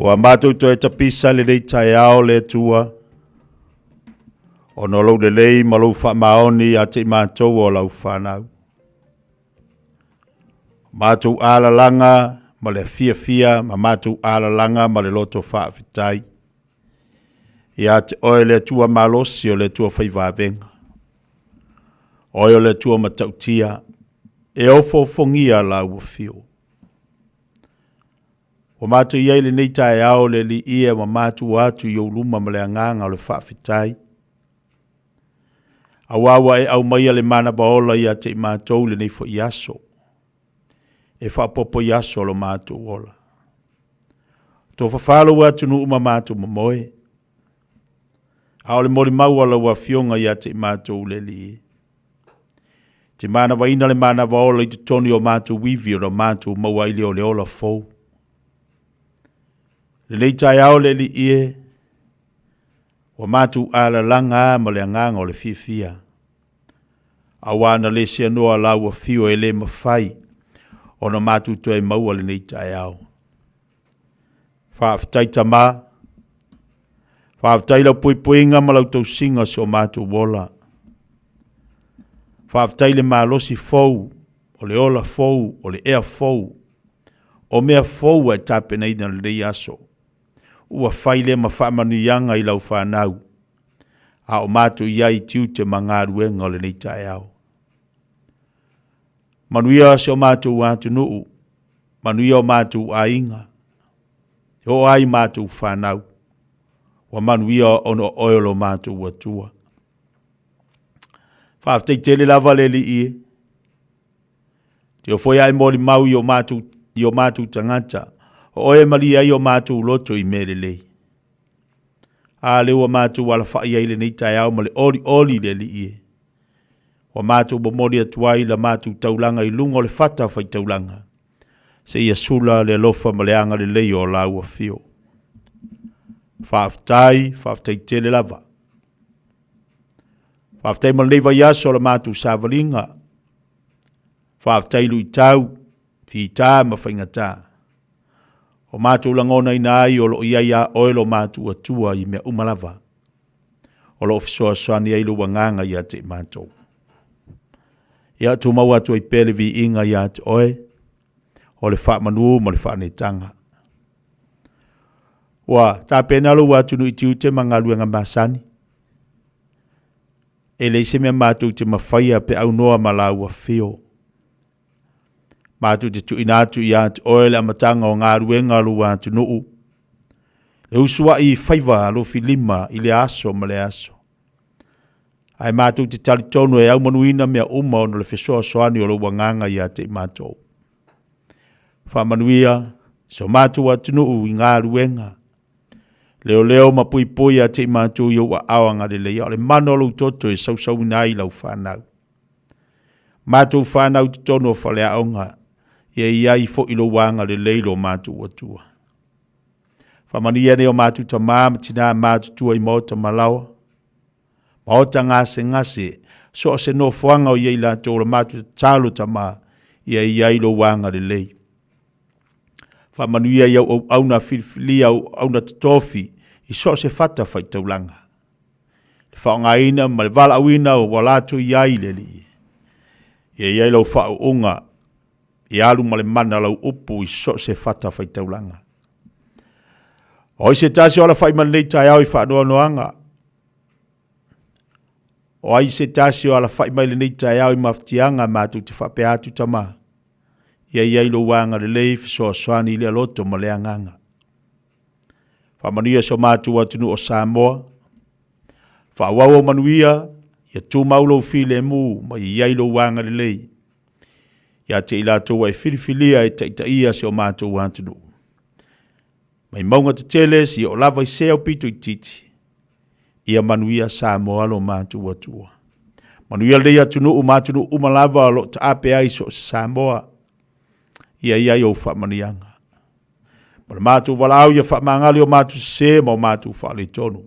Ua matou toe tapisa lenei taeao le Atua, ona o lou lelei ma lou faamaoni ia te i matou o lau fanau. Matou alalaga ma le fiafia ma matou alalaga ma le loto faafetai. Ia te oe le Atua malosi o le Atua faivavega. Oe o le Atua matautia, e ofoofogia lau afio. Ua matou i ai lenei taeao le Alii e ua matua atu i ou luma ma le agaga o le faafetai. Aua ua e aumaia le manava ola ia te i matou i lenei foi aso, e faaopoopo i aso o lo matou ola. Tofafa lou atunuu ma matou momoe, a o le molimau a lau Afioga ia te i matou le Alii. Te manavaina le manava ola i totonu o matou ivi ona matou maua ai lea o le ola fou. Lenei taeao le Alii e, ua matou alalaga a ma le agaga o le fiafia, aua na le seanoa lau afio e le mafai ona matou toe maua lenei taeao. Faafetai Tama, faafetai lau puipuiga ma lau tausiga o si o matou ola. Faafetai le malosi fou, o le ola fou, o le ea fou, o mea fou ua e tapenaina i lenei aso. Ua fai lea ma faamanuiaga i lau fanau, a o matou i ai i tiute ma galuega o lenei taeao. Manuia si o matou atunuu, manuia o matou aiga, e oo ai matou fanau, ua manuia ona o oe o lo matou Atua. Faafetai tele lava le Alii e. Te ofo ia e molimau i o matou, i o matou tagata, o oe e malie ai o matou loto i mea lelei. A lea ua matou alafai ai lenei taeao ma le olioli i le Alii e. Ua matou momoli atu ai la matou taulaga i luga o le fata faitaulaga, seia sula le alofa ma le agalelei o lau afio. Faafetai, faafetai tele lava. Faafetai mo lenei vaiaso o la matou savaliga. Faafetai luitau, fita ma faigata. O matou lagonaina ai o lo o i ai a oe lo matou Atua i mea uma lava. O lo o fesoasoani ai lou agaga ia te i matou. Ia tumau atu ai pea le viiga ia te oe, o le faamanu ma le faaneetaga. Ua tapena lou atunuu i tiute ma galuega masani. E leai se mea matou te mafaia pe aunoa ma lau afio. Matou te tuuina atu ia te oe le amataga o galuega a lou atunuu, le usuai i faiva alofilima i lea aso ma lea aso. Ae matou te talitonu e aumanuina mea uma ona o le fesoasoani o lou agaga ia te i matou. Faamanuia si o matou atunuu i galuega, leoleo ma puipui ia te i matou i ou aao agalelei, a o le mana o lou toto e sausauina ai lau fanau. Matou fanau i totonu o faleaoga, ia i ai foi lou agalelei lo matou Atua. Faamanuia nei o matou tamā ma tinā matutua i maota malaoa, maota gasegase, so o se nofoaga o i ai latou, o le matou tatalo tamā, ia i ai lou agalelei. Faamanuia i au auauna filifilia, au auauna totofi, i so o se fata faitaulaga. Le faaaogaina ma le valaauina ua latou i ai le Alii. Ia i ai lau faauuga, ia alu ma le mana lau upu i so o se fata faitaulaga. O ai se tasi o alafai mai lenei taeao i faanoanoaga? O ai se tasi o alafai mai lenei taeao i mafatiaga matou te faapea atu tama? Ia i ai lou agalelei fesoasoani i lea loto ma lea agaga. Faamanuia so matou atunuu o Samoa. Faaauau ou manuia, ia tumau lou filemu ma ia i ai lou agalelei ia te i latou ua e filifilia e taitaia si o matou atunuu. Mai mauga tetele seia oo lava i se aupito itiiti, ia manuia Samoa lo matou Atua. Manuia lenei atunuu ma atunuu uma lava o lo o taape ai so o se Samoa. Ia i ai ou faamanuiaga. Ma le matou valaau ia faamagali o matou sese ma o matou faaletonu.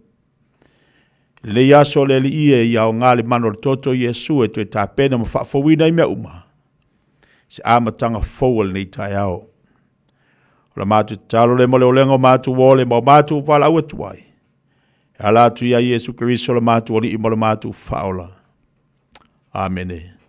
I lenei aso le Alii e, ia aoga le mana o le toto o Iesu e toe tapena ma faafouina ai mea uma, se amataga fou o lenei taeao. O la matou tatalo lea mo le olega o matou ole ma o matou valaau atu ai. E ala atu ia Iesu Keriso le matou Alii ma le matou Faaola. Amene.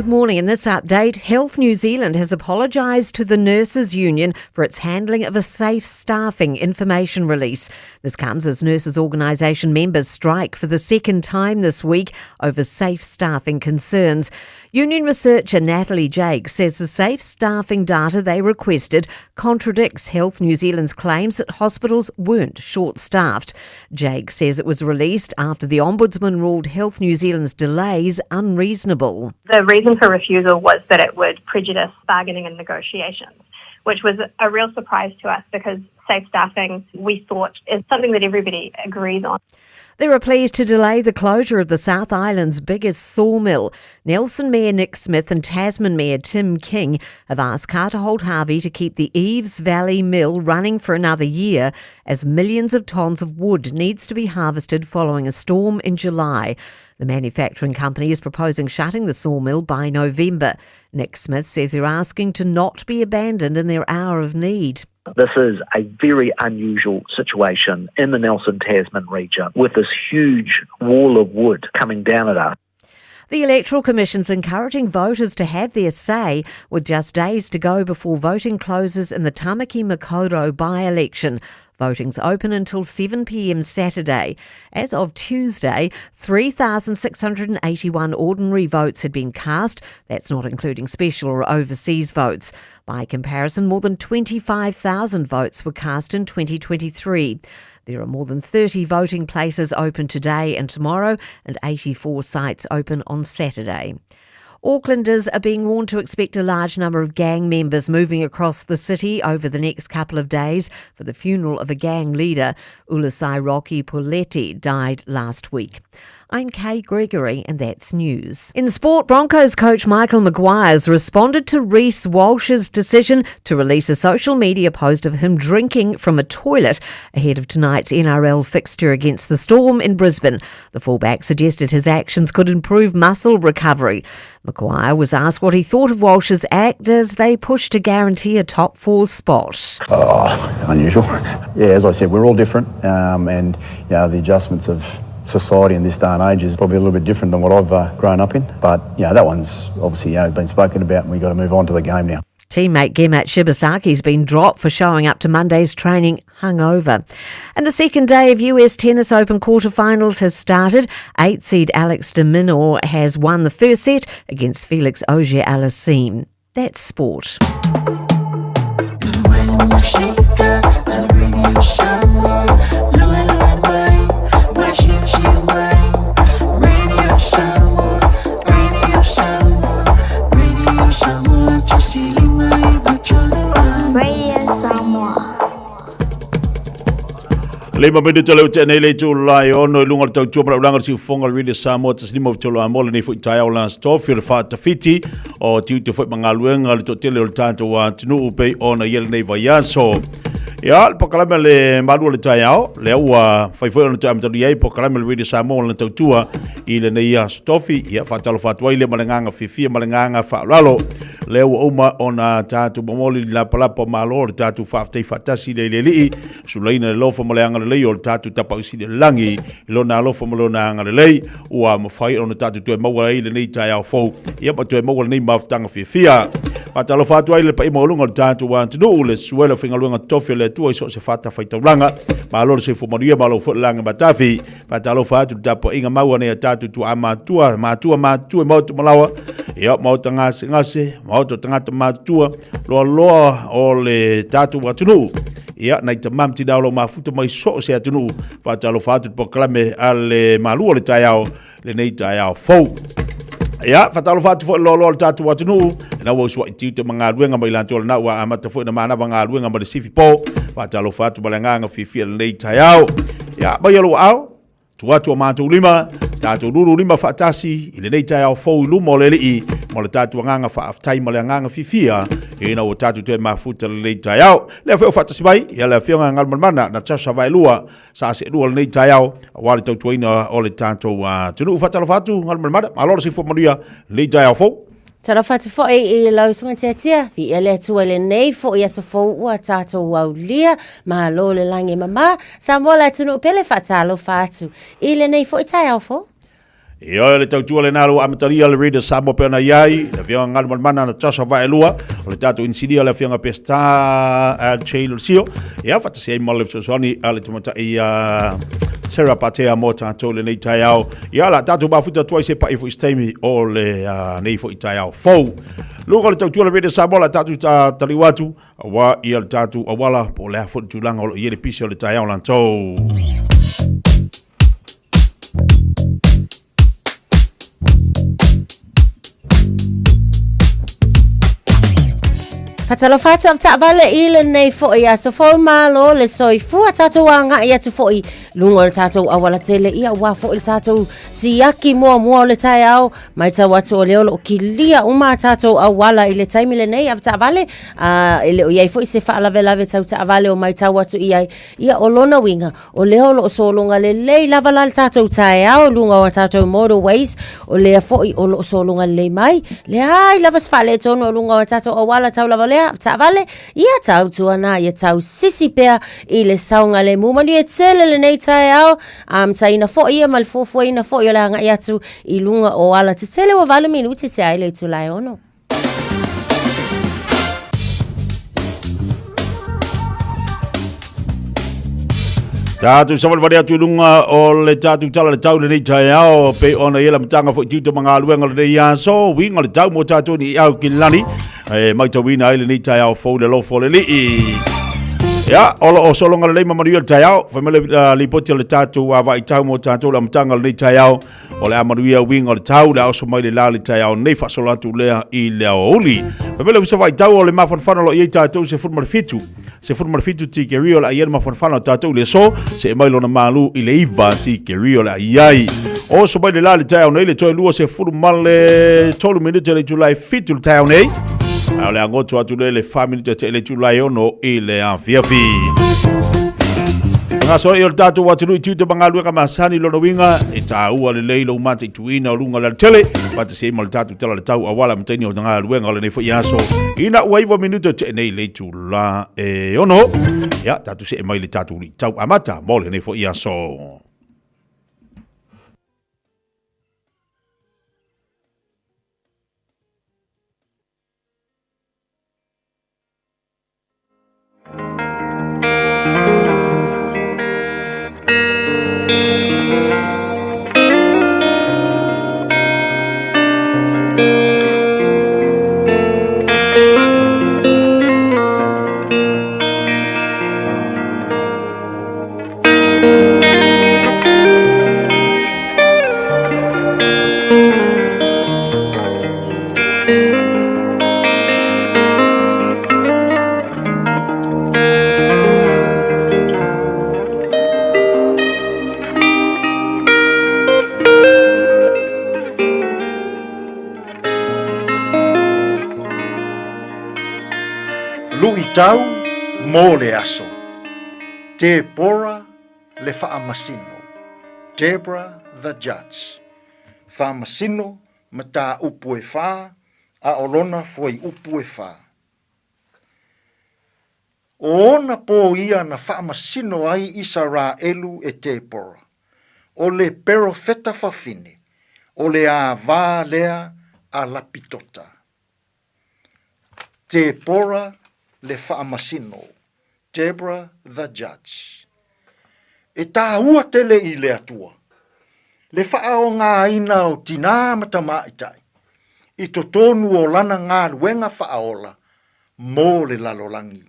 Good morning. In this update, Health New Zealand has apologised to the Nurses Union for its handling of a safe staffing information release. This comes as Nurses Organisation members strike for the second time this week over safe staffing concerns. Union researcher Natalie Jake says the safe staffing data they requested contradicts Health New Zealand's claims that hospitals weren't short staffed. Jake says it was released after the Ombudsman ruled Health New Zealand's delays unreasonable. The reason for refusal was that it would prejudice bargaining and negotiations. which was a real surprise to us because safe staffing, we thought, is something that everybody agrees on. There are pleas to delay the closure of the South Island's biggest sawmill. Nelson Mayor Nick Smith and Tasman Mayor Tim King have asked Carter Holt Harvey to keep the Eves Valley Mill running for another year as millions of tonnes of wood needs to be harvested following a storm in July. The manufacturing company is proposing shutting the sawmill by November. Nick Smith says they're asking to not be abandoned in their hour of need. This is a very unusual situation in the Nelson Tasman region with this huge wall of wood coming down at us. The Electoral Commission's encouraging voters to have their say with just days to go before voting closes in the Tamaki Makaurau by-election. Voting's open until 7 p.m. Saturday. As of Tuesday, 3,681 ordinary votes had been cast. That's not including special or overseas votes. By comparison, more than 25,000 votes were cast in 2023. There are more than 30 voting places open today and tomorrow and 84 sites open on Saturday. Aucklanders are being warned to expect a large number of gang members moving across the city over the next couple of days for the funeral of a gang leader. Ulusai Rocky Puletti died last week. I'm Kay Gregory, and that's news. In sport, Broncos coach Michael Maguire's responded to Reece Walsh's decision to release a social media post of him drinking from a toilet ahead of tonight's NRL fixture against the Storm in Brisbane. The fullback suggested his actions could improve muscle recovery. Maguire was asked what he thought of Walsh's act as they push to guarantee a top four spot. Oh, unusual. Yeah, as I said, we're all different, and the adjustments of society in this day and age is probably a little bit different than what I've grown up in. But that one's obviously been spoken about, and we've got to move on to the game now. Teammate Gehamat Shibasaki's been dropped for showing up to Monday's training hungover. And the second day of US Tennis Open quarterfinals has started. 8 seed Alex de Minaur has won the first set against Felix Auger-Aliassime. That's sport. Radio Samoa. Lima minute le ute nei le itula e 6 i luga o le tautua ma le ulaga o le siufofoga o le Radio Samoa 153 mo lenei foi taeao o le Aso Tofi o le faatafiti o tiute foi ma galuega le toatele o le tatou atunuu pei ona i ai lenei vaiaso. Ia, le polokalame a le malu o le taeao, lea ua fai foi ona toe amatalia ai polokalame a le Radio Samoa o lana tautua i lenei Aso Tofi. Ia, faatalofa atu ai lea ma le agaga fiafia ma le agaga faaaloalo. Lea ua uma ona tatou momoli le lapalapa o malo o le tatou faafetai faatasi lea i le Alii, sulaina le alofa ma le agalelei o le tatou Tapaau Sili i le lagi, i lona alofa ma lona agalelei, ua mafai ona tatou toe maua ai lenei taeao fou, ia ma toe maua lenei mafutaga fiafia. Faatalofa atu ai le paia maualuga o le tatou atunuu, le susuela o faigaluega totofi a le Atua i so o se fatafaitaulaga. Malo le soifua manuia, malo foi le lagi matafi. Faatalofa atu le tapuaiga mau a nei a tatou tuaa matua, matua matua i maota malawa, ia maota gasegase, maota o tagata matutua, loaloa o le tatou atunuu. Ia, nai tamā ma tinā o lo o mafuta mai so o se atunuu, faatalofa atu le polokalame a le malu o le taeao, lenei taeao fou. Ia, faatalofa atu foi le loaloa o le tatou atunuu, ina ua usuai tiute ma galuega ma i latou lena ua amata foi na manava galuega ma le sifi po. Faatalofa atu ma le agaga fiafia lenei taeao. Ia, mai o lou aao, tuu atu o matou lima, tatou lulu lima faatasi i lenei taeao fou i luma o le Alii ma le tatou agaga faafetai ma le agaga fiafia ina ua tatou toe mafuta lenei taeao. Lea foi o faatasi mai ia le Afioga ia Galumalemana Natasha Vaelua sa seelua lenei taeao aua le tautuaina o le tatou atunuu. Faatalofa atu Galumalemana, malo le soifua manuia lenei taeao fou. Talofa atu foi i lau susuga Tiatia, viia le Atua i lenei foi aso fou ua tatou aulia, malo le lagi e mama, Samoa le atunuu pele faatalofa atu i lenei foi taeao fou. Ioe, o le tautua lena ua amatalia le Radio Samoa pei ona i ai, le Afioga Galumalemana Natasha Vaelua, o le tatou inisinia le Afioga Peseta Taylor Sio, ia faatasi ai ma le fesoasoani a le tamaitai a Sarah Patea mo tatou lenei taeao. Ia la tatou mafuta atu ai se pai foi se taimi o le nei foi taeao fou. Luga o le tautua le Radio Samoa la tatou taliu atu aua ia le tatou auala po o le a foi le tulaga o lo o i ai le pisi o le taeao latou. Faatalofa atu avetaavale i lenei foi aso fou malo le soifua tatou agai atu foi luga o le tatou auala tele ia aua foi le tatou siaki muamua o le taeao matau atu o lea o lo o kilia uma a tatou auala i le taimi lenei avetaavale a e le o i ai foi se faalavelave tau taavale o matau atu i ai ia o lona uiga O lea o lo o sologa lelei lava la le tatou taeao i luga o a tatou motorways, o lea foi o lo o sologa lelei mai, leai lava se faaletonu o luga o a tatou auala tau lava o lea, taavale, ia tautuana, ia tausisi pea i le saogalemu. Manuia tele lenei taeao, amataina foi ia ma le fuafuaina foi o le agai atu i luga o alatetele ua 8 minute tea ai le itula e 6. Tātou savalivali atu i luga o le tātou tala le tau lenei taeao pei ona i ai le amataga foi tiute ma galuega o lenei aso uiga o le tau mo tātou ni au ki lani e maitauina ai lenei taeao fou le alofa o le Alii. Ia, o lo o sologa lelei ma manuia le taeao, fai mai le lipoti o le tātou vaitau mo tātou le amataga o lenei taeao. O le a manuia uiga o le tau, le a oso mai le la le taeao nei faasolo atu lea i le aoauli. Fai mai le usa vaitau o le mafanafana o lo o i ai tatou 17. 17 tikeri o le a i ai le mafanafana o tatou i le aso, see mai lona malu i le 9 tikeri o le a i ai. Oso mai le la le taeao nei le toe 23 minute le itula e 7 le taeao nei. A o le a goto atu lea le 4 minute te le itula e 6 i le afiafi. Faagasolo i o le tatou atunuu i tiute ma galuega masani lona uiga e taua lelei lou mataituina o luga o le alatele faatasi ai ma le tatou tala le tau auala ma taimi o galuega o lenei foi aso ina ua 9 minute te nei le itula e 6. Ia tatou see mai le tatou luitau amata mo lenei foi aso. Luitau mo le aso. Tepora le Faamasino, Debra the Judge. Faamasino mataupu e fā a o lona fuaiupu e fā. O ona pō ia na faamasino ai Isaraelu e Tepora, o le perofeta fafine, o le āvā lea a Lapitota. Tepora le Faamasino, Deborah the Judge. E tāua tele i le Atua le faaogāina o tinā ma tamāitai i totonu o lana galuega faaola mo le lalolagi.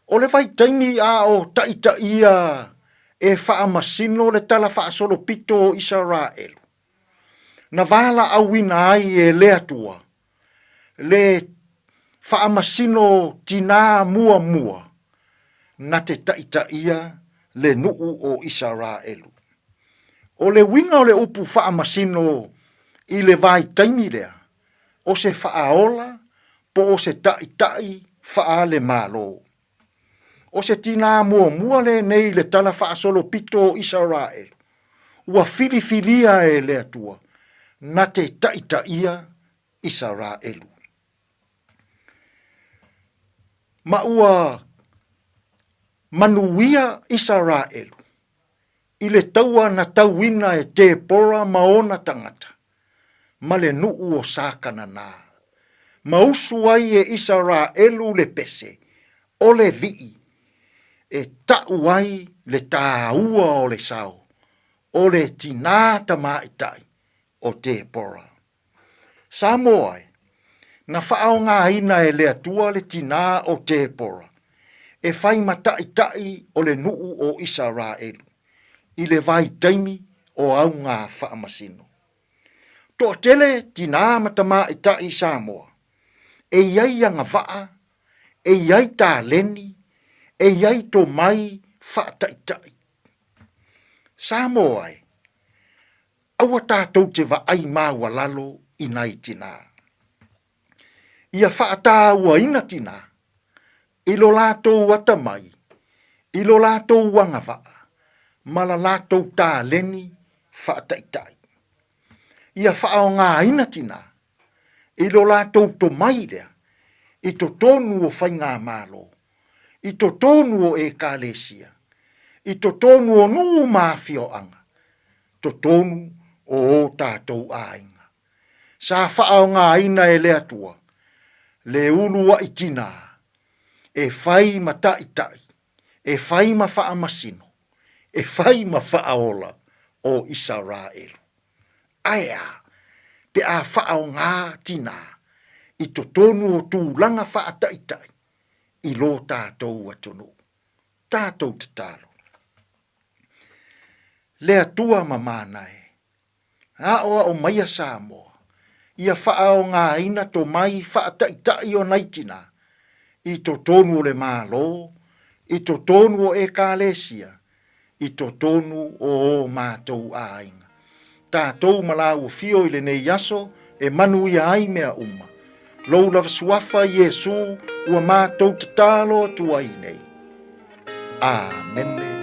O le vaitaimi a o taitaia e faamasino le tala faasolopito o Isaraelu, na valaauina ai e le Atua le faamasino tinā muamua na te taitaia le nuu o Isaraelu. O le uiga o le upu faamasino i le vaitaimi lea, o se faaola po o se taitai faale-Malo. O se tinā muamua lenei i le tala faasolopito o Isaraelu, ua filifilia e le Atua na te taitaia Isaraelu. Ma ua manuia Isaraelu i le taua na tauina e Tepora ma ona tagata, ma le nuu o Sakanana, ma usu ai e Isaraelu le pese o le vii e taʻu ai le tāua o le sao o le tinā tamaitai o Tepora. Samoa e, na faaaogaina e le Atua le tinā o Tepora e fai ma taʻitaʻi o le nuu o Isaraelu i le vaitaimi o auga faamasino. Toatele tinā ma tamaitai Samoa e i ai agavaa e i ai taleni, e i ai tomai faataitai. Samoa e, aua tatou te vaai maualalo i nai tinā. Ia faataauaina tinā i lo latou atamai, i lo latou agavaa, ma la latou taleni faataitai. Ia faaaogaina tinā i lo latou tomai lea i totonu o faigamalo, i totonu o Ekalesia, i totonu o nuu ma afioaga, totonu o o tatou aiga. Sa faaaogaina e le Atua le uluai tinā e fai ma taitai, e fai ma faamasino, e fai ma faaola o Isaraelu. Ae a pe a faaaoga tinā i totonu o tulaga faataitai i lo tatou atunuu? Tatou tatalo. Le Atua mamana e, aoao maia Samoa ia faaaogaina tomai faataitai o nai tinā i totonu o le Malo, i totonu o Ekalesia, i totonu o ō mātou āinga. Tātou ma lāua fio i lenei aso e manuia ai mea uma. Lou lava suafa Iesū ua mātou tatalo atu ai nei. Āmene.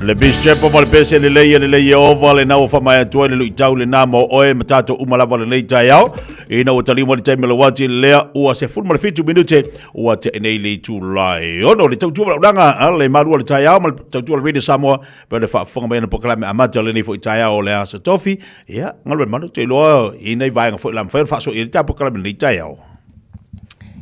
Le Bishop ma le pese lelei e lelei Ieova lena ua faamaea atu ai le luitau lena mo oe ma tatou uma lava lenei taeao. Ina ua taliu mai le taimi o le uati lea ua 17 minute ua tea nei le itula e ono le tautua valaaunaga a le malu o le taeao ma le tautua o le Radio Samoa pe le faafofoga mai ana polokalame amata o lenei foi taeao o le Aso Tofi. Ia, Galuemalu, ou te iloa i nei vaega foi la mafai ona faasoia ai le ta polokalame i lenei taeao.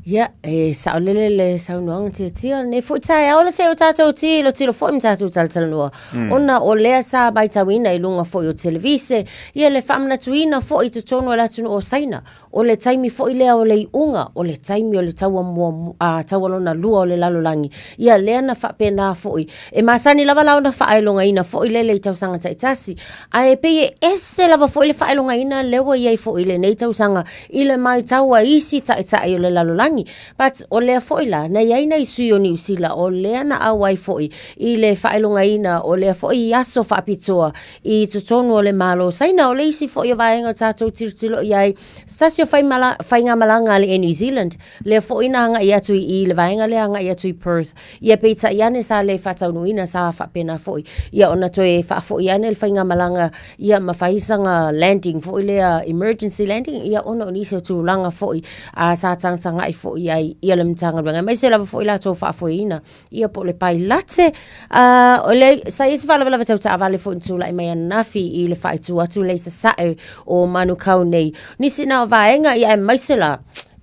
Ia, e saolele le saunoaga tiatia o lenei foi taeao le se o tatou tilotilo foi ma tatou talatalanoa. Ona o lea sa matauina i luga foi o televise, ia le faamanatuina foi i totonu o le atunuu o Saina, o le taimi foi lea o le iuga, o le taimi o le taua mua, a, taua lona lua o le lalolagi. Ia, lea na faapena foi. E masani lava la ona faailogaina foi lele i tausaga taitasi, Ae pei e ese lava foi le faailogaina lea ua i ai foi i lenei tausaga i le matau a isi taitai o le lalolagi. But o lea foi la, na i ai nai sui o Niu Sila o lea na auai foi i le faailogaina o lea foi aso faapitoa i totonu o le Malo o Saina. O le isi foi o vaega o tatou tilotilo i ai, se tasi o faigamalaga a le Air New Zealand, lea foi na agai atu i le vaega lea agai atu i Perth. Ia peitai ane sa le faataunuuina sa faapena foi ia ona toe faafoi ane le faigamalaga ia ma fai sana landing foi lea emergency landing ia ona o nisi o tulaga foi a sa tagatagai foi i ai ia le Matagaluega aemaise lava foi latou faafoeina ia po o le pailate. A o le sa i ai se faalavelave tau taavale foi na tulai mai ananafi i le faaitu atu lea i sasae o Manukau nei. Nisi na o vaega ia aemaise la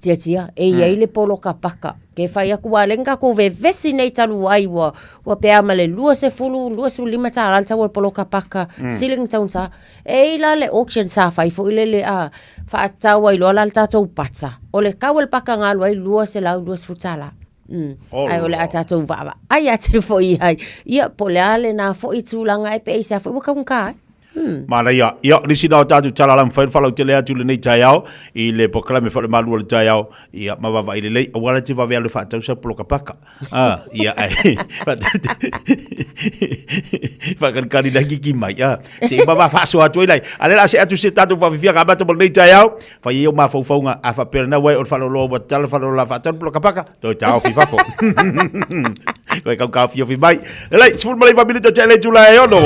Tiatia, e i ai le poloka paka. Ke fai atu ua lea na tatou vevesi nei talu ai ua ua pe a ma le 20, 25 tala le tau o le poloka paka, sili ona taugata. E i ai la le auction sa fai foi lele a, faatau ai loa la le tatou pata. O le tau o le paka na alu ai $220 tala. Ae o le a tatou vaavaai atu foi i ai. Ia, po o le a lena foi tulaga e pe aisea foi ua taugata ai. Manaia. Ia, o nisi na o tatou tala la mafai ona faalautele atu i lenei taeao i le polokalame faale-malu o le taeao. Ia, ma vaavaai lelei, aua la te vave alu e faatau sau poloka paka. Ah, ia, ai, faakalikali la kiki mai. Ah, se i ma faasoa atu ai lai. A lea la se atu se tatou faafifia ka amata mo lenei taeao, fai ai ou mafaufauga, a faapea lena uae o le faaloaloa ua tatala, faaloaloa la faatau le poloka paka, Toe taofi fafo. Koe kau kaofiofi mai. Lelei, 19 minute o te le itula e ono.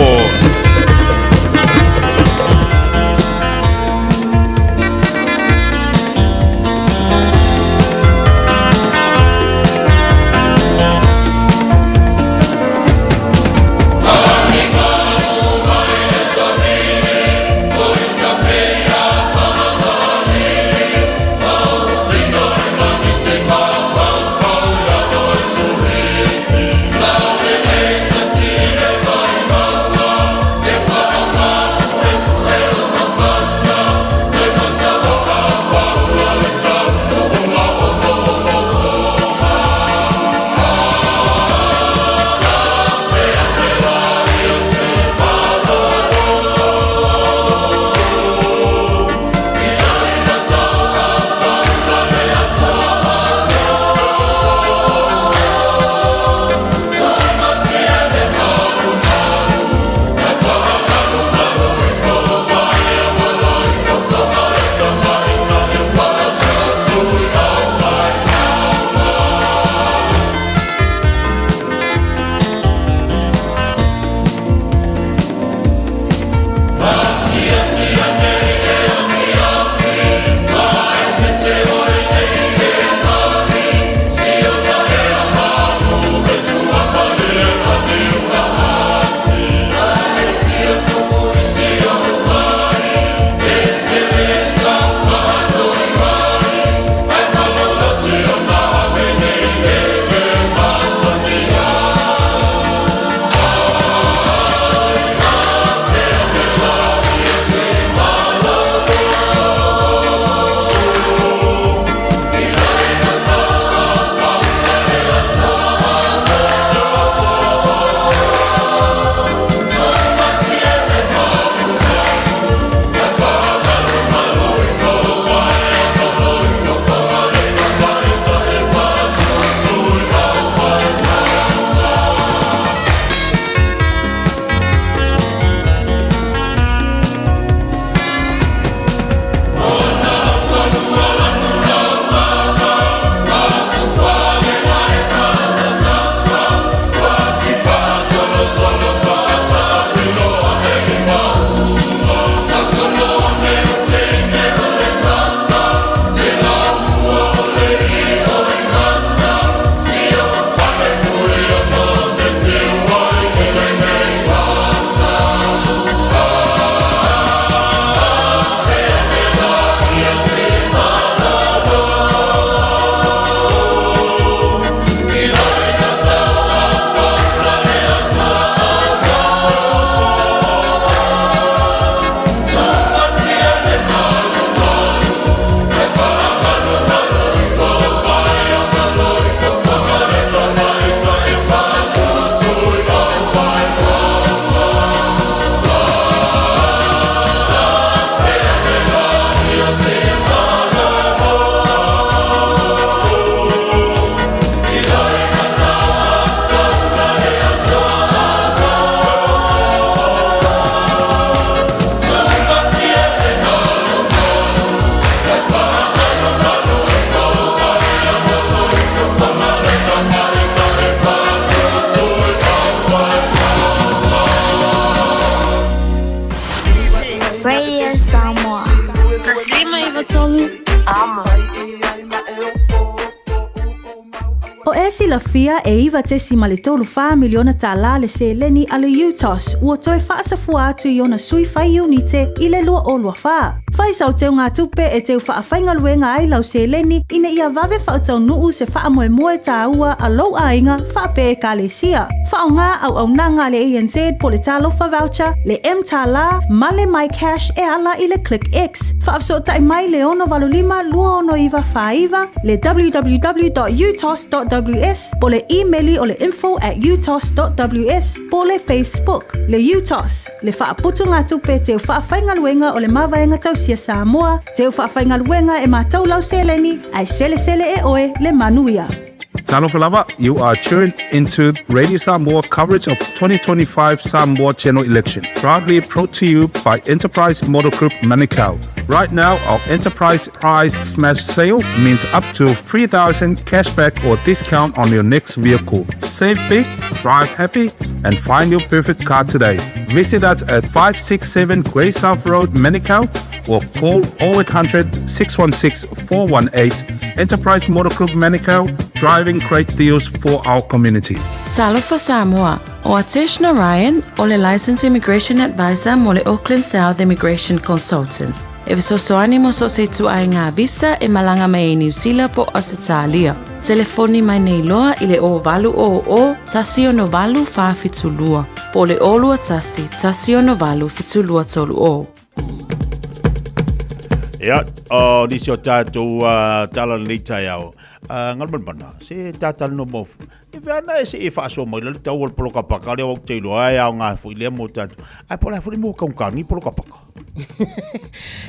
E silafia, e 9.34 miliona tālā le seleni a le UTOS ua toe faasafua atu i ona sui fai iunite i le 2024. Fai sau teugatupe e teu faafaigaluega ai lau seleni ina ia vave faataunuu se faamoemoe tāua a lou aiga faapea Ekalesia. Faaaoga auaunaga a le ANZ po le Talofa Voucher, le mTālā ma le MyCash e ala i le ClickX. Faafesootai mai le 685 269 49, le www.utos.ws po le imeli o le info at utos.ws po le Facebook, le UTOS, le faaputugatupe teu faafaigaluega o le Mavaega Tausia Samoa, teu faafaigaluega e matou lau seleni, ae selesele e oe le manuia. Talofa lava, you are tuned into Radio Samoa coverage of 2025 Samoa General Election, proudly brought to you by Enterprise Motor Group Manukau. Right now, our Enterprise Prize Smash Sale means up to 3000 cashback or discount on your next vehicle. Save big, drive happy, and find your perfect car today. Visit us at 567 Grey South Road, Manukau, or call 0800 616 418. Enterprise Motor Group Manukau, driving great deals for our community. Talofa Samoa, ʻO Atesh Narayan, ʻo le Licensed Immigration Advisor mo le Auckland South Immigration Consultants, e fesoasoani mo so o se ituaiga visa e malaga mai ai Niu Sila po o Ausetalia. Telefoni mai nei loa i le 0800 168 472 po o le 021 168 7230. Ia, o nisi o tātou uh, tala lenei taeao. Uh, Ngalmanmana, se tātala no mo E whea ana e se e whaasoa mai la le tau o le poloka paka lea wau te iloa e ao ngā foi lea mō tātou. Ai po la foi mō kaungkaungi poloka paka.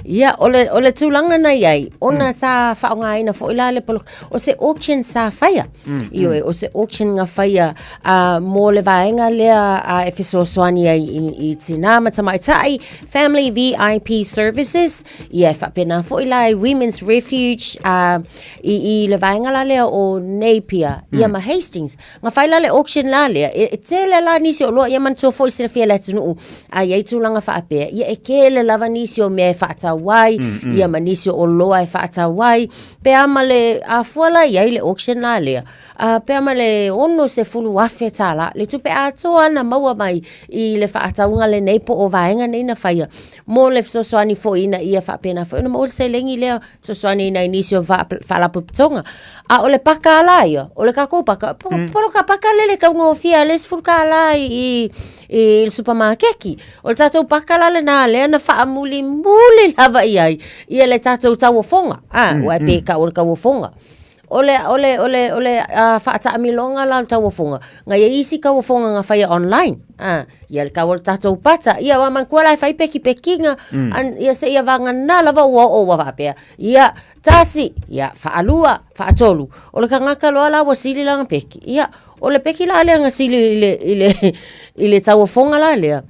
Ia, o le, o le tulaga na i ai, ona sa faaaogaina foi la le poloka, o se auction sa faia. Ioe, o se auction na faia uh, mo le vaega lea uh, e fesoasoani ai i, i tinā ma tamaitai, Family VIP Services, ia e faapena foi la i Women's Refuge, uh, I, i le vaega la lea o Napier, ia ma Hastings. Nga whai la le auction la lea, e, e tele la nisi o loa, ia manatua foi silafia le atunuu, a i ai tulaga faapea, ia e kele lava nisi o mea e whaatau ai, ia ma nisi o loa e whaatau ai, pe a ma le afua la i ai le auction la lea, a pe a ma le 60,000 tālā, le tupe atoa na maua mai i le whaatauga lenei po o vaega nei na whaia, mo le fesoasoani foi ina ia faapena foi ona maua le seleni lea Fesoasoani i nai nisi o faalapotopotoga. A o le paka la ia, o le kākou paka, polo ka paka lele taugofie a le $10 i, i le supamakeki. O le tātou paka la lenā lea na faamulimuli lava i ai ia le tātou tauofoga. A, ua e pe kau o le tauofoga. O le, o le, o le, o le uh, faataamiloga la o le tauofoga, na i ai isi tauofoga na faia online. A, ia le kau o le tātou pata. Ia wa manatua la e fai pekipekiga, an, ia seia vagana lava ua oo ua faapea. Ia, tasi, ia, faalua, faatolu. O le tagata loa la ua sili lana peki. Ia, o le peki la lea na sili i le, i le, i le tauofoga la lea,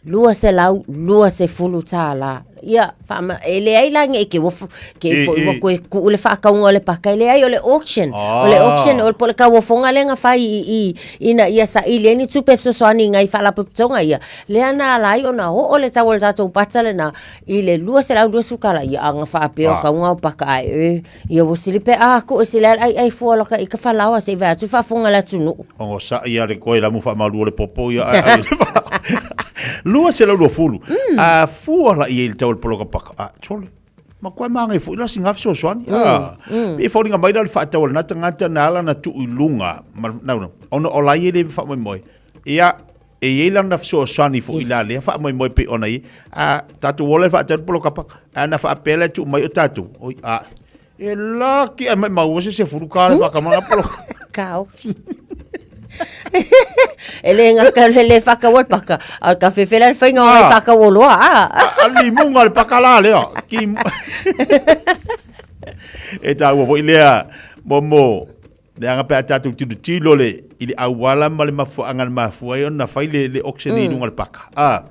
$220. Ia, faama, e leai la nei ke ua, ke foi ua koe kuu le whaakaunga o le paka, e leai o le auction. O le auction, o le po le kauofonga lea na whai i, i, ina ia saili ai ni tupe fesoasoani i ngai faalapotopotoga ia. Lea na ala ai ona oo le tau o le tatou pata lena i le 220 kala. Ia, a na faapea o kauga o paka ae e. Ia ua sili pe a ku e sili ai ai fua loka i ka falaoa se i vae atu faafofoga le atunuu. Ogosaʻi ia le koe la mu faamalu o le popo ia ai ai. 220. A fua la i le tau o le poloka paka. A tole. Ma koe maangai foi la singa fesoasoani. A. Pe foliga mai la le faatau a lena tagata na ala na tuu i luga ma na ona o la ia e le faamoemoe. Ia e i ai lana fesoasoani foi la lea faamoemoe pei ona i a tatou ola e faatau le poloka paka a na faapea lea tuu mai o tatou oi a e laki ai mai maua se sefulu ka le whakamana poloka Kaofi. E le ngaka le le whakawa le paka. A ka whewhela le whainga o ngai whakawa loa. A. A limunga le paka la lea. Ki... E tāua foi lea, mo mo, Leaga pe a tatou tilotilo le, i le auala ma le mafuaaga na mafua ai ona fai le, le auction i luga o le paka. A,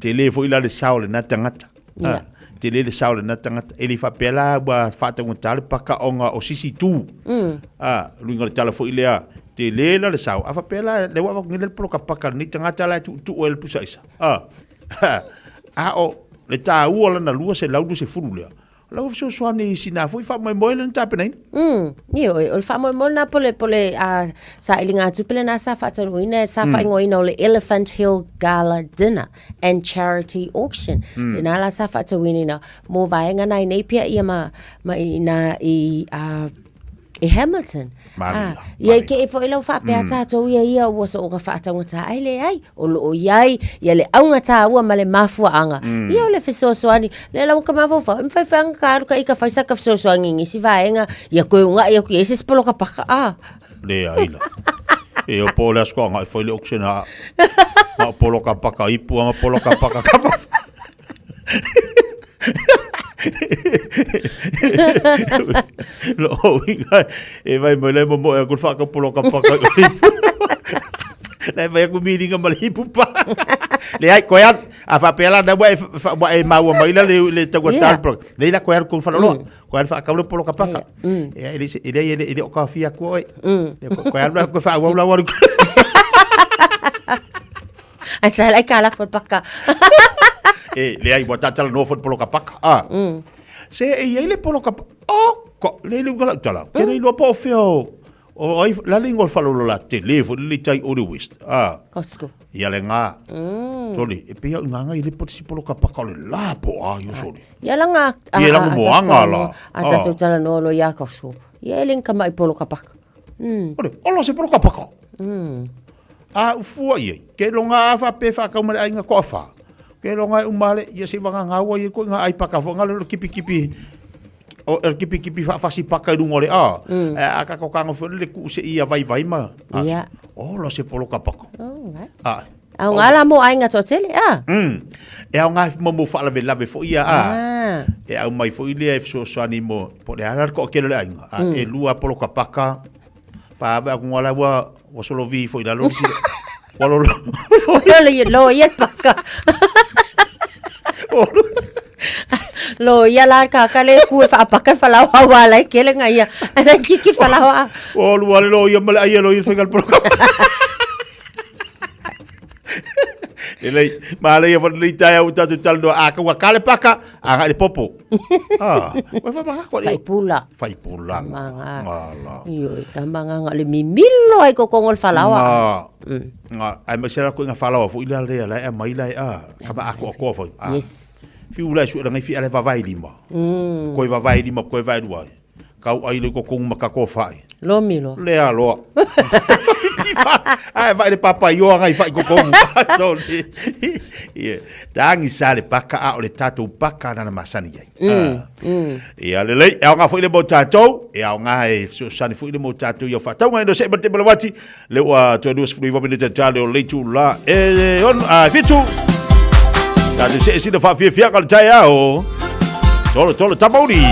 tele foi la le sao o lena tagata. A, tele le sao o lena tagata. E le i faapea la ua faataugata le paka ona o sisi itu. A, luiga o le tala foi lea, tele la le sao. A faapea la, lea ua avatu nei le poloka paka a lenei tagata la e tuutuu ai le pusa aisa. A, a o le taua o lana 220 lea. La ua fesoasoani i sina foi faamoemoe lea na tapenaina. Ioe, o le faamoemoe lena po o le, po o le sailiga tupe lena sa faataunuuina, sa faaigoaina o le Elephant Hill Gala Dinner and Charity Auction. Lena la sa faatauina mo vaega nai nei pea ia ma, ma i ina i, i Hamilton. Malia, Ia i te i foi lau faapea tātou ia ia ua so oga whaataungata ai le ai, o loo iai, ia le aunga tāua ma le mafuaanga. Ia o le fesoasoani, le lau ka mafaufau, e mawhai whaanga ka aru ka i ka whaisa ka fesoasoani ngi si vaenga, ia koe unga ia kui e se spolo ka paka, ah. Le ai la. E o po le asko anga i whai le oxygen ha. Ma o polo ka paka ipu ama polo ka paka kapa. Lo uiga e vai mai le momo e ku whaka polo ka paka. Le vai ku miringa ma le ipu pa. Le ai koe an a whapea la na wa e wa e maua mai la le le tau yeah. tal Le la koe an ku whaloloa. Koe an whakau le polo ka paka. E e le e le e le o ka fia koe. Koe an la koe whaau la waru. Ai sa lai ka la fo paka. E, leai, ua tatalanoa foi le poloka paka. Ah. Se e i ai le poloka paka. Oh, ko, le le uga lau tala. Ke le iloa po o fea o, o ai, la le ingoa o le faleolola tele foi le tai o le West. Ah. Costco. Ia le ngā. Sole, e pei au i ngā ngai le po si poloka paka o le la po a io sole. Ia la ngā... Ia la ngā moanga la. A tātou talanoa lo ia Costco. Ia e le ka mai poloka paka. Ore, ola se poloka paka. A ufua i ai, ke longa a wha pe wha kau mare ainga koa wha. Ke longa e umale, ia se wanga ngaua i ko nga ai paka fo ngalo le kipi kipi o el kipi kipi wha whasi paka i runga o le a. A ka ko kango fo le ku se ia vai vai ma. Ia. Ola se poloka paka. Oh, right. A. Au ngā la mo ainga tō tele, a? E au ngā mo mo wha lawe lawe fo ia a. E au mai fo i lea e fesoasoani mo, po le ara ko kelo le ainga. A, e lua poloka paka. Pa ave aku ngala ua ua solo vi fo i lalo si. Ua lolo. Lolo ia lo ia paka. Lo ia la ka ka le ku e whaapaka whalawa wa lai kele nga ia. Ana kiki whalawa. O lua le lo ia male ai lo ia whengal poloka. Lelei, ma le ia whanilei tai au tātou talanoa a kaua kale paka, a ngai le popo. Ah, ua whamanga koa le. Whaipula. Whaipulanga. Manga. Ngala. Ioi, ka manga le mimilo ai kokongo le whalawa. Nga. Nga, ai mai sera ko nga whalawa fo ila le la e mai la e a, ka ma ako ako fo. Yes. Fi ula su la ngai fi ale vavai lima. Koi vavai lima, koi vai lua. Kau ai le kokong ma ka ko whai. Lomi loa. Lea loa. Ai vai le papa i oa ngai whai kokong. So, yeah. Tangi sa le paka a o le tātou paka nana masani ai. Ia le lei, e ao ngā foi le mo tātou, e ao ngā e fesoasoani foi le mo tātou i au whātaunga ino se mate malawati, le ua toe 29 minute tā le o leitu la e on, a fitu. Tātou se e sina whaafiafia ka le tai ao. Tolo, tolo, tamauri.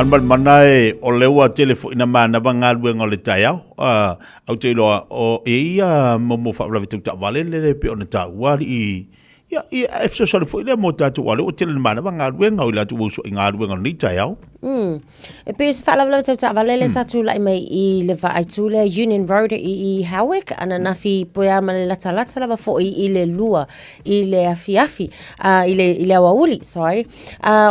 Galumalemana e, o lea ua tele foi na manava galuega o le taeao. Uh, au te iloa, o e ia mo faalavelave tau taavale lele pei ona taua alii Ia, ia, e fesoasoani foi lea mo tatou aua o lea ua tele na manava galuega o i latou ua usoai galuega o lenei taeao. E pei o se faalavelave tau taavale lea sa tulai mai i le vaaitu lea Union Road i i Howick ananafi po ea ma le latalata lava foi i le 2 i le afiafi i le i le aoauli sorry.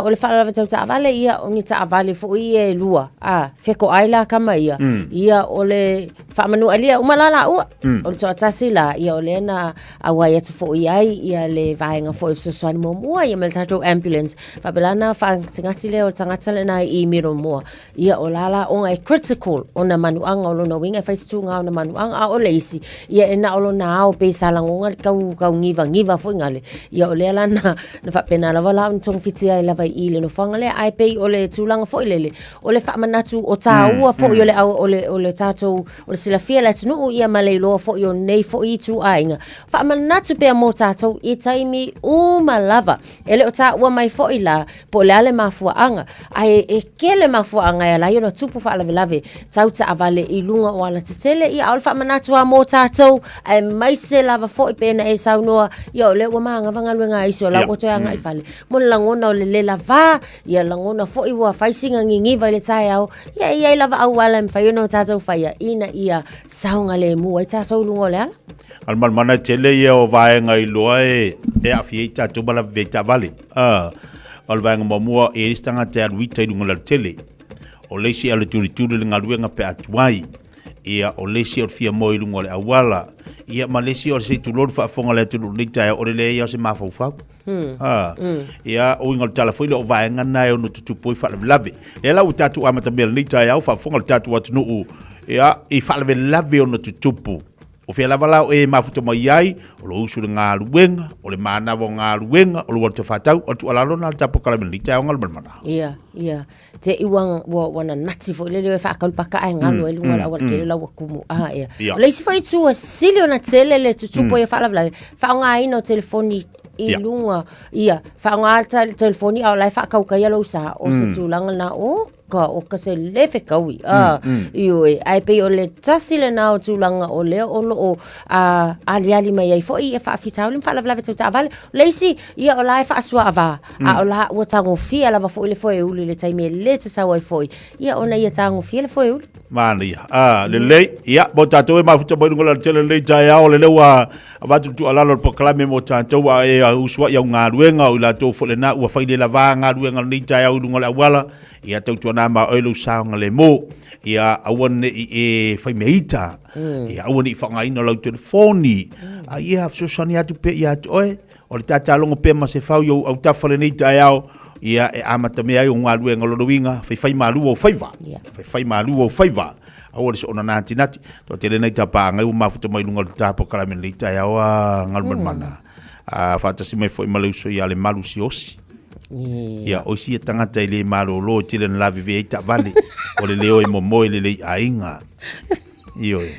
O le faalavelave tau taavale ia o ni taavale foi ia e lua fekoai la kama ia. Ia o le faamanualia uma la laua. O le toatasi la ia o lea na auai atu foi ai ia le vaega foi o fesoasoani muamua ia ma le tatou ambulance. Faapela na faagatigati lea o le tagata lena i Middlemore. Ia o la la ona e critical ona manuaga o lona uiga e fai se tūga ona manuaga a o le isi ia e na o lona ao pei sa lagona le tau tau givagiva foi nale. Ia o lea la na na faapena lava la ona togafiti ai lava i i le nofoaga lea ae pei o le tulaga foi lele o le faamanatu o tāua foi o le au o le o le tatou O le silafia e le atunuu ia ma le iloa foi o nei foi ituaiga. Faamanatu pea mo tatou i taimi uma lava. E le o taua mai foi la po o le a le mafuaaga, ae e tele mafuaaga e ala ai ona tupu faalavelave tau taavale i luga o alatetele. Ia, a o le faamanatu lava mo tatou, aemaise lava foi pe na e saunoa, ia o lea ua manava galuega a isi o la ua toe agai i fale. Mo le lagona o le le lava, ia lagona foi ua fai sina niniva i le taeao, Ia e i ai lava auala e mafai ona o tatou faia ina ia saogalemu ai tatou i luga o le ala. A o le malumalu e tele ia o vaega iloa e e aafia ai tatou ma lavevea i taavale. A, o le vaega muamua e i ai se tagata e alu ita i luga o le alatele. O le isi e alu e tulituli le galuega pe a tuai. Ia, o le isi o le fia moe i luga o le auala. Ia, ma le isi o le se i tulou le faafofoga a le atunuu i lenei taeao, o le leai lava o se mafaufau. Ha. Ia, o uiga o le tala foi lea o vaega na e ono tutupu ai faalavelave. Lea la ua tatou amatamea i lenei taeao, faafofoga le tatou atunuu, ia, i faalavelave ono tutupu. O fea lava la o e mafuta mai ai, o lou usu i le galuega, o le manava o galuega, o lou alu tafatau, o le tuualalo lena a le tatou polokalame i lenei taeao Galumalemana. Ia, ia. Te i ua, ua, ua nanati foi lele e faakalu paka ae galu ai luga o le aualatele la ua tumu. Ah, ia. Ia. O le isi foi itu ua sili ona tele le tutupu ai o faalavelave, faaaogaina o telefoni i luga, ia, faaaoga le telefoni a o la e faakaukaia lou sa, o se tulaga lena, oka, oka se le fetaui, ah, ioe, ae pei o le tasi lena o tulaga o lea o lo o aliali mai ai foi ia faafitauli ma faalavelave tau taavale. O le isi, ia o la e faasuaava, a o la ua tagofia lava foi le foeuli i le taimi e le tatau ai foi, ia ona ia tagofia le foeuli. Manaia. Ah, lelei. Ia, mo tatou e mafuta mai luga o le alatele i lenei taeao, lelei ua avatu le tuualalo o le polokalame mo tatou a e usuai au galuega o i latou foi lena ua fai le lava galuega o lenei taeao i luga o le auala, ia tautuana ma oe lou saogalemu. Ia aua ne i e fai mea ita. Ia aua ne i faaaogaina lau telefoni. A ia fesoasoani atu pea ia te oe. O le tatalogo pea ma se fau i ou autafa lenei taeao, ia e amatamea ai ou galuega o lona uiga, faifai malu ou faiva. Faifai malu ou faiva. Aua le soona natinati. Toatele nai tapaagai ua mafuta mai luga o le tapokalamin lenei taeao a Galumalemana. A faatasi mai foi ma le uso ia Lemalu Siaosi. Ia, o isi ia tagata e le malolo e tele na lavevea ai taavale. O le leo e momoe lelei i aiga. Ioe.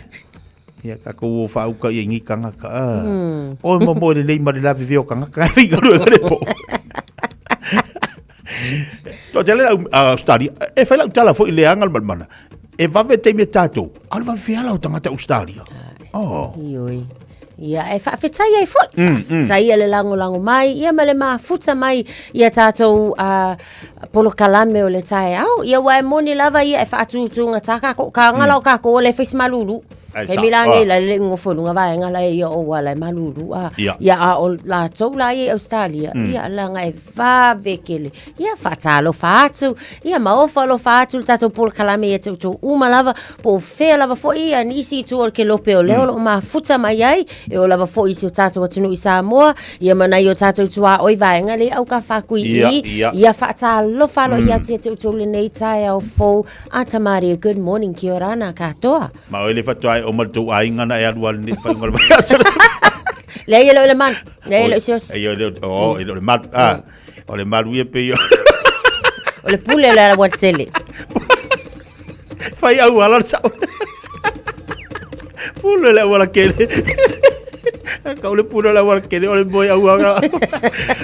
Ia, tatou o faauka ia i nei tagata. Ah. Oe momoe lelei ma le lavevea o tagata. Ai galuega le po. Toatele lau Australia, e fai lau tala foi i le Galumalemana. E vave taimi e tatou, a o le vave ala o tagata Australia. Oh. Ioe. Ia, e faafetai ai foi. Faafetai le lagolago mai, ia ma le mafuta mai ia tatou polokalame o le taeao. Ia ua e moni lava ia e faatutugata kākou, ka gala o kākou o le fai se malulu. Ai, Taimi sa, la nei ah. la le nofo i luga vaega la ia o ua la e malulu a. Ia. Ia a o latou la ia i Australia, ia laga e vave tele. Ia faatalofa atu, ia ma ofa alofa atu le tatou polokalame ia te outou uma lava, po o fea lava foi ia nisi itu o le kelope o lea o lo o mafuta mai ai, e oo lava foi i si o tatou atunuu i Samoa, ia ma nai o tatou tuaoi vaega lea aukafakui Ia, i, ia. ia faatalofa aloaia atu ia te outou lenei taeao fou. Ata mārie, good morning, kia ora ana katoa. Ma oe le faatoa e oma le tou aiga na e alu ale nei whainga o le vaiaso. Leai e le o le malu, leai e le o se osi. Ei, o le, o, e le o le malu. Ah, o le malu ia pei o... O le pule o le aualatele. Fai auala le sao. Pule le aualakele. Kau le puna la wala kele o le moe auanga.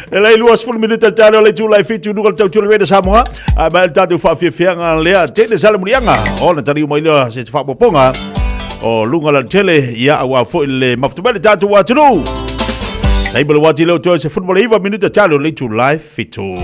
Le lai 20 minuta tale o le tūlai fitu nuka le tau tūle reda Samoa. A mai le tātou whaafiafianga lea tene sale mulianga. O na tani umai lea se te whaapoponga. O lunga la tele ia au a foi le mafutu le tātou atunu. Saiba le wati leo toe se football iwa minuta tale o le tūlai fitu.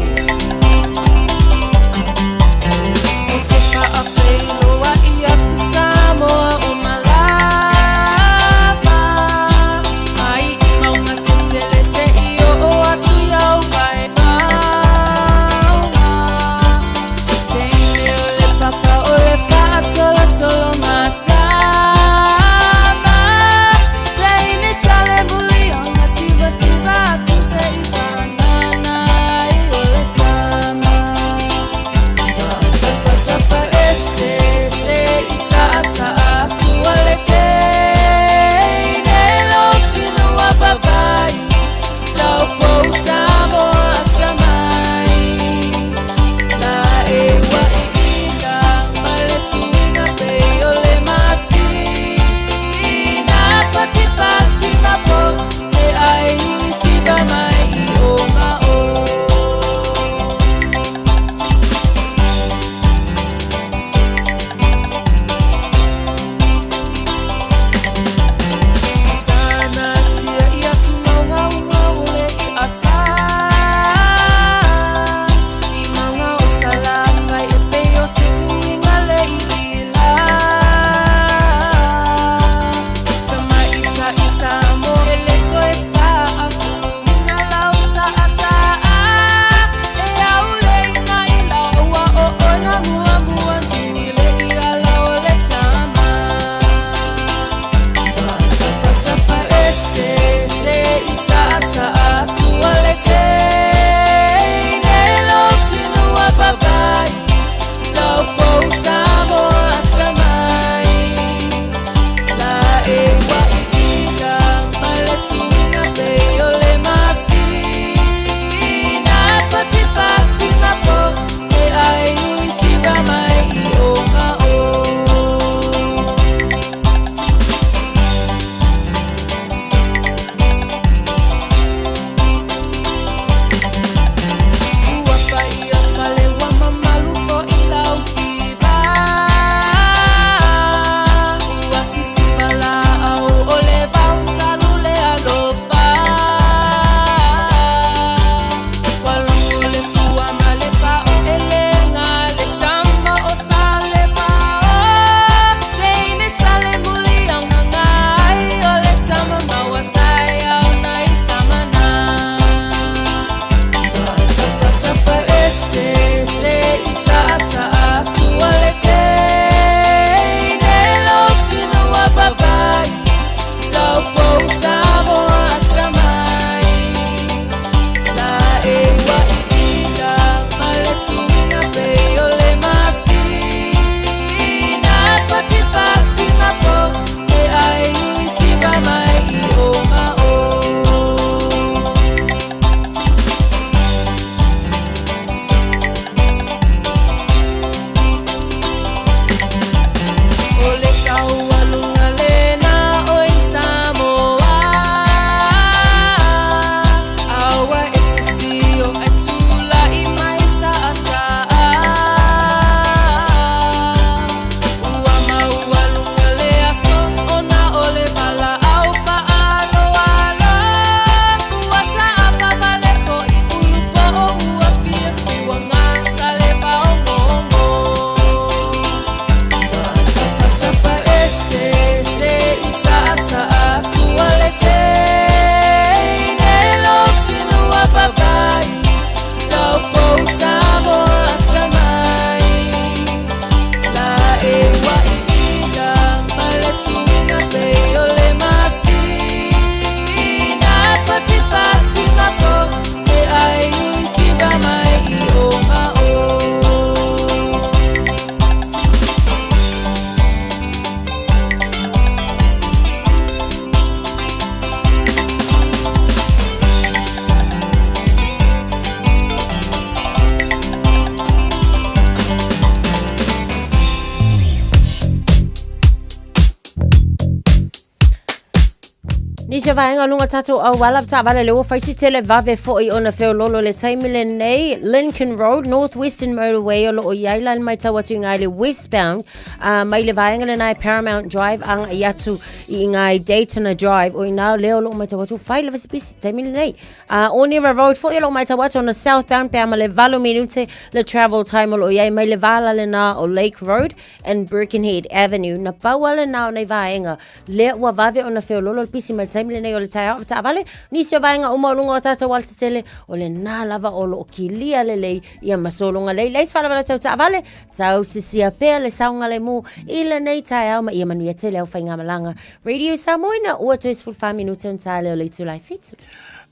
Nisi o vaega o luga o tatou auala taavale lea ua fai si tele vave foi ona feololo i le taimi lenei Lincoln Road North Western Motorway o loo i ai la le matau atu i inā i le westbound uh, mai le vaega lena i Paramount Drive agai atu i inā i Daytona Drive o inā lea o loo matau atu fai lava si pisi taimi lenei uh, Onera Road foi o loo matau atu ona southbound pe a ma le 8 minute le travel time o loo i ai mai le vala lena o Lake Road and Birkenhead Avenue, na pau lava lena o nei vaega lea ua vave ona feololo le pisi mai le taimi lenei o le taeao taavale. Nisi o vaega uma o luga o tatou alatetele, o lena lava o lo o kilia lelei ia ma sologa lelei. Leai se faalavelave tau taavale, tausisia pea le saogalemu i lenei taeao ma ia manuia tele au faigamalaga. Radio Samoa ina ua toe 14 minute ona ta lea o le itula e fitu.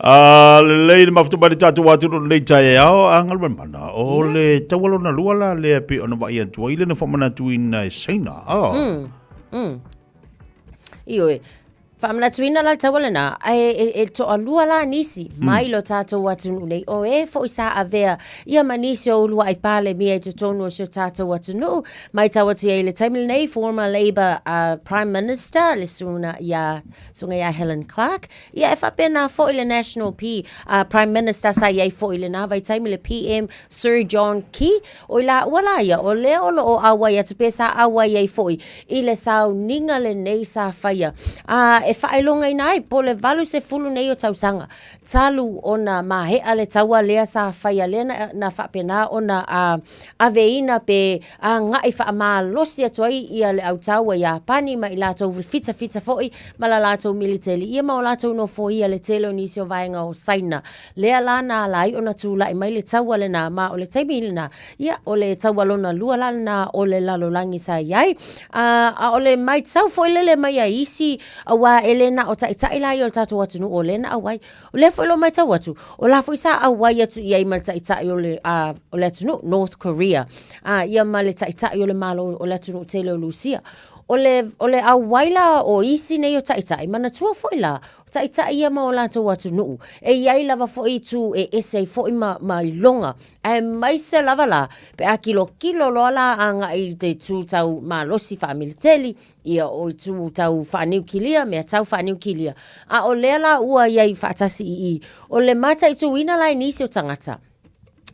A lelei le mafuta mai le tatou atunuu i lenei taeao, a Galumalemana, o le taua lona lua la lea pei ona vaai atu ai le na faamanatuina e Saina. Ah. Mm. Mm. Ioe. Faamanatuina la le taua lena, ae e, e toalua la nisi mm. mai lo tatou atunuu nei, o e foi sa avea ia ma nisi o uluai Palemia i totonu o si o tatou atunuu, matau atu i ai i le taimi lenei, former Labour uh, Prime Minister, le susuga ia, susuga ia Helen Clark, Ia, e faapena foi le National P, uh, Prime Minister sa i ai foi i lena vaitaimi le PM Sir John Key, o i laua la ia, o lea o lo o auai atu pe sa auai ai foi i le sauniga lenei sa faia. A e faailogaina ai po o le 80 nei o tausaga talu ona maea le taua lea sa faia lea na, na faapena ona uh, aveina pe agai faamalosi atu ai ia le au taua Iapani ma i latou fitafita foi ma la latou militeli ia ma o latou nofoia le tele o nisi o vaega o Saina. Lea la na ala ai ona tulai mai le taua lena ma o le taimi lena ia o le taua lona lua la lena o le lalolagi sa i ai. A, a o le maitau foi lele mai a isi auā e le na o taitai la ia o le tatou atunuu o lea na auai. O lea foi o lo o matau atu, o la foi sa auai atu i ai ma le taitai o le, uh, o le atunuu, North Korea, uh, ia ma le taitai o le malo o le atunuu tele o Lusia. O le, o le auai la o isi nei o taitai, manatua foi la, o taitai ia ma o latou atunuu, e i ai lava foi itu e ese ai foi ma, ma iloga, aemaise lava la, pe a kilokilo loa la agai i te itu tau malosi faamiliteli, Ia, o itu tau faaniukilia, mea tau faaniukilia. A o lea la ua i ai faatasi i i, o le mataituina la i nisi o tagata,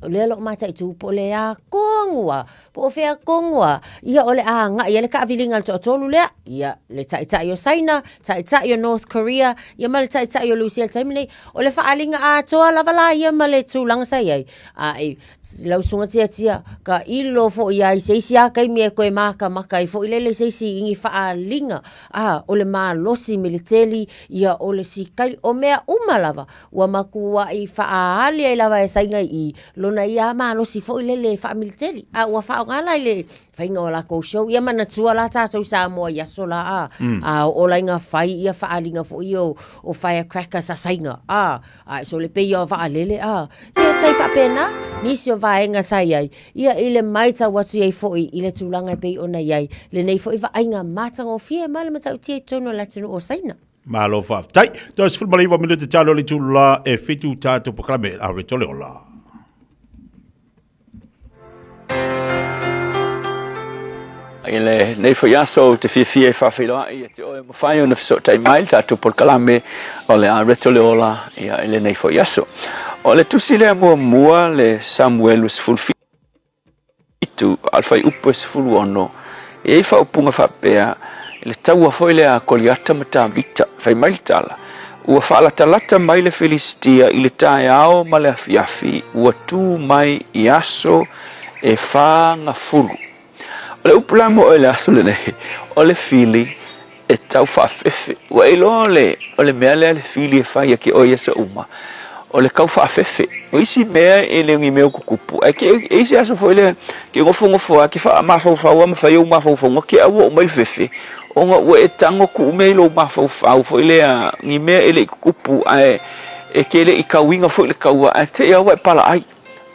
o lea o lo o mataitu po o le a tonu lava, po o fea tonu lava, ia o le a agai ai le taaviliga a le toatolu lea, ia, le taitai o Saina, taitai o North Korea, ia ma le taitai o Lusia i le taimi lenei. O le faaaliga atoa lava la ia ma le tulaga sa i ai, a e Lau susuga Tiatia, ka ilo foi ia i se isi a taimi e toe makamaka ai foi lele i se isi i ni faaaliga, a, o le malosi militeli, ia o le sikaili, o mea uma lava ua matuai faaali ai lava e Saina i lona ia malosi foi lele faamiliteli. A ua faaaoga la i le faiga o latou show. Ia manatua la tatou i Samoa i aso la, a, a oo la ina fai ia faaaliga foi ia o firecrackers a Saina, a, A e sole pei o vaalele, a, ia tai faapena nisi o vaega sa i ai, ia i le matau atu i ai foi i le tulaga e pei ona i ai lenei foi vaaiga matagofie ma le matautia i totonu o le atunuu o Saina. Malo faafetai. Toe 19 minute talo le itula e fitu tatou polokalame Ave Tole Ola. I lenei foi aso ou te fiafia e faafeiloai ia te oe ua mafai ona fesootai mai i le tatou polokalame o le Areto le Ola ia i lenei foi aso. O le tusi lea muamua le Samuelu 17 a o le fuaiupu e 16, e i ai faaupuga faapea i le taua foi lea a Koliata ma Tavita, fai mai le tala, Ua faalatalata mai le Filisitia i le taeao ma le afiafi, ua tu mai i aso e fagafulu. O le upu la mo oe i le aso lenei, o le fili e tau faafefe. Ua e iloa o le, o le mea lea le fili e fai ia te oe i aso uma, o le tau faafefe. O isi mea e le o ni mea ua tutupu, ae te, e i ai se aso foi lea, ke nofonofo lava, ke faamafaufau lava ma fai ou mafaufauga, te au ua oo mai le fefe, Ona ua e tago tuu mea i lou mafaufau foi lea, ni mea e le i tutupu ae e te le i tauina foi le taua ae te i lava ua e palaai.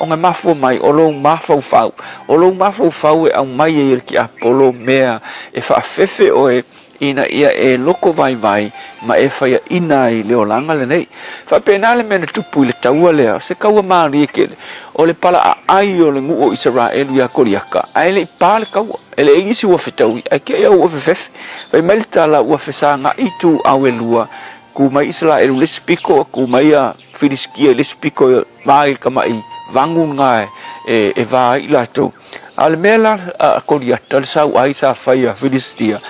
Ona e mafua mai o lou mafaufau, o lou mafaufau e aumai ai e le tiapolo mea e faafefe oe ina ia e loko vaivai ma e faiaina ai le olaga lenei. Faapena le mea na tupu i le taua lea, o se taua malie tele, o le palaaai o le nuu o Isaraelu ia Koliata, ae le i pa le taua. E leai nisi ua fetaui, ae te i au ua fefefe. Fai mai le tala, ua fesagai ituau e lua Kū mai Isaraelu i le isi pito, kū mai ia Filisitia i le isi pito, va i le tama'i vagu lena e va ai i latou. A o le mea la a Koliata, le sauai sa fai a Filisitia,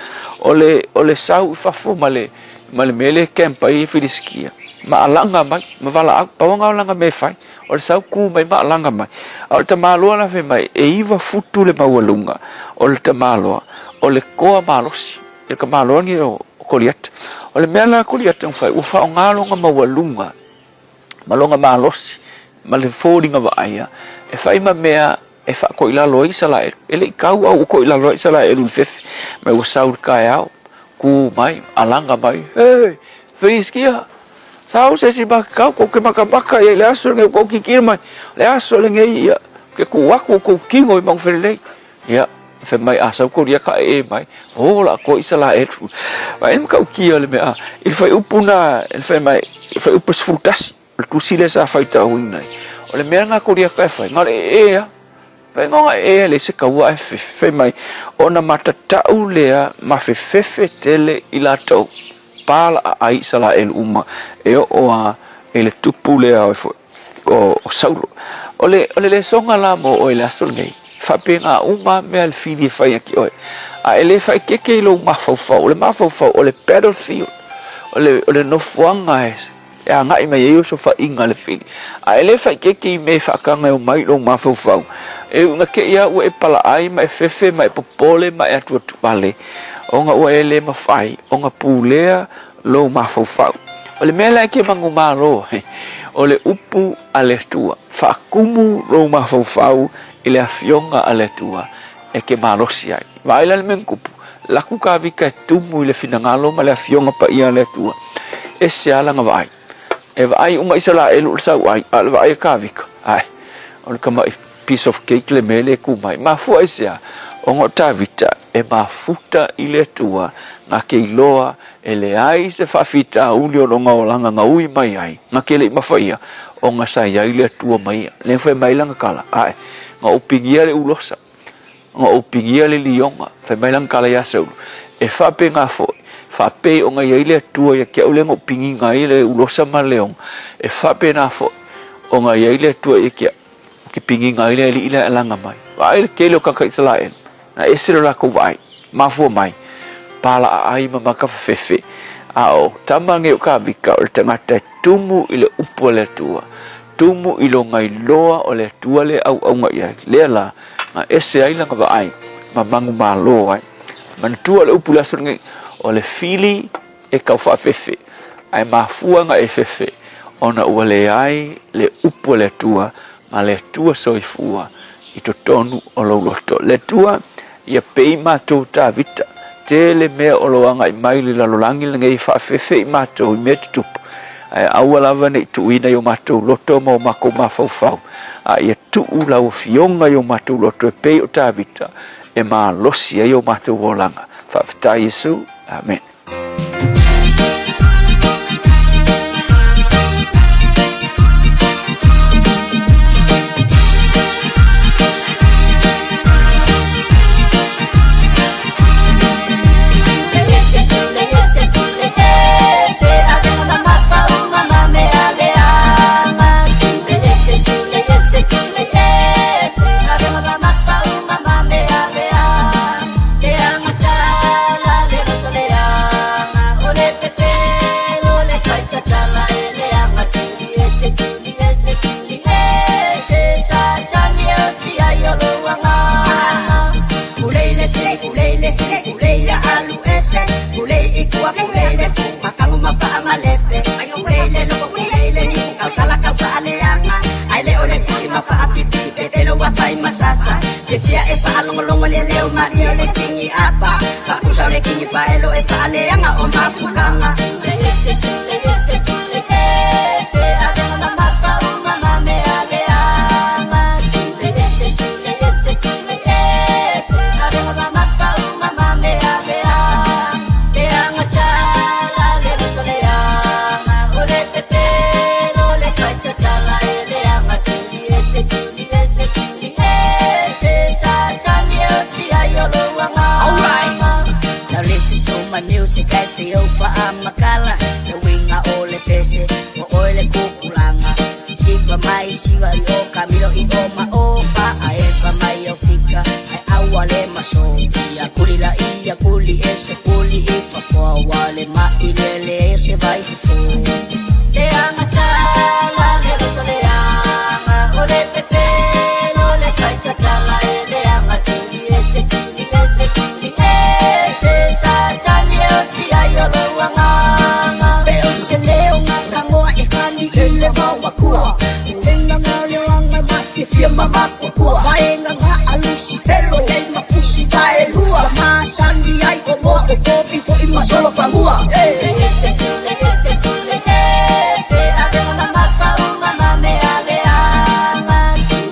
o le, o le sau i fafo ma le, ma le mea lea e camp ai Filisitia, ma alaga mai, ma valaau. Pau lena o lana mea e fai, o le sau kū mai ma alaga mai. A o le tamaloa la fai mai, e iva futu le maualuga o le tamaloa, o le toa malosi. I le tamaloa lenei o Koliata. O le mea la a Koliata na fai, ua faaaoga lona maualuga ma lona malosi ma le foliga vaaia e fai ma mea e faatoilalo ai Isaraelu. E le i tau a ua toilalo ai Isaraelu i le fefe, mai ua sau i le taeao, tu mai, alaga mai, Hei, Filisitia, sau se isi matatau, tou te matamata i ai i le aso lenei ua tou tilotilo mai, o le aso lenei ia, ou te tuu atu outou tino i Manufelelei. Ia, fai mai, a sau Koliata e e mai, o la atoa Isaraelu. Vaai le matautia o le mea, i le fuaiupu na, i le fai mai, i le fuaiupu 11, o le tusi lea sa faitauina ai, o le mea lena a Koliata e fai, na o le ee lava. Fai na ona ee e leai se taua ae fefe. Fai mai, ona matatau lea ma fefefe tele i latou, palaa ai Isaraelu uma, e oo lava i le tupu lea o Saulo. O le, o le lesona la mo oe i le aso lenei, faapena uma lava mea le fili e fai ia te oe. A e le faaeteete i lou mafaufau, o le mafaufau o le battlefield, o le, o le nofoaga e, e agai mai ai osofaiga a le fili. A e le faaeteete i mea e faataga e omai i lou mafaufau, e ui ina te i lava ua e palaai ma e fefe ma e popole ma e atuatuvale, ona ua e le mafai ona pulea lou mafaufau. O le mea la e te manumalo ai, o le upu a le Atua. Faatumu lou mafaufau i le Afioga a le Atua e te malosi ai. Vaai la le mea na tupu, laku Tavita e tumu i le finagalo ma le Afioga Paia a le Atua. Ese lava lana vaai. E vaai uma Isaraelu i le sauai, a o le vaai a Tavita, ae, o le tamai piece of cake le mea lea e tu mai. Mafua i se a? Ona o Tavita e mafuta i le Atua, na te iloa e leai se faafitauli o lona olaga na ui mai ai, na te le i mafaia, ona sa i ai le Atua ma ia. Lea fai mai lana tala, ae, na ou pigia le ulosa, na ou pigia le lioga, fai mai lana tala ia Saulu, e faapena foi, faapei ona i ai le Atua ia te au lea na ou pigiga ai le ulosa ma le leoga, e faapena foi ona i ai le Atua ia te au. O ke pigiga ai le alii lea e alaga mai. Vaai le tele o tagata Isaraelu, na ese lo latou vaai, mafua mai, palaa ai ma makafefefe. A o tama nei o Tavita, o le tagata e tumu i le upu a le Atua, tumu i lona iloa o le Atua lea e auauna i ai, lea la, na ese ai lana vaai ma manumalo ai. Manatua le upu i le aso lenei, o le fili e tau faafefe, ae mafua na e fefe, ona ua leai le upu a le Atua ma le Atua soifua i totonu o lou loto. Le Atua, ia pei matou Tavita, tele mea o lo agai mai le lalolagi lenei e faafefe i matou i mea tutupu, ae aua lava ne i tuuina i o matou loto ma o matou mafaufau, a ia tuu lau Afioga i o matou loto e pei o Tavita e malosi ai o matou olaga. Faafetai Iesu. Amene. siva i o kamilo i o ma o fa a e fa mai o fika ai aua le maso ia kuli la ia kuli e se kuli i fa foa wale ma i le le se vai fofo le anga sala le roto le anga o le pepe no le kai tatala e le anga tuli e se tuli e se tuli e se sa tani o ti ai o lo anga pe o se leo nga kangoa e kani i le vawa kua Lenga nga leo anga ma fia fia ma ma kua kua Vaenga nga alusi felo lei ma pusi vae lua Ma sani ai o moa o kopi fo i masolo fangua Le ese le ese le ese Avena ma maka o mama me ale anga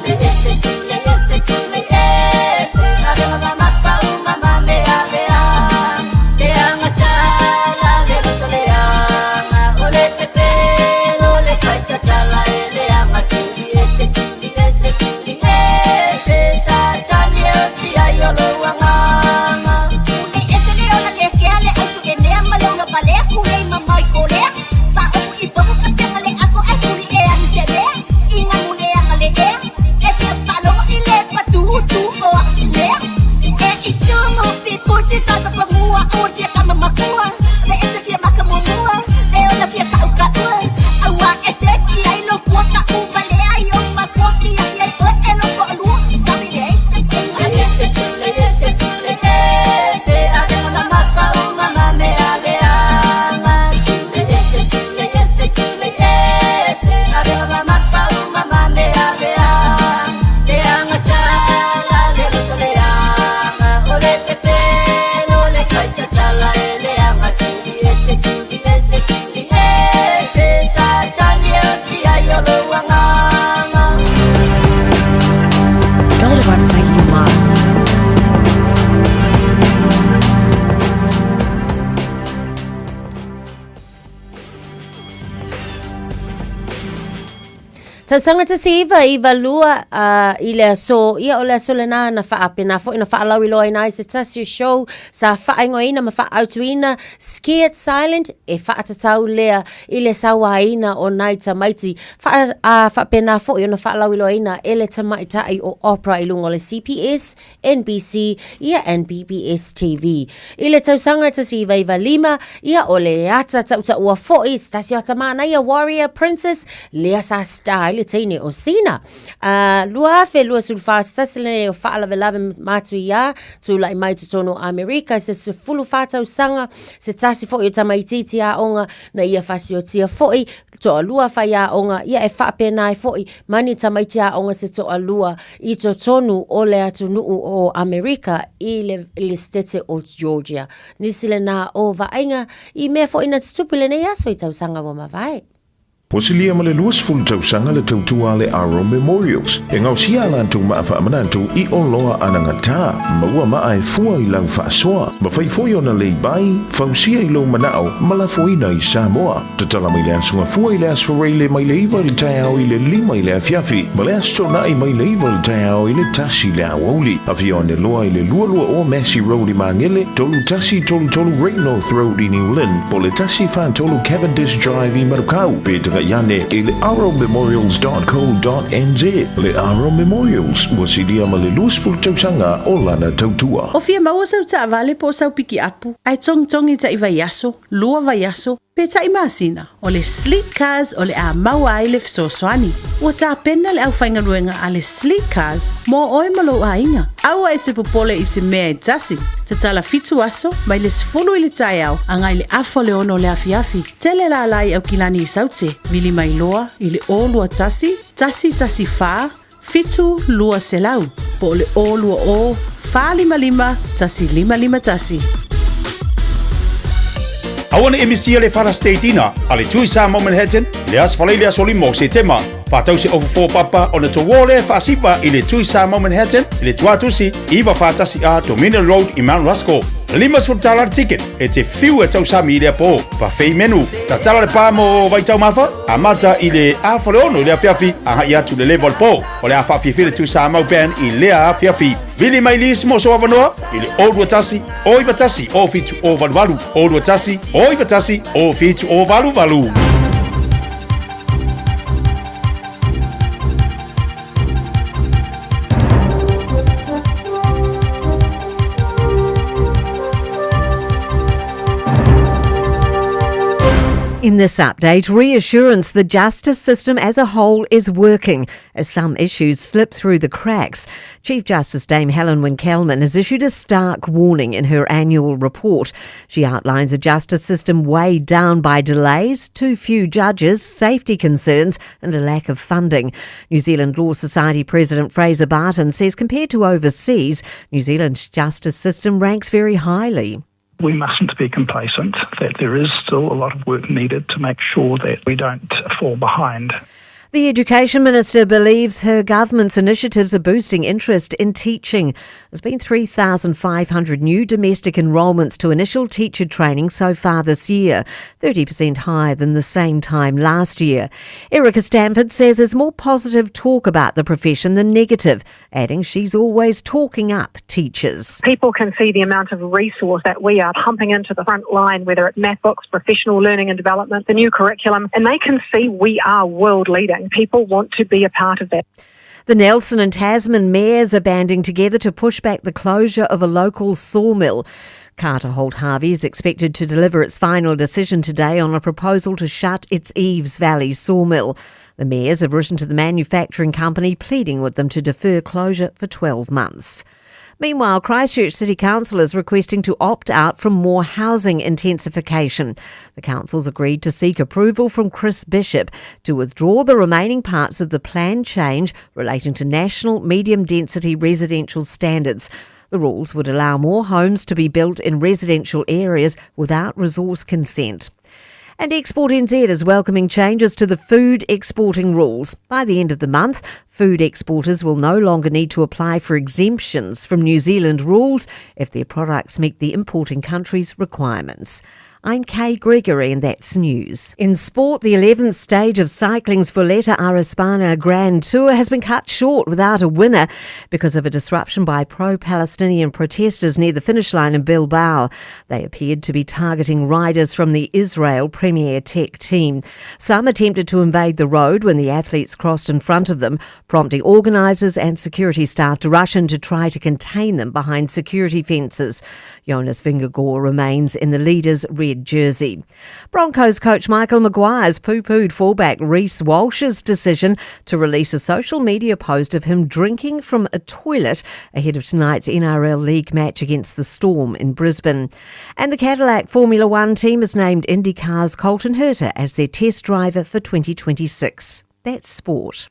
Le ese le ese le ese Avena ma maka o mama me ale anga Le anga sala le roto le anga O le pepe o le kai tatala e le anga tuli ese tuli ese tuli ese Sa tani o ti ai o lo anga Le ese le ola le kea le ausu e mea ma le una palea Kule i mamai kolea Pa ofu i poku ka tenga le ako e kuli e ani te mea I ngā mune anga le ea E fia whalogo i le patu tu o aku mea E i tumu fi pusi tata pa mua Aua fia kama makua Le ese fia maka mumua Le ola fia kau kaua Aua e te ki ai lo pua ka uva le ai o makua ki ai ai oe e lo ko lua Sorry le ese Le ese le ese le ese Avena ma maka o mama me ale anga Le ese le ese le ese Avena ma maka o mama me ale anga Le anga sala le roto le anga O le pepe o le kai tatala e le anga tuli ese tuli ese tuli ese Sa tani o ti ai o lo anga Build a website you love. Tausaga 1992 i le aso, ia o le aso lena na faapena foi na faalauiloaina ai se tasi o show sa faaigoaina ma faaautuina Scared Silent e faatatau lea i le sauaina o nai tamaiti faa, a faapena foi ona faalauiloaina e le tamaitai o Oprah i luga o le CPS, NBC ia and BBS TV. I le tausaga 1995, ia o le ata tautaua foi se tasi o ata manaia Warrior Princess lea sa star ai le teine o Sina. 2024 se tasi lenei o faalavelave matuia tulai mai totonu o Amerika i se 14 tausaga se tasi foi o tamaitiiti aoga na ia fasiotia foi toalua faiaoga, ia e faapena ai foi ma ni tamaiti aoga se toalua i totonu o le atunuu o Amerika i le, i le Setete o Georgia. Nisi lena o vaaiga i mea foi na tutupu i lenei aso i tausaga ua mavae. Ua silia ma le 20 tausaga le tautua a le Aro Memorials e gaosia a latou maa faamanatu i oloa anagata, maua maa e fua i lau faasoa, mafai foi ona leibai, fausia i lou manao ma lafoina i Samoa. Tatala mai le Aso Gafua i le Aso Faraile mai le 9 i le taeao i le 5 i le afiafi ma le Aso Toonai mai le 9 i le taeao i le 1 i le aoauli. Afio ane loa i le 220 Massey Road i Magele, 3133 Great North Road i New Lynn, po o le 143 Cavendish Drive i Manukau, pe tagai ane i le arrowmemorials.co.nz. Le Arrow Memorials, ua silia ma le 20 tausaga o lana tautua. O fia maua sau taavale po o sau pikiapu, ae togitogi taʻi vaiaso, lua vaiaso, pe taʻi masina, o le Sleek Cars o le a maua ai le fesoasoani. Ua tapena le aufaigaluega a le Sleek Cars mo oe ma lou aiga. Aua e te popole i se mea e tasi. Tatala fitu aso, mai le 10 i le taeao agai le afa o le ono o le afiafi. Tele lala i Aukilani i Saute, vili mai loa i le 021 114 7 200 po o le 020 455 1551. Aua ne i misia le Father's Day Dinner a le Tui Samoa Manhattan i le Aso Faraile aso 5 o Setema. Faatau se ofu fo papa ona touō lea faasiva i le Tui Samoa Manhattan i le Tuatusi 941 A Dominion Road i Mount Ruskell. $50 le ticket e te fiu e tausami i lea pō. Buffet menu. Tatala le pa mo Vaitaumafa, amata i le afa o le ono i le afiafi agai atu le leva o le pō. O le a faafiafia le Tui Samoa Band i lea afiafi. Vili mai lisi mo sou avanoa i le 021 091 07 088 021 091 07 088. In this update, reassurance the justice system as a whole is working as some issues slip through the cracks. Chief Justice Dame Helen Winkelmann has issued a stark warning in her annual report. She outlines a justice system weighed down by delays, too few judges, safety concerns, and a lack of funding. New Zealand Law Society President Fraser Barton says compared to overseas, New Zealand's justice system ranks very highly. We mustn't be complacent, that there is still a lot of work needed to make sure that we don't fall behind. The Education Minister believes her government's initiatives are boosting interest in teaching. There's been 3,500 new domestic enrolments to initial teacher training so far this year, 30% higher than the same time last year. Erica Stanford says there's more positive talk about the profession than negative, adding she's always talking up teachers. People can see the amount of resource that we are pumping into the front line, whether it's math books, professional learning and development, the new curriculum, and they can see we are world leading. People want to be a part of that. The Nelson and Tasman mayors are banding together to push back the closure of a local sawmill. Carter Holt Harvey is expected to deliver its final decision today on a proposal to shut its Eves Valley sawmill. The mayors have written to the manufacturing company pleading with them to defer closure for 12 months. Meanwhile, Christchurch City Council is requesting to opt out from more housing intensification. The council's agreed to seek approval from Chris Bishop to withdraw the remaining parts of the planned change relating to national medium density residential standards. The rules would allow more homes to be built in residential areas without resource consent. And Export NZ is welcoming changes to the food exporting rules. By the end of the month, food exporters will no longer need to apply for exemptions from New Zealand rules if their products meet the importing country's requirements. I'm Kay Gregory, and that's news. In sport, the 11th stage of cycling's Vuelta a España Grand Tour has been cut short without a winner because of a disruption by pro Palestinian protesters near the finish line in Bilbao. They appeared to be targeting riders from the Israel Premier Tech team. Some attempted to invade the road when the athletes crossed in front of them, prompting organisers and security staff to rush in to try to contain them behind security fences. Jonas Vingegaard remains in the leader's red jersey. Broncos coach Michael Maguire's poo-pooed fullback Reece Walsh's decision to release a social media post of him drinking from a toilet ahead of tonight's NRL League match against the Storm in Brisbane. And the Cadillac Formula One team has named IndyCar's Colton Herta as their test driver for 2026. That's sport.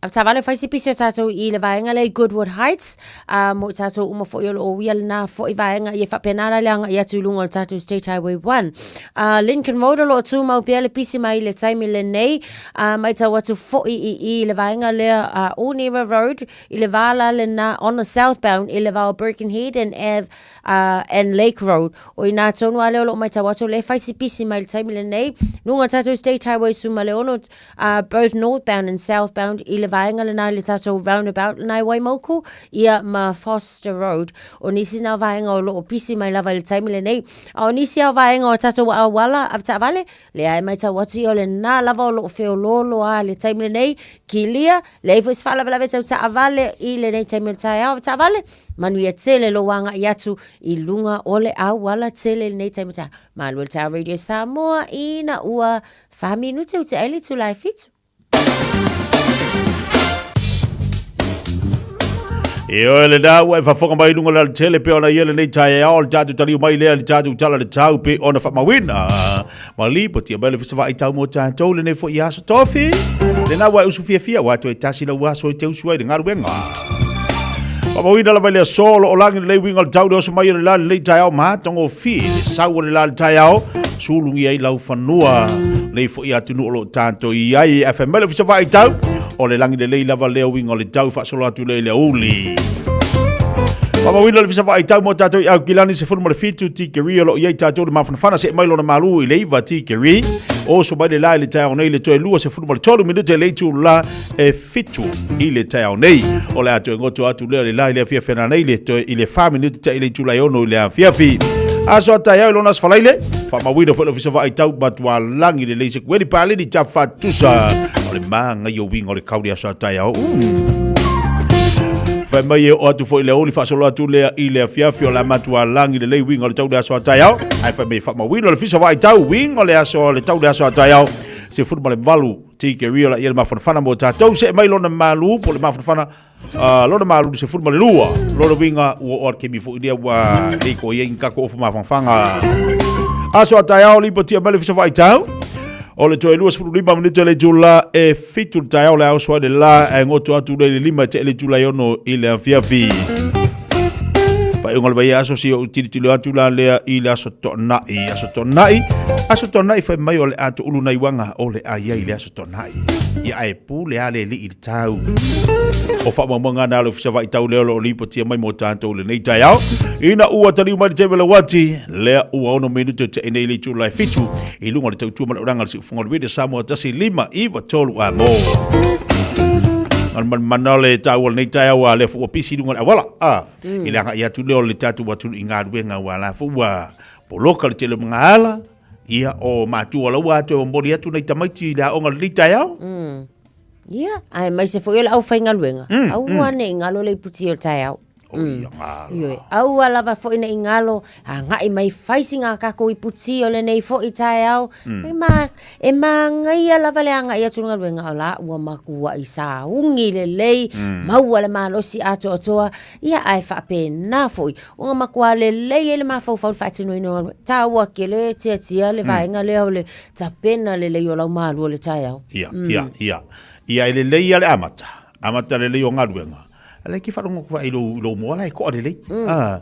Avetaavale fai se pisi o tātou i le vaega lea i Goodwood Heights, a mo i tātou uma foi o loo uia lena foi vaega i e faapena la le agai atu i luga o le tātou State Highway 1. Uh, Lincoln Road o loo tumau pea le pisi mai le taimi lenei, a maitau atu foi i i le vaega lea uh, Onera Road i le vala lena on the southbound i le va o Birkenhead and Ave uh, and Lake Road. O inā tonu a lea o loo maitau atu le fai si pisi mai le taimi lenei, luga o tātou State Highway suma le ono, uh, both northbound and southbound i le vaega lena i le tātou roundabout lena i Waimauku, ia ma Foster Road. O nisi nā vaega o loo pisi mai lava i le taimi lenei. A o nisi au vaega o tātou auala avetaavale, lea e maitau atu ia o lena lava o loo feoloolo a le taimi lenei, kilia, leai foi se faalavelave tau taavale i lenei taimi o le taeao avetaavale, manuia tele lou agai atu i luga o le auala tele i lenei taimi o le taeao. Malu e le Tower Radio Samoa ina ua Wha minute o te aile tū lai fitu. E oe le nā ua e whafonga mai lunga le tele pe ona ia lenei taeao le tātou taliu mai lea le tātou tala le tau pe ona whamawina. Ma lipo tia mai le fisa vai tau mō tātou lenei fo i aso tofi. Le nā ua e usu fia fia ua atu e tasi lau aso i te usu ai le ngaruenga. Whamawina la mai le aso lo o langi le winga le tau le oso mai o le la le taeao matongo fi le sau o le la le taeao. Sulugi ai lau fanua nei foi atunuu o lo o tatou i ai. Ae fai mai le Ofisa Vaai Tau, o le lagi lelei lava lea uiga o le tau faasolo atu lea i le aoauli. Faamauina le Ofisa Vaai Tau mo tatou i Aukilani 17 tikeri o lo o i ai tatou le mafanafana see mai lona malu i le 9 tikeri. Oso mai le la i le taeao nei le toe 23 minute le itula e fitu i le taeao nei. O le a toe goto atu lea le la i le afiafi ananei le toe i le 4 minute te i le itula e ono i le afiafi. Aso a taeao i lona asfalaile, faamauina foi le ofisa vaai tau matua lagi lelei se kueli paleni ta fatusa. O le māngai o winga o le kauri aso a taeao. Fai mai e oo atu foi i le aoauli faasolo atu lea i le afiafi o le a matua lagi lelei uiga o le tau le aso a taeao. Ae fai mai e faamauina o le fisa vaitau uiga o le aso le tau le aso a taeao 18 tikeri o la ia le mafanafana mo tatou see mai lona malu po o le mafanafana uh, lona malu 12 lona uiga ua oo atu kemi foi lea ua lei ko ia i kako ofu mafanafanga aso a taeao lipotia mai le fisa vaitau O le toe 25 minute le itula e fitu le taeao le aoso ai le la e goto atu le lima e te le itula e ono i le afiafi. Faaiuga o le vaiaso si ou tilotilo atu la lea i le aso Toonai. Aso Toonai, aso Toonai fai mai o le a toulu nai uaga o le a iai i le aso Toonai. Ia ae pule a le alii i le tau. O faamaumauga na a le Ofisa Vaitau lea o lo o lipotia mai mo tatou i lenei taeao. Ina ua taliu mai le taimi o le uati, lea ua ono minute o te nei le itula e fitu i luga o le tautua ma le oraga o le siufofoga o le Radio Samoa 1593 a mo. Mana o le taua o lenei taeao a lea foi ua pisi i luga o le auala. A, mm. I le agai atu lea o le tatou atunuu i galuega ua la foi ua poloka le tele o mga ala. Ia, o matua laua atu e momoli atu nei tamaiti i le aoga o lenei taeao. Mm. Ia, aemaise foi o le aufaigaluega. Mm, Aua mm. ne i galo le iputi o le taeao. Mm. Ioe, aua lava foi ne i galo, agai mai fai sina tatou iputi o lenei foi taeao. Mm. E, ma, e magaia lava le agai atu i le galuega o la ua matuai sauni lelei, mm. maua le malosi atoatoa, ia ae faapena foi, ona matua lelei ai le mafaufau i le faatinoina o galuega. Taua tele tiatia le mm. vaega lea o le tapena lelei o lau malu o le taeao. Ia, mm. ia, ia. Ia e lelei ia le amata. Amata lelei o galuega. A lea ke faalogo atu i lou, lou moa la e koa lelei. Mm. Ah,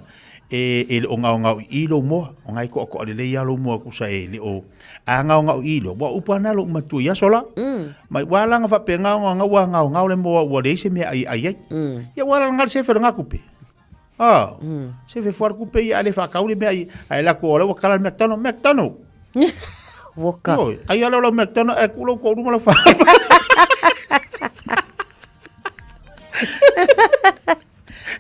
e, e le o gaogao i i lou moa. O ngai koa koa lelei a lou moa kusa e le o a gaogao i i lou. Ua upu ana lou matua i aso la. Mm. Mai ua langa faapea gaogao ngau ua gaogao le moa ua leai se mea ai ai ai. Mm. Ia ua langa le sefe le ngakupe. Ah, mm. sefe fuar kupe ia ale whakau le mea ai. Ai la ko ua kala le McDonald, McDonald. Woka. Oi, ai ala lau McDonald e kulo ko ruma la wha.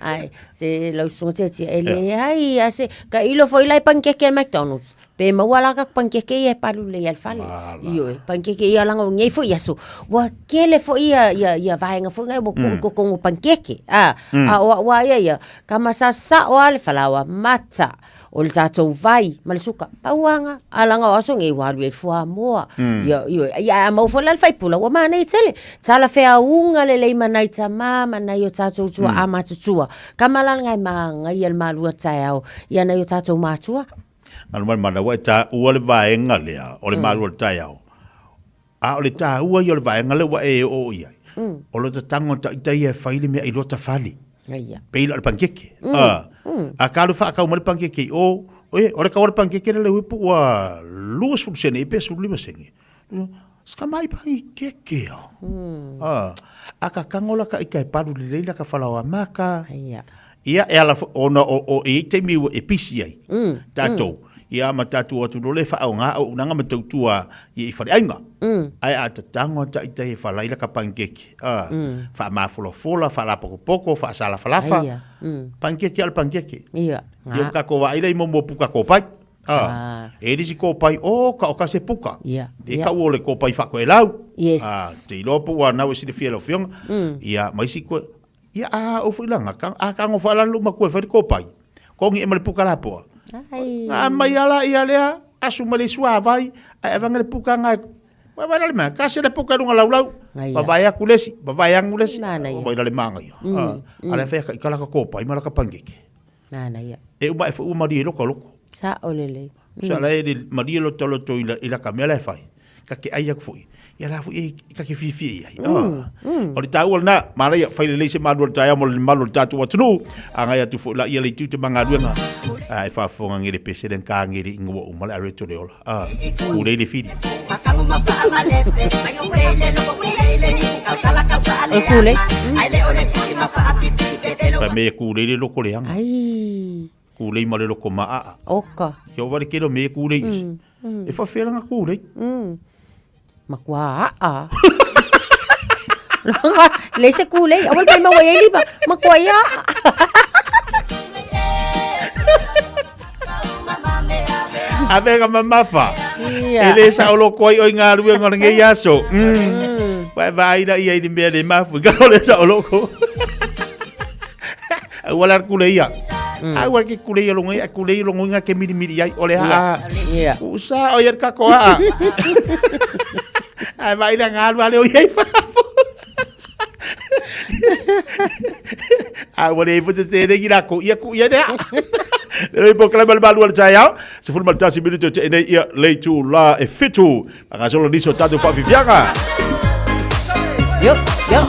Ai, se lau susuga tiatia, e leai a se, ka ilo foi lai pankeke al McDonald's. Pe maua la ka pankeke ia e palu lelei al fale. Ioe, pankeke ia langa o nei foi aso. Ua kele foi ia, ia, ia vaega foi ngai ua kuu mm. kokongo pankeke. A, mm. a o ua ia ia, ka masasao a le falaoa mata. O le tatou vai ma le suka, pauaga, a laga o aso nei ua alu i ai le fuamoa. Mm. Ia, ia, ia a maua foi la le faipula, ua manaia tele. Talafeauga lelei ma nai tamā ma nai o tatou tua'a mm. matutua. Kama la lena e magaia le malua taeao ia nai o tatou matua. Ngalo mai manawa e taua le vaega lea o le mm. malua le taeao. A o le taua ia o le vaega lea ua e oo i ai, mm. o lota tago ita ia e fai le mea i lota fale. Ia. Pei la o le pankeke. Mm. A, mm. a ka alu faakau mai le pankeke i o, e, o le kau o le pankeke le le uipu ua 20 sene i pe 15 sene. Ska mai pankeke o. Mm. A, a ka kango la ka ika e palu lelei la ka falaoa maka. Ia. Ia, e ala fo, ona o, o e i taimi ua e pisi ai. Mm. Tātou. Mm. Ia, ma tātou atu lole whaonga au unanga ma tautua ia i whareaiga. Mm. Ae a tatango ata i tai e whalaila ka pankeke. A, mm. whaamafolafola, whaalapokopoko, whaasalafalafa. Ia. Mm. Pankeke ala pankeke. Ia. Ia ka ko waila i momo puka kōpai. A, ah. e risi kōpai, o, ka o ka se puka. Ia. E ka ua le kōpai whako e lau. Yes. A, te iloa po ua nau e silafia lau fionga. Mm. Ia, ma isi koe, Ia, a o foi langa, ka, a ka ngofa ala luma kue fai le kopai. Ko ngi e ma le puka la poa. Ai. Nga mai ala ia lea, asu ma le sua vai, ai avanga le puka nga, wa vai la le mea, ka se le puka lunga lau lau, Ia. va vai aku lesi, va vai angu lesi, Nana ia. vai la le manga ia. Mm, A, mm. ala whea ka ikala ka kopai ma la ka pangeke. Nana ia. E uma e fo uma ri e loko loko. Sa'o lelei. Sa la e le malie loto loto i la, i la ka mea la e fai. Ka ke ai aku foi. Ia la foi e ka ke fiafia i ai. Mm, mm. O le taua lena, manaia, fai lelei se malu o le taeao mo le malu o le tatou atunuu. Agai atu foi la ia le itu te mangaluega. A e faafofoga ngele pesele ka ngele ingoa uma le are tole ola. A, ulei le fili. O kulei. Pa me kulei le loko le anga. Ai. Kūlei ma le loko maʻaʻa. Oka. Ia o wale kelo me kūlei isi. Mm, mm. E whawhea nga kūlei. Mm. Makua a'a. Le se kūlei. Awal pai maua ia lima. Makua ia a'a. Avega mamafa. Ia. E le sa o loko ai o i ngā ruenga o ngei aso. Mm. Wae vaai la ia i le mea le mafu. Ka o le sa o loko. Aua la kule ia. Aua ke kule ia longo ia kule ia longo inga ke miri miri ai ole ha. Usa o ia ka koa. Ai vai la ngalu ale o ia i papo. Aua le ipo se se ki la ko ia ku ia nea. Le ipo kala mal malu al chayao. Se fulu mal tasi minuto te nei ia le tu la e fitu. Agasolo niso tatu fa viviaga. Yo, yo.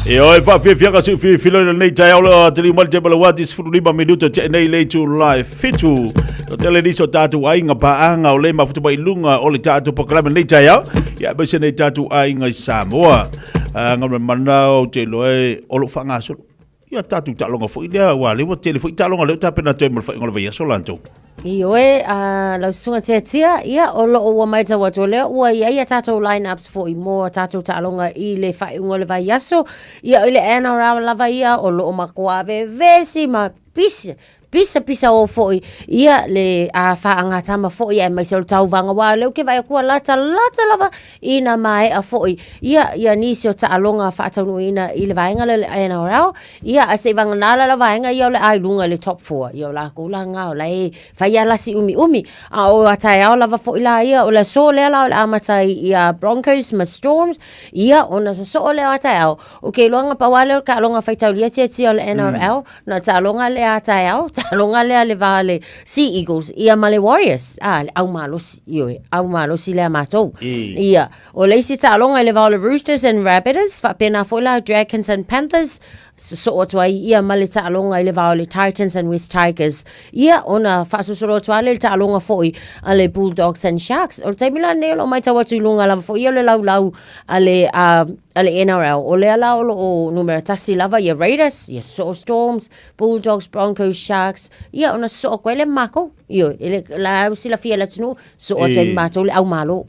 E oi whawhiwhianga si whiwhilo i lenei taeao le te lima le te malawati 15 minuto te nei le tu live fitu. O te le niso tātou aiga paanga o le mafuta mai lunga o le tātou pakalama nei taeao. Ia bese nei tātou aiga i Samoa. Ngā me mana o te loe o lo whangasolo. Ia tātou taaloga foi lea, ua le ua tele foi taaloga lea ua tapena atu ai mo le faaiuga o le vaiaso latou. Ioe, a lau susuga Tiatia, ia, o loo ua maitau atu o lea ua i ai a tātou line-ups foi mo a tātou taaloga i le faaiuga o le vaiaso. Ia, i le NRL lava ia, o loo matua vevesi ma pisi. Pisapisa o foi ia le a faagatama foi aemaise o le tauvaga aua o lea ou te vaai atu ua latalata lava ina maea foi ia ia nisi o taaloga faataunuuina i le vaega lea o le NRL ia ae se i vagana la la vaega ia o le a i luga i le top 4 ia o lakou la na o la e fai a lasi umiumi a o a taeao lava foi la ia o le aso lea la o le amata ai ia Broncos ma Storms ia ona sosoo lea o a taeao ou te iloa na pau lava lea o le taaloga faitaulia tiatia o le NRL Na taaloga lea a taeao, taaloga lea le va o le Sea Eagles ia ma le Warriors. Ah, le au malosi, ioe, au malosi lea matou. Ia, o le isi taaloga i le va o le Roosters and Rabbitohs, faapena foi la Dragons and Panthers, sosoo atu ai ia ma le taaloga i le va o le Titans and West Tigers. Ia, ona faasolosolo atu lava lea i le taaloga foi a le Bulldogs and Sharks. O le taimi la lenei o lo o matau atu i luga lava foi ia o le laulau a le, a le NRL. O lea la o lo o numera tasi lava ia Raiders, ia sosoo Storms, Bulldogs, Broncos, Sharks, ia ona sosoo atu ai lea ma matou. Ioe, e le, la au silafia e le atunuu, sosoo atu ai ma matou le au malo.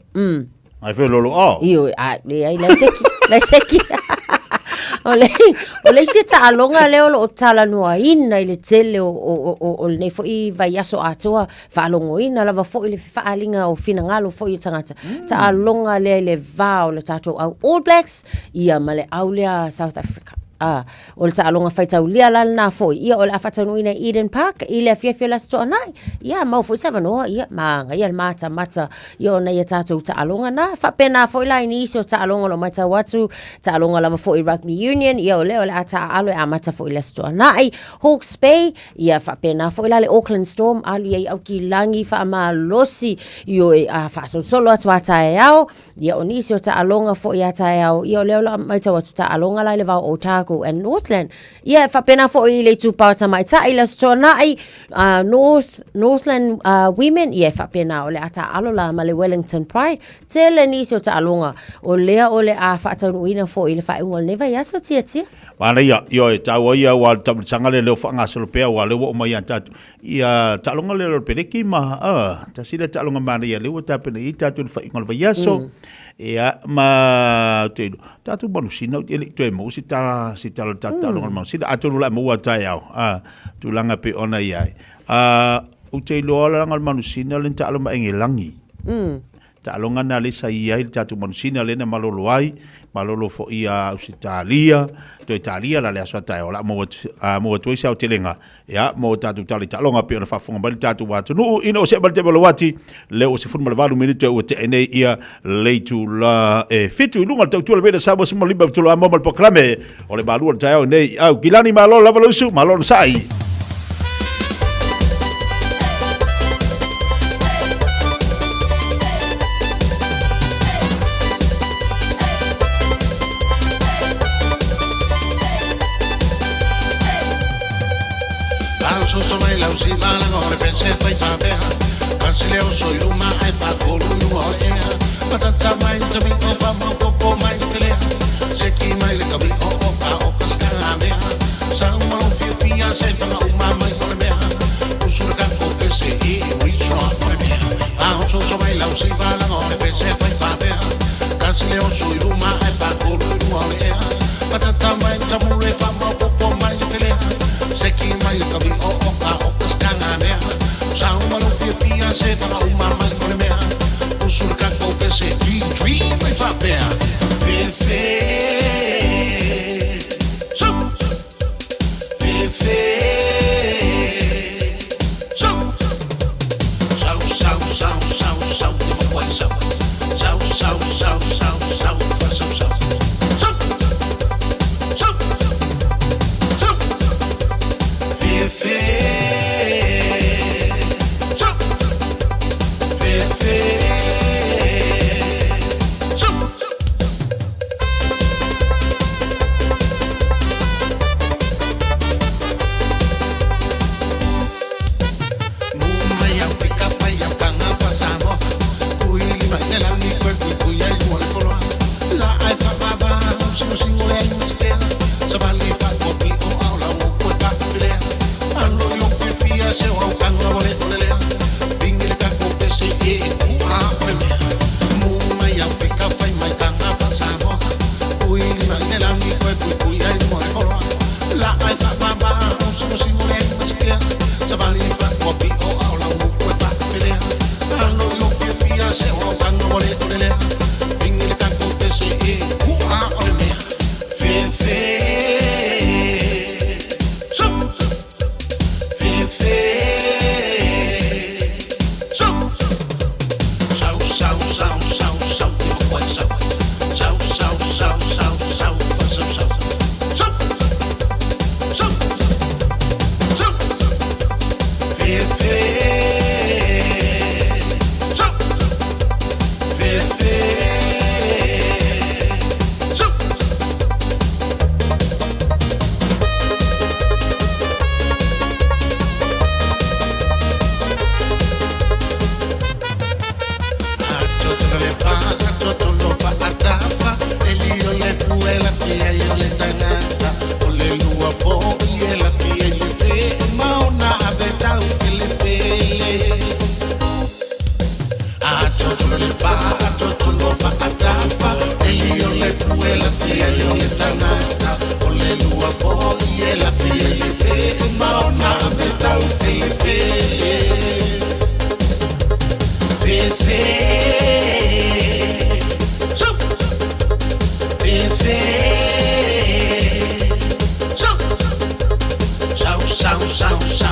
Ai foi lolo ao. Ioe, a, leai, lai se ki, lai se ki. O le, o le isi taaloga lea o lo o talanoaina i le tele o, o, o, o, o lenei foi vaiaso atoa, faalogoina lava foi le fefaaliga o finagalo foi o tagata. Taaloga lea i le va o le tatou au All Blacks ia ma le au lea South Africa. Ah, o le taaloga faitaulia la lena foi, ia o le a faataunuuina i Eden Park i le afiafi o le Aso Toonai. Ia, maua foi se avanoa, ia, manaia le matamata ia o nai a tatou taaloga na. Faapena foi la i nisi o taaloga o lo o matau atu, taaloga lava foi Rugby Union, ia o lea o le a taaalo e amata foi i le Aso Toonai. Hawke's Bay, Ia faapena foi la le Auckland Storm, alu i ai Aukilagi faamalosi, ioe, a faasolosolo atu a taeao, ia o nisi o taaloga foi a taeao, ia o lea o lo o matau atu taaloga la i le va o Otago and Northland. Ia e faapena foi i le itupa o tamaitai i le Aso Toonai, North, Northland Women, ia e faapena o le a taaalo la ma le Wellington Pride. Tele nisi o taaloga o lea o le a faataunuuina foi i le faaiuga o lenei vaiaso, Tiatia. Manaia, ioe, taua ia aua o le taamilisaga lea lea ua faagasolo pea aua lea ua oo mai ia tatou. Ia taaloga lea o le peleki ma, tasi lea taaloga manaia lea ua tapena i ai tatou i le faaiuga o le vaiaso. Ia, ma ou te iloa, tatou manusina, e le i toe maua se tala, se tala o le tatou taaloga o le manusina. Atonu o le a maua a taeao, tulaga e pei ona i ai. Ou te iloa leaga o le manusina le na taalo ma Engelagi. Taaloga na lea sa i ai le tatou manusina lea na malolo ai, malolo foi ia Ausetalia, toe talia la le aso a taeao o le a maua atu ai se aotelega ia mo tatou tala i taaloga pei ona faafofoga mai le tatou atunuu ina ua see mai le taimi o le uati lea ua 18 minute ua tea nei ia le itula e 7 i luga o le tautua le Vena Samoa 15 tolo amo ma le polokalame o le malua o le taeao nei au Kilani malo lava le usu malo na sai.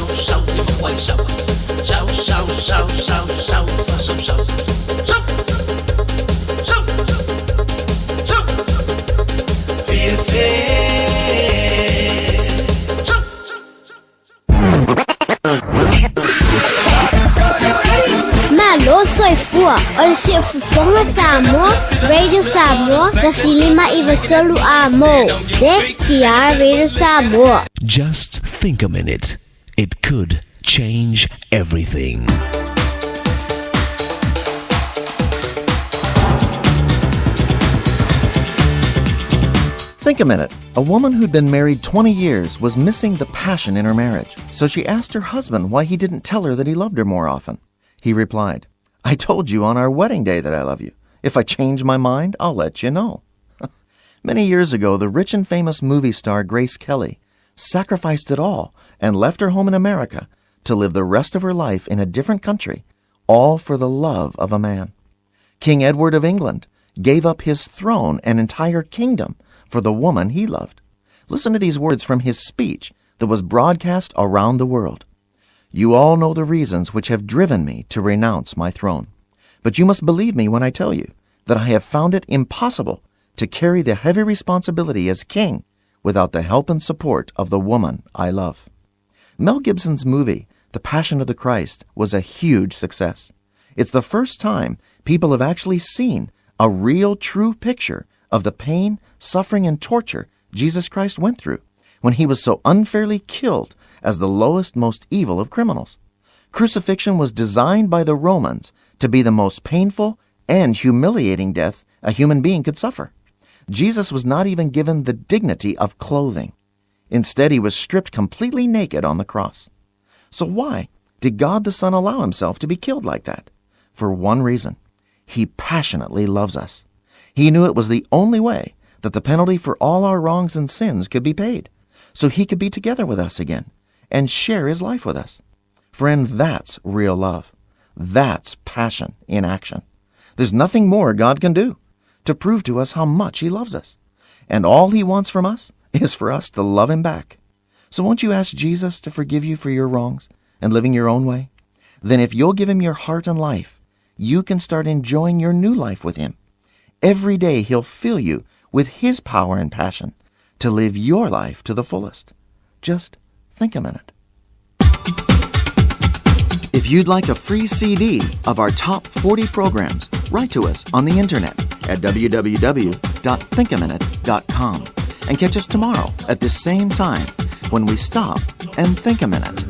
sau sau 5 8 sau. Sau sau sau sau sau 4 sau sau. Sau. Sau. Sau. Fiafia. Malo soifua o le Siufofoga Samoa, Radio Samoa, 1593 A Mo. CKR Radio Samoa. Just think a minute. It could change everything. Think a minute. A woman who'd been married 20 years was missing the passion in her marriage, so she asked her husband why he didn't tell her that he loved her more often. He replied, I told you on our wedding day that I love you. If I change my mind, I'll let you know. Many years ago, the rich and famous movie star Grace Kelly sacrificed it all and left her home in America to live the rest of her life in a different country, all for the love of a man. King Edward of England gave up his throne and entire kingdom for the woman he loved. Listen to these words from his speech that was broadcast around the world. You all know the reasons which have driven me to renounce my throne. But you must believe me when I tell you that I have found it impossible to carry the heavy responsibility as king without the help and support of the woman I love. Mel Gibson's movie, The Passion of the Christ, was a huge success. It's the first time people have actually seen a real, true picture of the pain, suffering, and torture Jesus Christ went through when he was so unfairly killed as the lowest, most evil of criminals. Crucifixion was designed by the Romans to be the most painful and humiliating death a human being could suffer. Jesus was not even given the dignity of clothing. Instead, he was stripped completely naked on the cross. So why did God the Son allow himself to be killed like that? For one reason. He passionately loves us. He knew it was the only way that the penalty for all our wrongs and sins could be paid, so he could be together with us again and share his life with us. Friend, that's real love. That's passion in action. There's nothing more God can do to prove to us how much he loves us. And all he wants from us is for us to love him back. So won't you ask Jesus to forgive you for your wrongs and living your own way? Then if you'll give him your heart and life, you can start enjoying your new life with him. Every day he'll fill you with his power and passion to live your life to the fullest. Just think a minute. If you'd like a free CD of our top 40 programs, write to us on the internet at www.thinkaminute.com and catch us tomorrow at this same time when we stop and think a minute.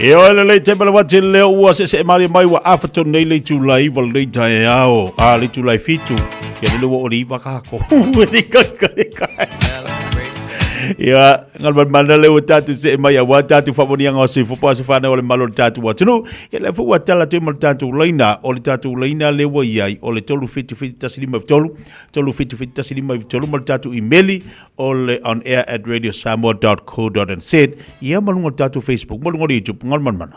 E oe lelei te mele wati leo ua se se mari mai ua afa tonu nei le itula iwa le taeao, a le itula i fitu. Ia lele ua ori iwa kako. Ua ni ka ka ka. Ia, ngal man mana le ua tātou se mai a ua tātou whamonianga o se fopo a se whanau o le malo le tātou atunu. Ia le fu ua tala tui ma le tātou leina, o le tātou leina le ua iai, o le tolu fitu fitu tasi lima tolu, tolu fitu fitu tasi lima tolu ma le tātou imeli, o le on air at radiosamoa.co.nz ia ma luga o le tatou Facebook ma luga o le YouTube ngal manamana.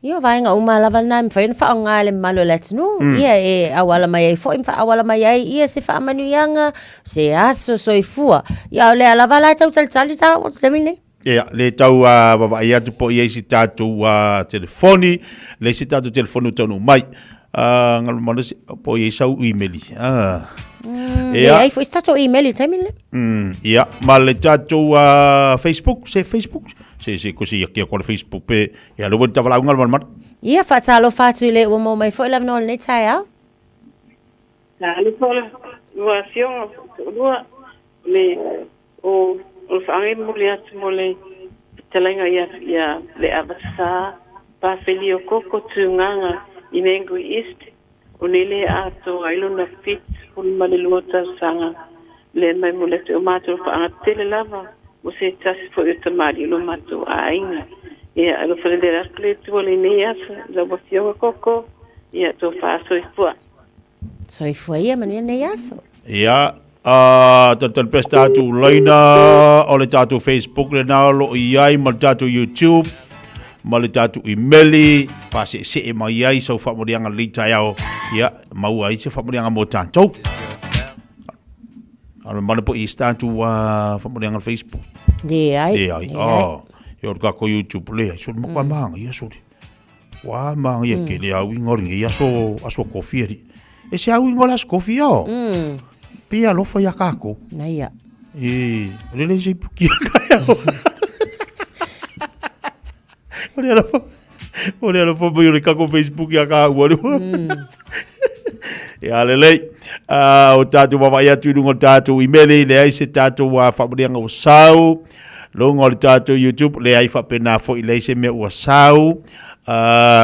Ia o vaega uma lava lena e mafai ona faaaoga e le mamalu o le atunuu. Ia e auala mai ai foi ma faaauala mai ai ia se faamanuiaga, se aso soifua. Ia o lea lava la e tau talitali tāua i le taimi lenei. Ia, le tau vaavaai atu po o i ai se tatou telefoni, leai se tatou telefoni o taunuu mai. Ngal se, po o i ai sau imeli. Ia. Leai foi se tatou email i le taimi lenei. Ia, ma le tatou Facebook, se Facebook, se se ko se ia kia ko le Facebook pe, ia le ua tavalau ngal mana. Ia, faatalofa atu i le ua maua mai foi le avanoa i lenei taeao. Talofa lua afioga toalua le O le faaaga e momoli atu mo le fetalaiga ia ia Leavasa Pafeli o Koko Tugaga i Mengui East, o nei le atoa ai lona 72 tausaga. Lea mai momoli atu ai o matou faaga tele lava mo se tasi foi o tamalii o lo matou aiga. Ia alofa lelei atu le Atua lenei aso i lau afioga Koko, ia tofa soifua. Soifua ia, manuia lenei aso. Ia, a talitali pea se tatou laina o le tatou Facebook lena o lo o i ai ma le tatou YouTube ma le tatou imeli faaseesee mai ai sau faamanuiaga lelei taeao ia maua ai se faamanuiaga mo tatou. A mana po i se tatou faamanuiaga le Facebook. Leai. Leai. Oh, e o le kako YouTube leai. Soli makua mahanga ia soli. Ua māngaia tele au inga o lenei aso, aso kofi ari. E se au inga o le aso kofi ao. Pe alofa ia kākou. Na ia. E, o le le sei puki a kai ao. O le alofa, o le alofa mai o le kako Facebook ia kā ua le. Ia lelei. O tātou wawai atu i runga o tātou imeli, leai se tātou whaamurianga o sau. Luga o le tatou YouTube, leai faapena foi leai se mea ua sau.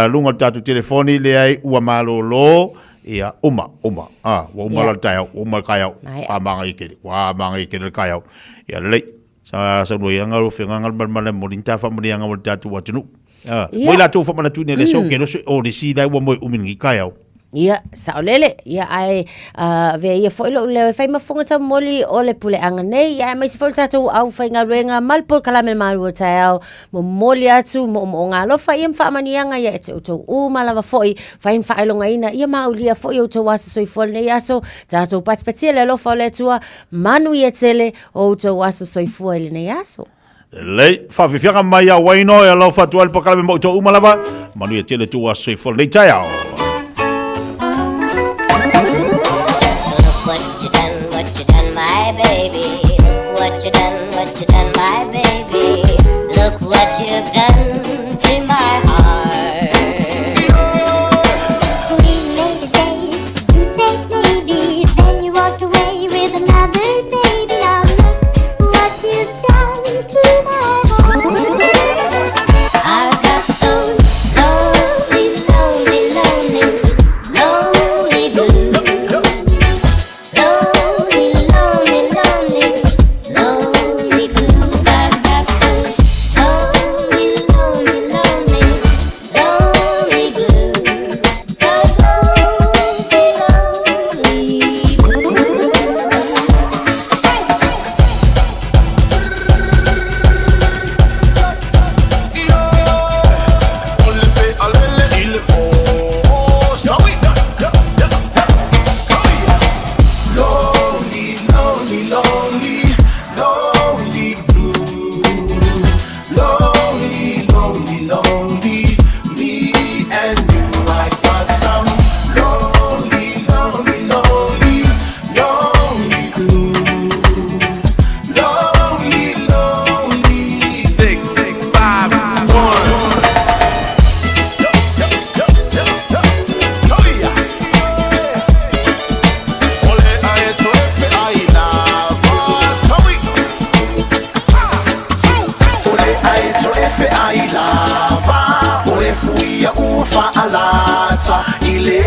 Luga o le tatou telefoni, leai ua malōlō. Ia, uma, uma. Ah, ua uma la le taeao, ua uma le taeao. Ua māngaia tele, ua māngaia tele le taeao. Ia, lelei. Sa saunoa ia ngā rofenga ngā malemale mo ni tā whaamanuianga mo le tatou atunuu. Ah, mo i latou whaamanatu nei le so ke roso o le si dai ua moe umi ni taeao. Ia, saolele, ia ae avea ia foi lou leo e fai ma fofoga taumoli o le puleaga nei, ia aemaise foi le tatou aufaigaluega ma le polokalame le malu o taeao, momoli atu moomooga alofa ia ma faamanuiaga ia te outou uma lava foi, fai ma faailogaina ia ma aulia foi outou aso soifua i lenei aso, tatou patipatia le alofa o le Atua, manuia tele o outou aso soifua i lenei aso. Lelei, faafiafiaga mai ia Waino e alofa atu ai le polokalame ma outou uma lava. Manuia tele tou aso soifua lenei taeao. Look what you done, what you done, my baby. Look what you done, what you done, my baby. Look what you've done to my heart. We made a date, you said maybe, then you walked away with another baby. Now look what you've done to my heart. I got those lonely, lonely, lonely, lonely blues. Lonely, lonely, lonely, lonely blues.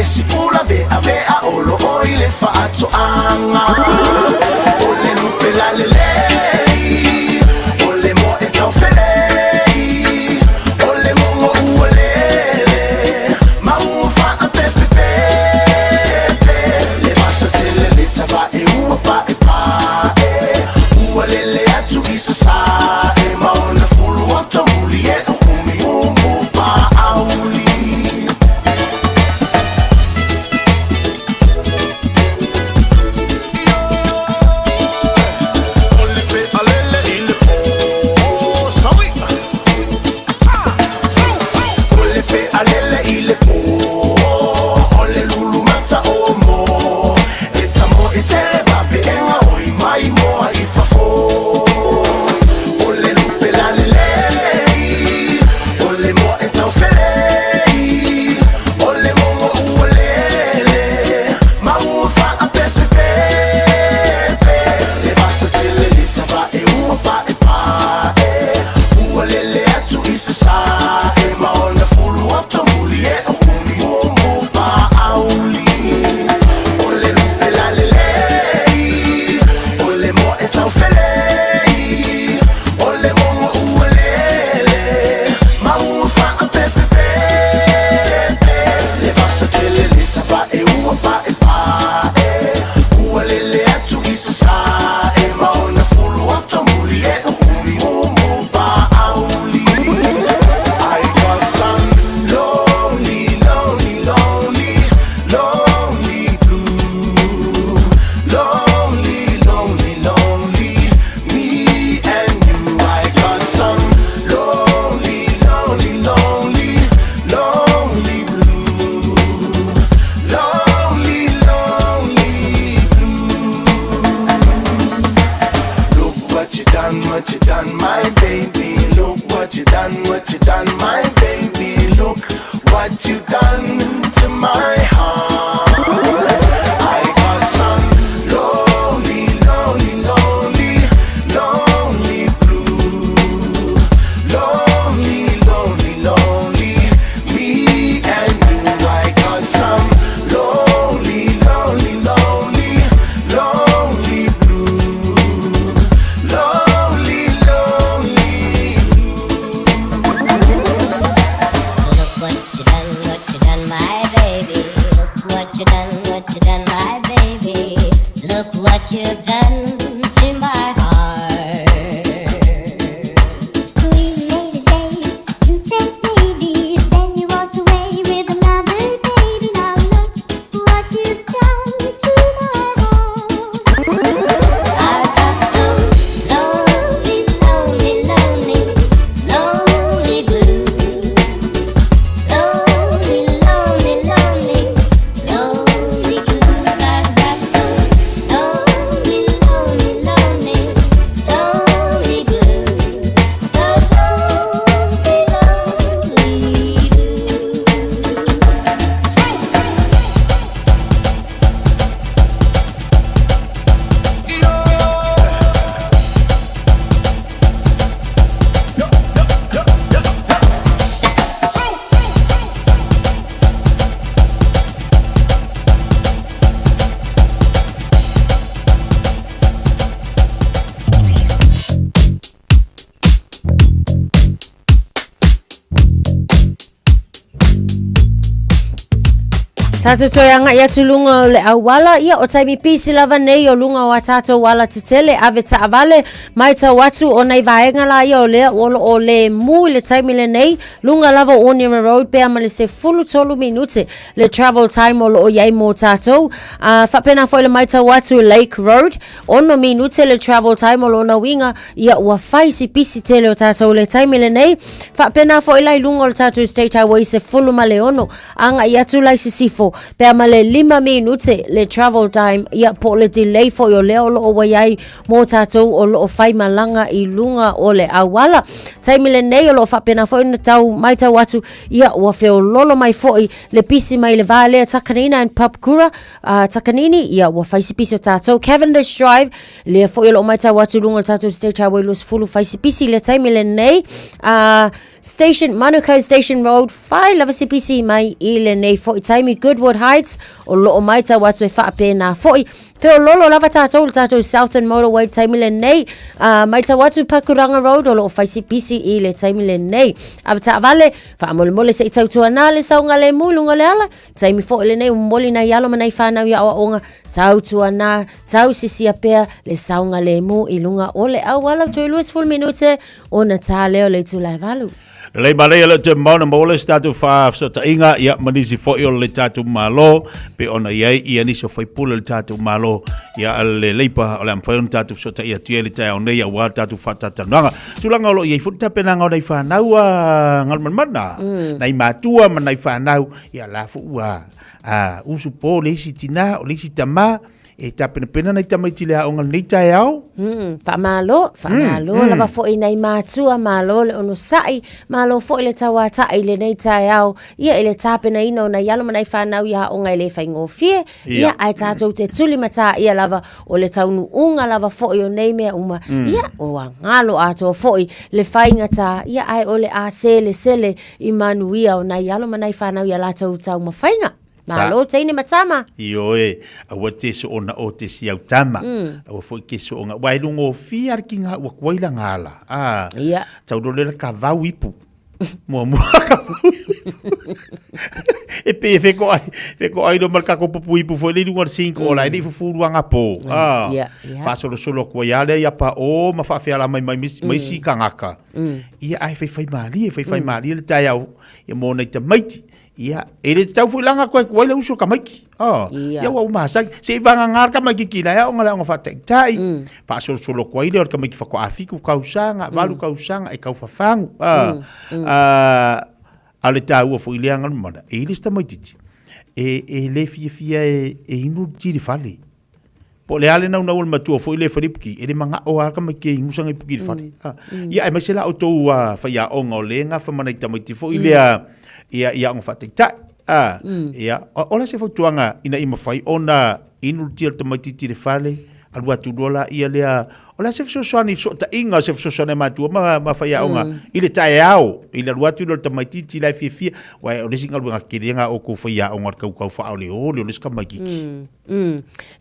isi pula ve'ave'a o lo'o i le fa'ato'aga. O le lupe lalelei, o le moe taufelei, o le mogo ua lele, ma ua fa'apepepepe. Le vasa tele le tava'e ua pa'epa'e, ua lele atu i sasa'e, ma ona fulu oto muli e o umiumu pa'auli. O le pe'a lele i le pō, saui. O le pe'a lele i le pō, o le lulu mata o mo. E tamo e tele vape'ega oi mai moa i fafo. O le lupe lalelei, o le moe taufelei, o le mogo ua lele, ma ua fa'apepepepe. Le vasa tele le tava'e ua pa'epa'e, ua lele atu i sasa'e, ma ona fulu oto muli e o umiumu pa'auli. O le lupe lalelei, o le moe taufelei, o le mogo ua lele, ma ua fa'apepepepe. Le vasa tele le tava'e ua pa'epa'e, ua lele atu i sasa'e, ma ona fulu oto muli e o umiumu pa'auli. I got some lonely, lonely, lonely, lonely blue. Lonely, lonely, lonely, me and you. I got some lonely, lonely, lonely, lonely blue. Lonely, lonely blue. Look what you done, what you done, my baby. Look what you done, what you done, my baby. Look what you done to my heart. I got some lonely, lonely, lonely, lonely blue. Lonely, lonely, lonely, me and you. I got some lonely, lonely, lonely, lonely blue. Lonely, lonely. Look what you done, what you done, my baby. Look what you done, what you done, my baby. Look what you've done to my heart. We made a date, you said maybe, then you walked away with another baby. Now look what you've done to my heart. I've got some lonely, lonely, lonely, lonely blue. Lonely, lonely, lonely, lonely blue. I've got some lonely, lonely, lonely, lonely blue. The lonely, lonely Tatou toe agai atu luga o le auala, ia o taimi pisi lava nei o luga o a tatou ala tetele ave taavale matau atu o nai vaega la ia o lea o loo le mu i le taimi lenei luga lava o Onera Road pea ma le 13 minute le travel time o loo iai mo tatou. A faapena foi le matau atu Lake Road 6 minute le travel time o lona uiga ia ua fai si pisi tele o tatou le taimi lenei. Faapena foi la i luga o le tatou State Highway 16 agai atu la i sisifo pea ma le 5 minute le travel time ia po o le delay foi o lea o loo ua iai mo tatou o loo fai malaga i luga o le auala. Taimi lenei o loo faapena foi ona tau matau atu ia ua feololo mai foi le pisi mai le va lea Takanina and Papakura uh, Takanini ia ua fai si pisi o tatou Cavendish Drive lea foi o loo matau atu i luga o le tatou State Highway 20 fai si pisi le taimi lenei uh, Station, Manukau Station Road, fai lava se pisi mai i lenei foi taimi Goodwood Heights, o loo maitau atu e faapena foi. Feololo lava tātou le tātou Southern Motorway taimi lenei, maitau atu Pakuranga Road o loo fai se pisi i le taimi lenei. Avetaavale, faamolemole se i tautuana le saogalemu i luga o le ala, taimi foi lenei ua momoli nai alo ma nai whanau i aoaoga, tautuana, tausisia pea le saogalemu i luga o le auala. Toe 20 minute ona tā lea o le itula e valu. Lelei malei le te mauna maua le se tatou faafesootaiga ia ma nisi foi o le tatou Malo pe ona i ai ia nisi o faipule o le tatou Malo ia le Leipa o le a mafai ona tatou fesootai atu i ai le taeao nei aua le tatou faatalatalanoaga. Tulaga o lo o i ai foi le tapenaga o nai fanau a Galumalemana, nai matua ma nai fanau ia la foi ua usu po le isi tina o le isi tama E tapenapena nai tamaiti i le aoga lenei taeao. Faamalo, faamalo lava foi nai matua, malo le onosai, malo foi le tauata'i i lenei taeao, ia i le tapenaina o nai alo ma nai fanau i aoga e le faigofie, ia ae tatou te tuli mataia lava o le taunuuga lava foi o nei mea uma, ia ua galo atoa foi le faigata, ia ae o le a selesele i manuia o nai alo ma nai fanau i a latou taumafaiga. Malo teine ma tama. Ioe, aua te soona o te si au tama. Aua foi ke soonga. Wa e longofia le kinga ua kuai la ngala. Ah. Ia. Tau lole la kavau ipu. Mua mua kavau ipu. E pe fe ko ai, fe ko ai lo mal kako pupu ipu foi le lunga le sink o la e le fufu luanga po. Ah. Ia, ia. Faasolosolo atu ai a lea ia pa o ma faafeala mai mai mai si kangaka. Ia ai fai fai malie, fai fai malie le taeao ia mo nei tamaiti. Ia, e le tatau foi langa koe kuai le uso tamaiti. Oh, Ia. ia ua uma asagi. Se i vagagā le tamaititi i la aoga le aoga faataitai. Faasolosolo atu ai lea o le tamaiti faatoa fitu tausaga, valu tausaga e tau fafagu. Ah, ah, a o le taua foi lea Galumalemana, e i ai le isi tamaititi e, e le fiafia e, e inu le ti i le fale. Po o le a le naunau o le matua foi lea e fai le ipuki, e le manao lava le tamaiti e inu sana ipuki i le fale. Ia, aemaise la outou faiaoga o lea e gafa ma nai tamaiti foi lea ia i aoga faataitai. Ia, o le a se fautuaga ina ia mafai ona inu le ti a le tamaititi i le fale, alu atu loa laia lea, o le a se fesoasoani i fesootaiga, o se fesoasoani a matua ma faiaoga i le taeao, i le alu atu lea o le tamaititi la e fiafia, aua o le isi galuega tele lena a outou faiaoga o le tautau faaoleole o le isi tamaititi.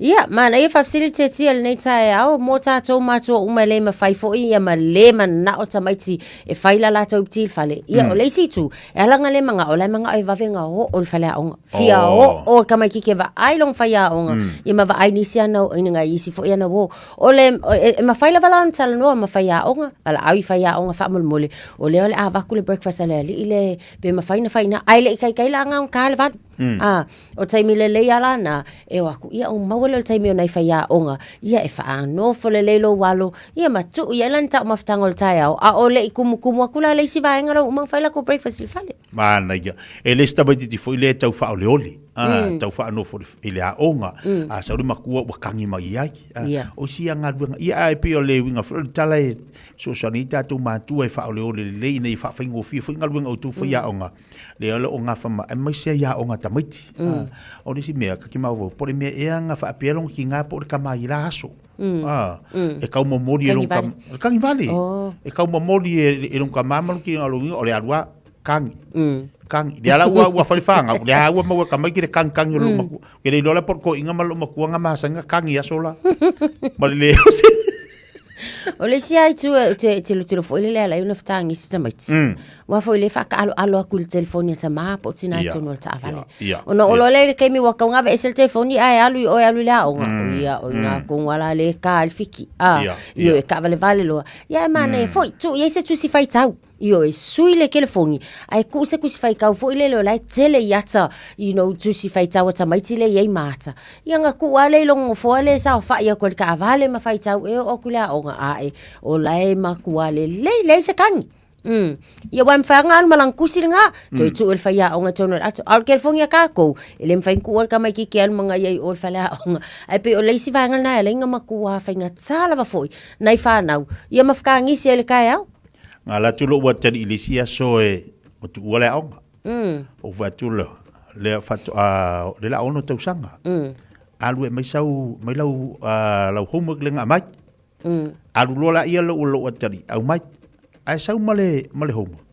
Ia, manaia faafesili tiatia lenei taeao mo tatou matua uma e le mafai foi ia ma le manao tamaiti e fai la latou ti i le fale. Ia, o le isi itu, e ala ona le manao, o la e manao e vave ona oo i le faleaoga. Fia oo le tamaititi e vaai lona faiaoga, ia ma vaai nisi ana ina isi foi ana uo. O le, e mafai lava la ona talanoa ma faiaoga, valaau i faiaoga faamolemole, o lea o le a avatu le breakfast a le alii le, pe mafai ona fai i ina, ae le i taitai la ona ta le 8. Ā, o taimi lelei a lana, e o atu, ia o maua lea o le taimi o nai faiaoga, ia e faanofo lelei lou alo, ia ma tuu i ai lana taumafataga o le taeao, a o le i kumukumu atu la le isi vaega la ua uma ona fai latou breakfast i le fale. Manaia. E le isi tamaititi foi lea e tau faaoleole, ā, tau faanofo i le aoga, a sau le matua ua kagi mai i ai. Ā, o isi ia galuega, ia ae pei o le uiga foi o le tala e fesoasoani ai tatou matua e faaoleole lelei ina ia faafaigofie foi galuega a outou faiaoga, Lea o lo o gafa ma, aemaise ai aoga a tamaiti. O le isi mea, ka ki mawaupau, po o le mea ea na faapea lona tiga po o le tama i la aso. E tau momoli e lona tama. O le kagivale. E tau momoli e lona tama ma lona tiga, o lona uiga o le alu lava, kagi. Kagi. Lea la ua, ua fai le fanau, lea ua maua e tamaiti le kagikagi o lou matua. Ou te le iloa la po o le toeaina ma lou matua na masani ona kagi i aso la. Ma le le o se... O le isi lava itu ou te tilotilo foi lele ala ai ona fetagi si tamaiti. Aua foi le faataaaloalo atu i le telefoni a tama po o tina i totonu o le taavale. Ona oo loa lea i le taimi ua tatau ona aveese le telefoni ae alu i oe alu i le aoga. Ia, o i ina tonu lava la lea e ta ai le fiki. Ioe, e taavalevale loa. Ia ae manaia foi, tuu i ai se tusi faitau. Ioe, sui le telefoni, ae tuu se tusi faitau foi lele o la e tele i ata, you know, tusi faitau a tamaiti lea e i ai ma ata. Ia ona tuu lava lea i lona nofoa lea e saofai atu ai i le taavale ma faitau e oo atu i le aoga, ae o la e matua lelei, leai se tagi. Ia aua e mafai lava ona alu ma lana tusi lena, toe tuu e le faiaoga i totonu o le ato. A o le telefoni a tatou, e le mafai ona tuua le tamaititi e alu ma ia i o i le faleaoga. Ae pei o le isi vaega lena e ala ai ona matua faigata lava foi nai fanau, ia ma fetagisi ai i le taeao. Na alu atu lou atalii i le isi aso e o tuua le aoga. Ou fai atu lea, lea faatoa, lea la 6 tausaga. Alu e aumai sau, aumai lau, lau homework lea na aumai. Alu loa laia lou, lou atalii, aumai. Ae sau ma le, ma le homework.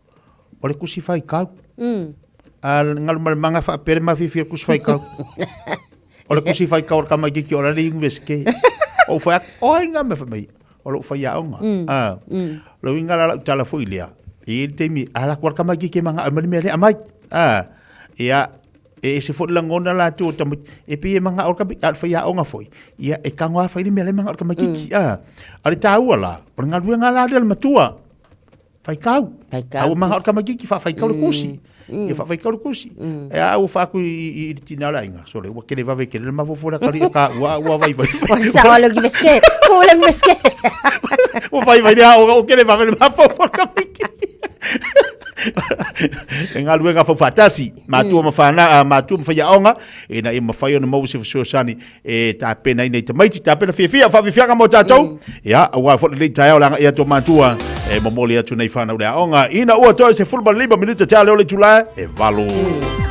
O le kusi faikau. A galu ma le maga faapea le mafiafia o le kusi faikau. O le kusi faikau o le tamaititi o la le University. Ou fai atu, o ai ngā mea fai mai, o lou faiaoga. Ah, le uiga la lau tala foi lea, e i ai le taimi, a alu atu lava le tamaititi e manao mai le mea lea, aumai. Ah, ia, e ese foi le lagona latou o tamaiti, e pei e manao le tamaiti, a o le faiaoga foi, ia, e tago lava fai le mea la e manao le tamaititi. Ah, a o le taua la, o le galuega la lea a le matua. Faikau. Faikau. A ua manao le tamaititi faafaikau le kusi. Ia faafaikau le kusi. E a ua faaku i le tina o le aiga. Sole, ua kele vave kele le mafofola kali o ka ua ua vai vai. Ua sao alo ki veske. Pu le veske. Ua vai vai le ao o kele vave le mafofola tamaititi. E galuega faufaatasi, matua ma whana, matua ma whaiaonga, ina ia mawhai ona maua se fesoasoani e tapenaina i tamaiti, tapena fiafia, faafiafiaga mo tatou. Ia, aua foi lenei taeao le agai atu o matua, e momoli atu nei whanau le aoga, ina ua toe 15 minuta tea leo le itula e 8.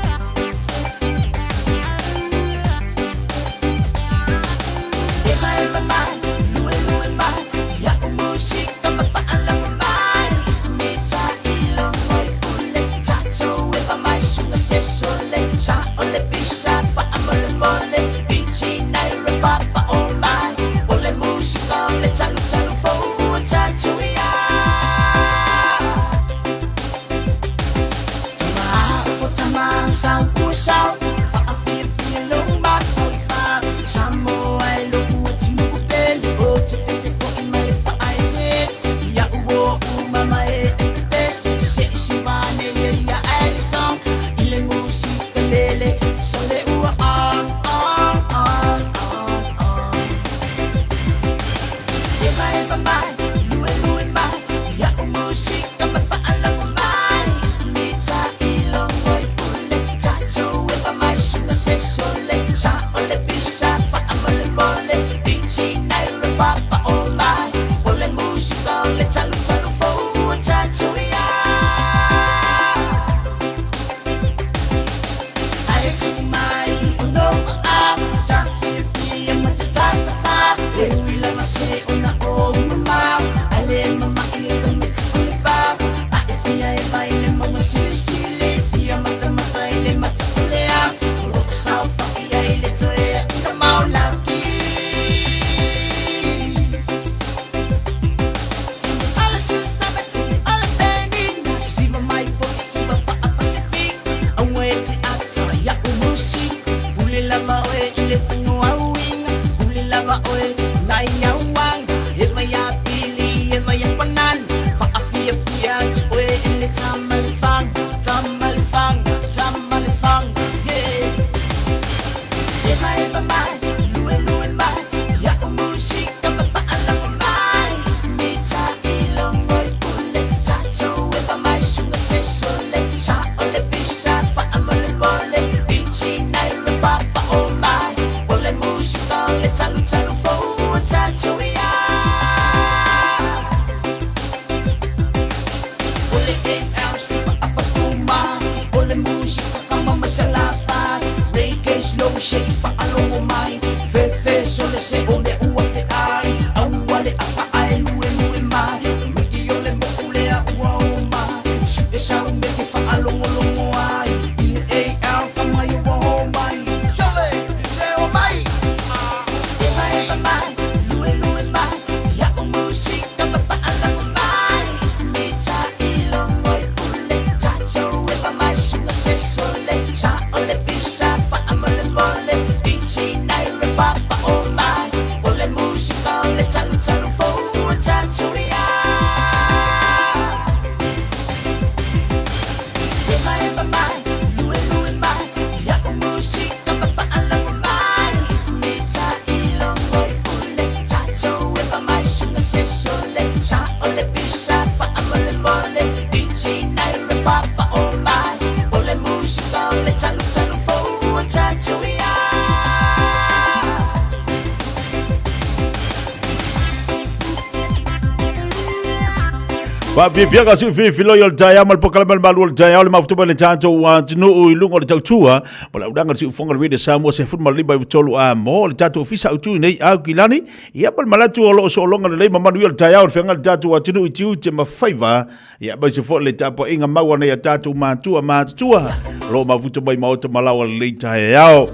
Faafiafiaga si filifiloi o le taeao ma le polokalame o le malu o le taeao le mafuta mai le tatou atunuu i luga o le tautua o le aulaga le siufofoga le Radio Samoa 15 93 a mo le tatou ofisa autu i nei Aukilani ia ma le manatu o lo o soologa lelei ma manuia le taeao le feaga le tatou atunuu i tiute ma faiva ia aemaise foi le tapuaiga maua nei a tatou matua matutua o lo o mafuta mai maota ma laoa lelei taeao.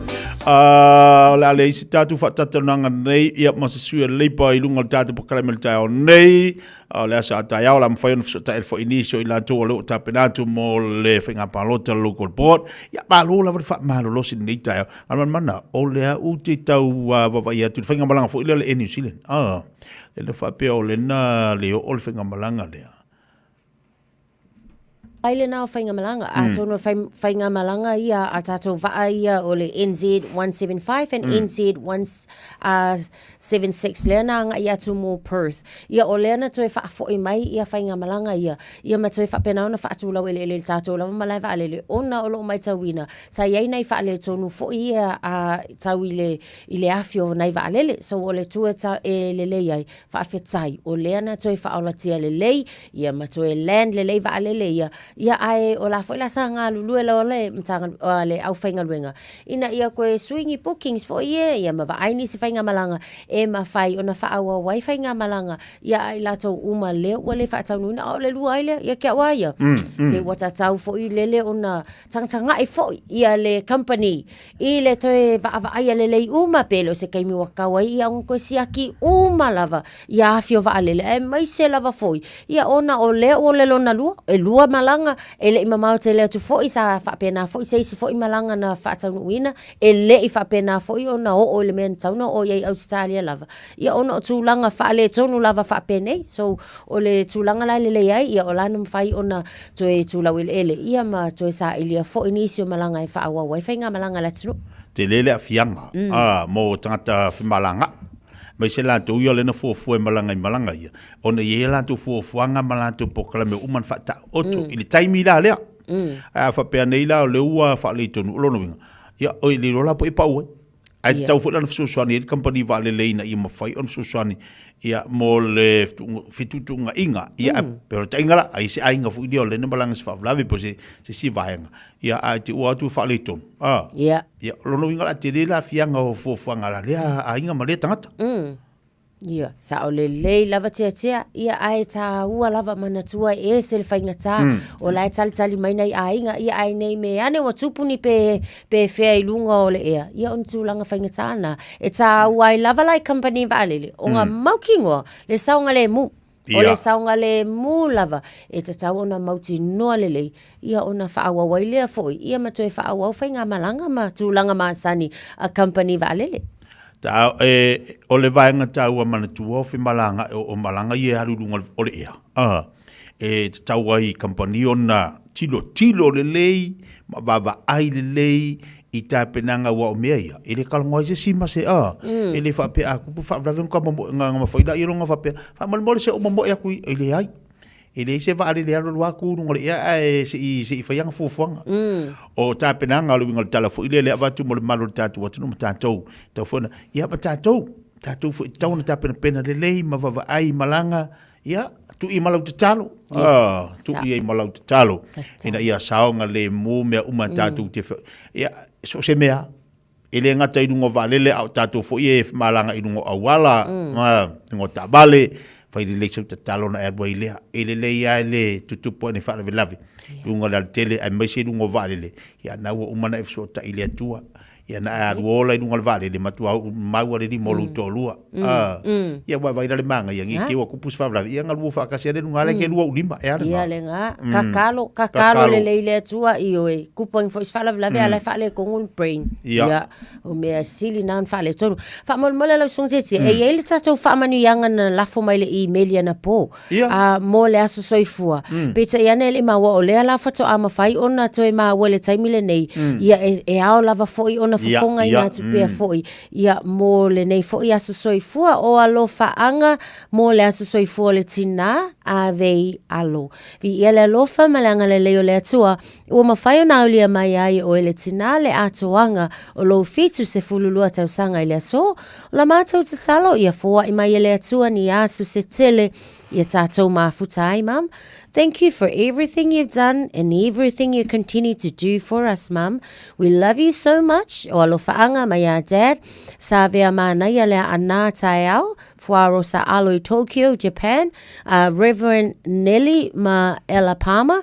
O le a leai se tatou faatatalanoaga nei ia ma se sui o le Leipa i luga o le tatou polokalame i le taeao nei. O le aso a taeao o le a mafai ona fesootai foi i nisi o i latou o lea ua tapena atu mo le faiga palota local board. Ia malo lava le faamalolosi i lenei taeao. A manamana, o le a ou te tau vaavaai atu i le faigamalaga foi lea o le Air New Zealand. Lea na faapea o lena le oo le faigamalaga lea. Ai lena o faigamalaga. Atonu o faigamalaga ia a tatou vaa ia o le NZ175 and NZ176 lea na agai atu mo Perth. Ia o lea na toe faafoi mai ia faigamalaga ia, ia ma toe faapena ona faatulau eleele i le tatou lava malae vaalele ona o lo o matauina sa i ai nai faaletonu foi ia a tau i le i le afi o nai vaalele. So o le tu e, ta, e lelei ai, faafetai, o lea na toe faaolatia lelei, ia ma toe land lelei vaalele ia, ia ae o la foi la sa galulue loa le Matagalu, le aufaigaluega, ina ia toe sui ni bookings foi ia, ia ma vaai nisi faigamalaga e mafai ona faaauau ai faigamalaga ia a i latou uma lea ua le faataunuuina, a o le lua ai lea, ia te au lava ia, se ua tatau foi lele ona tagatagai foi ia le company I le toe vaavaaia lelei uma pe le o se taimi ua tatau ai ia ona toe siaki uma lava ia afi o vaalele aemaise lava foi ia ona o lea ua le lona lua, e lua malaga e le i mamao tele atu foi sa faapena foi se isi foi malaga na faataunuuina e le i faapena foi ona oo i le mea na tatau ona oo i ai i Ausetalia lava ia ona o tulaga faaletonu lava faapenei. So o le tulaga la e lelei ai ia o la na mafai ona toe tulau eleele ia ma toe sailia foi nisi o malaga e faaauau ai faigamalaga a le atunuu. Tele le aafiaga mo tagata femalagaai, aemaise latou ia o lea na fuafua e malaga i malaga ia, ona e i ai a latou fuafuaga ma latou polokalame uma na faataoto i le taimi la lea. Ae a faapea nei la o lea ua faaletonu, o lona uiga, ia e le iloa la po o ai e pau ai. Ae tatau foi la ona fesoasoani ai le kamupani vaalele ina ia mafai ona fesoasoani ia mo le fetuutuunaiga. Ia mm. pe o le tainga la, ai se aiga foi lea o lena malaga se faalavelave po se se isi vaega. Ia ae te ua atu e faaletonu. Ah. Ia. Ia lona uiga la tele le aafiaga o fuafuaga la lea aiga ma lea tagata. Ia, sao lelei lava Tiatia, ia ae tāua lava manatua e ese le faigata, mm. o la e talitali mai nai aiga, ia ae nei me ane ua tupu ni pe, pe fea i luga o le ea, ia o ni tulaga faigata na, e tāua ai lava la i company vaalele, o ngā mm. mautinoa, le saogalemu, O le saogalemu lava e tatau ona mautinoa lelei, ia ona faaauau ai lea foi, ia ma toe faaauau faigamalaga ma tulaga masani a kamupani vaalele. Ta, e, o le vaega taua manatua o femalagaʻi, o, o malaga ia e alu i luga o le ea, a, e tatau ai i kamupani ona tilotilo lelei ma vaavaai lelei i tapenaga aua o mea ia, e le talanoa ai se isi ma se, a, e le faapea a tupu faalavelave ona momoe, na mafai laia lona faapea, faamolemole se i ou momoe atu i, e leai. E leai se vaalele e alualu atu i luga o le ea ae se i, se i fai ana fuafuaga. O tapenaga o le uiga o le tala foi lea e avatu mo le mamalu o le tatou atunuu ma tatou, tatau foi ona, ia ma tatou, tatou foi e tatau ona tapenapena lelei ma vaavaai i malaga, ia, tuu i ai ma lau tatalo. Yes, Ah, tuu sa. i ai ma lau tatalo ina ia saogalemu mea uma tatou te, ia, so o se mea E le gata i luga o vaalele, a o tatou foi e malaga i luga o auala, luga o taavale, fai lelei sau tatalo ona e alu ai lea. E lelei lava le tutupu ai ni faalavelave i luga o le alatele aemaise i luga o vaalele, ia na ua uma ona e fesootai i le Atua. Ia na e alu ola i luga o le vaalele, matua mau lava le lima o lou toalua. Ia aua vaai la le manaia, ne i te i ua tupu se faalavelave, ia galue faatasi lava le luga lea ke lua ou lima, e a lena? Ia lena, kakalo, kakalo lelei i le Atua, ioe, kupu ai foi se faalavelave a o la e faaletonu le brain. Ia, o mea sili na ona faaletonu. Faamolemole lau Susuga Tietie, e i ai le tatou faamanuiaga na lafo mai i le imeli anapo, mo le aso soifua. Peitai ane e le i maua, o lea la faatoa mafai ona toe maua i le taimi lenei, ia e ao lava foi ona faafofogaina atu pea foi ia mo lenei foi aso soifua o alofaaga mo le aso soifua o le tinā Avei Alo. Viia le alofa ma le agalelei o le Atua ua mafai ona aulia mai ai e oe le tinā le atoaga o lou 72 tausaga i le aso. O la matou tatalo ia foai mai e le Atua ni aso se tele ia tatou mafuta ai, Mum. Thank you for everything you've done and everything you continue to do for us, Mum. We love you so much. O alofaaga mai a Dad. Sa avea manaia le aanā taeao, Fuarosa Alo i Tokyo, Japan. Reverend Nelly ma Ella Palmer.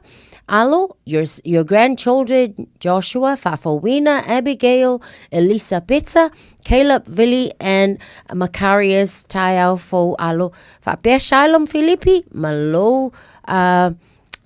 Alo, your, your grandchildren, Joshua, Fafowina, Abigail, Elisabetta, Caleb, Vili and Macarius Taeao Fou Alo. Faapea Shylom Filipi ma lou uh,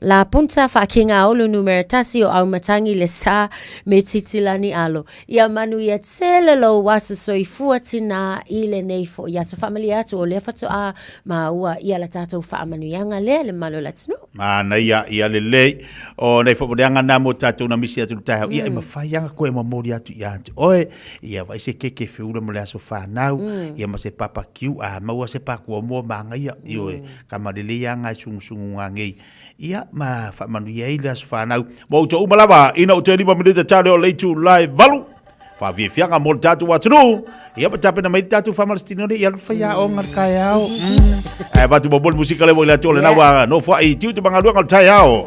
La Punta Faakingaolu numera tasi o Aumatangi le sa me Titilani Alo. Ia manuia tele lou aso soifua tinā i lenei foi aso. Faamalie atu o lea faatoa maua ia la tatou faamanuiaga lea le mamalu o le atunuu. Manaia ia lelei. O nei faamanuiaga na mo tatou na misi atu i le taeao. Ia e mafai lava koe momoli atu ia te oe. Ia vaai se keke feula mo le aso fanau. Ia ma se papa kiu a maua se pakua moa magaia. Ioe, ka malelei lava ngai sugusugu ngangei. Ia ma faamanuia ai le aso fanau. Ma outou uma lava, ina o te 5 minute tale o le itula e 8. Faafiafiaga mo le tatou atunuu. Ia ma tapena mai le tatou faamalositino nei, ia alu fai aoga le taeao. Ae avatu muamua le musika lea ua i le atu o lena ua nofo ai i tiute ma galuega o le taeao.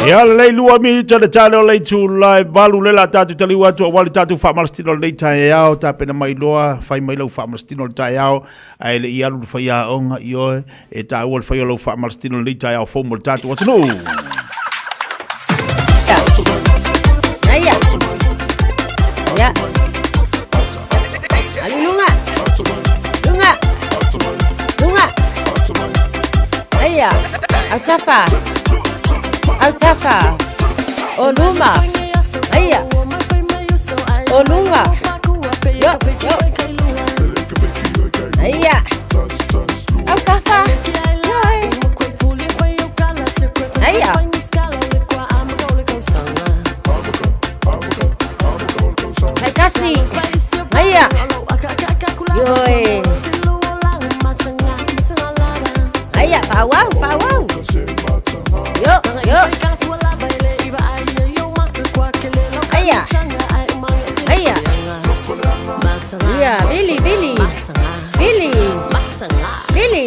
Ia lelei lua minita le tale o le itula e 8 le la tatou taliu atu aua le tatou faamalositino o lenei taeao tapena mai loa fai mai lau faamalositino o le taeao ae le i alu le faiaoga ioe e taua le fai o lau faamalositino o lenei taeao fou mo le tatou atunuu. Aia. Ia. Alu luga. Luga. Luga. Aia. Autafa. Autafa. O luma. Aia. O luga. Yo, yo. Aia. Aukafa. Aia. Ioe. Aia, faaauau, faaauau. Io, io. Aia. Aia. Ia, vili, vili. Vili. Vili.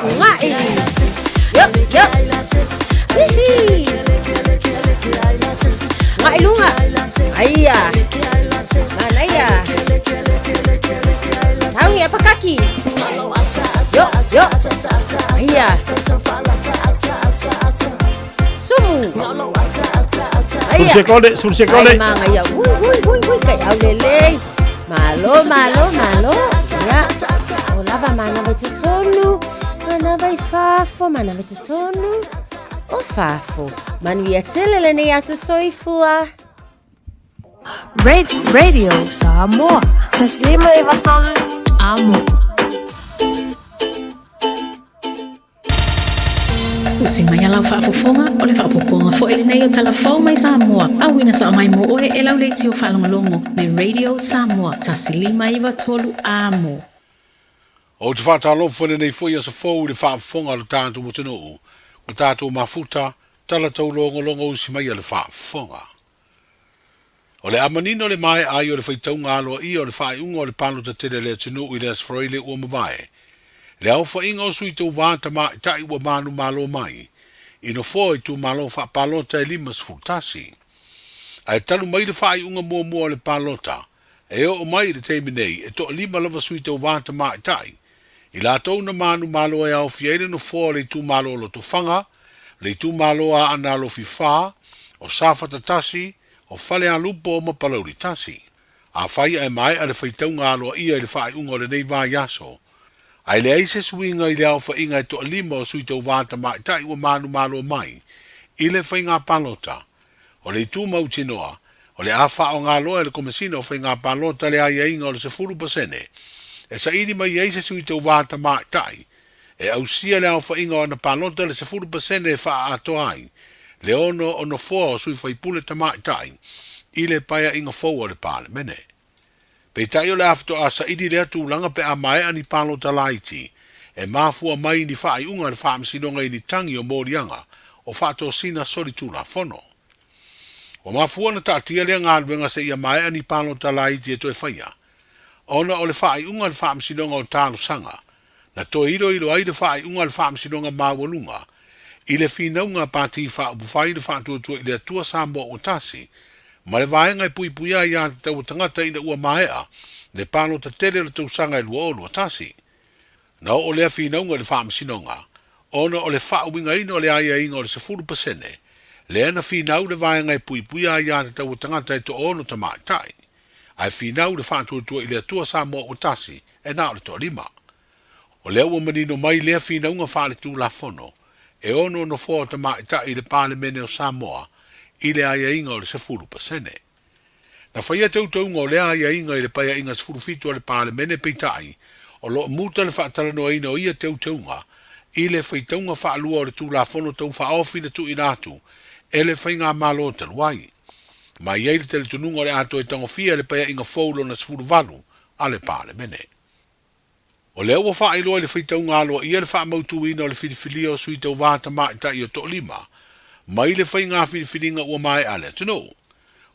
Uga'i. Io, io. Hihi. Uga'i luga. Aia. Manaia. Tauni apakaki. Io, io. Aia. Sumu. Sefulu sekone, sefulu sekone. Ai manga ia. Ui, ui, ui, ui, kai au lelei. Malo, malo, malo. Ia. O lava manava i totonu. Manava i fafo, manava i totonu. O fafo. Manuia tele lenei aso soifua. Radio Samoa. Taslima e vatolu. Amo. Usi mai a lau faafofoga, o le faaopoopoga foi lenei o Tala Fou mai Samoa, auina sao mai mo oe e lau leitio faalogologo le Radio Samoa 1 5 9 3 Amo. Ou te faatalofa i lenei foi aso fou i le faafofoga a lo tatou atunuu, ua tatou mafuta, tala taulogologo usi mai a le faafofoga. O le a manino le mae'a ai o le faitauga aloa'ia o le faaiuga o le palota tele a le atunuu i le Aso Faraile ua mavae, le aofa'iga o sui tauvā tamaita'i ua manumalo mai i nofoa o itumalo faapalota e 51. Ae talu mai le faaiuga muamua o le palota, e oo mai i le taimi nei e toalima lava sui tauvā tamaita'i i latou na manumalo e aofia ai le nofoa o le itumalo o Lotofaga, le itumalo Aana Alofi 4, o Safata 1, o Falealupo ma Palauli 1. Afai ae mae'a le faitauga aloa'ia i le faaiuga o lenei vaiaso, ae leai se suiga i le aofa'iga e toalima o sui tauvā tamaita'i ua manumalo mai i le faiga palota, o le itu mautinoa, o le a faaaoga loa e le Komesina o Faiga Palota le aiaiga o le 10% e saili mai ai se sui tauvā tamaita'i e ausia le aofa'iga o ana palota le 10% e faaatoa ai le ono o nofoa o sui faipule tamaita'i i le paea'iga fou a le Palemene. Peitai o le a faatoa saili lea tulaga pe a maea ni palota laiti e mafua mai i ni faaiuga a le Faamasinoga i ni tagi o moliaga o faatosina solitulafono. Ua mafua ona taatia lea galuega seia maea ni palota laiti e toe faia, ona o le faaiuga a le Faamasinoga o Talosaga na toe iloilo ai le faaiuga a le Faamasinoga Maualuga i le finauga a Pati Faaupufai le Faatuatua i le Atua Samoa Ua Tasi ma le Vaega e Puipuia Aiatatau a Tagata ina ua maea le palota tele o le tausaga e 2021. Na oo lea finauga i le Faamasinoga ona o le faauigaina o le aiaiga o le 10% lea na finau le Vaega e Puipuia Aiatatau a Tagata e toaono tamaitai, ae finau le Faatuatua i le Atua Samoa Ua Tasi e na o le toalima. O lea ua manino mai lea finauga faaletulafono e ono nofoa o tamaita'i i le Palemene o Samoa i le aiaiga o le 10%. Na faia teuteuga o lea aiaiga i le Paeaiga 17 a le Palemene peitai o lo o muta le faatalanoaina o ia teuteuga i le faitauga faalua o le Tulafono Tau Faaofi na tuuina atu e le Faigamalo talu ai. Ma i ai le talitonuga o le a toe tagofia e le Paeaiga fou lona 18 a le Palemene. O lea ua faailoa i le faitauga aloaia le faamautuina o le filifilia o sui tauvā tamaitai o toalima mai le faiga filifiliga ua maea a le atunuu.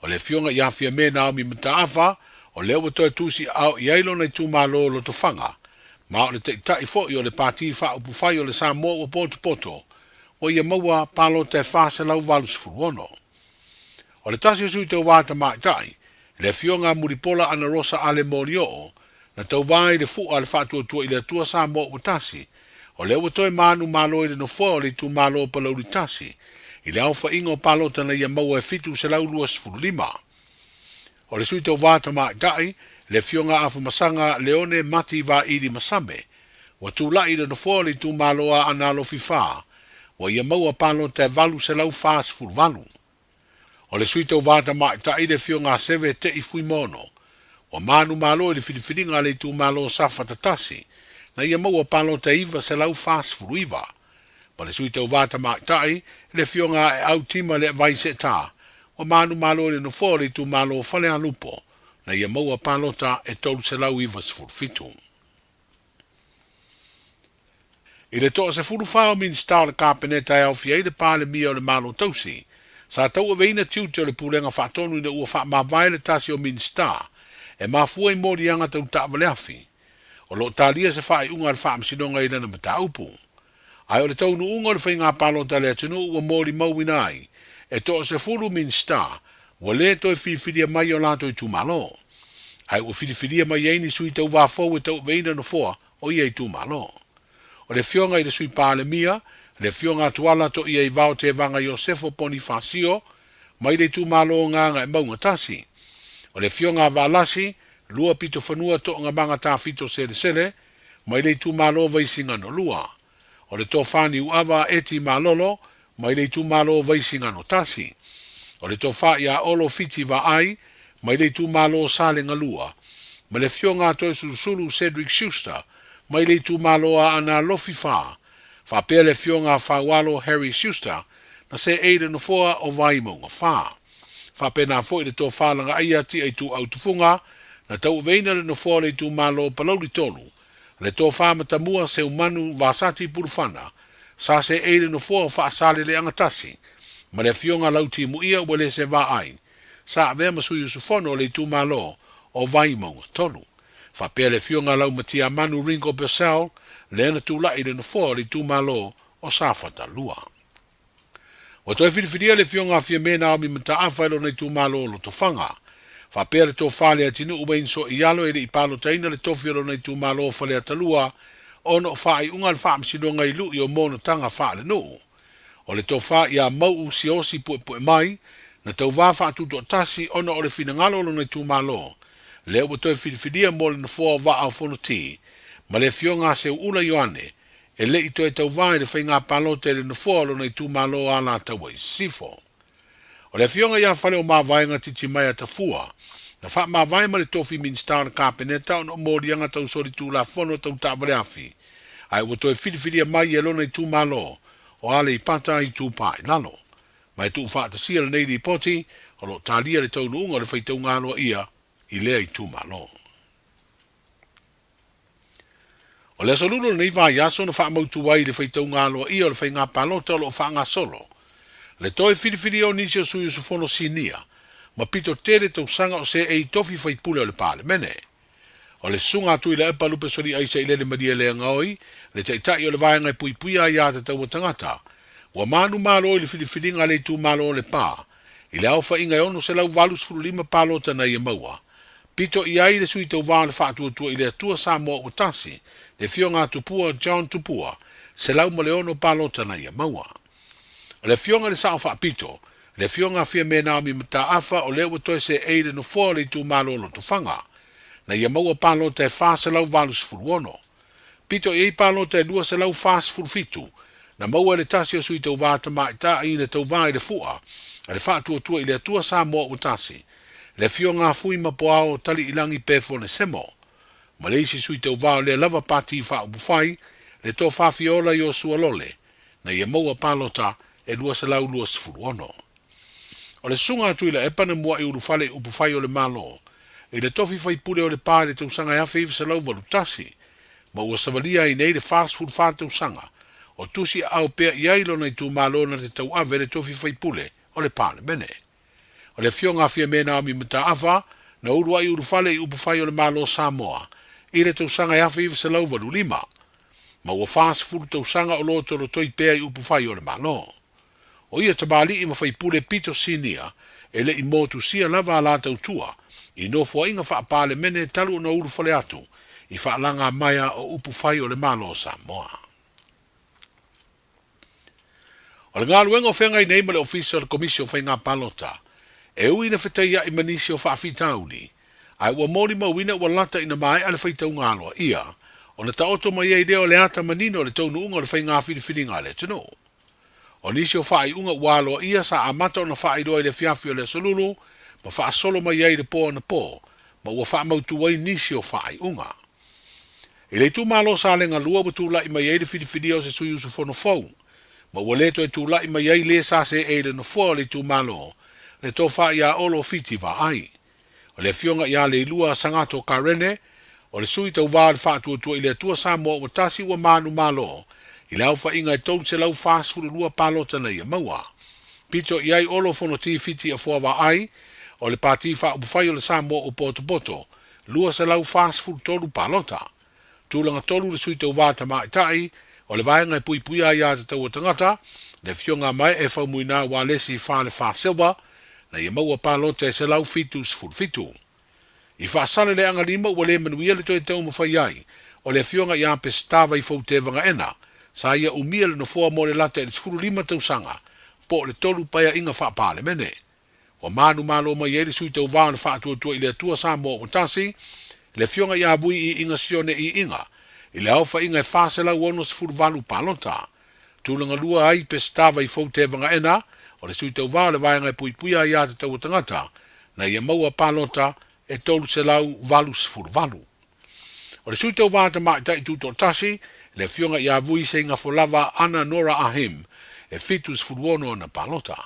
O le afioga ia Fiame Naomi Mataafa, o lea ua toe tusiaao i ai lona itumalo o Lotofaga, ma o le taitai foi o le Pati Faaupufai o le Samoa ua potopoto, ua ia maua palota e 486. O le tasi o sui tauvā tamaitai, le afioga a Mulipola Anarosa Ale Molioo, na tauvā i le fu'a a le Faatuatua i le Atua Samoa Ua Tasi, o lea ua toe manumalo i le nofoa o le itumalo o Palauli 1, i le aofa'iga o palota na ia maua e 725. O le sui tauvā tamaitai, le afioga a Afamasaga Leone Mati Vaili Masame, ua tula'i i le nofoa o le itumalo a Aana Alofi 4, ua ia maua palota e 848. O le sui tauvā tamaitai le afioga a Seve Te'i Fuimaono, ua manumalo i le filifiliga a le itumalo o Safata 1, na ia maua palota e 949. Ma le sui tauvā tamaitai, le afioga a Aeau Tima Leavai Seetā, ua manumalo i le nofoa o le itumalo o Falealupo, na ia maua palota e 397. I le toa-14 o Minisita o le Kapeneta e aofia ai le Palemia o le Malo Tausi, sa tauaveina tiute o le Pulega Faatonu ina ua faamavae le tasi o Minisita e mafua i moliaga tau taavaleafi. O lo o talia se faaiuga a le Faamasinoga i lana mataupu. Ae o le taunuuga o le faiga palota a le atunuu ua molimauina ai e toa-10 Minisita ua le toe filifilia mai i o latou itumalo. Ae ua filifilia mai ai ni sui tauva fou e tauaveina nofoa o ia itumalo. O le Afioga i le Sui Palemia, le Afioga a Tuala Toiaivao Tevaga Iosefo Ponifasio, mai le itumalo o Gagaemauga 1. O le Afioga a Valasi Luapitofanua Toogamaga Tafito Selesele, mai le itumalo o Vaisigano 2. O le Tofa Niuava Eti Malolo, mai le itumalo o Vaisigano 1. O le Tofa ia Olo Fiti Vaai, mai le itumalo o Salega 2, ma le Afioga a Toesulusulu Cedric Schuster, mai le itumalo o Aana Alofi 4, faapea le Afioga a Faualo Harry Schuster, na seei le nofoa o Vaimauga 4. Faapena foi le Tofa Lagaaia Tia Ituau Tufuga, na tauaveina le nofoa o le itumalo o Palauli 3, Le Tofa Matamua Seumanu Vasati Pulufana, sa seei le nofoa o Faasaleleaga 1, ma le Afioga Lautimuia Uelese Vaai, sa avea ma sui usufono o le itumalo o Vaimauga 3. Faapea le Afioga Laumatiamanu Ringo Purcell, lea na tulai i le nofoa o le itumalo o Safata 2. Ua toe filifilia le Afioga a Fiame Naomi Mataafa e lona itumalo o Lotofaga. Faapea le Tofa Leatinuu Wayne Soialo e le i palotaina le tofi o lona itumalo o Faleata 2 ona o faaiuga a le Faamasinoga i lui o monotaga faalenuu. O le Tofa ia Mau'u Siaosi Puepuemai na tauva faatutoatasi ona o le finagalo o lona itumalo lea ua toe filifilia mo le nofoa o Vaa o Fonoti ma le Afioga a Seuula Ioane e le i toe tauva i le faiga palota i le nofoa o lona itumalo o Alataua i Sisifo. O le Afioga ia Faleomavaega Titimaea Tafua, na faamavae ma le tofi Minisita o le Kapeneta ona o moliaga tau solitulafono tau taavaleafi, ae ua toe filifilia mai e lona itumalo o Aleipata Itupa i Lalo. Ma e tuufaatasia lenei lipoti, o lo o talia le taunuuga o le faitauga aloaia i lea itumalo. O le aso Lulu o lenei vaiaso na faamautu ai i le faitauga aloaia o le faiga palota o lo o faagasolo le toe filifilia o nisi o sui usufono sinia ma pito tele tausaga o seei tofi faipule o le Palemene. O le Susuga a Tuilaepa Lupe Soliaisa Ilele Malielegaoi, le Taitai o le Vaega e Puipuia Aia Tatau a Tagata, ua manumalo i le filifiliga a le itumalo o Lepa i le aofaiga e 685 palota na ia maua. Pito i ai le sui tauva o le Faatuatua i le Atua Samoa ua tasi, le Afioga a Tupua John Tupua, 106 palota na ia maua. O le Afioga i le Sao Faapito, le Afioga a Fiame Naomi Mataafa o lea ua toe seei le nofoa o le itumalo o Lotofaga, na ia maua palota e 486. Pito i ai palota e 247, na maua e le tasi o sui tauva tamaitai na tauva i le fua a le Faatuatua i le Atua Samoa ua tasi, le Afioga a Fui Mapoao Taliilangi Pefone Semo, ma le isi sui tauva o lea lava Pati Faaupufai, le Tofa Fiola Iosua Lole, na ia maua palota e 226. O le Susuga a Tuilaepa na mua'i ulufale i upufai o le Malo i le tofi faipule o Lepa i le tausaga e 1981, ma ua savalia ai nei le 44 tausaga o tusi aao pea i ai lona itumalo na te tauave le tofi faipule o le Palemene. O le Afioga a Fiame Naomi Mataafa na ulua'i ulufale i upufai o le Malo o Samoa i le tausaga e 1985, ma ua 40 tausaga o lo tolotoi pea i upufai o le Malo. O ia tamalii ma faipule pito sinia e le i motusia lava a la tautua i nofoaiga faa-Palemene talu ona ulufale atu i faalagamaea o upufai o le Malo o Samoa. O le galuega o feagai nei ma le Ofisa o le Komisi o Faiga Palota, e ui ina fetaia'i ma nisi o faafitauli, ae ua molimauina ua lata ina maea le faitauga aloaia ona taoto mai ai lea o le ata manino o le taunuuga o le faiga filifiliga a le atunuu. O nisi o faaiuga ua aloaia sa amata ona faailoa i le afiafi o le Aso Lulu ma faasolo mai ai i le po anapō ma ua faamautu ai nisi o faaiuga. I le itumalo o Salega 2 ua tulai mai ai le filifilia o se sui usufono fou ma ua le toe tulai mai ai le sa seei i le nofoa o le itumalo le Tofa ia Olo Fiti Vaai. O le Afioga ia Leilua Sagato Karene, o le Sui Tauva o le Faatuatua i le Atua Samoa ua Tasi ua manumalo i le aofaiga e 342 palota na ia maua. Pito i ai Olo Fonoti Fiti Afoa Vaai, o le Pati Faaupufai o le Samoa ua potopoto, 243 palota. Tulaga 3 le Sui Tauva Tamaitai o le Vaega e Puipuia Aia Tatau a Tagata, le Afioga a Mae'e Faumuina Ualesi Falefa Silva, na ia maua palota e 177. I Faasaleleaga 5 ua le manuia le toe taumafai ai o le Afioga ia Peseta Vaifou Tevaga-ena, sa ia umia le nofoa mo le lata i le 15 tausaga po o le tolu paeaiga faa-Palemene. Ua manumalo mai ai le Sui Tauva o le Faatuatua i le Atua Samoa ua Tasi, le Afioga ia Vui Iiga Sione Iiga, i le aofaiga e 468 palota. Tulaga lua ai Peseta Vaifou Tevaga-ena, o le Sui Tauva o le Vaega e Puipuia Aia Tatau a Tagata, na ia maua palota e 388. O le Sui Tauva Tamaitai Tutoatasi, le Afioga ia Vui Seigafolava Ana Nora Ahim, e 76 ana palota.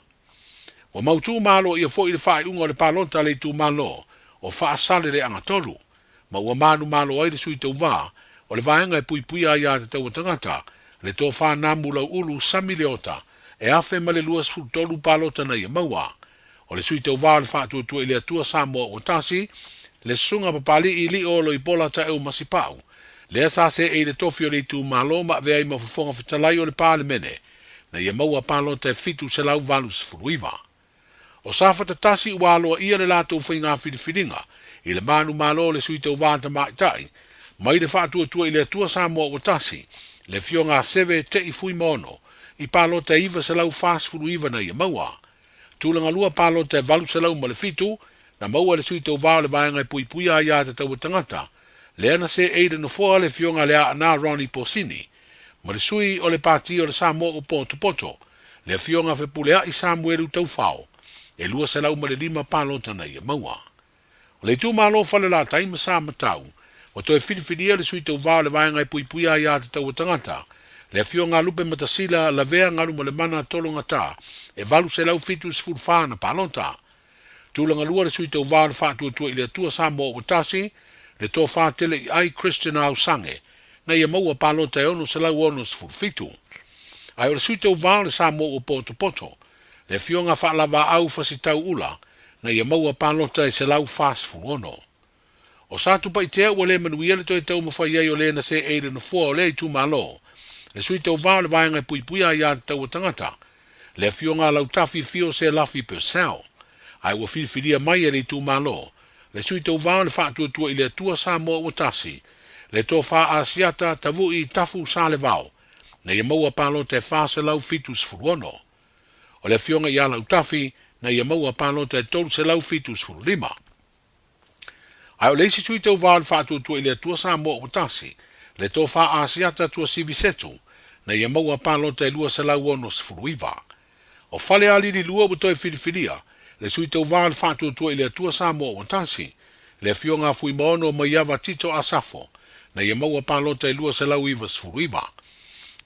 Ua mautū maloia foi le faaiuga o le palota a le itumalo o Faasaleleaga 3, ma ua manumalo ai le Sui Tauva o le Vaega e Puipuia Aia Tatau a Tagata, le Tofa Namu Lauulu Sami Leota, e 1023 palota na ia maua. O le Sui Tauva o le Faatuatua i le Atua Samoa ua Tasi, le Susuga Papali'i Lio Loipola Taeu Masipau, lea sa seei i le tofi o le itumalo ma avea ai ma Fofoga Fetalai o le Palemene, na ia maua palota e 789. O Safata tasi ua aloaia le latou faiga filifiliga i le manumalo o le Sui Tauva Tamaitai mai le Faatuatua i le Atua Samoa ua Tasi, le Afioga a Seve Te'i Fuimaono, i palota e 949 na ia maua. Tulaga lua palota e 807 na maua e le Sui Tauva o le Vaega e Puipuia Aia Tatau a Tagata, lea na seei i le nofoa le Afioga Leaana Ronnie Posini, ma le sui o le Pati o le Samoa ua potopoto, le Afioga Fepulea'i Samuelu Taufao, e 205 palota na ia maua. O le itumalo Falelatai ma Samatau, ua toe filifilia le sui tauva o le Vaega e Puipuia Aia Tatau a Tagata, le Afioga a Lupe Matasila Lavea Galumalemana Tologata, e 874 ana palota. Tulaga lua le sui tauva o le Faatuatua i le Atua Samoa ua Tasi, le Tofa Tele i Ai Christian Ausange, na ia maua palota e 667. Ae o le sui tauva o le Samoa ua potopoto, le Afioga Faalavaau Fasitau Ula, na ia maua palota e 146. O Satupaitea ua le manuia le toe taumafai ai o le na seei i le nofoa o lea itumalo, le sui tauva o le Vaega e Puipuia Aia Tatau a Tagata, le Afioga a Lautafi Fio Selafi Purcell, ae ua filifilia mai e le itumalo, le sui tauva o le Faatuatua i le Atua Samoa ua Tasi, le Tofa Asiata Tavu'i Tafu Salevao, na ia maua palota e 476. O le Afioga ia Lautafi, na ia maua palota e 375. Ae o le isi sui tauva o le Faatuatua i le Atua Samoa ua Tasi, le Tofa Asiata Tuasivi Setu, na ia maua palota e 269. O Falealili 2 ua toe filifilia, le sui tauva o le Faatuatua i le Atua Samoa ua Tasi, le Afioga a Fuimaono Maiava Tito Asafo, na ia maua palota e 299.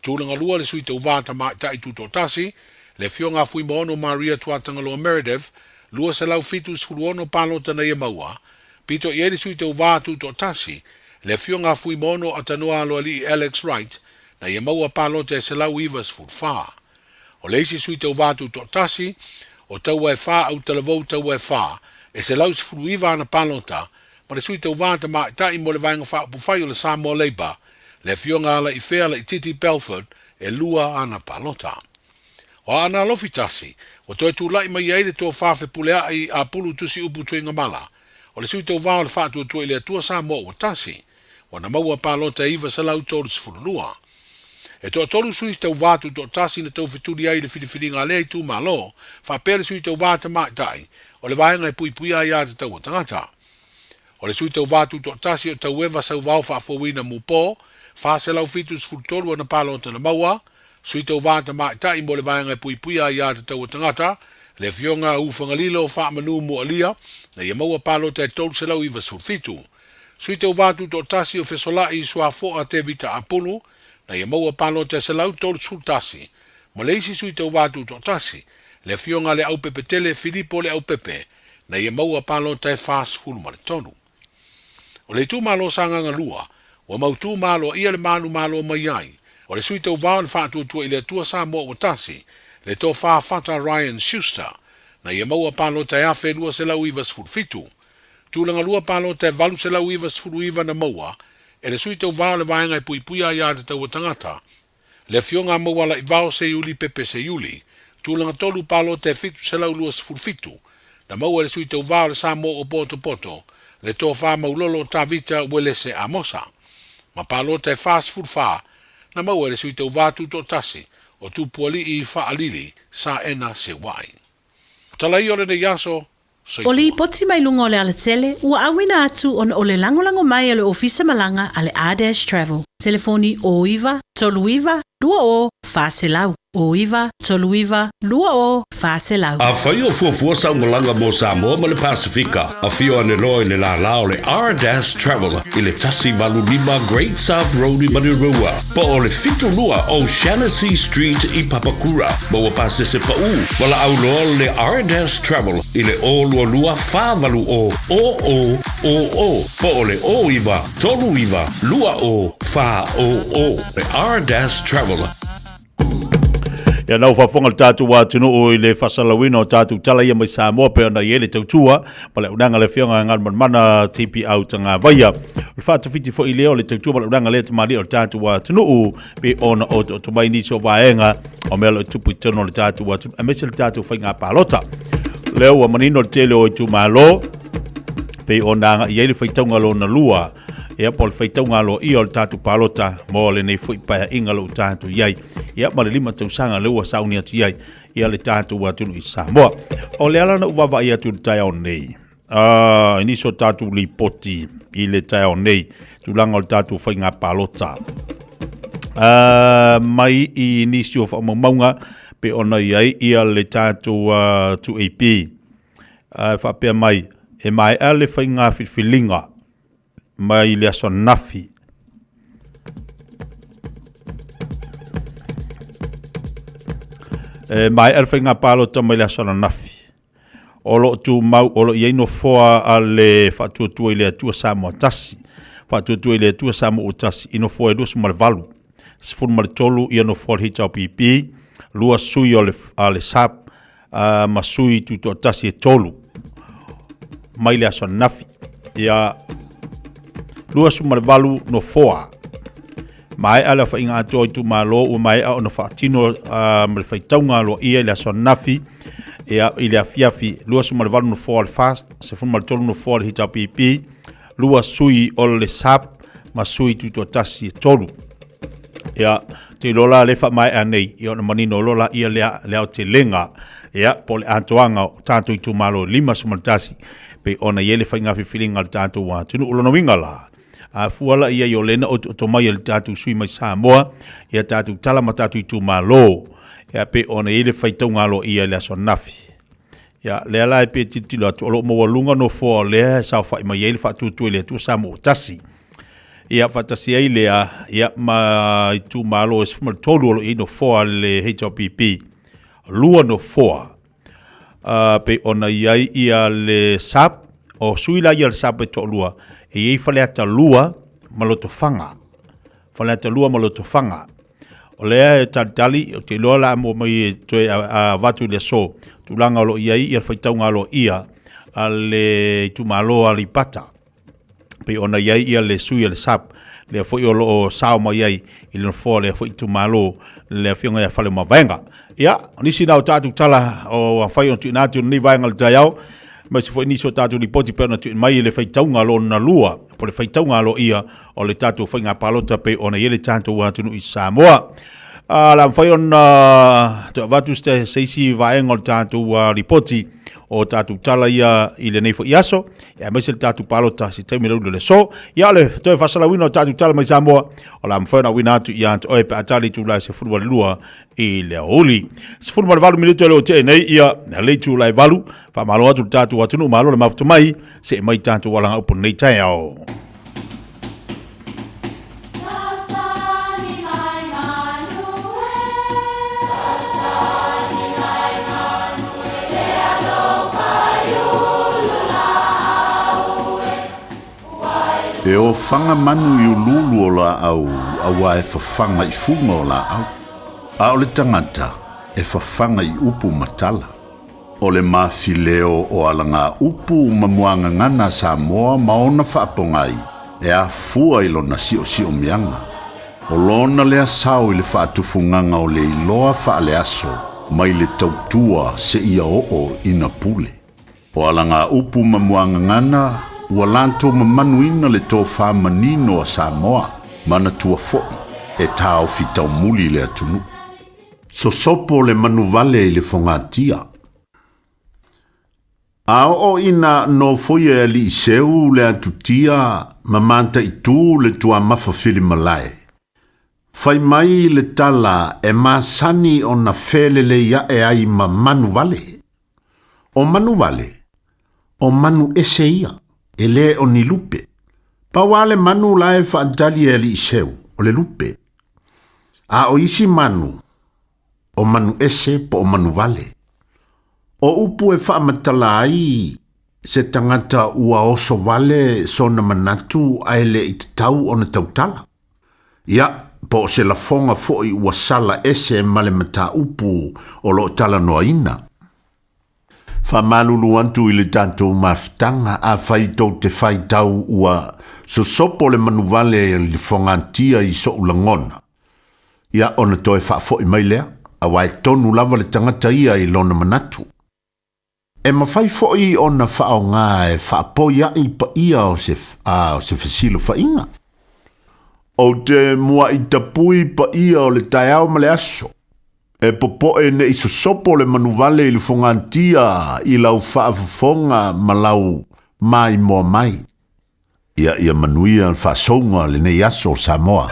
Tulaga 2 le sui tauva Tamaitai Tutoatasi, le Afioga a Fuimaono Maria Tuatagaloa Meredith, 276 palota na ia maua, pito i ai le sui tauva tutoatasi, le Afioga a Fuimaono Atanoa Aloalii Alex Wright, na ia maua palota e 194. O le isi sui tauva tutoatasi, o Taua e Fa Autalavou Taua e Fa, e 119 ana palota, ma le sui tauva tamaitai mo le Vaega Faaupufai o le Samoa Labour, le Afioga Alaifea Laititi Belford, e lua ana palota. O Aana Alofi tasi, ua toe tulai mai ai le tofa fepulea'i a Pulu Tusiupu Tuigamala, o le sui tauva o le Faatuatua i le Atua Samoa ua tasi, ua na maua palota e 932. E toatolu sui tauva tutoatasi na taufetuli ai i le filifiliga a lea itumalo, faapea le sui tauva tamaitai o le vaega e puipuia ai aiatatau a tagata. O le sui tauva tutoatasi o Taueva Sauvao Faafouina Mupo, 473 ana palota na maua, Sui Tauva Tamaitai mo le Vaega e Puipuia Aiatatau a Tagata, le Afioga a Ufagalilo Faamanu Mualia, na ia maua palota e 397. Sui Tauva Tutoatasi o Fesola'i Suafo'a Tevita Apulu, na ia maua palota e 131. Ma le isi Sui Tauva Tutoatasi, le Afioga a Leaupepetele Filipo Leaupepe, na ia maua palota e 43. O le itumalo o Sagaga 2, ua mautū ma aloaia le manumalo mai ai o le sui tauvā o le Faatuatua i le Atua Samoa Ua Tasi, le Tofa Fata Ryan Schuster, na ia maua palota e 1,297. Tulaga lua palota e 899 na maua e le sui tauvā o le Vaega e Puipuia Aiā Tatau a Tagata, le Afioga a Maualaivao Seiuli Pepe Seiuli, tulaga tolu palota e 727 na maua e le sui tauvā o le Samoa Ua Potopoto, le Tofa Maulolo Tavita Uelese Amosa, ma palota e 44 na maua e le sui tauvā tutoatasi o Tupualii Faalili Saena Seuai. O tala ia o lenei aso, O Soifua. lipoti mai luga o le alatele ua auina atu ona o le lagolago mai a le Ofisa Malaga a le R-Dash Travel. Telefoni 09 39 20 400, 09 39 20 400. Afai o fuafua sau malaga mo Samoa ma le Pasefika, afio ane loa i le lālā o le R-Dash Travel i le 185 Great South Road i Manurewa, po o le 72 O'Shannessy Street i Papakura. Maua pasese paʻū, valaau loa le R-Dash Travel i le 022 480 0000 po o le 09 39 20 400. Le R-Dash Travel. Ia na ua faafofoga le tatou atunuu i le faasalalauina o tatou tala ia mai Samoa pei ona i ai le tautua ma le auaunaga a le Afioga ia Galumalemana TPau Tagavaia. O le faatafiti foi lea o le tautua ma le auaunaga lea tamalii o le tatou atunuu pei ona otooto mai nisi o vaega o mea o lo o tupu i totonu o le tatou atunuu aemaise le tatou faiga palota. Lea ua manino le tele o itumalo pei ona agai i ai le faitauga lona lua ia po o le faitauga aloaia o le tatou palota mo lenei foi paeaiga lo tatou i ai ia ma le 5 tausaga lea ua sauni atu i ai ia le tatou atunuu i Samoa. O le ala na ou vaavaai atu i le taeao nei, i nisi o tatou lipoti i le taeao nei, tulaga o le tatou faiga palota. Mai i nisi o faamaumauga pe ona i ai ia le tatou 2AP. Faapea mai, e maea le faiga filifiliga mai le aso ananafi. E maea le faiga palota mai le aso ananafi. O lo o tumau, o lo o i ai nofoa a le Faatuatua i le Atua Samoa Tasi, Faatuatua i le Atua Samoa Ua Tasi, i nofoa e 28, 13 ia nofoa o le HRPP, 2 sui o le, a le SAP, ma sui tutoatasi e 3 mai le aso ananafi. Ia 28 nofoa. Maea le aofaiga atoa o itumalo ua maea ona faatino ma le faitauga aloaia i le aso ananafi ia, i le afiafi 28 nofoa o le FAST, 13 nofoa o le HRPP, 2 sui o le SAP ma sui tutoatasi e 3. Ia, te iloa la le faamaea nei, ia ona manino loa la ia le, le aotelega, ia, po o le atoaga o tatou itumalo e 51, pei ona i ai le faiga filifiliga a le tatou atunuu. O lona uiga la, A fua la i ai o lea na otooto mai e le tatou sui mai Samoa ia tatou tala ma tatou itumalo, ia pei ona i ai le faitauga aloaia i le aso ananafi. Ia, lea la e pei e tilotilo atu, o lo o maualuga nofoa o lea e saofai mai ai le faatuatua i le Atua Samoa ua tasi. Ia, faatasi ai lea, ia, ma itumalo e 13 o lo o i ai nofoa le HRPP. 2 nofoa pei ona i ai ia le SAP, o sui la ia le SAP e toalua, e i ai Faleata 2 ma Lotofaga. Faleata 2 ma Lotofaga. O lea e talitali, ou te iloa la mo mai e toe avatu i le aso, tulaga o lo o i ai ia le faitauga aloaia a le itumalo a Aleipata. Pei ona i ai ia le sui o le SAP, lea foi o lo o sao mai ai i le nofoa o lea foi itumalo, le Afioga ia Faleomavaega. Ia, o nisi na o tatou tala o ua mafai ona tuuina atu i lenei vaega o le taeao, aemaise foi nisi o tatou lipoti pei ona tuuina mai i le faitauga lona lua, po o le faitauga aloaia o le tatou faiga palota pei ona i ai le tatou atunuu i Samoa. O le a mafai ona toe avatu se isi vaega o le tatou lipoti o tatou tala ia i lenei foi aso, aemaise le tatou palota se taimi le ulu le aso. Ia, o le toe faasalauina o tatou tala mai Samoa, o le a mafai ona auina atu ia te oe pe a tali itula e 12 i le aoauli. 18 minute o lea ua tea nei ia le itula e 8. Faamalo atu le tatou atunuu, malo le mafuta mai, see mai tatou alagaupu i lenei taeao. E ofaga manu i uluulu o laau auā e fafaga i fuga o laau, a o le tagata e fafaga i upu ma tala. O le mafileo o alagaupu ma muagagana a Samoa ma ona faapogai e afua i lona siosiomiaga. O lona lea sao i le faatufugaga o le iloa faaleaso mai le tautua seia oo ina pule. O alagaupu ma muagagana ua latou mamanuina le tofa manino a Samoa, manatua foi e taofi taumuli le atunuu. Sosopo le manuvale i le fogatia. A oo ina nofoia e Alii Seu le atutia ma mataitū le tuamafa filimalae, fai mai le tala e masani ona felelei ae ai ma manuvale. O manuvale, o manu ese ia, e le o ni lupe. Pau lava le manu la e faatali e Alii Seu, o le lupe. A o isi manu, o manu ese po o manuvale. O upu e faamatala ai se tagata ua oso vale sona manatu ae le i tatau ona tautala. Ia, po o se lafoga foi ua sala ese ma le mataupu o lo o talanoaina. Faamalulu atu i le tatou mafutaga, afai tou te faitau ua sosopo le manuvale i le fogatia i so'u lagona, ia ona toe faafoi mai lea, auā e tonu lava le tagata ia i lona manatu. E mafai foi ona faaaoga e faapoia'i paia o se, a, o se fesilafaiga. Ou te mua'i tapui paia o le taeao ma le aso. E popo'e ne i sosopo le manuvale i le fogatia i lau faafofoga ma lau maimoa mai. Ia, ia manuia le faasouga o lenei aso Samoa.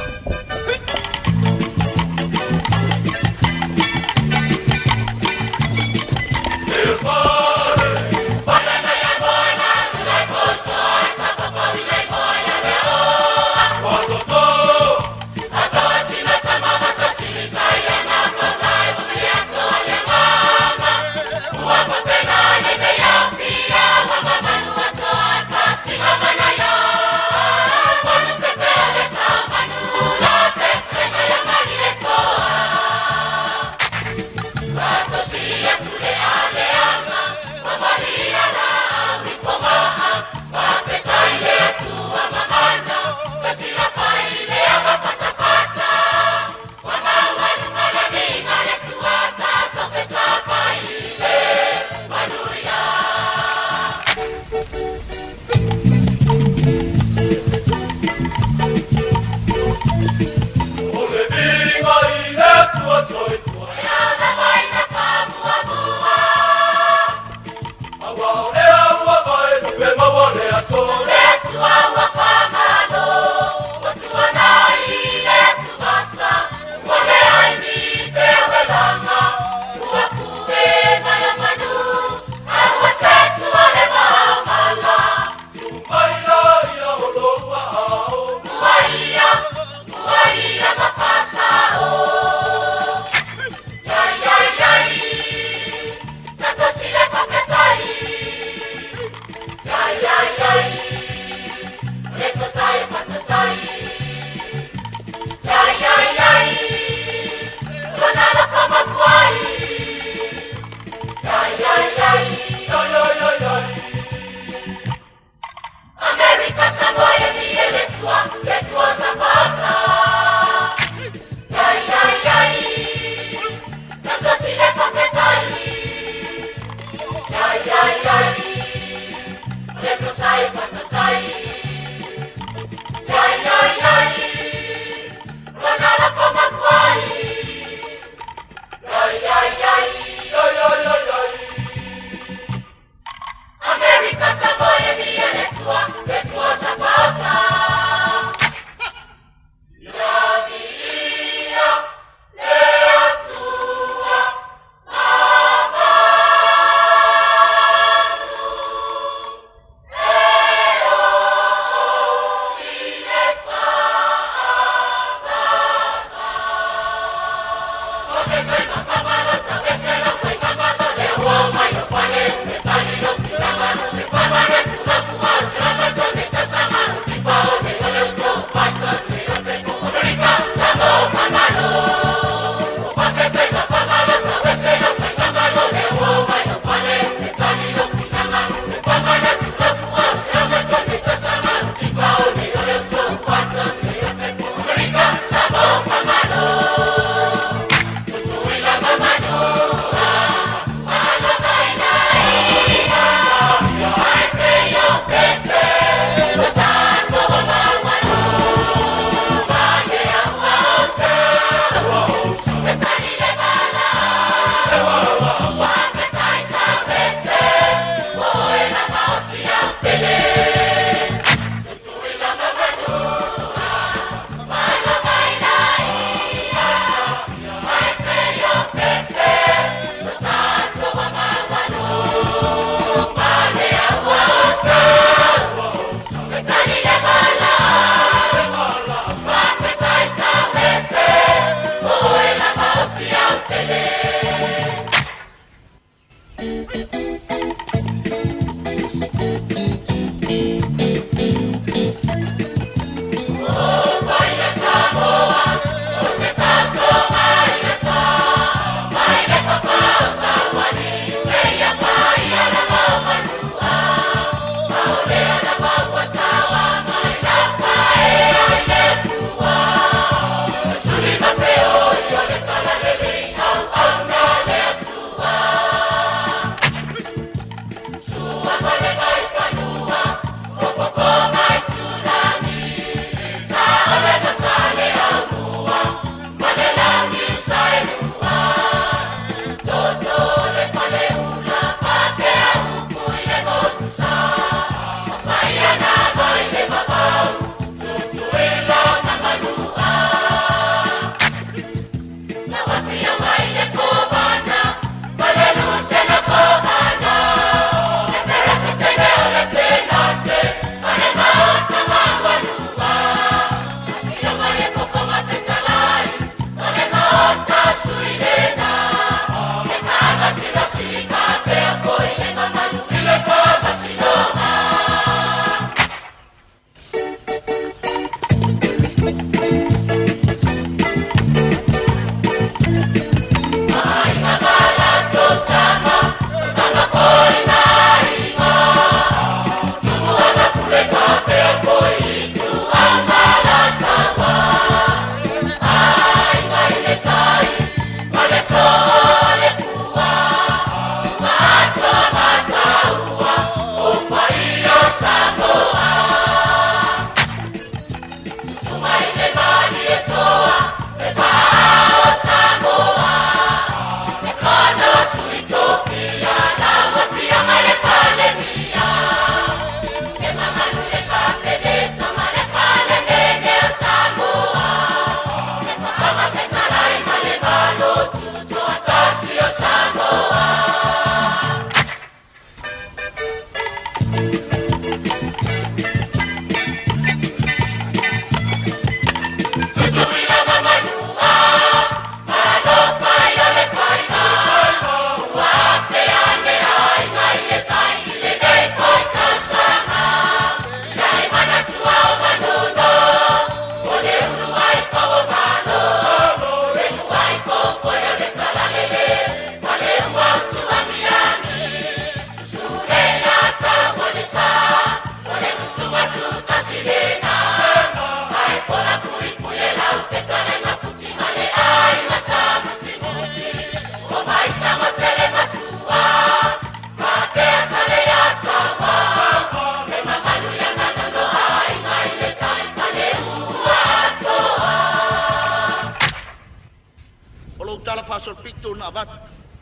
faasolopito na avatu.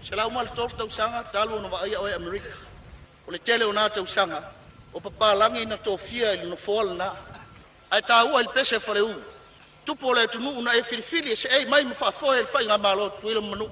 103 tausaga talu ona vaaia oe Amerika. O le tele o na tausaga, o papalagi na tofia i le nofoa lena. Ae taua i le pese a Faleu, tupu o le atunuu na e filifili e seei mai ma faafoe le faigamalo a Tutuila ma Manua.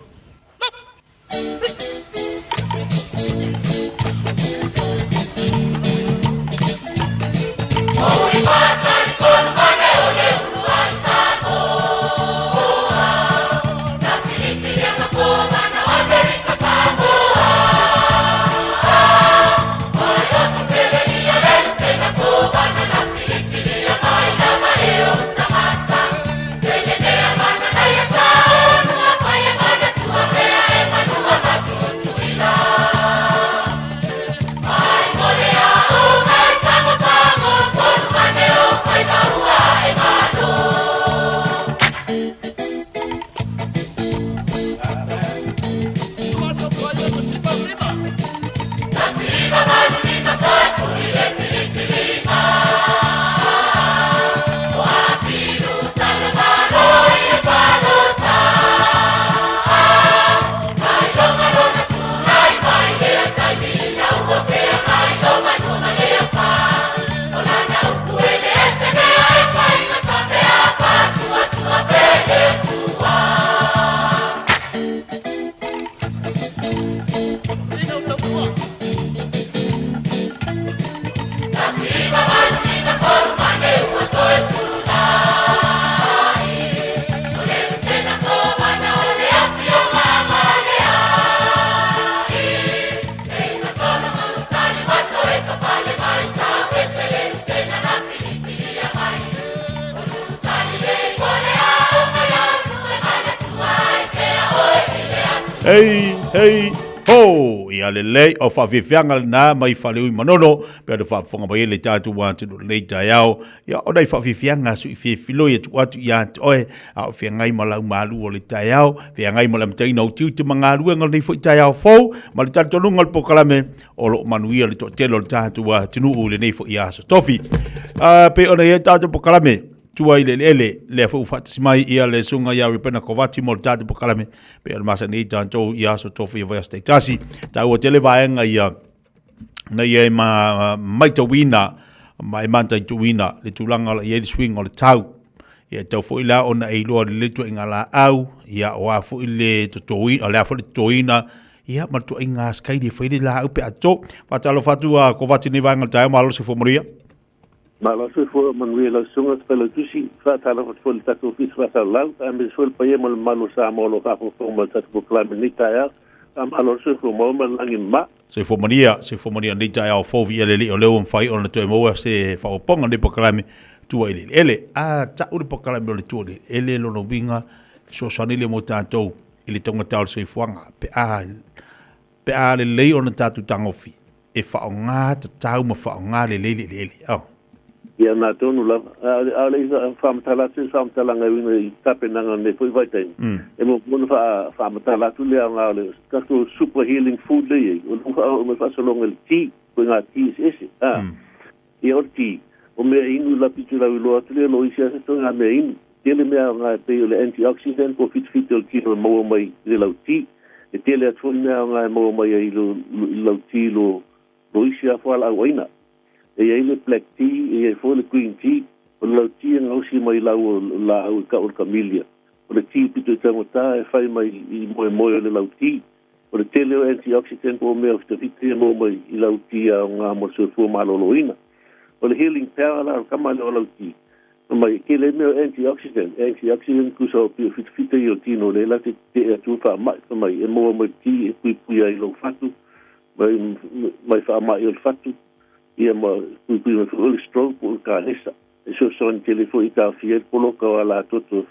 Hei, hei, ho! Ia lelei, o whawhiwhianga lena mai whaleui manono, pea te whaafonga mai ele tātou atu no lei taeao. Ia, o nei whawhiwhianga su i whiwhiloi e tu atu i atu oe, a o whiangai ma lau malu o le taeao, whiangai ma le mtaina o tiu te mangaluenga o nei fo i taeao fou, ma le talitonunga o le pokalame, o lo manuia le toatele o le tātou atunuu i lenei foi aso tofi. Pei ona i ai tātou pokalame, tua i le eleele, lea foi ua faatasi mai ia le susuga ia Ripena Kovati mo le tātou pokalame, pei ona masani ai tātou i aso tofi e vaiaso taitasi. Taua tele vaega ia na ia e ma maitauina ma e mataituina le tulaga o la i ai le suiga o le tau. Ia e tau foi la ona e iloa lelei ituaiga laau, ia o a foi le totoina, o le a foi le totoina, ia ma le ituaiga skaili e fai ai le laau pe a toto. Faatalofa atu a Kovati i lenei vaega o le taeao, malo le soifua manuia. Malo soifua manuia i lau susuga te Failautusi, faatalofa atu foi i le tatou Ofisa Faasalalau, aemaise foi le paia ma le mamalu o Samoa o lo o faafogafoga mai i le tatou polokalame i lenei taeao. Faamalo le soifua maua ma le lagi mama. Soifua manuia, soifua manuia i lenei taeao fou viia le Alii o lea ua mafai ona toe maua se faaopoopoga i lenei polokalame tua i le eleele. A tau le polokalame o le tua i le eleele lona uiga fesoasoani lea mo tatou i le taugata o le soifuaga pe a pe a lelei ona tatou tagofi e faaaoga tatau ma faaaoga lelei le eleele. Oh. Ia, nā tonu lava. A o le i faamatala atu se faamatalaga e uiga i tapenaga o lenei foi vaitaimi, e muamua ona faamatala atu le aoga o le tatou super healing food lea e i ai, o lea ua faaoo mai faasologa i le tea, koe ngā tea eseese. A, ia o le tea, o mea inu la pito lau iloa atu lea lo isi asa toe ngā mea inu. Tele mea aoga e pei o le antioxidant po o fitafita o le tino e maua mai i le lau tea. E tele atu foi mea aoga e maua mai ai i le lau tea lo lo isi lava fualaau aina. E i ai le black tea, e i ai foi le green tea. O le lau tea e gaosi mai i lau o laau e kau o le camellia. O le tea pito i taugata e fai mai i moemoe o le lau tea. O le tele o antioxidant po o mea fitafita ia maua mai i lau tea aoga mo le soifua maloloina. O le healing power la o le kama lea o lau tea. Fai mai, e tele ai mea o antioxidant. Antioxidant tusa o pio fitafita ia o le tino lea la te tetee atu ai faamai. Fai mai, e maua mai le tea e puipui ai i lou fatu, mai, mai faamai o le fatu, ia ma puipui mai foi o le stroke po o le kanesa. E fesoasoani tele foi i taofia ai le poloka o alatoto e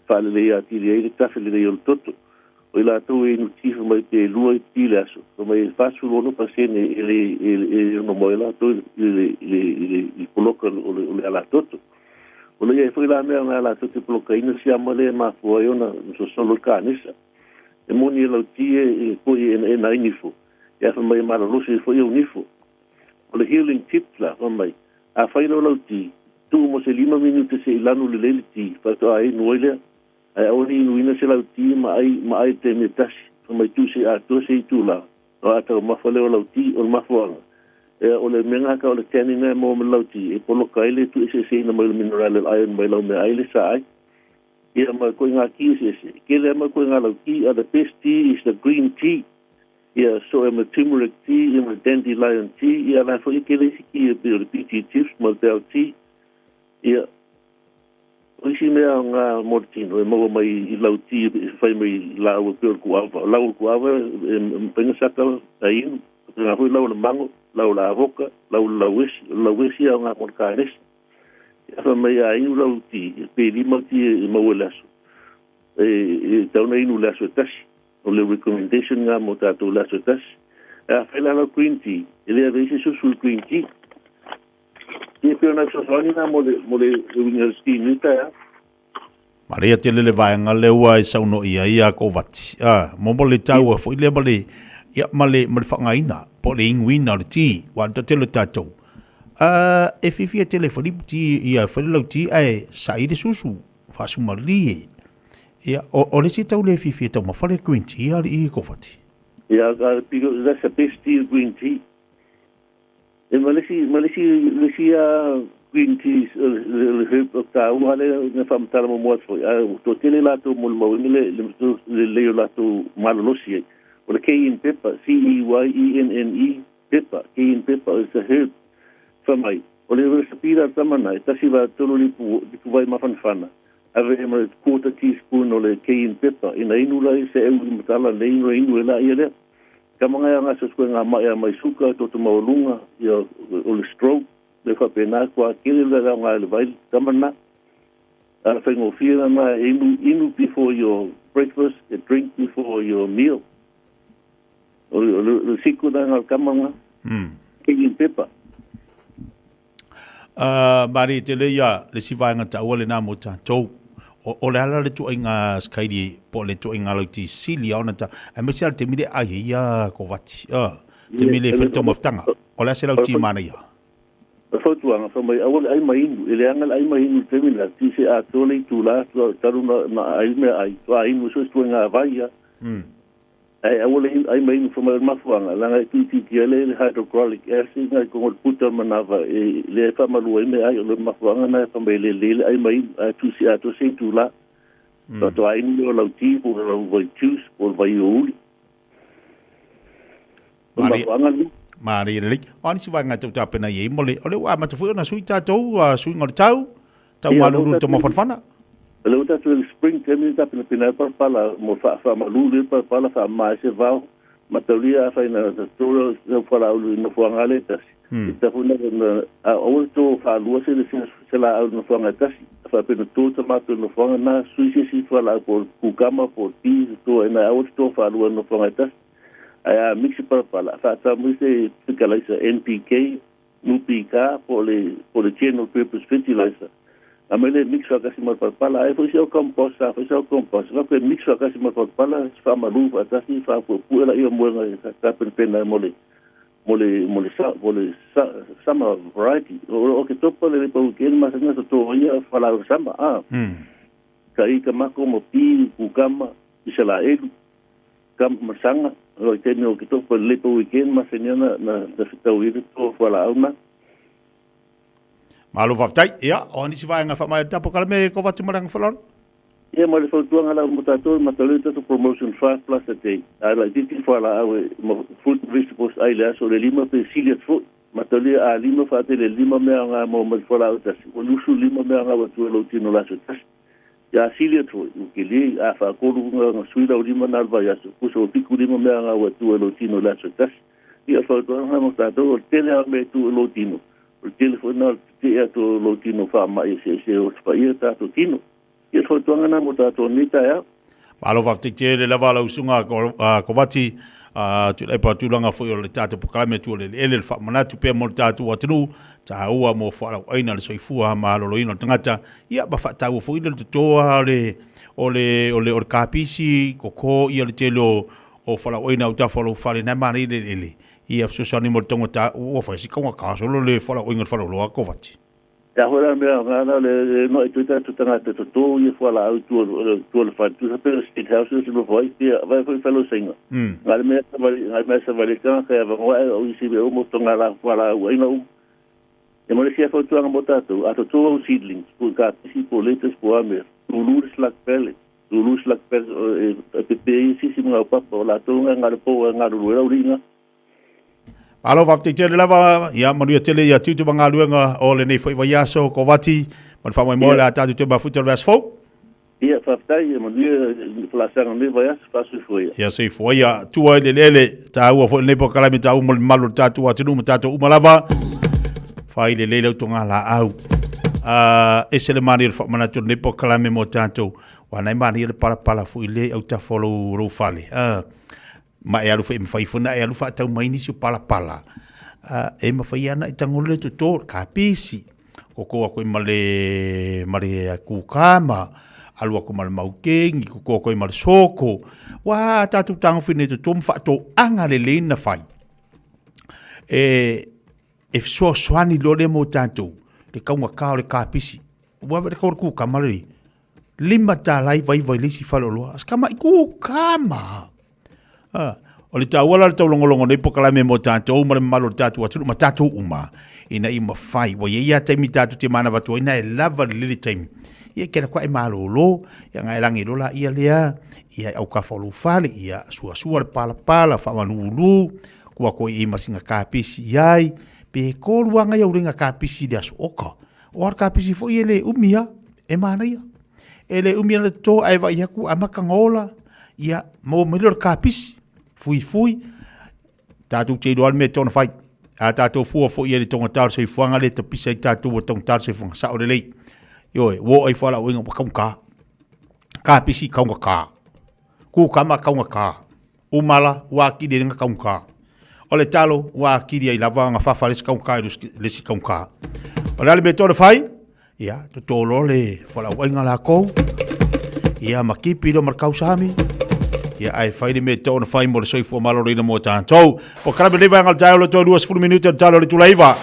faaleleia atili ai le tafe lelei o le toto. O i latou e inu ti fai mai pe lua i ti le aso, fai mai e 46 pasene e le e ono maua ai latou i le i le i le i le poloka o le o le alatoto. O lo i ai foi la mea o nga latou te polokaina siama lea e mafua ai ona sosolo le kanesa. E moni e lau ti e e koi e e nai nifo, ia fai mai e malolosi ai foi ou nifo. O le healing tips la, fai mai, a fai loa lau ti, tuu mo se lima minute se i lanu lelei le ti, faatoa inu ai lea. Ae aua ne i inuina se lauti ma ai ma ai i le taimi e tasi, fai mai tu se i atoa se itula, ona a taumafa lea o lauti, o le mafuaaga, ea o le mea gata o le tannin e maua ma le lauti e poloka ai le tuueseeseina mai o le minerale o le iron mai lau meaai le sa ai. Ia ma ituaiga ti eseese, e tele lava ma ituaiga lauti, a the best tea is the green tea. Ia so e ma turmeric tea, ia ma dandelion tea, ia la foi e tele isi tea e pei o le BT juice ma le bell tea. Ia, o isi mea nga mo le tino e maua mai i lau tea e fai mai i laau e pei o le kuava. O lau o le kuava e mafai ona saka a inu, faapena foi lau o le mango, lau o le avoka, lau o le lauesi. O le lauesi e aoga mo le kanesi. Ia fai mai a inu lau tea, pe lima tea e maua i le aso, e tatau ona inu i le aso e tasi. O le recommendation nga mo tatou i le aso e tasi. A fai la lau green tea, e le ave ai se susu i le green tea. Ia pei ona fesoasoani na mo le mo le uiga o le tea nei taeao. Manaia tele le vaega lea ua e saunoa i ai a Kovati. A, mo mo le taua foi lea ma le, ia, ma le, ma le faaaogaina, po o le inuina o le ti, aua o le toatele o tatou, a, e fiafia tele e fai le ti, ia, e fai le lauti ae saili le susu, faasumalie. Ia, o, o le isi tau le fiafia e taumafa le green tea alii Kovati. Ia, because that's the best tea, green tea. E ma le isi, ma le isi, le isi a green tea, le, le herb o taua lea na faamatala muamua atu foi, a ua toatele latou molimauina le, le, le lelei o latou malolosi ai. O le cayenne pepper, C-E-Y-E-N-N-E, pepper, cayenne pepper is a herb. Fai mai, o le recipe la tama na, e tasi va tolu lipu, lipu vai mafanafana, ave e ma le quarter teaspoon o le cayenne pepper, ina inu la i se eu i matala, le inu e inu e la ia lea. Tama ngai a ngā koe ngā mai a mai suka, toto maualunga, ia o le stroke, me faapena atu a kele le rau ngā le vai tama na. A whaingofie na na inu, inu before your breakfast, a drink before your meal. O le, le, le siku na ngā kama ngā, cayenne pepper. Uh, Mari, te le ia, le si vaenga taua le nā mō tātou. O, o le ala le tuaiga skairi, po o le tuaiga lauti sili a ona ta, ai mai se ala te mile ai e ia ko vati. Uh, te mile whai tō mawhtanga. O le ase lauti mana ia. O fautuaga, fai mai, aua le ai ma inu, e leaga le ai ma inu i le taimi lena, ti se atoa le itula atu talu na, na ai mea ai, toa inu so se tuaiga vai ia. Ae aua le ai ma inu fai mai o le mafuaaga, leaga e tuuitiitia ai le hydrochloric acid na i koga o le puta o le manava e lea e faamalu ai meaai. O le mafuaaga na e fai mai e lelei le ai ma inu, ae tusi atoa se itula. Faatoa inu lea o lau ti po o lau vai juice po o le vai uli. O le mafuaaga lena. Marie lelei. O a nisi vaega e tau tapena i ai mo le, o lea ua amata foi ona sui tatou suiga o le tau, tau malulu i le taumafanafana. O lea ua tatou i le spring taimi le tapenapena ai palapala mo faamalu le palapala faamama ai se vao mataulia afai na to le fualaau i nofoaga lea e tasi. E tatau foi na aua le to faalua se se laau i nofoaga e tasi. A faapea na to ta matou i nofoaga na sui se isi fualaau po o le kukama po o le pea to ai na aua le to faalua i nofoaga e tasi. Ae a mix palapala faatau mai se fertilizer NPK NPK po o le po o le general purpose fertilizer. Aumai le mix faatasi ma le palapala, ai foi se au compost, a foi se au compost, va pe mix faatasi ma le palapala, faamalu faatasi, faapuepue laia o moega e tapenapena ai mo le mo le mo le sa mo le sa summer variety. O o ke topa le lepa weekend masani ona toto ia fualaau sama a. Ka i ka mako ma pi kukama Isalaelu Ka masaga, o i taimi o ke topa i le Labour Weekend masani ana na na whitau i roto o fualaau na. Malo faafetai. Ia, o a nisi vaega faamaea le tapo kalame ko Whatu Maranga Whalalo? Ia, ma le fautuaga la mo tatou e matau lea tatou promotion 5 plus a day. A laitiiti fualaau e ma fruit and vegetables ai le aso le lima pe sili atu foi. Matau lea a lima faatele lima mea nga mo ma le fualaau e tasi. Ua lusu lima mea nga ua atu e lou tino le aso e tasi. Ia sili atu foi, ua kele, a faatolu nga sui lau lima na le vaiaso, pusa ua fiku lima mea nga ua tua i lou tino i le aso e tasi. Ia, o le fautuaga mo tatou, o le tele lava o mea e tu i lou tino, o le tele foi lena o le tetee atu o lou tino faamai eseese o tapaia tatou tino. Ia, o le fautuaga lena mo tatou i lenei taeao. Malo faafetai tele lava lau susuga Kovati, Tuilaepa tulaga foi o le tatou polokalame atu o le eleele le faamanatu pea mo le tatou atunuu, taua mo fualaauaina le soifua maloloina o le tagata, ia ma faataua foi le toto o le o le o le o le kapisi, koko ia le tele o o fualaauaina autafa o lou fale na e manaia le eleele, ia fesoasoani mo le taugata ua fai si taugata solo le fualaauaina o le faleoloa Kovati. Te aho la mea nga na le no i tuita tu tangata to to i fualaau i tua tua le fale. Tusa pe state house se no foi pe vai foi falo singa. Nga le mea savali nga mea savali ka ka va ngoa o isi be o mo tonga la fualaau ai na u. E mo le sia fautuaga mo tatou, a toto au seedlings, po kapisi, po lettuce, po a mea, lulu le slug pele, lulu slug pele e pepe ai sisi ma ngau papa, o latou nga nga le po e galulue lau liiga. Malo faafetai tele lava, ia manuia tele ia tiute ma galuega o lenei foi vaiaso, Kovati, ma le faamoemoe o le a tatou toe mafuta i le vaiaso fou. Ia, faafetai, ia manuia le folasaga o lenei vaiaso, faasoifua ia. Ia soifua ia, tua i le eleele, taua foi lenei polokalame taua mo le mamalu o le tatou atunuu ma tatou uma lava. Fai lelei lau togalaau. Ese le manaia o le faamanatu o lenei polokalame mo tatou. Aua na e manaia le palapala foi lea i autafa o lou, lou fale. Ma e alu foi, e mafai foi ona e alu faatau mai nisi o palapala. E mafai lava ona e tago le toto, le kapisi, koko atu ai ma le, ma le kukama, alu atu ma le maukeni, koko atu ai ma le soko. Ua tatou tagofi nei toto ma faatoaga lelei na fai. E, e fesoasoani loa lea mo tatou, le taugata o le kapisi. Ua le kau le kukama lelei. $5 i vaivai le isi faleoloa. A se tamai kukama. A, o le taua la o le taulogologo nei polokalame mo tatou ma le mamalu o le tatou atunuu ma tatou uma, ina ia mafai, ua i ai lava taimi tatou te manava atu ai, na e lava lelei le taimi, ia ke ala koa e malolo, ia na e lagi loa laia lea, ia e autafa o lou fale, ia suasua le palapala, faamaluulu, tuu atu ai i ai ma sina kapisi i ai, pe tolu lava nai aulega kapisi i le aso oka. O a le kapisi foi e le umi lava, e manaia. E le umi ana toto ae vaai atu amata ona ola, ia maua mai lea o le kapisi, fuifui, tatou te iloa le mea e tatau ona fai. A tatou fua foi i ai i le taugata o le soifuaga lea e tapisa ai tatou ua taugata le soifuaga, sao lelei. Ioe, ua oo ai fualaauiga ua taugata. Kapisi taugata, kukama taugata, umala ua atili ai ona taugata. O le talo ua atili ai lava ona fafa le isi taugata i le isi taugata. O le a le mea e tatau ona fai? Ia, toto loa le fualaauaiga lakou, ia ma kipi loa ma le kausami, ia ae fai le mea e tatau ona fai mo le soifua maloloina mo tatou. O kalame lenei vaega o le taeao loa toe 20 minute o le talo o le itula 9.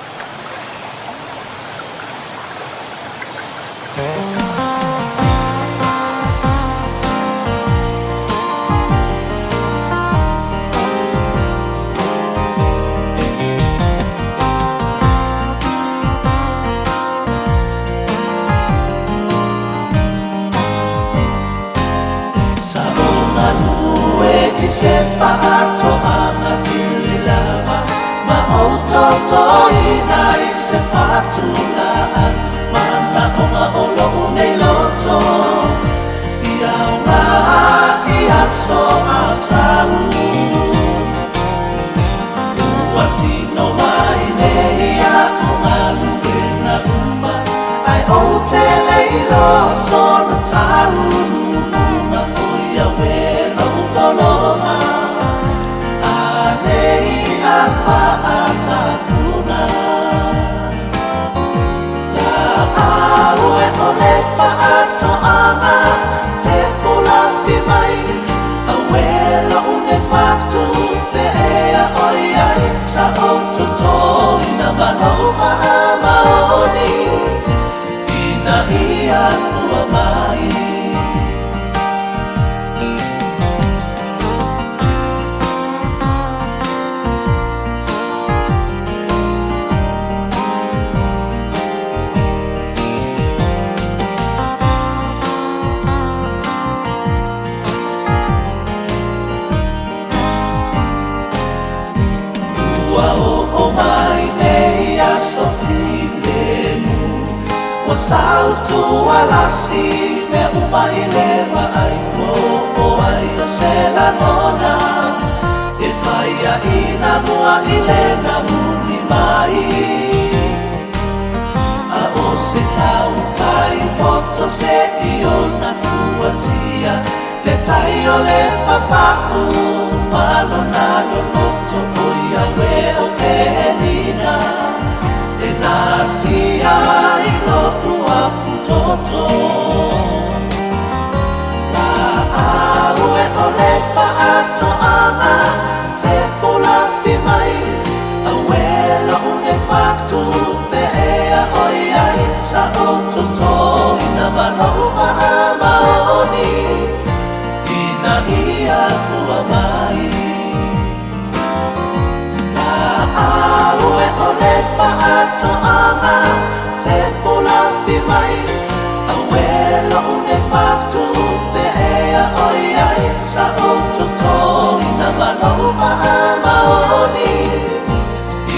faatupe ea o i ai sa ou totoina ma lou faamaoni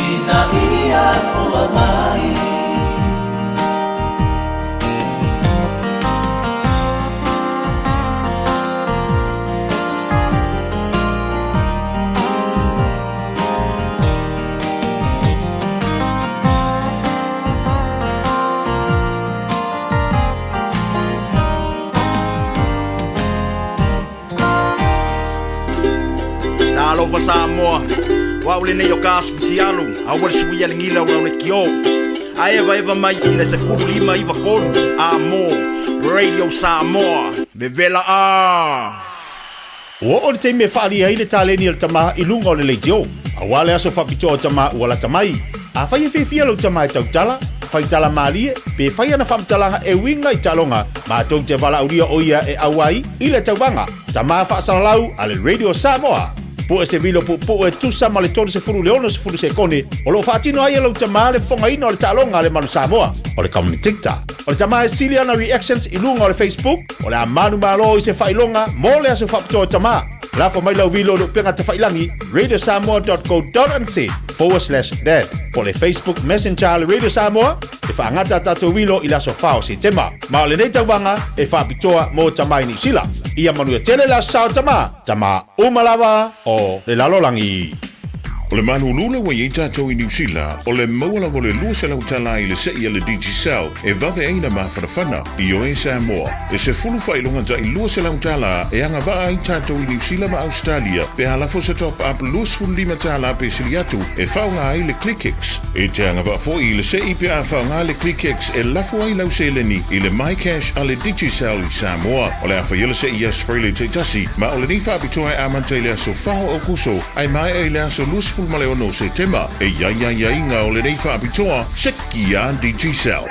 ina ia fua mai. Talofa Samoa, o au lenei o ka asu fitialu, aua le suia le gila o lau lekiō. A evaeva mai i le 15 93 A mo Radio Samoa, vevela a! Ua oo le taimi e faaalia ai le taleni a le tama i luga o le leitio, aua le aso faapitoa o tama ua lata mai. Afai e fiafia lau tama e tautala, fai tala malie, pe fai ana faamatalaga e uiga i taaloga, matou te valaaulia o ia e auai i le tauvaga Tama Faasalalau a le Radio Samoa. Pue se vilo puupuu e tusa ma le 30 i le 60 sekone o lo o faatino ai e lou tama le fofogaina o le taaloga a le Manu Samoa, o le commentator. O le tama e sili ana reactions i luga o le Facebook, o le a manumalo i se faailoga mo le aso faapitoa o tama. Lafo mai lau vilo i le upega tafailagi radiosamoa.co.nz/dad po o le Facebook Messenger a le Radio Samoa e faagata a tatou vilo i le aso 4 o Setema. Ma o lenei tauvaga e faapitoa mo tama i Niu Sila. Ia manuia tele le aso sa o tama, tama uma lava o le lalolagi. O le malulu lea ua i ai tatou i Niu Sila, o le maua lava o le 200 tala i le se'i a le Digicel e vave ai na mafanafana. Ioe Samoa, e 10 faailoga ta'i 200 tala e agavaa ai tatou i Niu Sila ma Ausetalia pe a lafo se top up 25 tala pe sili atu e faaaoga ai le ClickX. E te agavaa foi i le se'i pe a faaaoga le ClickX e lafo ai lau seleni i le MyCash a le Digicel i Samoa. O le a faia le se'i i aso Friday taitasi, ma o lenei faapitoa e amata i le aso 4 o Aokuso ae maea i le aso 26 o Setema. E i ai aiaiga o lenei faapitoa, sekia Digicel.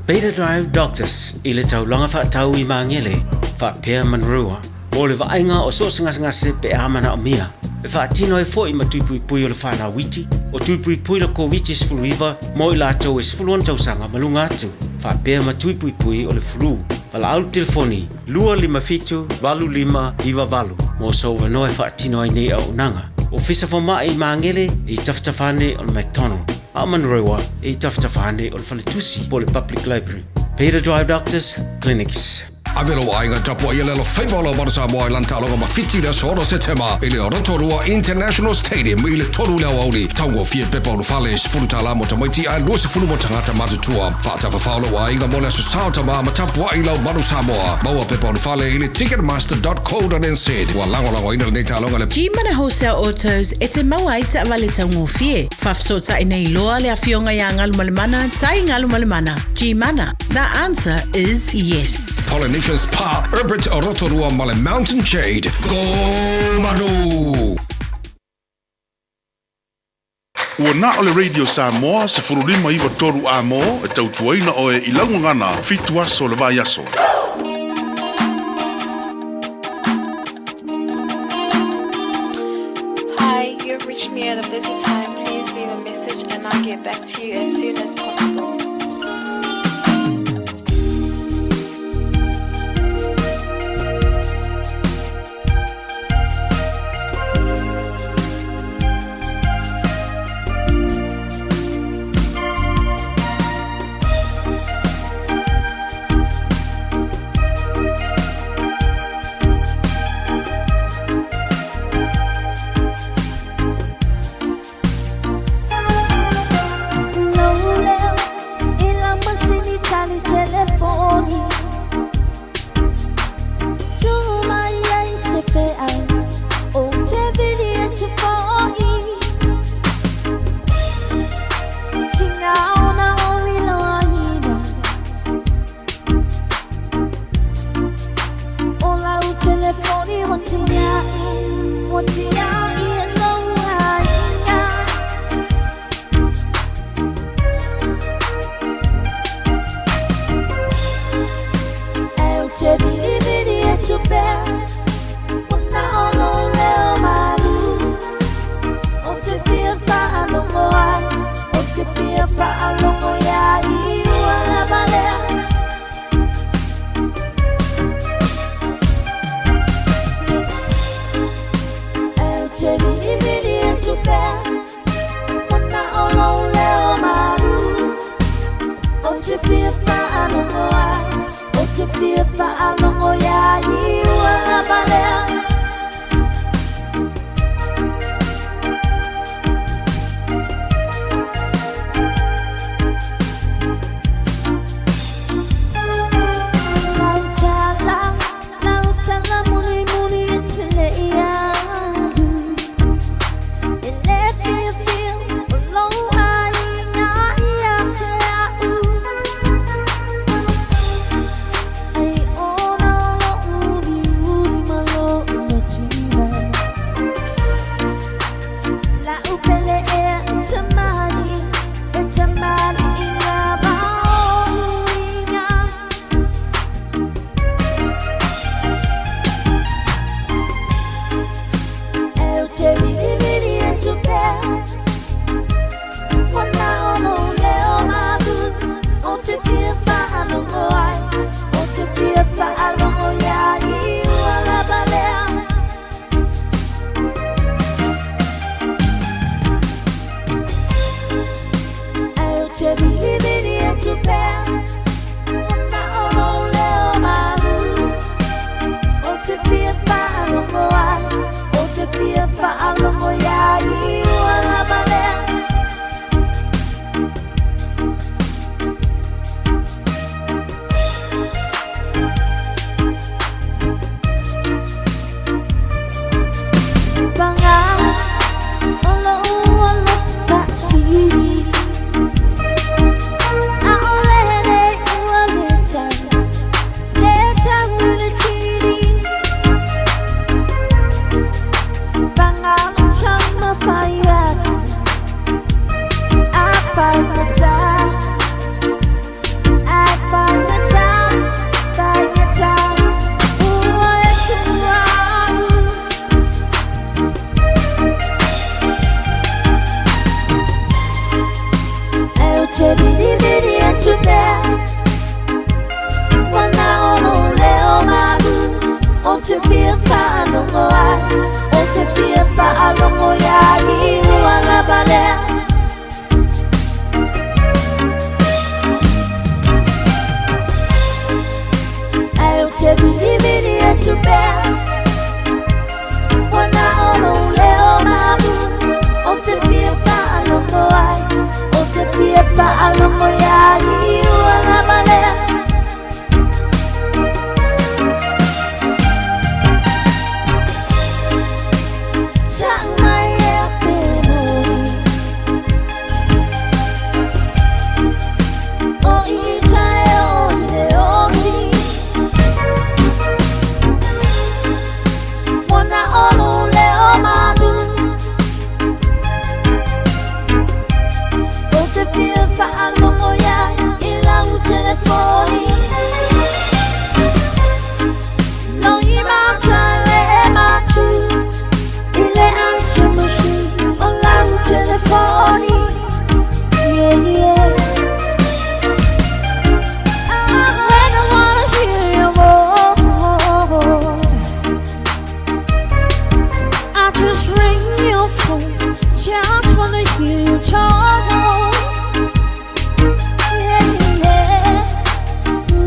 Beta Drive Doctors i le taulaga faatau i Magele, faapea Manurewa, mo le vaaiga o so o se gasegase pe a manaomia. E faatino ai foi ma tui puipui o le whanau iti, o tui puipui le Koviti-19 mo i latou e 16 tausaga ma luga atu, faapea ma tui puipui o le flu. Valaau le telefoni 257 8598 mo sou avanoa e faatino ai nei auaunaga. Ofisa Fomai i Magele e i tafatafa ane o le McDonald, a o Manurewa e i tafatafa ane o le Faletusi po o le Public Library. Beta Drive Doctors Clinics. Ave lou aiga tapuai le alofaiva o lau Manu Samoa i lana taaloga ma Fiti i le aso 6 Setema i le Rotorua International Stadium i le 3 i le aoauli. Taugofie pepa ulufale, $10 mo tamaiti ae 20 mo tagata matutua. Faatafafao lou aiga mo le aso Sa o Tama ma tapuai i lau Manu Samoa. Maua pepa ulufale i le ticketmaster.co.nz. Ua lagolagoina lenei taaloga e le. G-Mana Wholesale Autos e te maua ai taavale taugofie. Faafesootai nei loa le Afioga ia Galumalemana Tai Galumalemana. G-Mana, the answer is yes. Polynesian Spa, Herbert Rotorua ma le Mountain Jade. Go Manu! Ua na o le Radio Samoa 1593 A mo e tautuaina oe i lau gagana 7 aso o le vaiaso. Hi, you've reached me at a busy time. Please leave a message and I'll get back to you as soon as possible. te vilivili atu pea Ua na o lou leo malu Ou te fia faalogo ai Ou te fia faalogo iā i ua lava lea Just wanna hear you talk. Yeah, yeah.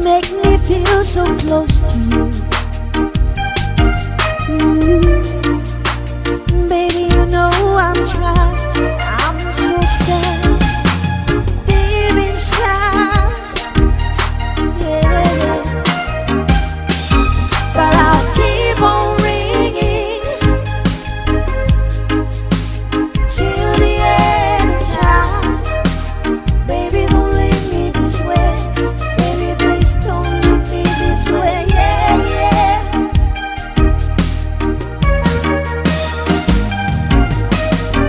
Make me feel so close to you. Ooh, baby, you know I'm trying. I'm so sad deep inside. Yeah. But I'll keep on ringing till the end of time. Baby, don't leave me this way. Baby, please don't leave me this way. Yeah, yeah.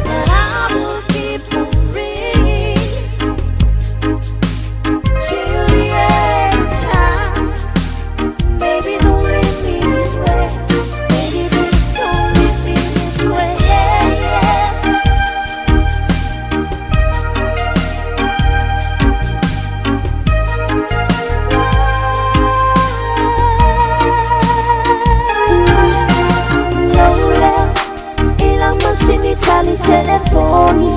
But I will keep on ringing till the end of time. Baby, don't leave me this way. Baby, please don't leave me this way. Yeah, yeah. Lola, i lau masini tali telefoni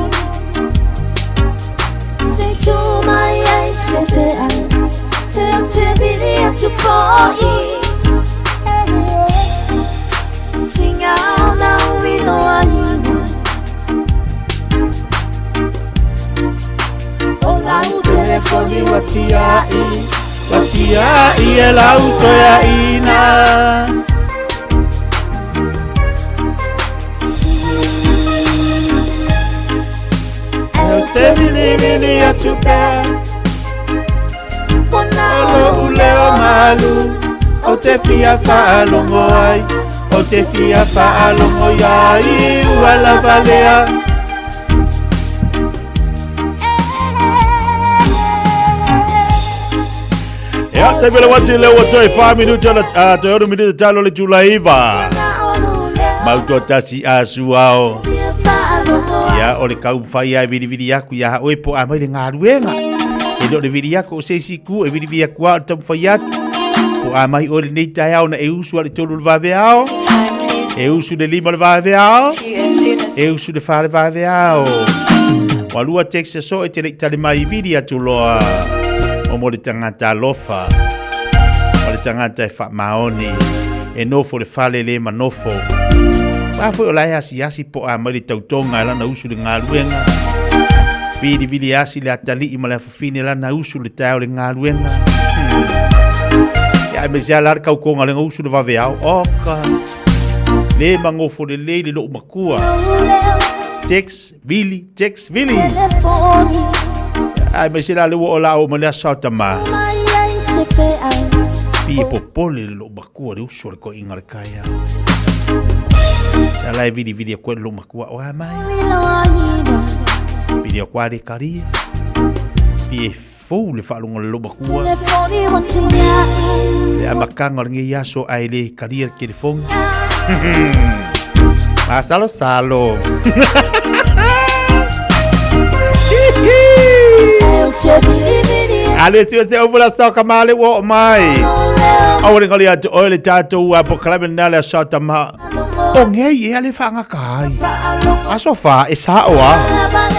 Se tu mai ai se feau Te au te vili atu fo'i Tingau nau i loa ina O lau telefoni ua tia'i ua tia'i e lau toeaʻina. Ou te vilivili atu pea O lou leo malu Ou te fia faalogo ai Ou te fia faalogo iā i ua lava lea. Ia, taimi o le uati lea ua toe 4 minuti ona toe 6 minuti talo le itula 9. Mautoatasi a Suao. Ia, o le taumafai lava e vilivili atu ia oe po o a mai le galuega. E le o le vili atu o se isi itu, e vilivili atu lava o le taumafai atu. Po o a mai oe lenei taeao na e usu lava i le 3 o le vaveao, e usu i le 5 o le vaveao, e usu i le 4 o le vaveao. Ua lua text aso e te le i tali mai, vili atu loa. O mo le tagata alofa, o le tagata e faamaoni, e nofo i le fale le manofo. Aua foi o la e asiasi po o a mai le tautoga e lana usu i le galuega. Vilivili asi le atalii ma le afafine lana usu i le taeao i le galuega. Ia aemaise lava la le tautoga o le usu i le vaveao. Oka! Le magofo lelei le lou matua. Text, vili, text, vili. Aemaise la le ua o la oo mai le aso a tama. Pi e popole le lou matua le usu o le toeaina o le taeao. Ia la e vilivili atu ai le lou matua o a mai. Vili atu a le talia. Pi e fou le faalogo a le lou matua. Le amataga o lenei aso ae le talia le telefoni. Masalosalo. Ale sio se uvula soka male ua oo mai. Aua le gali atu oe le tatou polokalame lena le aso tama. O ngei ea le faagata ai. Aso fa e sao a.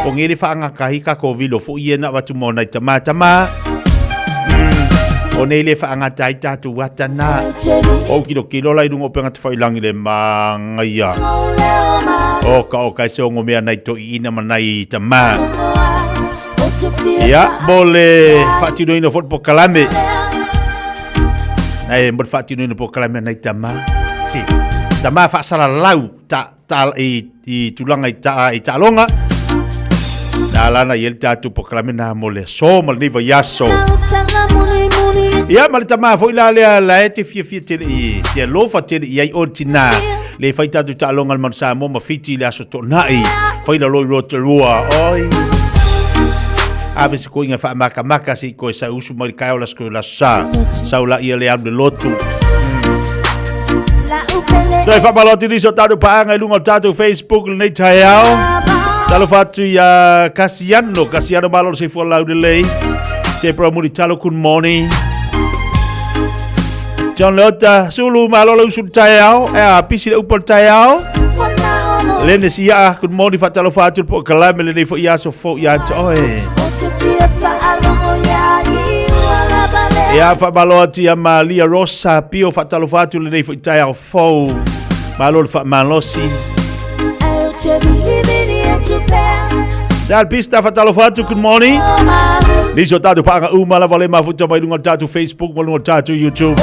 O ngei le faagata ai ka ko vilo fo ia na watu mo nai tama tama. O nei le whaangata ai tātou atana. O kilo kilo la i runga o penga te whailangi le māngaia. O ka o kai se ongo mea nei to i ina ma nei tama. Ia, mo le whaatinoina fo po kalame. Nei, mo le whaatinoina po kalame nei tama. Tama whaasalalau ta, ta, i, i tulaga i ta, i taaloga. Na lana i ele tatou polokalame na mo le aso ma lenei vaiaso. Ia ma le tamā foi la lea la e te fiafia tele i te alofa tele i ai o le tinā. Le fai tatou taaloga le Manu Samoa ma Fiti i le aso Toonai. Fai lalo i Rotorua. Oi. Ave se koiga faamakamaka se i koe sa usu mai le kaeo la sko la sa. Sau la ia le alu le lotu. Toe whamalo atu nisi o tātou paanga i lunga o tātou Facebook lenei taeao. Talofa atu ia Kasiano, Kasiano malo se fua lau lelei. Te pro muri talo, good morning. John Leota, Sulu malo le usu taeao. E a pisi le upo taeao. Lene sia, good morning, whatalofa atu le po kalame lenei fo ia so fo ia te oe. Ia whamalo atu ia Malia Rosa Pio whatalofa atu lenei fo i taeao fou. Malo le whamalosi. Sal Pista whatalofa atu, good morning. Nisi o tātou paanga uma lava le mafuta mai lunga o tātou Facebook, mai lunga o tātou YouTube.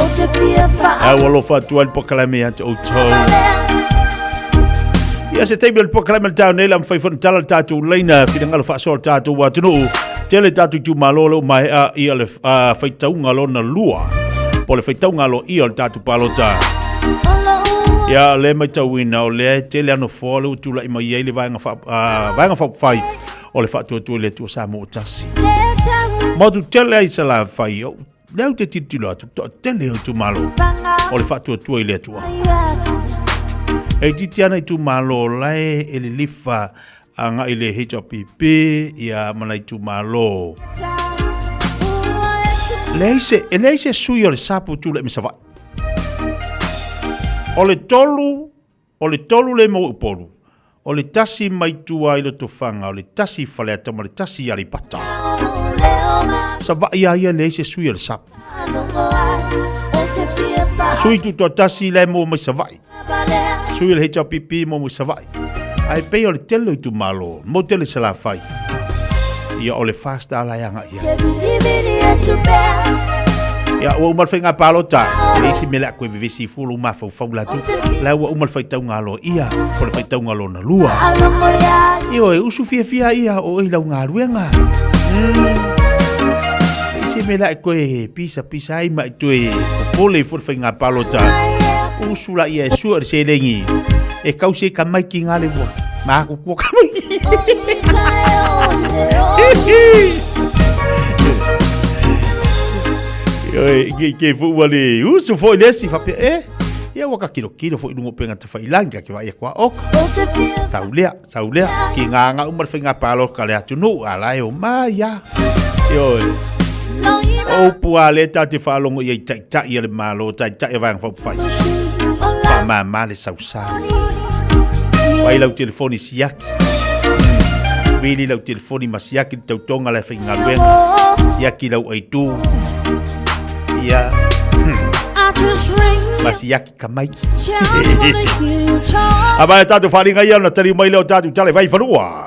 Au alofa atu ai le pokalame atu outou. Ia se taimi o le pokalame le tau nei la mwhai whana tala le tātou leina whinangalo whaasoa le tātou atunuu. Tele tātou itumalo le umae a ia le faitauga lona lua. Po le faitauga lo ia o le tātou palota. Ia le maitauina o lea e tele ano foa le ua tulai mai ai le vaega wha, vaega whaupawhai o le whaatuatua i le Atua Samoa tasi. Motu tele ai sa la whai o lea ou te tilotilo atu, toatele o itumalo o le faatuatua i le Atua. E itiiti ana itumalo la e e lilifa agai i le HRPP ia ma nai itumalo. Leai se, e leai se sui o le sapu tulai mai Savaii. O le tolu, o le tolu le maua i Upolu. O le tasi mai tua i Lotofaga, o le tasi i Faleata ma le tasi i Aleipata. Savaii a ia leai se sui o le SAP. Sui tutoatasi la e maua mai Savaii. Sui o le HRPP maua mai Savaii. Ae pei o le tele o itumalo, mau tele Salafai. Ia o le FAST la e agai i ai. Ia ua uma le faiga palota, e isi mea le a koe vevesi i fua lou mafaufau latou. La ua uma le faitauga aloa ia, po le faitauga lona lua. Ioe, usu fiafia ia o oe i lau galuega. E isi mea le a e koe pisa pisa ai ma e toe popole i fua le faiga palota. Usu la ia e sua le seleni. E kausi ai ka maiki ngā le ua. Ma aku kua ka maiki. Ioe, ke ke fu ua le usu foi le esi whapea, e, ia ua ka kilo kilo foi lungo penga te whailangi ka ke vai e kua oka. Sau lea, sau lea, ki ngā ngā umar whai ngā pālo ka le atu nu, a la e o mai ia. Ioe, o upu a le tā te whaalongo ia i tai tai a le malo, tai tai a vaenga whaupawhai. Wha mā mā le sausa. Wai lau telefoni siaki. Vili lau telefoni ma siaki le tautoga la e faigaluega. Siaki lau aitu. Ia. Ma siaki ka maiki. A vai tātou wharinga ia na tari mai leo tātou tale vai whanua.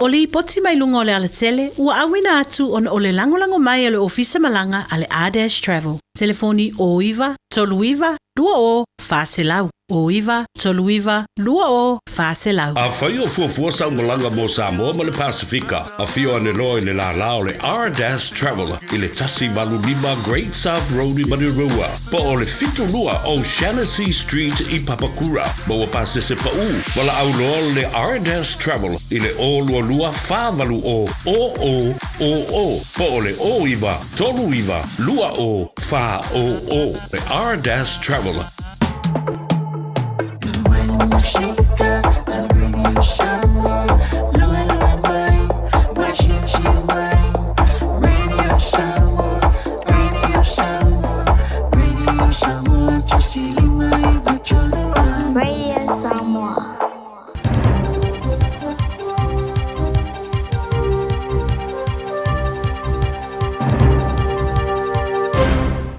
O lipoti mai luga o le alatele ua auina atu ona o le lagolago mai a le Ofisa Malaga a le R-Dash Travel. Telefoni 09 39 20 400. 09 39 20 400. Afai o fuafua sau malaga mo Samoa ma le Pasefika, afio ane loa i le lālā o le R-Dash Travel i le 185 Great South Road i Manurewa, po o le 72 O'Shannessy Street i Papakura. Maua pasese paʻu, valaau loa le R-Dash Travel i le 022 480 0000 po o le 09 39 20 400. Le R-Dash Travel. Radio Samoa.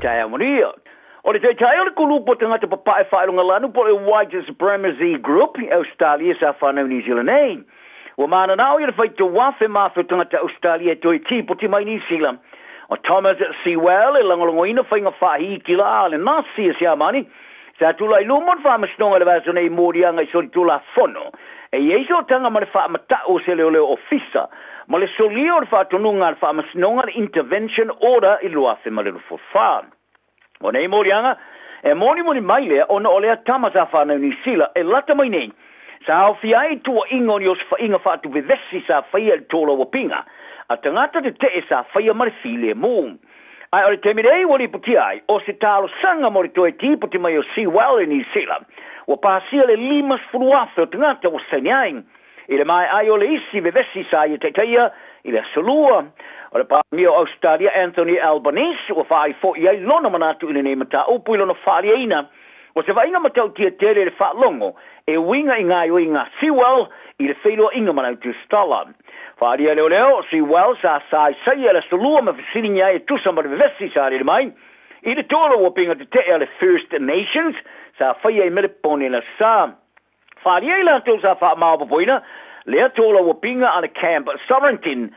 Taeao manuia. O le taitai o le kulupu o tagata papae faailogalanu po o le White Supremacy Group i Ausetalia sa fanau i Niu Sila nei. Ua mananao ia le faitau afe ma afe o tagata Ausetalia e toe tipoti mai Niu Sila. O Thomas Sewell e lagolagoina faiga faahikila a le Nasi a Siamani sa tulai i luma o le faamasinoga i le vaiaso nei i moliaga i solitulafono e i ai sootaga ma le faamatau o se leoleo ofisa ma le solia o le faatonuga a le faamasinoga le Intervention Order i le 2024. O nei moliaga e monimoni mai lea ona o lea tama sa fanau i Niu Sila e lata mai nei sa aofia ai i tuuaiga o ni osofaiga faatuvevesi sa faia i le tolauapiga a tagata tetee sa faia ma le filemu. Ae o le taimi nei ua lipotia ai, o se talosaga mo le toe tipoti mai o Sewell i Niu Sila, ua pasia le 50,000 o tagata ua saini ai. I le maea ai o le isi vevesi sa ia taitaia i le Aso Lua, o le Palemia o Ausetalia Anthony Albanese ua faaali foi ai lona manatu i lenei mataupu i lona faaliaina O se vaaiga matautia tele le faalogo e uiga i gaoioiga a Sewell i le feiloaiga ma le Autusitala. Faaalia leoleo, Sewell sa saaisaia i le Aso Lua ma fesiligia ai e tusa ma le vevesi sa aliali mai i le tolu ua pinga tetee a le First Nations sa faia i Melepone i le Aso Sa. Faaalia i latou sa faamaopoopoina lea tolauapiga a le Camp Sovereignty,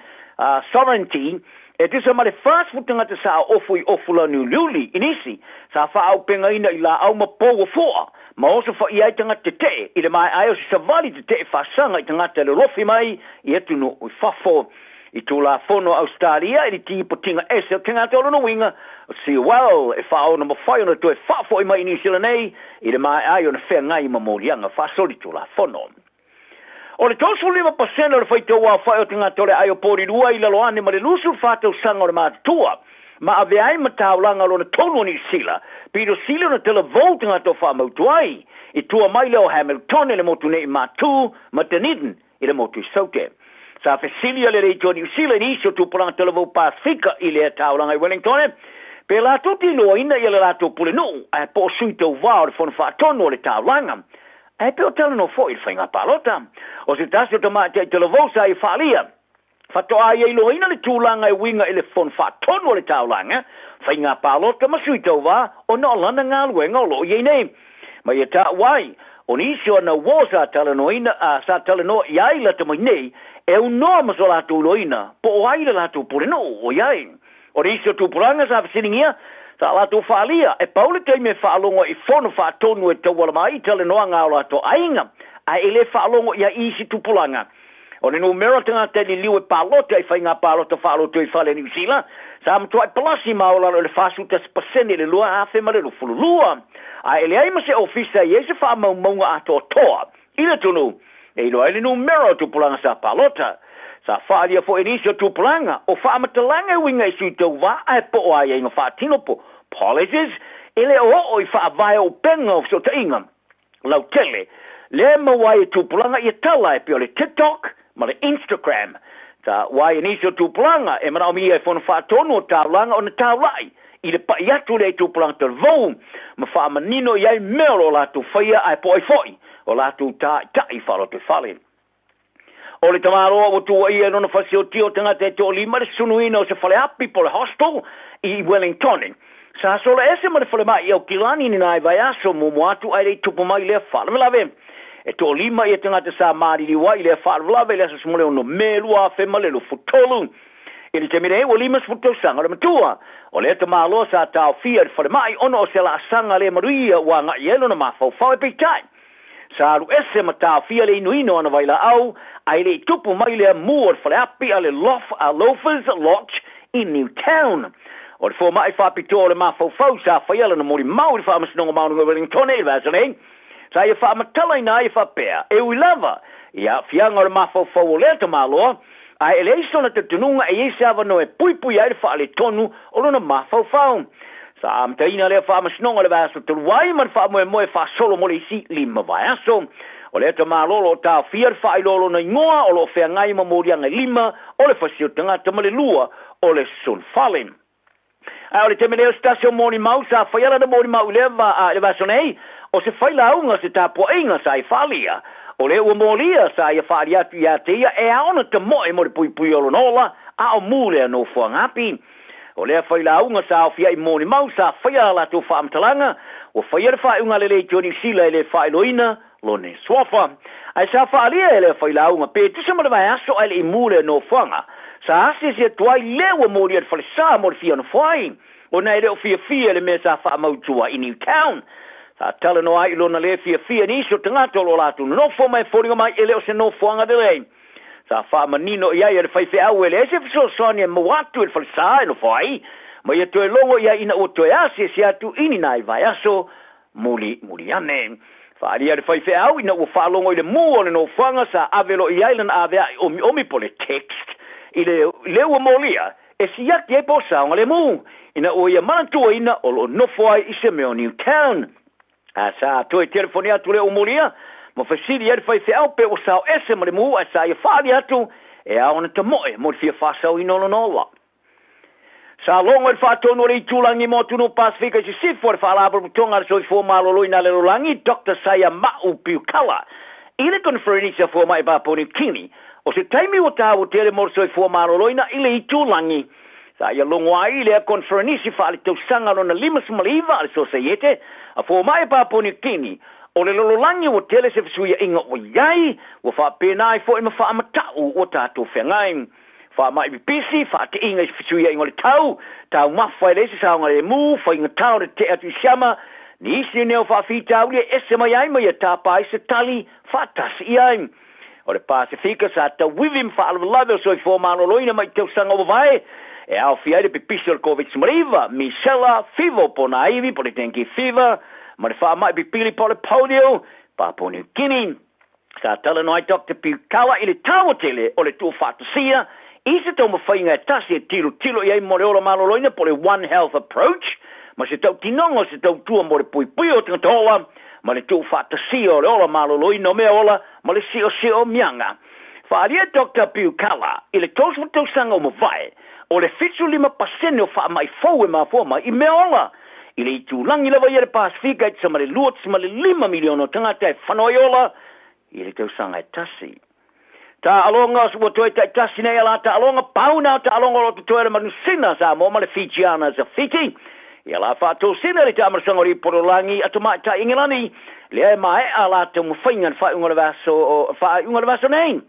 Sovereignty e tusa ma le 40 tagata sa ofu i ofu laniuliuli i nisi sa faaaupegaina i laau ma pou o foa ma osofaia ai tagata tetee i le maea ai o se savali tetee faasaga i tagata e lolofi mai i atunuu i fafo. I Tulafono a Ausetalia i le tipotiga ese o tagata o lona uiga, o Sewell e faaono mafai ona toe faafo'i mai i Niu Sila nei i le maea ai ona feagai ma moliaga faasolitulafono. O le 35 pasene o le faitau aofa'i o tagata o le aai o Porirua i lalo ane ma le 24 tausaga o le matutua ma avea ai ma taulaga lona tolu o Niu Sila, pito sili ona talavou tagata o faamautu ai i tua mai lea o Hamilton i le motu nei i Matu ma Dunedin i le motu i Saute. Sa fesili a le Leitio a Niu Sila i nisi o tupulaga talavou Pasefika i lea taulaga i Wellingtone, pe latou te iloaina ia le latou pulenuu ae po o sui tauvā o le Fono Faatonu o le taulaga. Ae pe o talanoa foi i le faiga palota. O se tasi o tamaitai talavou sa ia faaalia, faatoa ia iloaina le tulaga e uiga i le Fono Faatonu o le taulaga, faiga palota ma sui tauvā ona o lana galuega o lo o i ai nei. Ma ia taua ai, o nisi o ana uo sa talanoaina, a sa talanoa i ai lata mai nei, e aunoa ma so latou iloaina po o ai le latou pulenuu o i ai. O nisi o tupulaga sa fesiligia, sa latou faaalia, e pau le taimi e faalogo ai i fono faatonu e tauala mai i talanoaga a o latou aiga, ae e le faalogo i ai i isi tupulaga. O le numera o tagata e liliu e palota i faiga palota faaloto i fale Niu Sila, sa matuai palasi ma ola i le 41% i le 2022. Ae e leai ma se ofisa e i ai se faamaumauga atoatoa i le atunuu e iloa ai le numera o tupulaga sa palota. Sa faaalia foi e nisi o tupulaga o faamatalaga e uiga i sui tauva ae po o aiaiga faatino po policies e le o oo i faavae o upega o fesootaiga lautele lea e maua ai e tupulaga ia tala e pei o le TikTok ma le Instagram. Taua ai e nisi o tupulaga e manaomia e Fono Faatonu o taulaga ona taula'i i le pa'i atu lea i tupulaga talavou ma faamanino i ai mea o lo o latou faia ae po o ai foi o latou tāita'i faalotoifale. O le tamaloa ua tuuaia i lona fasiotio o tagata e toalima le sunuina o se faleapi po o le hostel i Wellingtone. Sa sola ese ma le falemai i Aukilani ni nai vaiaso muamua atu ae le i tupu mai lea faalavelave. E toalima ia tagata sa maliliu ai i lea faalavelave i le aso 16 Me 2023. I le taimi nei ua 50 tausaga o le matua o lea tamaloa sa taofia i le falemai ona o se laasaga le manuia ua agai i ai lona mafaufau e peitai Sa alu ese ma taofia le inuinu o ana vailaau, ae le i tupu mai lea mū o le faleapi a le Lof a Loafers Lodge i Newtown. O le fomai faapitoa o le mafaufau sa faia lana molimau i le Faamasinoga Maualuga i Wellingtone i le vaiaso nei, sa ia faamatalaina ai e faapea, e ui lava i aafiaga o le mafaufau o lea tamaloa, ae e leai sona talitonuga e i ai se avanoa e puipui ai le faaletonu o lona mafaufau. Sa amataina lea faamasinoga i le vaiaso talu ai ma le faamoemoe faasolo mo le isi lima vaiaso. O lea tamaloa o lo o taofia le faailoa o lona igoa o lo o feagai ma moliaga e lima o le fasi o tagata ma le lua o le sunfale. Ae o le taimi nei o se tasi o molimau sa faia lana molimau i lea i le vaiaso nei, o se failauga o se tapuaiga sa ia faaalia. O lea ua molia sa ia faaalia atu ia te ia e ao ona tamoe mo le puipuia o lona ola, a o mu lea nofoaga api. O lea failauga sa aofia'i molimau sa faia a latou faamatalaga, ua faia le faaiuga a le Leitio Niu Sila e le faailoaina lona suafa. Ae sa faaalia e lea failauga pe tusa ma le vaiaso ae le i mu lea nofoaga sa asiasi atu ai le ua molia i le falesa mo le fia nofo ai, ona e le o fiafia i le mea sa faamautu ai i Newtown. Sa talanoa ai i lona le fiafia i nisi o tagata o lo o latou nonofo ma e foliga mai e le o se nofoaga lelei. Sa faamanino i ai e le faifeau e leai se fesoasoani e maua atu i le falesa e nofo ai, ma ia toe logo i ai ina ua toe asiasi atu i ni nai vaiaso mulimuli ane. Faaalia le faifeau ina ua faalogo i le mū o le nofoaga sa ave loa i ai lana avea'i omiomi po o le text i le le ua molia e siaki ai po o saogalemu ina ua ia manatuaina o lo o nofo ai i se mea o Newtown. A sa toe telefoni atu le ua molia ma fesili ai le faifeau pe ua sao ese ma le mū ae sa ia faaali atu e ao ona tamoe mo le fia faasaoina o lona ola. Sa logo i le faatonu o le itulagi mo atunuu Pasefika i sisifo a le Faalapotopotoga a le Soifua Maloloina a le Lalolagi, Doctor Saia Ma'u Piukala, i le koneferenisi a Fomai Papua Niu Kini, o se taimi ua taua tele mo le soifua maloloina i le itulagi. Sa ia logo ai i lea koneferenisi faaletausaga lona 59 a le Sosaiete a Fomai Papua Niu Kini, o le lalolagi ua tele se fesuiaiga ua i ai, ua faapena ai foi ma faamata'u ua tatou feagai. Faama'i pipisi, faate'iga i se fesuiaiga o le tau, taumafa e leai se saogalemu, faigata o le te'e atu i siama, nisi nei o faafitauli e ese mai ai ma ia tapa ai se tali faatasi i ai. O le Pasefika sa tauivi ma faalavelave o soifua maloloina mai tausaga ua mavae, e aofia ai le pipisi o le Koviti-19, misela, fiva o ponaivi po o le dengue fever, ma le faama'i pipili po o le polio, Papua New Guinea. Sa talanoa ai Doctor Piukala i le taua tele o le tuufaatasia i se taumafaiga e tasi e tilotilo i ai mo le ola maloloina po o le One Health Approach ma se tautinoga o se tautua mo le puipuia o tagata ola ma le tuufaatasia o le ola maloloina o mea ola ma le siosiomiaga. Faaalia Doctor Piukala i le 30 tausaga ua mavae, o le 75 pasene o faamai fou e mafua mai i mea ola. I le itulagi lava ia le Pasefika e tusa ma le 2.5 miliona o tagata e fano ai ola i le tausaga e tasi. Taaloga ua toe taitasi nei a la taaloga, pau na o taaloga o lo o totoe a le Manusina Samoa ma le Fijiana sa Fiti. Ia la faatosina le taamalasaga o Lipololagi a tamaitai Engelani, lea e maea a la taumafaiga i le faaiuga o le vaiaso faaiuga o le vaiaso nei.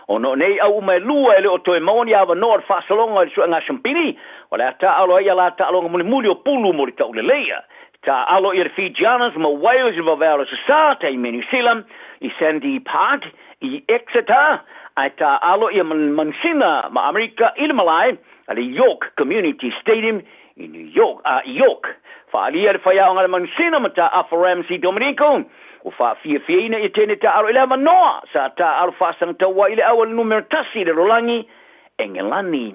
Ona o nei au uma e lua e le o toe maua ni avanoa o le faasologa i le suega siampini, o le a taaalo ai a la taaloga mulimuli o pulu mo le tauleleia. Taaalo ia le Fijianas ma Wales i le vavea o le Aso Sa, taimi New Zealand, i Sandy Park, i Exeter, ae taaalo ia Manusina ma Amerika i le malae a le York Community Stadium i New York, a i York. Faaalia le faiaoga a le Manusina ma taafa Ramsey Dominico, ua faafiafiaina ia tene taaalo i le avanoa sa taaalo faasagatau ai i le au a le numera tasi i le lalolagi, Engelani.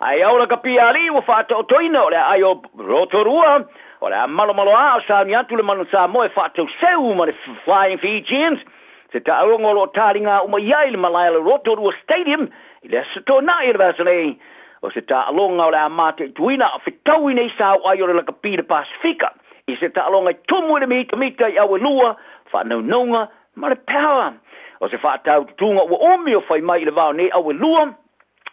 Ae ao lakapi alii ua faataotoina o le aai o Rotorua, o le a malomaloā o sauni atu le manu Samoa e faatauseu ma le Flying Fijians, se taaloga o lo o taliga uma i ai le malae o le Rotorua Stadium i le Aso Toonai o le vaiaso nei. O se taaloga o le a mataituina a fetaui nei sauai o le lakapi i le Pasefika i se taaloga e tumu i le mitamita i auelua, faanaunauga ma le power. O se faataututuga ua umi o fai mai i le vao nei auelua,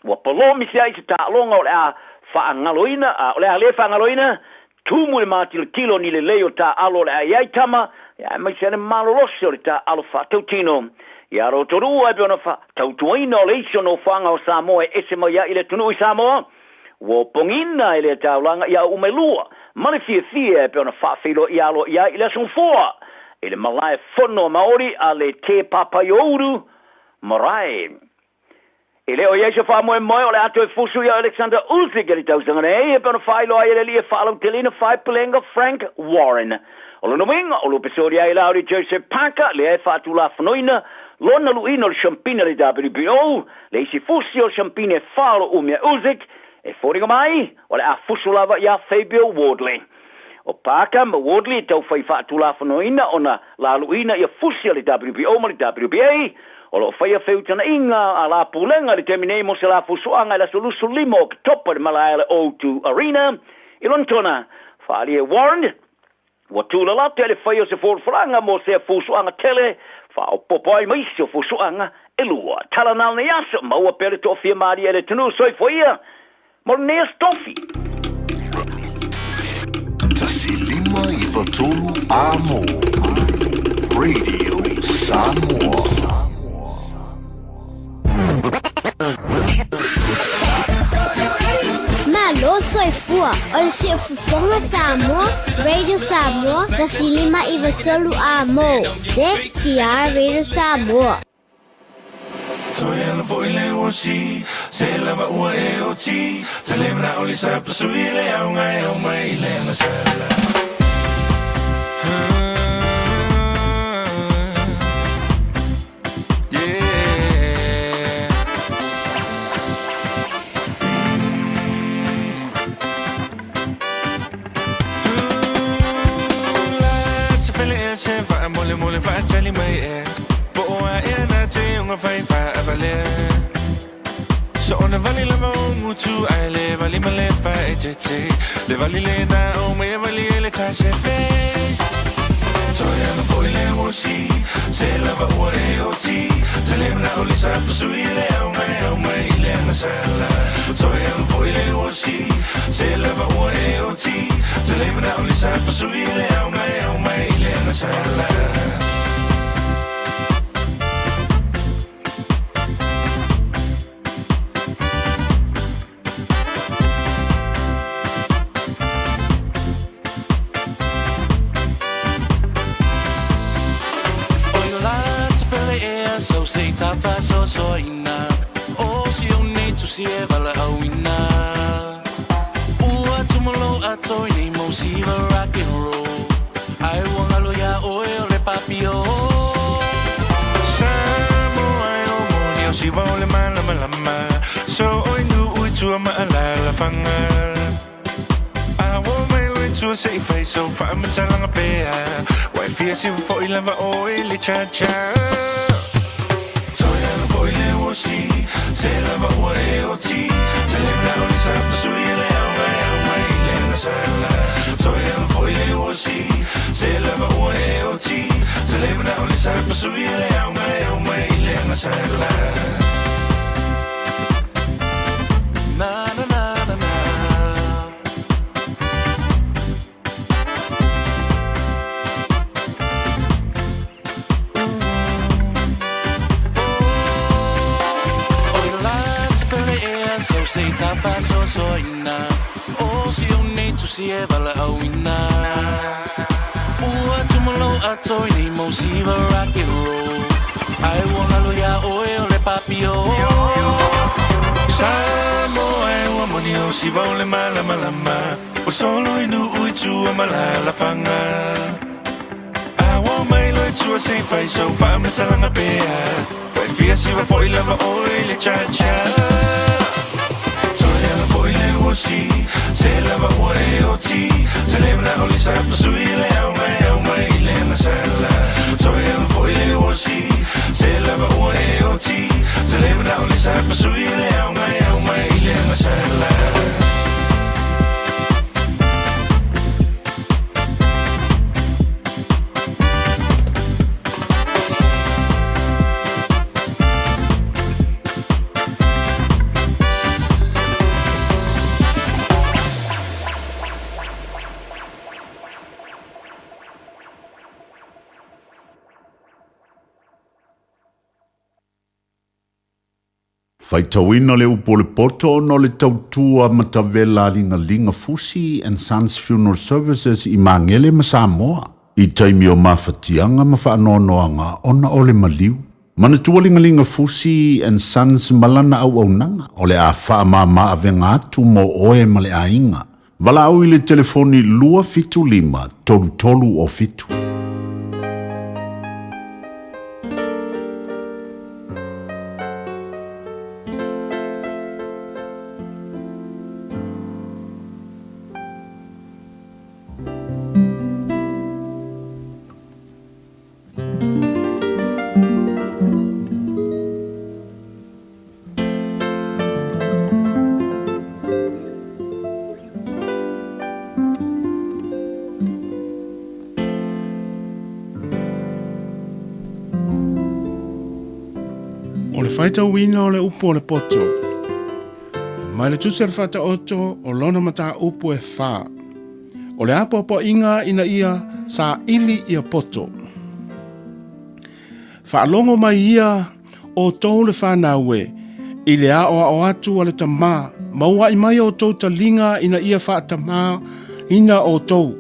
ua polomisi ai se taaloga o le a faagaloina, a o le a le faagaloina, tumu i le matilotilo ni lelei o taaalo o le a i ai tama, aemaise ai le malolosi o le taaalo faatautino. Ia Rotorua e pei ona faatautuaina o le isi o nofoaga o Samoa e ese mai ai i le atunuu i Samoa, ua opogiina e lea taulaga i au uma e lua, ma le fiafia e pei ona faafeiloai aloaia ai i le Aso Gafoa i le malae fono a Maori a le Te Papaiouru Marae. E le o i ai se faamoemoe o le a toe fusu ia Alexander Usyk i le tausaga nei, e pei ona faailoa ai e le alii e faalauteleina faepulega Frank Warren. O lona uiga, o lupe soli ai la o le Joseph Parker, lea e faatulafonoina lona luina o le siampina le WBO, le isi fusi o le siampina e fa o lo umi a Usyk, e foliga mai, o le a fusu lava ia Fabio Wardley. O Parker ma Wardley e taufai faatulafonoina ona laluina ia fusi a le WBO ma le WBA, o lo o faia feutagaiga a la pulega i le taimi nei mo se la fusuaga i le aso 25 o Oketopa i le malae o le O2 Arena i Lonetona. Faaalia e Warren, ua tulalata i le faia o se folafolaga mo sea fusuaga tele faaopoopo ai ma isi o fusuaga e lua. Tala na o nei aso, maua pea le toafia malie e le atunuu. Soifua ia Mo lenei aso tofi. 1593 Amo Radio Samoa. Malo soifua o le Siufofoga Samoa, Radio Samoa, 1593 Amo, CKR Radio Samoa. Toe ala foi le uasi Se lava ua e oti Se le mana o le sa pasui le au ngai au mai le na sala. Faitauina le upu o le poto ona o le tautua matavela a Ligalinga Fusi and Sons Funeral Services i Magele ma Samoa i taimi o mafatiaga ma faanoanoaga ona o le maliu. Manatua Ligalinga Fusi and Sons ma lana auaunaga o le a faamama avega atu mo oe ma le aiga. Valaau i le telefoni 275 33 07. O le faitauina o le upu o le poto. Mai le Tusi a le Faataoto o lona mataupu e fa. O le apoapoaiga ina ia saili ia poto. Faalogo mai ia outou le fanau e, i le aoao atu a le Tama, maua'i mai outou taliga ina ia faatamā ina outou.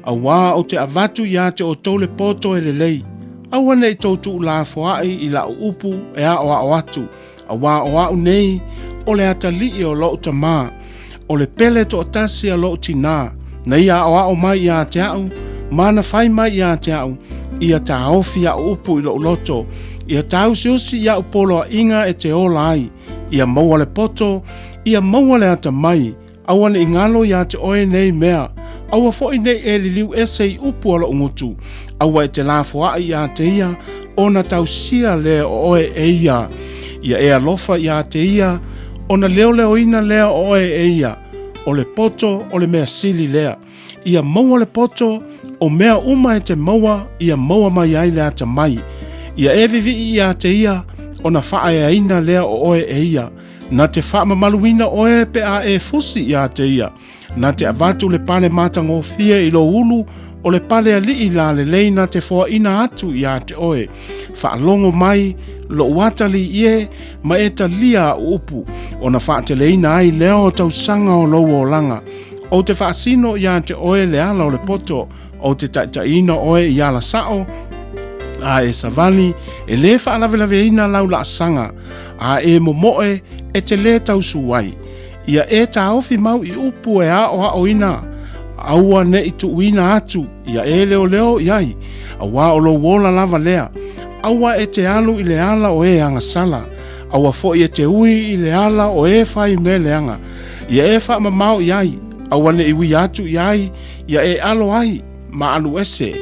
Auā ou te avatu iā te outou le poto e lelei, aua ne i tou tuulafoaʻi i laʻu upu e aʻoaʻo atu, auā o aʻu nei o le atalii o loʻu tamā, o le pele toʻatasi a loʻu tinā, na ia aʻoaʻo mai iā te aʻu, ma na fai mai iā te aʻu, ia tāofi aʻu upu i loʻu loto, ia tāusiusi iaʻu poloaʻiga e te ola ai, ia maua le poto, ia maua le atamai, Aua ne i galo iā te oe nei mea, aua foʻi ne i e liliu ese i upu a loʻu gutu, aua e te lafoaʻi iā te ia, ona tausia lea o oe e ia. Ia e alofa iā te ia, ona leoleoina lea o oe e ia, o le poto o le mea sili lea. Ia maua le poto, o mea uma e te maua, ia maua mai ai le atamai. Ia e vivii iā te ia, ona faaeaina lea o oe e ia. Na te faamamaluina oe pe a e fusi iā te ia. Na te avatu le pale matagofie i lou ulu, o le pale alii la lelei na te foaina atu iā te oe. Faalogo mai lou atalii e, ma e talia aʻu upu, ona faateleina ai lea o tausaga o lou olaga. Ou te faasino iā te oe le ala o le poto, ou te taitaiina oe i ala sao, a e savali, e lē faalavelaveina lau laasaga, a e momoe e te lē tausū ai. Ia e taofi mau i upu e aʻoaʻoina, aua ne i tuuina atu ia e leoleo i ai, auā o lou ola lava lea. Aua e te alu i le ala o e agasala, aua foʻi e te ui i le ala o e fai mea leaga. Ia e faamamao i ai, aua ne i ui atu i ai, ia e alo ai ma alu ese.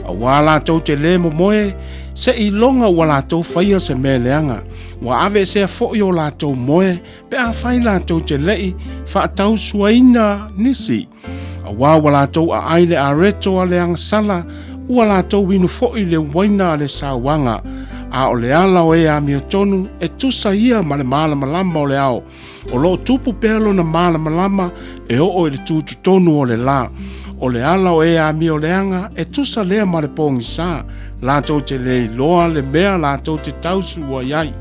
Auā latou te lē momoe, seiloga ua latou faia se mea leaga. Ua aveesea foʻi o latou moe, pe afai latou te leʻi faatausuaina nisi. Auā ua latou aʻai le areto a le agasala, ua latou inu foʻi le uaina a le sauaga. A o le ala o e amiotonu e tusa ia ma le malamalama o le ao. O lo o tupu pea lona malamalama e oo i le tutotonu o le lā. O le ala o e amioleaga e tusa lea ma le pogisa, latou te le iloa le mea latou te tausua i ai.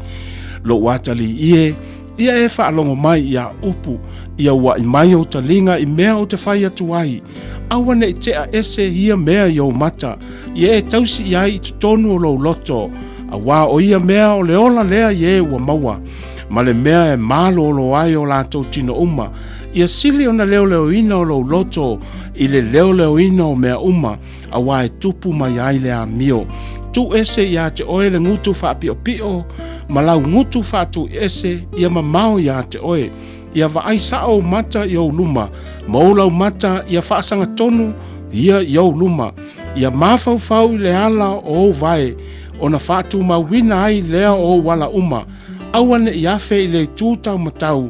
Lou atalii e, ia e faalogo mai i a upu, ia uaʻi mai ou taliga i mea ou te fai atu ai. Aua ne i tea ese ia mea i ou mata, ia e tausi i ai i totonu o lou loto, auā o ia mea o le ola lea i e ua maua. ma le mea e malōlō ai o latou tino uma, ia sili ona leoleoina o lou loto i le leoleoina o mea uma, auā e tupu mai ai le amio. Tuu ese iā te oe le gutu faapiʻopiʻo ma lau gutu faatuiese ia mamao iā te oe. Ia vaai saʻo ou mata i ou luma, ma ou laumata ia faasagatonu ia i ou luma. Ia mafaufau i le ala o ou vae, ona faatumauina ai lea o ou ala uma. Aua ne i afe i le itu taumatau,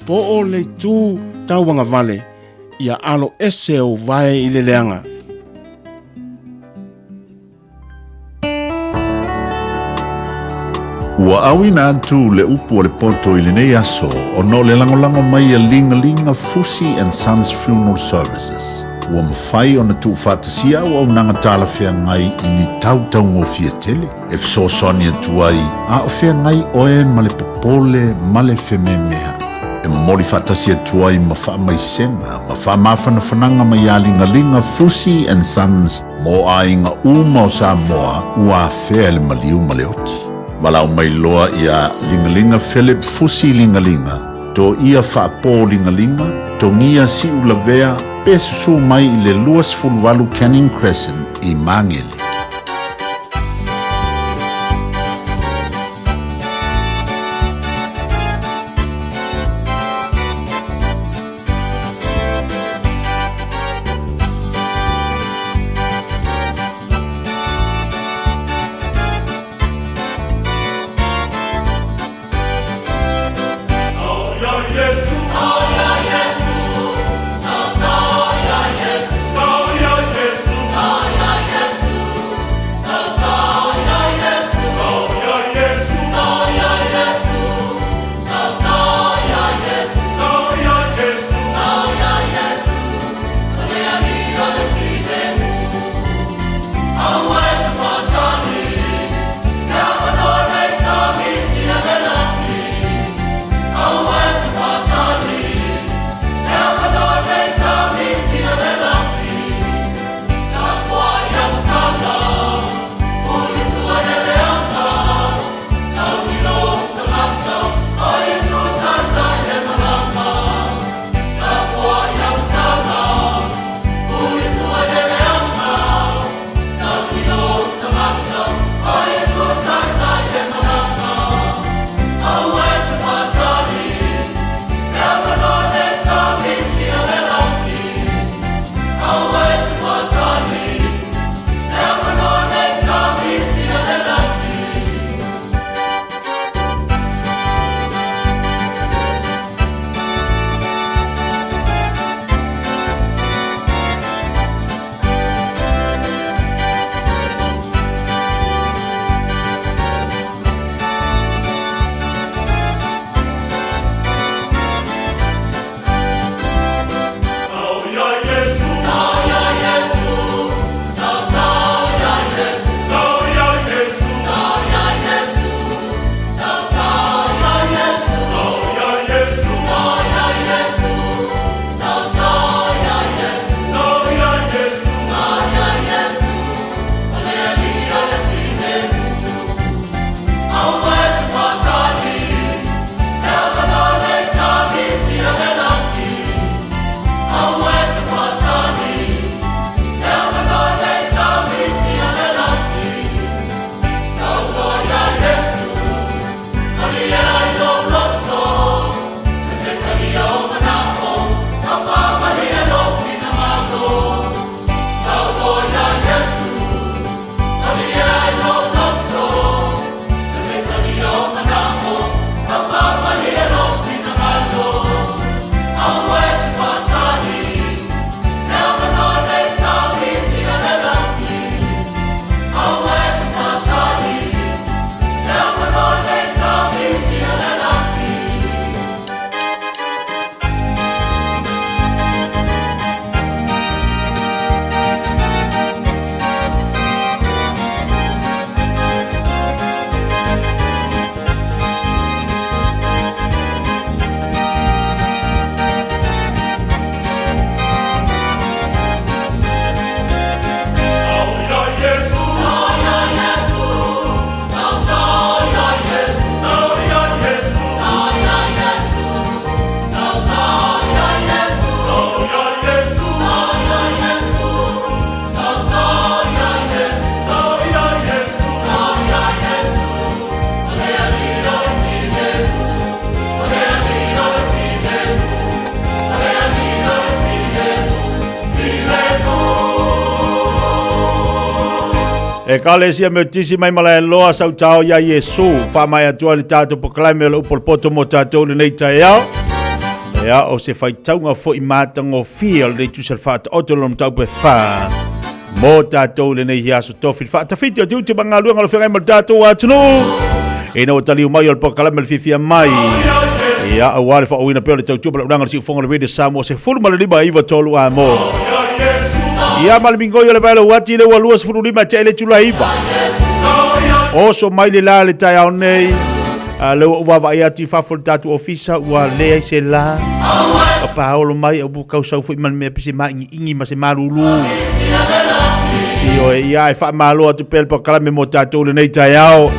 po o le itu tauagavale, ia alo ese ou vae i le leaga. Ua auina atu le upu o le poto i lenei aso ona o le lagolago mai a Ligalinga Fusi and Sons Funeral Services. Ua mafai ona tuufaatasia auaunaga talafeagai i ni tau taugofie tele e fesoasoani atu ai a o feagai oe ma le popole ma le fememeaʻi. E momoli faatasi atu ai ma faamaisega ma faamafanafanaga mai iā Ligaliga Fusi and Sons mo aiga uma o Samoa ua afea e le maliu ma le oti. Valaau mai loa iā Ligaliga Philip Fusi Ligaliga, Toia Faapō Ligaliga, Togia Siulavea pe susū mai i le 28 Canning Crescent i Māngere. Ekalesia Metotisi mai Malaeloa Sautao iā Iesu, faamaea atu ai le tatou polokalame o le upu o le poto mo tatou i lenei taeao. Ea, o se faitauga foi matagofie o lenei tusi a le Faataoto lona mataupu e fa mo tatou i lenei aso tofi le faatafiti o tiute ma galuega o le feagai ma le tatou atunuu. Ina ua taliu mai o le polokalame le fiafia mai. Ia, aua le faaauauina pea o le tautua ma le auaunaga a le Siufofoga o le Radio Samoa 15 93 a mo. Ia ma le migoi o le vae lau ati le ua 25 tea i le itula e 9. Oso mai le la le taeao nei. A le ua ou vaavaai atu i fafo i le tatou ofisa ua leai se la. Ua paolo mai au kausau foi ma le mea pei se maingiingi ma se malulu. Ioe, ia e faamalo atu pea le polokalame mo tatou lenei taeao.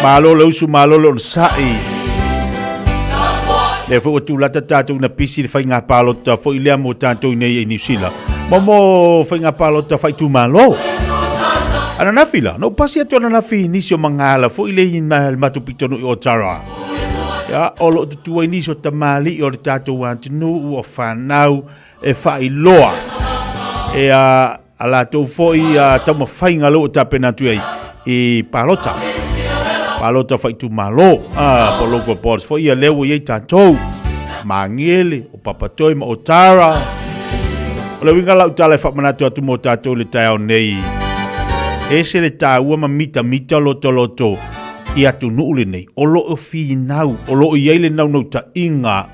Malo le usu, malo le onosai. Lea foi ua tulata tatou ina pisi le faiga palota foi lea mo tatou i nei i Niu Sila. Mo mo faiga palota faaitumalo. Ananafi la, na ou pasi atu ananafi i nisi o magala foi lea i le matou pitonuu i Otara. Ia, o lo o tutu ai nisi o tamalii o le tatou atunuu o fanau e faailoa e a a latou foi taumafaiga lea ua tapena atu ai i palota. Palota faaitumalo, po o local boards foi ia lea ua i ai tatou. Magele, o Papatoe ma Otara. O le uiga lau tala e faamanatu atu mo tatou i le taeao nei, ese le taua ma mitamita lotoloto i atunuu lenei, o lo o finau, o lo o i ai le naunautaiga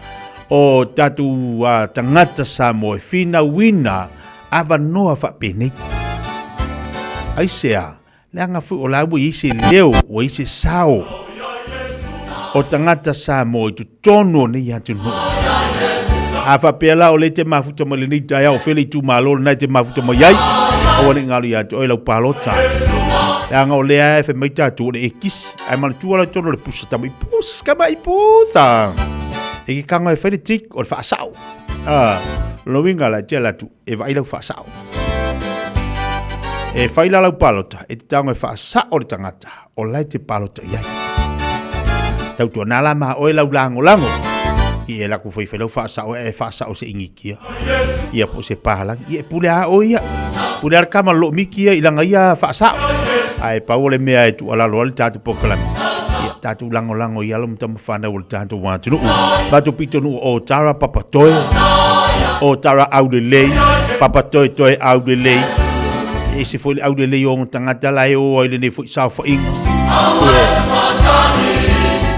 o tatou tagata Samoa e finauina avanoa faapenei. Aisea? Leaga foi o la ua i ai se leo, ua i ai se sao o tagata Samoa i totonu o nei atunuu. A faapea la o lea e te mafuta mai lenei taeao, o fea le itumalo lena e te mafuta mai ai, aua ne i galo ia te oe lau palota. Leaga o lea e fai mai tatou o le ekisi, ae manatua la i totonu o le pusa tamai pusa, tamai pusa. E ke kago e fai le tick o le faasao. Ah, lona uiga la e te alu atu, e vaai lau faasao. E fai la lau palota, e te tago e faasao le tagata o la e te palota i ai. Tautuana la ma oe lau lagolago, i e laku fai fai lau faasao e faasao se ingikia. Ia po se palangi, ia e pule a oe ia. Pule a le kama lo miki ia i langa ia faasao. Ae pau o le mea e tuualalo ai le tatou polokalame, ia tatou lagolago i alo ma tama fanau o le tatou atunuu. Matou pitonuu o Tara Papatoe, o Tara Aulelei, Papatoetoe Aulelei. E ese foi le aulelei o ona tagata la e o ai lenei foi saofaiga.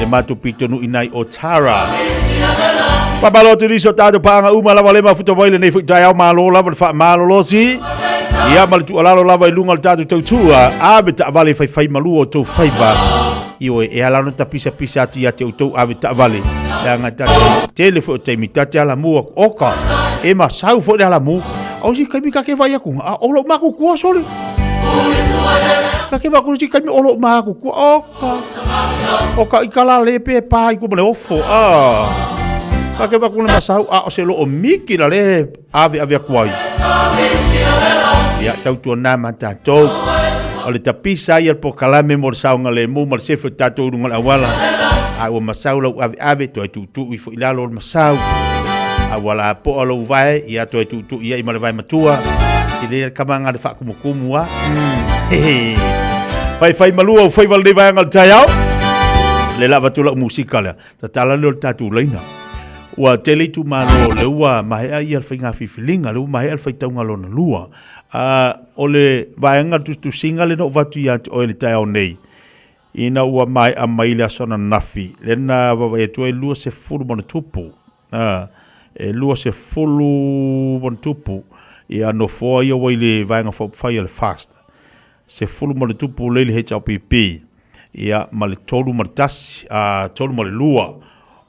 Le matou pitonuu i nai o Tara. Faamalo atu nisi o tatou paaga uma lava le mafuta mai lenei foi taeao malo lava le faamalolosi. Ia ma le tuualalo lava i luga o le tatou tautua, ave taavale faifai malua o tou faiva. Ioe, e ala ona tapisapisa atu ia te outou ave taavale, leaga e tatou tele foi o taimi ta te alamu atu, oka, e masau foi le alamu. A o si taimi ta te vaai atu, a o lou makutua sole. Ta te vaai atu si taimi o lou makutua, oka. Oka i kala le pe pa i ku ma le ofo, a. Ta te vaai atu le masau, a o se loo miki la le aveave atu ai. Ia, tautuana ma tatou. O le tapisa ia le polokalame mo le saogalemu ma le sefe o tatou i luga o le auala. A ua masau lau aveave, toe tuutuu ifo i lalo o le masau. A ua lapoa lou vae, ia toe tuutuu i ai ma le vae matua. I le kama nga le faakumukumu a. Mm. Faifai malua o faiva lenei vaega o le taeao. Le lava atu lau musika lea. Tatala lea o le tatou laina. Ua tele itumalo lea ua maea ia le faiga filifiliga, lea ua maea le faitauga lona lua. O le vaega tusitusiga lea na ou avatu ia te oe i le taeao nei, ina ua maea mai le aso ananafi, lea na vaavaai atu ai e 20 ma ona tupu, e 20 ma ona tupu ia nofoa ia ua i le Vaega Faaupufai a le FAST. 10 ma le tupu lea i le HRPP, ia, ma le 31, a, 32.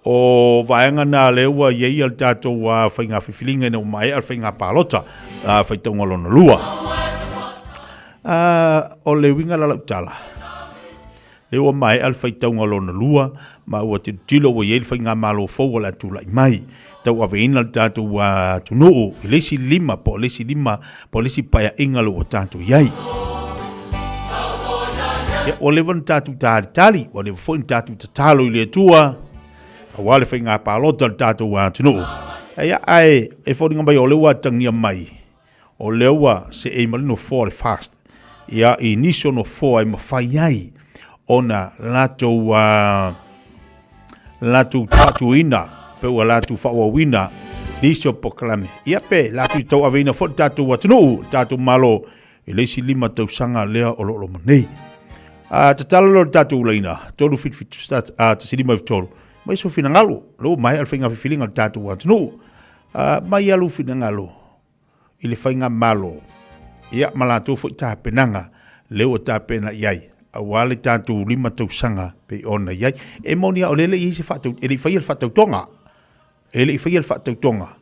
O vaega na lea ua i ai le tatou faiga filifiliga ina ua maea le faiga palota, a, faitauga lona lua. A, o le uiga la lau tala, lea ua maea le faitauga lona lua, ma ua tilotilo ua i ai le faigamalo fou o le a tulai mai, tauaveina le tatou atunuu i le isi lima po o le isi lima po o le isi paeaiga lea ua tatou i ai. Ia, ua leva ona tatou talitali, ua leva foi ona tatou tatalo i le Atua, aua le faiga palota o le tatou atunuu. Ia, ae e foliga mai o lea ua atagia mai, o lea ua seei mai le nofoa o le FAST. ia, i nisi o nofoa e mafai ai ona latou uh, latou faatuina pe ua latou faaauauina nisi o polokalame. Ia pe latou te tauaveina foi le tatou atunuu, le tatou Malo i le isi 5 tausaga lea o lo o loma nei. A tatalo loa le tatou laina 377 a 153 mai sou finagalo, lea ua maea le faiga filifiliga a le tatou atunuu. A mai lou finagalo i le faigamalo, ia ma latou foi tapenaga lea ua tapena i ai aua le tatou 5 tausaga pei ona i ai. E moni lava o lea e le i i ai se faatau, e le i faia le faatautoga, e le i faia le faatautoga,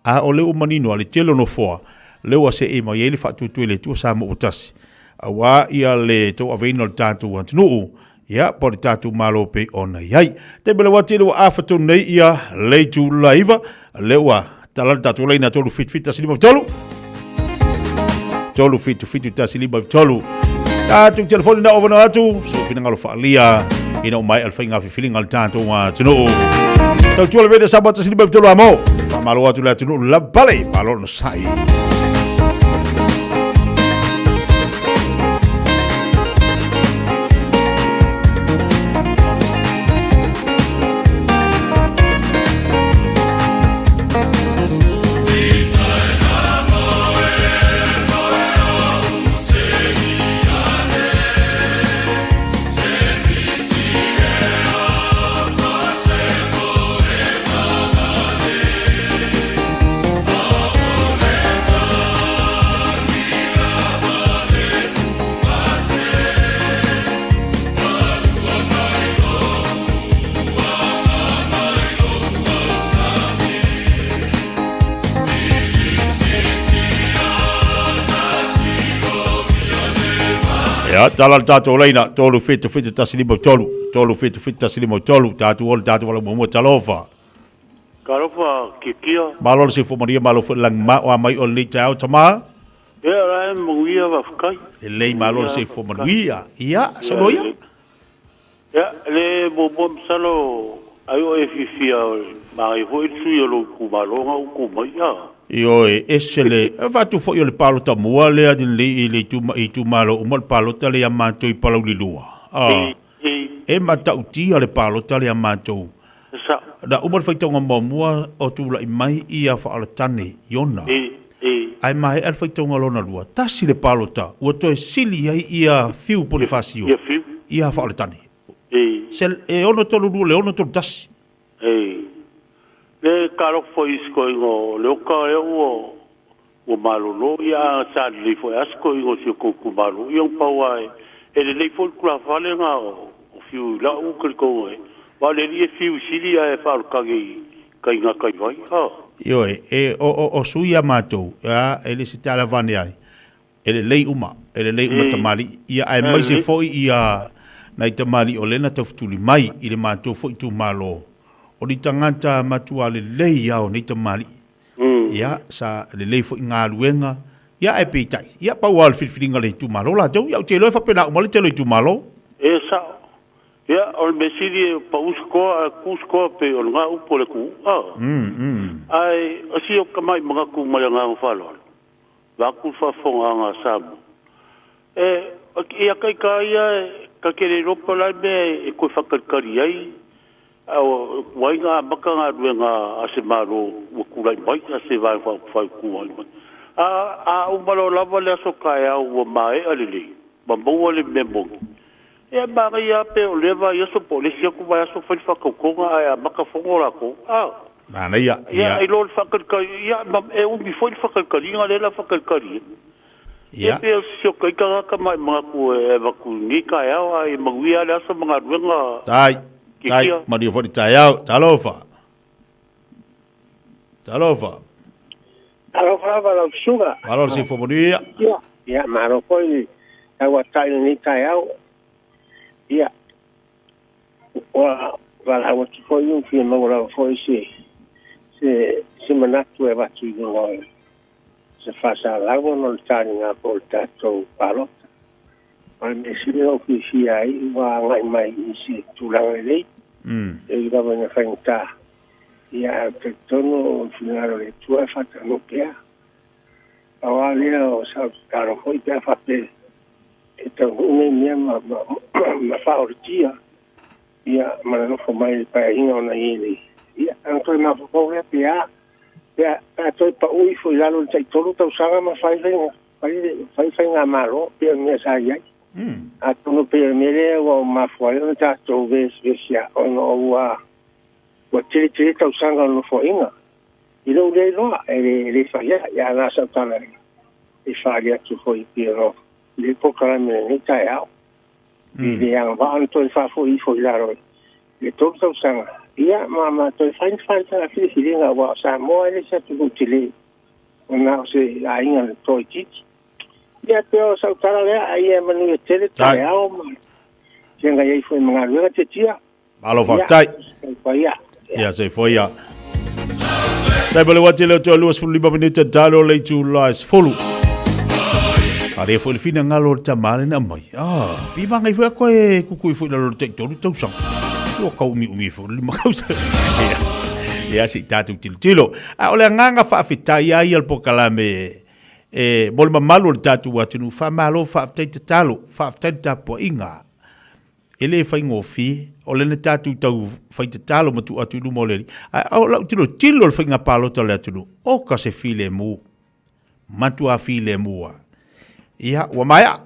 a o lea ua manino lava le tele o nofoa lea ua seei mai ai le faatuatua i le Atua Samoa ua tasi, aua ia le tauaveina o le tatou atunuu, ia, po o le tatou Malo pei ona i ai. Taimi o le uati ua afa tonu nei ia le itula 9, lea ua tala le tatou laina 377 153. 377 153. Tatou telefoni na ovana atu, so finagalo faalia ina ua maea le faiga filifiliga a le tatou atunuu. Tautua le Radio Samoa 153 amo. Faamalo atu le atunuu lavapale, malo le onosai. Ia, tala le tatou laina, 3 7 7 1 5 3, 3 7 7 1 5 3, tatou ola, tatou wala muamua, talofa. Talofa Kikia. Malo le soifua manuia, malo foi le lagi ma o a mai o lenei taeao tama. Ia la e manuia faafetai. Lelei malo le soifua manuia. Ia, saunoa ia. Ia, le muamua masalo ai o e fiafia manaia foi le sui o lou itumalo na ou tu mai a. Ioe, ese le avatu foi o le palota mua lea i le itumalo uma o le palota lea ia matou i Palauli 2. Ah. E matautia le palota lea matou. Na uma le faitauga muamua o tulai mai ia Faaolatane Iona. Ae maea le faitauga lona lua, tasi le palota ua toe sili ai ia Fiu Ponifasio ia Faaolatane. Se e 632 le 631. Le talofa foi i si toeaina o Leota lea ua Ua malolo, ia a sa lelei foi a si toeaina o si o tou itumalo, ia na pau a e lelei foi le tulafale na o Fiu i la'u talitonuga ai, aua o le alii e fiu i sili ae faaolotagi i tai gatai vai, a. Ioe, e, o, o, o sui a matou, a, e le se tala avane ai, e lelei uma, e lelei uma tamalii, ia aemaise foi ia nai tamalii o lea na taufetuli mai i le matou foi itumalo, o ni tagata matua lelei a o nei tamalii, Ia, sa lelei foi galuega, ia ae peitai, ia pau lava o le filifiliga a le itumalo latou, ia ou te iloa e faapena uma le tele o itumalo. E sao. Ia, o le mea sili e pau se toa ae tu se toa pei o lena upu a le atunuu, a. Ae o si ou tamai manatu ma le agaga faaaloalo, vaeatu le faafofogaaga a Samoa, e, ia taita ia ta te le iloa po o le a le mea e toe faatalitali ai A ua ai na amata galuega a se Malo ua tulai mai, a se Vaega Faaupufai ua tulai mai. A, a uma loa lava le aso taeao ua maea lelei ma maua le mea moni, ia e manaia lava pe o lea vaiaso po o le isi atu vaiaso fai le faatautoga ae amata fono latou. A. Manaia, ia. Ia, i lo le faatalitali, ia, ma e umi foi le faatalitaliga lea la faatalitali ai. Ia. E pei o si o ta ita tagata ma e manatu e avatu i lenei taeao ae manuia le aso ma galuega. Tai, tai, manuia foi le taeao. Talofa. Talofa. Talofa lava lau susuga. Malo le soifua manuia. Ia, ia malo foi le tauatai i lenei taeao. Ia, ua valaau atu foi ua fia maua lava foi se, se, se manatu e avatu i luga o se faasalalauga ona o le taliga foi o le tatou palota. O le mea sili na ou fiafia ai ua agai mai i se tulaga lelei, e ui lava ina faigata, ia ae ou te talitonu o le finagalo o le Atua e faataunuu pea. Pau lava lea o sau tatalo foi pe a faapea faataunuu nei mea ma ma ma faaolatia ia ma le nofo mai i le paeaiga ona i ai nei. Ia, ona toe mafaufau lea pe a, pe a, pe a toe pau ifo i lalo i le taitolu tausaga ma fai faiga, fai le, fai faigamalo pei o le mea sa i ai. Atonu pei o le mea lea ua mafua ai ona tatou vesivesia ona o ua, ua tele tele tausaga o le nofoaiga. I lou lea iloa, e le, e le fai ai, a na sau tala e faali atu foi pei o le polokalame i lenei taeao. I le agavaa ona toe faafoi ifo i lalo i le 3 tausaga, ia, ma, ma toe fai ni fai filifiliga, aua o Samoa e le se atunuu tele, ona o se aiga na toaitiiti. Ia, pei o sau tala lea, a ia manuia tele taeao ma feagai ai foi ma galuega Tiatia. Malo faafetai. Soifua ia. Ia, soifua ia. Tai ma le uati leo toe 25 minute talo le itula e 10. A le foi le finagalo o le tama le na mai. Ah, pi mangai foi a koe kukui foi lalo le taitolu tausaga. Ua kau umi umi foi le lima tausaga. Ia, ia se i tātou tilotilo. A o le agaga faafetai a ia le polokalame e mo le mamalu o le tatou atunuu, faamalo, faafetai tatalo, faafetai le tapuaiga. E le faigofie, o lea na tatou tau fai tatalo ma tuu atu i luma o le Alii. Ae o lau tilotilo i le faiga palota o le atunuu, oka se filemu, matuā filemu lava. Ia, ua maea.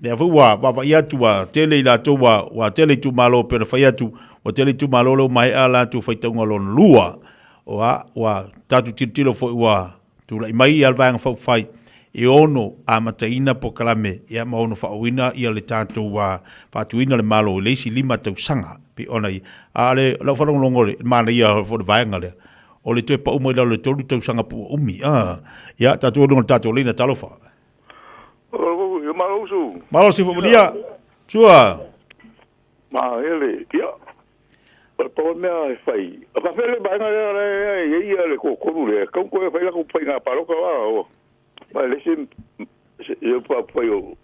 Lea foi ua vaavaai atu ua tele i latou ua, ua tele itumalo pei ona fai atu, ua tele itumalo lea ua maea a latou faitauga lona lua. Ua, ua tatou tilotilo foi ua Tulai mai ia le Vaega Faaupufai e ono amataina polokalame ia ma ono faaauina ia le tatou faatuina le Malo i le isi 5 tausaga. Pei ona i, a o le lau faalogologo i le manaia foi o le vaega lea, o le toe pau mai lalo i le 3 tausaga po ua umi. A, ia, tatou i luga o le tatou laina, talofa. Malo usu. Malo si Malia. Sua. Ma ele, ia. O le pau mea e fai. O ka fele vaega lea lea e i ai le toatolu lea, e tatau ona toe fai latou faiga palota la o ma e leai se se se fai o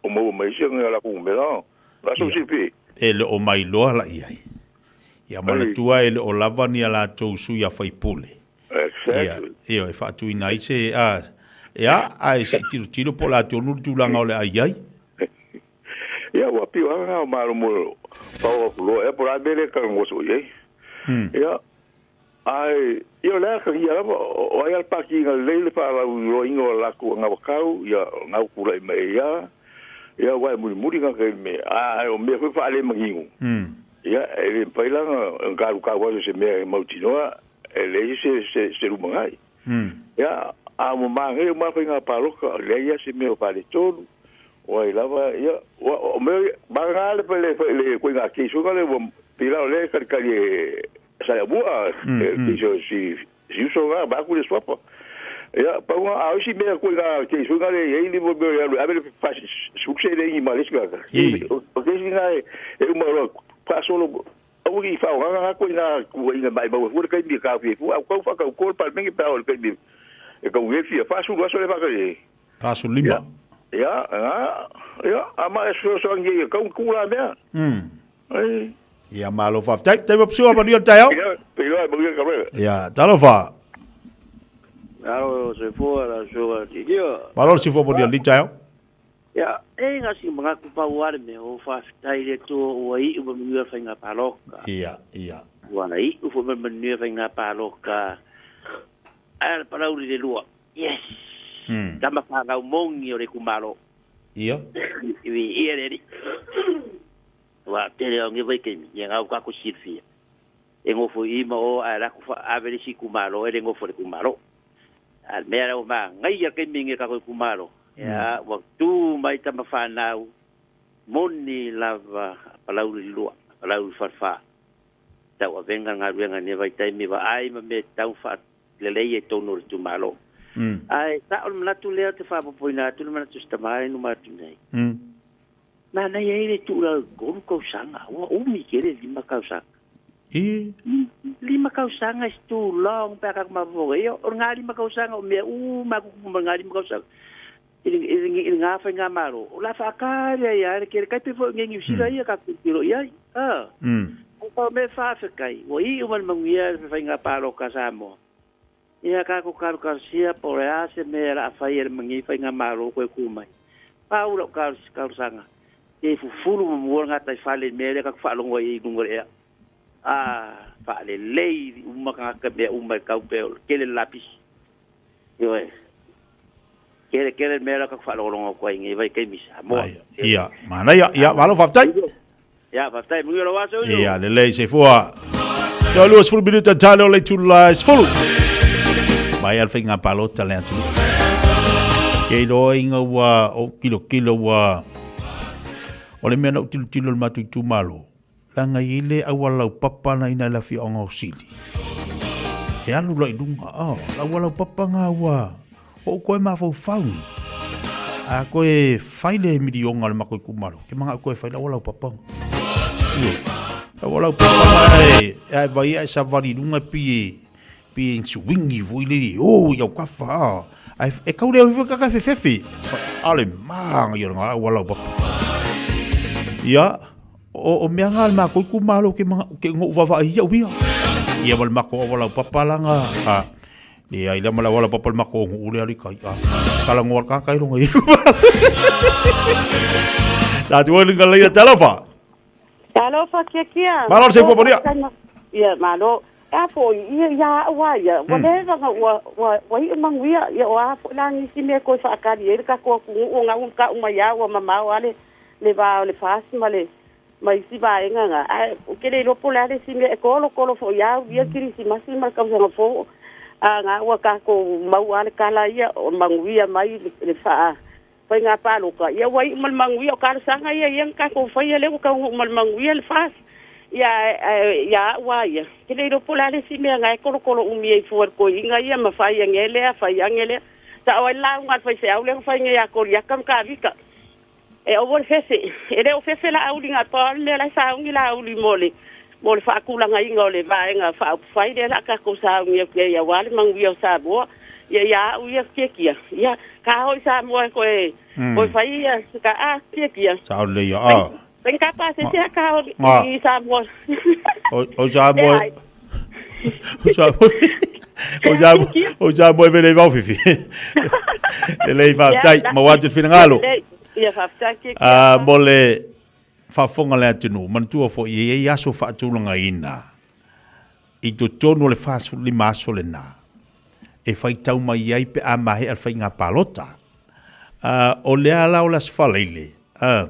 o maua mai ai se latou numera. O le a sou silafia i ai? E le o mailoa la i ai. Ia manatua e le o lava ni a latou sui a faipule. Ia, ioe, e faatuina ai se, a, ia, ae se i tilotilo po o le a tonu le tulaga o le a i ai. Ia ua pio lava na o malo mo pau aku loa ea po o le a le mea lea e talanoa soo i ai. Ia, ae, ia o le a atagia lava, o ai a le pati na lelei le faalauiloaina o latou anavatau, ia, o lena ua tulai mai ai lava, ia aua e mulimuli tagata i le mea, ae o mea foi faalemanino, ia, e le mafai la ona talutau atu i se mea e mautinoa e leai se lumanai. Ia, a ua manaia uma lava faiga palota, leai lava se mea o faaletonu, o ai lava, ia, o mea, vagana le le le ituaiga case foi lea ua pei la o lea e talitali e Saleaaumua, le case o si si uso lena, vaeatu le suafa. Ia, pau lena, a o isi mea ituaiga case foi lea e i ai le mea e alu e ave le 40 seleni ma le isi tagata. O case na e uma loa faasolo Aua ne i faaaogaina na ituaiga tuuaiga maimau ai fua le taimi e taofia ai fua, a ua tau faatauto le Palemene pe a oo i le taimi e taunuu ai le fia 40 aso lea e faatali ai. 45. Ia, na, ia, a ma e fesoasoani ai e tau ona tuu la mea. Ai. Ia, malo faafetai. Taimi o Psua, manuia le taeao. Ia, peiloa e manuia le galuega. Ia, talofa. Malo soifua lau susuga Titia. Malo le soifua manuia lenei taeao. Ia, e na si manatu pau lava le mea, o faafetai i le Atua ua iu ma manuia le faiga palota. Ia, ia. Ua iu foi ma manuia le faiga palota a le Palauli le lua. Yes! Tama fanau moni o le itumalo. Ia. Viia le Alii. Aua o le tele o nei vaitaimi, ia na ua tatou silafia, e nofo i i ma o ae alu atu ave le isi itumalo e le nofo i le itumalo. A o le mea lea ua manaia le taimi lenei i le tatou itumalo, ia ua tu mai tama fanau moni lava a Palauli le 2, Palauli le Falefa. Tauavega le galuega i lenei vaitaimi, vaai ma mea e tatau faaleleia i totonu o le itumalo. Ae sao le manatu lea ou te faaopoopoina atu le manatu o si tama i luma atu nei. Manaia ai le tuu i lalo i le 3 tausaga, ua umi tele le 5 tausaga. I. 5 tausaga is too long pe a tatou mafaufau ai. O lena 5 tausaga o mea uma lava tutupu mai lena 5 tausaga i lena faigamalo, o le a faatali ai lava le tele. Tai pei foi o nei Niu Sila ia tatou tilotilo i ai. A. O mea faafetai, ua iu ma le manuia le faiga palota a Samoa. Ia tatou talotalosia po o le a se mea o le a fai e le faigamalo toe tu mai. Pau lau talosaga, ia fufulu ma mua le gataifale i le mea lea tatou faalogo ai i luga o le ea. A faalelei uma tagata mea uma e tau pea o le tele le lapisi. Ioe. Tele tele le mea lea tatou faalogologo atu ai i nei vaitaimi i Samoa. Ia, manaia. Ia, malo faafetai. Ia, faafetai, manuia lou aso Ilo. Ia, lelei, soifua. Toe 20 minute tale o le itula 10. Mai al whainga palota le atu. Ke iloa inga ua o kilo kilo ua o le mea na u tilo tilo le matu itu malo. Langa i le aua lau papa na ina la fia onga o sili. E alu la i lunga, oh, la ua lau papa ngā ua o koe mafaufau. A koe fai le milionga le mako i kumalo, ke manga koe fai la ua lau papa. Ue. La ua lau papa ngā e, e vai e savali lunga pi e, pi e swingi vui le o i au kafa. Ah. Ai, e kau leo hiwa kaka fefefe. Ale manga i ngā ua lau papa. Ia, o, o mea ngā le mako i kumalo ke, manga, ke ngou vava i au ia. Ia wale mako awa lau papa langa. A, Leai la ma la wala papa le mako o ule ali kai a. Kala ngoa ka kai longa i. Ta tu oli ngala ia talofa. Talofa kia kia. Malo se fua monia. Ia malo. A fo ia ia ua ia. Ua leva nga ua ua ua i manguia ia o a fo langi si me ko fa akali e ka ko ku o nga un ka uma ia ua mamao ale le va o le fasi ma le ma isi vaega ga. Ae ou te le iloa po o le a le isi mea e kolokolo foi lava aulia Kerisimasi ma le tausaga fou, a ga ua tatou maua lava le tala ia o le manuia mai le faa faiga palota, ia ua iu ma le manuia. O talosaga ia ia na tatou faia lea ua taunuu ma le manuia le FAST. Ia ae ia au lava ia, ou te le iloa po o le a le isi mea na e kolokolo umi ai fua i le toeaina ia ma fai ane lea, fai ane lea. Sao ai le lauga a le faifeau lea na fai nei ia Koliata ma Tavita. E aua le fefe. E le o fefe la auli na pau le mea la e sauni la auli mo le mo le faatulagaina o le vaega faaupufai lea la a tatou sauni atu ai aua le manuia o Samoa. Ia ia au ia Tiatia. Ia ka hoi Samoa e koe koe fai ia ka a Tiatia. Sao lelei ia a. Fai ka pasese a ka hoi i Samoa. O o Samoa. O Samoa. O Samoa, o Samoa e vele vau fifi. Lelei faafetai, maua atu le finagalo. Ia faafetai ki Ah, mo le faafofoga le atunuu, manatua foi e i ai aso faatulagaina i totonu o le 45 aso lena e faitau mai ai pe a maea le faiga palota. Ah, o lea la o le Aso Faraile, ah,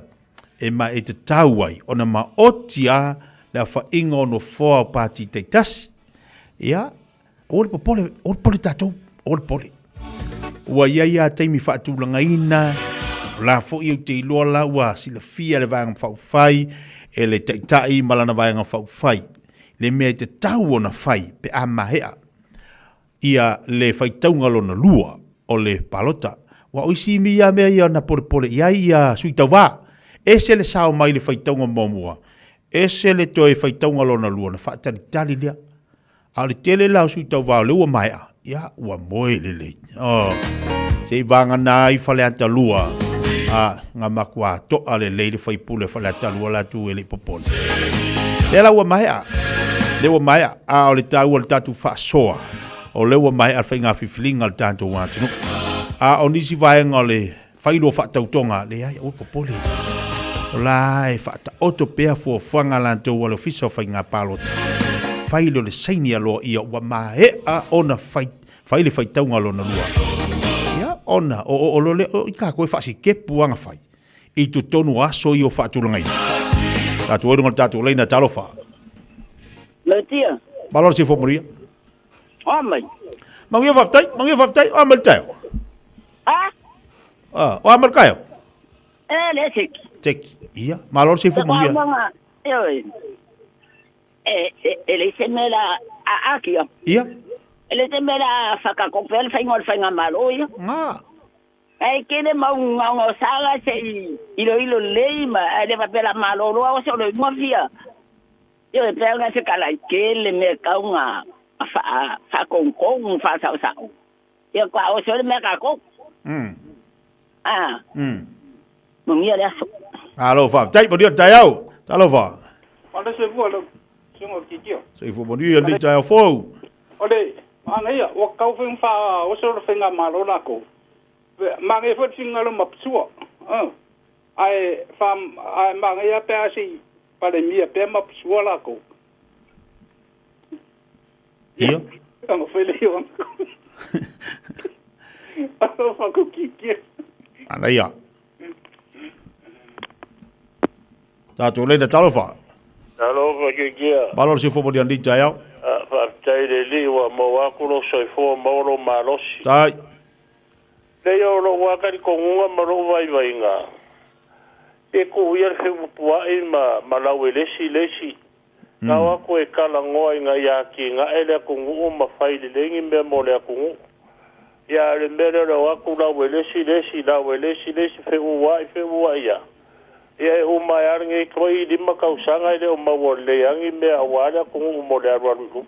e ma e tatau ai ona maoti a le afaina o nofoa o pati taitasi. Ia, aua le popole, aua le popole tatou, aua le popole. Ua i ai lava taimi faatulagaina, o la foi ou te iloa la ua silafia le Vaega Faaupufai e le Taitai ma lana Vaega Faaupufai le mea e tatau ona fai pe a maea ia le faitauga lona lua o le palota. Aua o isi ia mea ia na polepole i ai ia sui tauva. Ese le sao mai le faitauga muamua, ese le toe faitauga lona lua ona faatalitali lea. A o le tele la o sui tauva o lea ua maea, ia ua moe lelei. Oh. Se i vagana ai Faleata 2, a nga matua toa lelei le faipule Faleata 2 la tu e le i popole. Lea la ua maea, lea ua maea, a o le taua o le tatou faasoa, o lea ua maea le faiga filifiliga a le tatou atunuu. A o nisi vaega o le Failo faatautoga, leai, aua popole. O la e faataoto pea fuafuaga a latou a le Ofisa o Faiga Palota. Failo le saini aloaia ua maea ona fai, fai le faitauga lona lua. Ia, ona o o o lo lea, o i tatou e faasikepu aga fai i totonu o aso ia o faatulagaina. Tatou ai luga o le tatou laina, talofa. Lautia. Malo le soifua manuia. Oa mai. Manuia faafetai, manuia faafetai, oa mai le taeao. Ah? Ah, oa mai le taeao. E le seki. Seki. Ia, malo le soifua manuia. E, e, e, e le se mea la a akia. Ia. E le se mea la whakakopea le whainga o le whainga malo ia. Ngā. Ai kele mau ngaonga o sala se i ilo ilo lei ma ai le wapela malo loa o se o le ngofia. Ioe, e pei ona fetalai tele mea e tatau ona faakogikogo ma faasaosao. Ia faatoa oso ai le mea a tatou. A, manuia le aso. Malo faafetai, manuia le taeao. Talofa. Malo soifua lau Susuga o le Titio. Soifua manuia lenei taeao fou. O le manaia, ua tatau foi ona faaoso le faigamalo latou. Manaia foi le finagalo ma Psua. Ae fa ae manaia pe a se i Palemia pea ma sua lakou. Ia. Ona fai lea o ana. Alofa ku Kikia. Manaia. Tatou leina talofa. Talofa Kikia. Malo le soifua mo lenei taeao. Faafetai i le Alii ua maua atu lou soifua maua lou malosi. Tai. Leai o lou lava talitonuga ma lou vaivaiga, e tuu ia le feupupua'i ma ma lauelesi le isi. Na o atu e talanoa ina ia atinae le atunuu ma fai lelei ni mea mo le atunuu. Ia a o le mea lea o le o atu lauelesi le isi, lauelesi le isi, feuua'i, feuua'i lava. Ia e uma ai lava lenei 5 tausaga e le o maua lelei lava ni mea aua le atunuu mo le alualu i luma.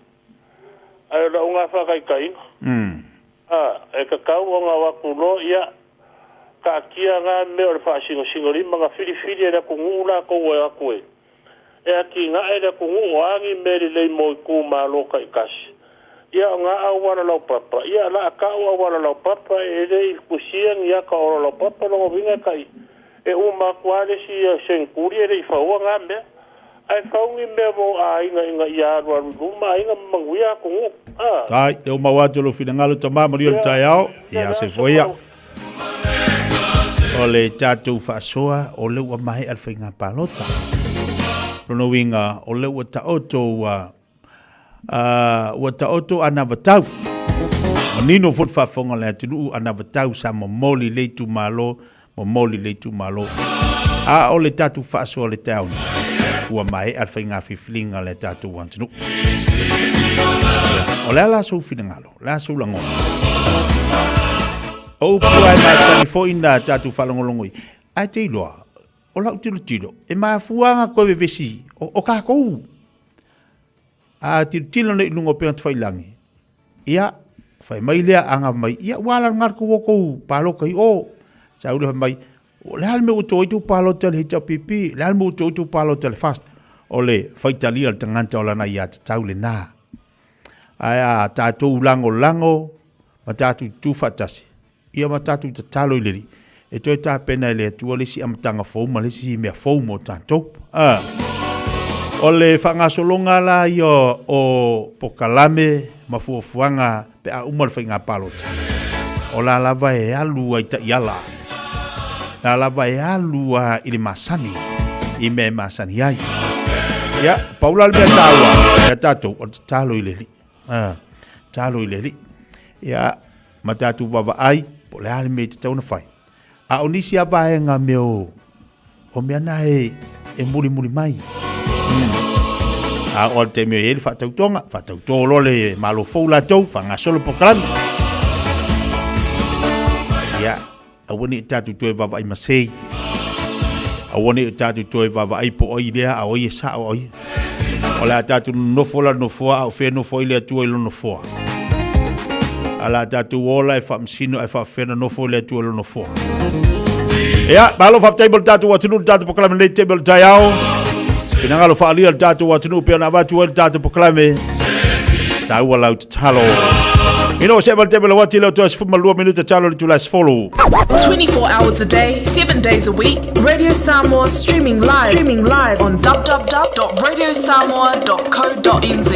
Ae o lau na faataitaiga, a, e tatau ona o atu loa, ia, taatia na mea o le faasinosinolima na filifili e le atunuu latou e o atu e, e atinae le atunuu, o a ni mea lelei mo itumalo taitasi, ia, o na auala laupapa, ia, la a tau auala laupapa, e le i fusia ni ata o laupapa, lona uiga e tai, e uma atu lava le isi seneturi e le i faua na mea. Ae fau ni mea mo aiga ina ia alualu i luma aiga ma manuia atunuu. A. Tai, lea ua maua atu lou finagalo tama manuia le taeao. Ia se foi ia. O le tatou faasoa o lea ua maea le faiga palota. Lona uiga o lea ua taoto ua ua taoto anavatau. Manino foi le faafofoga a le atunuu anavatau sa momoli i le itumalo, momoli i le itumalo. A o le tatou faasoa i le taeao nei, ua maea le faiga filifiliga a le tatou atunuu. O le a la sou finagalo, o le a sou lagona? O upu lava e masani foi na tatou faalogologo i ai, ae te iloa, o lau tilotilo, e mafua ona toe vevesi o tatou. A tilotilo nei i luga o upega tafailagi, ia, fai mai lea aga mai, ia ua ala lena le tou o tou palota i o. Sau lea fai mai, o le a le mea ua tou ai tou palota i le HRPP, o le a le mea ua tou ai tou palota i le FAST. O le faitalia o le tagata o lana aiatatau lena. Ae a tatou lagolago ma tatou tutu faatasi, Ia ma tatou tatalo i le Alii e toe tapena e le Atua le isi amataga fou ma le isi mea fou mo tatou. A. O le faagasologa la ia o pokalame ma fuafuaga pe a uma le faiga palota, o la lava e alu ai taiala, la lava e alu a i le masani, i mea e masani ai. Ia, pau la le mea taua ia tatou, o le tatalo i le Alii. A, tatalo i le Alii. Ia, ma tatou vaavaai po o le a le mea e tatau ona fai. A o nisi a vaega mea o, o mea na e, e mulimuli mai. A o le taimi e i ai le faatautoga, faatauto loa le Malo fou latou, faagasolo polokalame. Ia, aua ne i tatou toe vaavaai masei. Aua ne i tatou toe vaavaai po o ai lea, a o ai e sao, a o ai. O le a tatou nonofo la nofoa, a o fea e nofo ai le Atua i lona nofoa. A la tatou ola e faamasino ae faafefea ona nofo le Atua i lona nofoa. Ia, malo faafetai mo le tatou atunuu, le tatou polokalame nei taimi o le taeao. Finagalo faaalia le tatou atunuu pei ona avatu ai le tatou polokalame. Taua lau tatalo. Ina o se ma le taimi o le uati leo toe 12 minuta talo le itula e 10. 24 hours a day, 7 days a week, Radio Samoa streaming live, streaming live on www.radiosamoa.co.nz.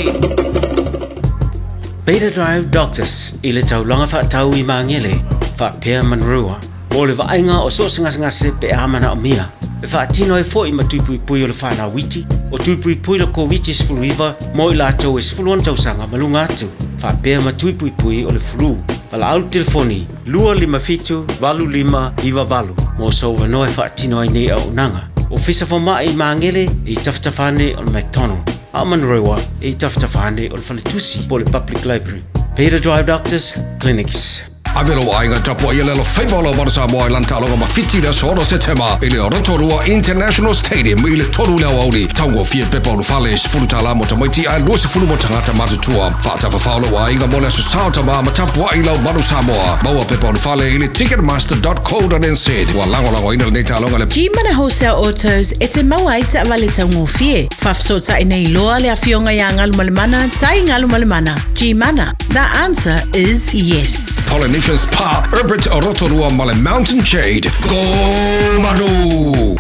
Beta Drive Doctors i le taulaga faatau i Magele, faapea Manurewa, mo le vaaiga o so o se gasegase pe a manaomia. E faatino ai foi ma tui puipui o le whanau iti, o tui puipui le Koviti-19 mo i latou e 16 tausaga ma luga atu, faapea ma tui puipui o le flu. Valaau le telefoni 257 8598 mo sou avanoa e faatino ai nei auaunaga. Ofisa Fomai i Magele e i tafatafa ane o le McDonald, a o Manurewa e i tafatafa ane o le Faletusi po o le Public Library. Beta Drive Doctors Clinics. Ave lou aiga tapuai le alofaiva o lau Manu Samoa i lana taaloga ma Fiti i le aso 6 Setema i le Rotorua International Stadium i le 3 i le aoauli. Taugofie pepa ulufale, $10 mo tamaiti ae $20 mo tagata matutua. Faatafafao lou aiga mo le aso Sa o Tama ma tapuai lau Manu Samoa. Maua pepa ulufale i le ticketmaster.co.nz. Ua lagolagoina lenei taaloga e le. G-Mana Wholesale Autos e te maua ai taavale taugofie. Faafesootai nei loa le Afioga ia Galumalemana Tai Galumalemana. G-Mana, the answer is yes. Polynesian. Mantra Spa, Herbert Rotorua ma le Mountain Shade. Go Manu!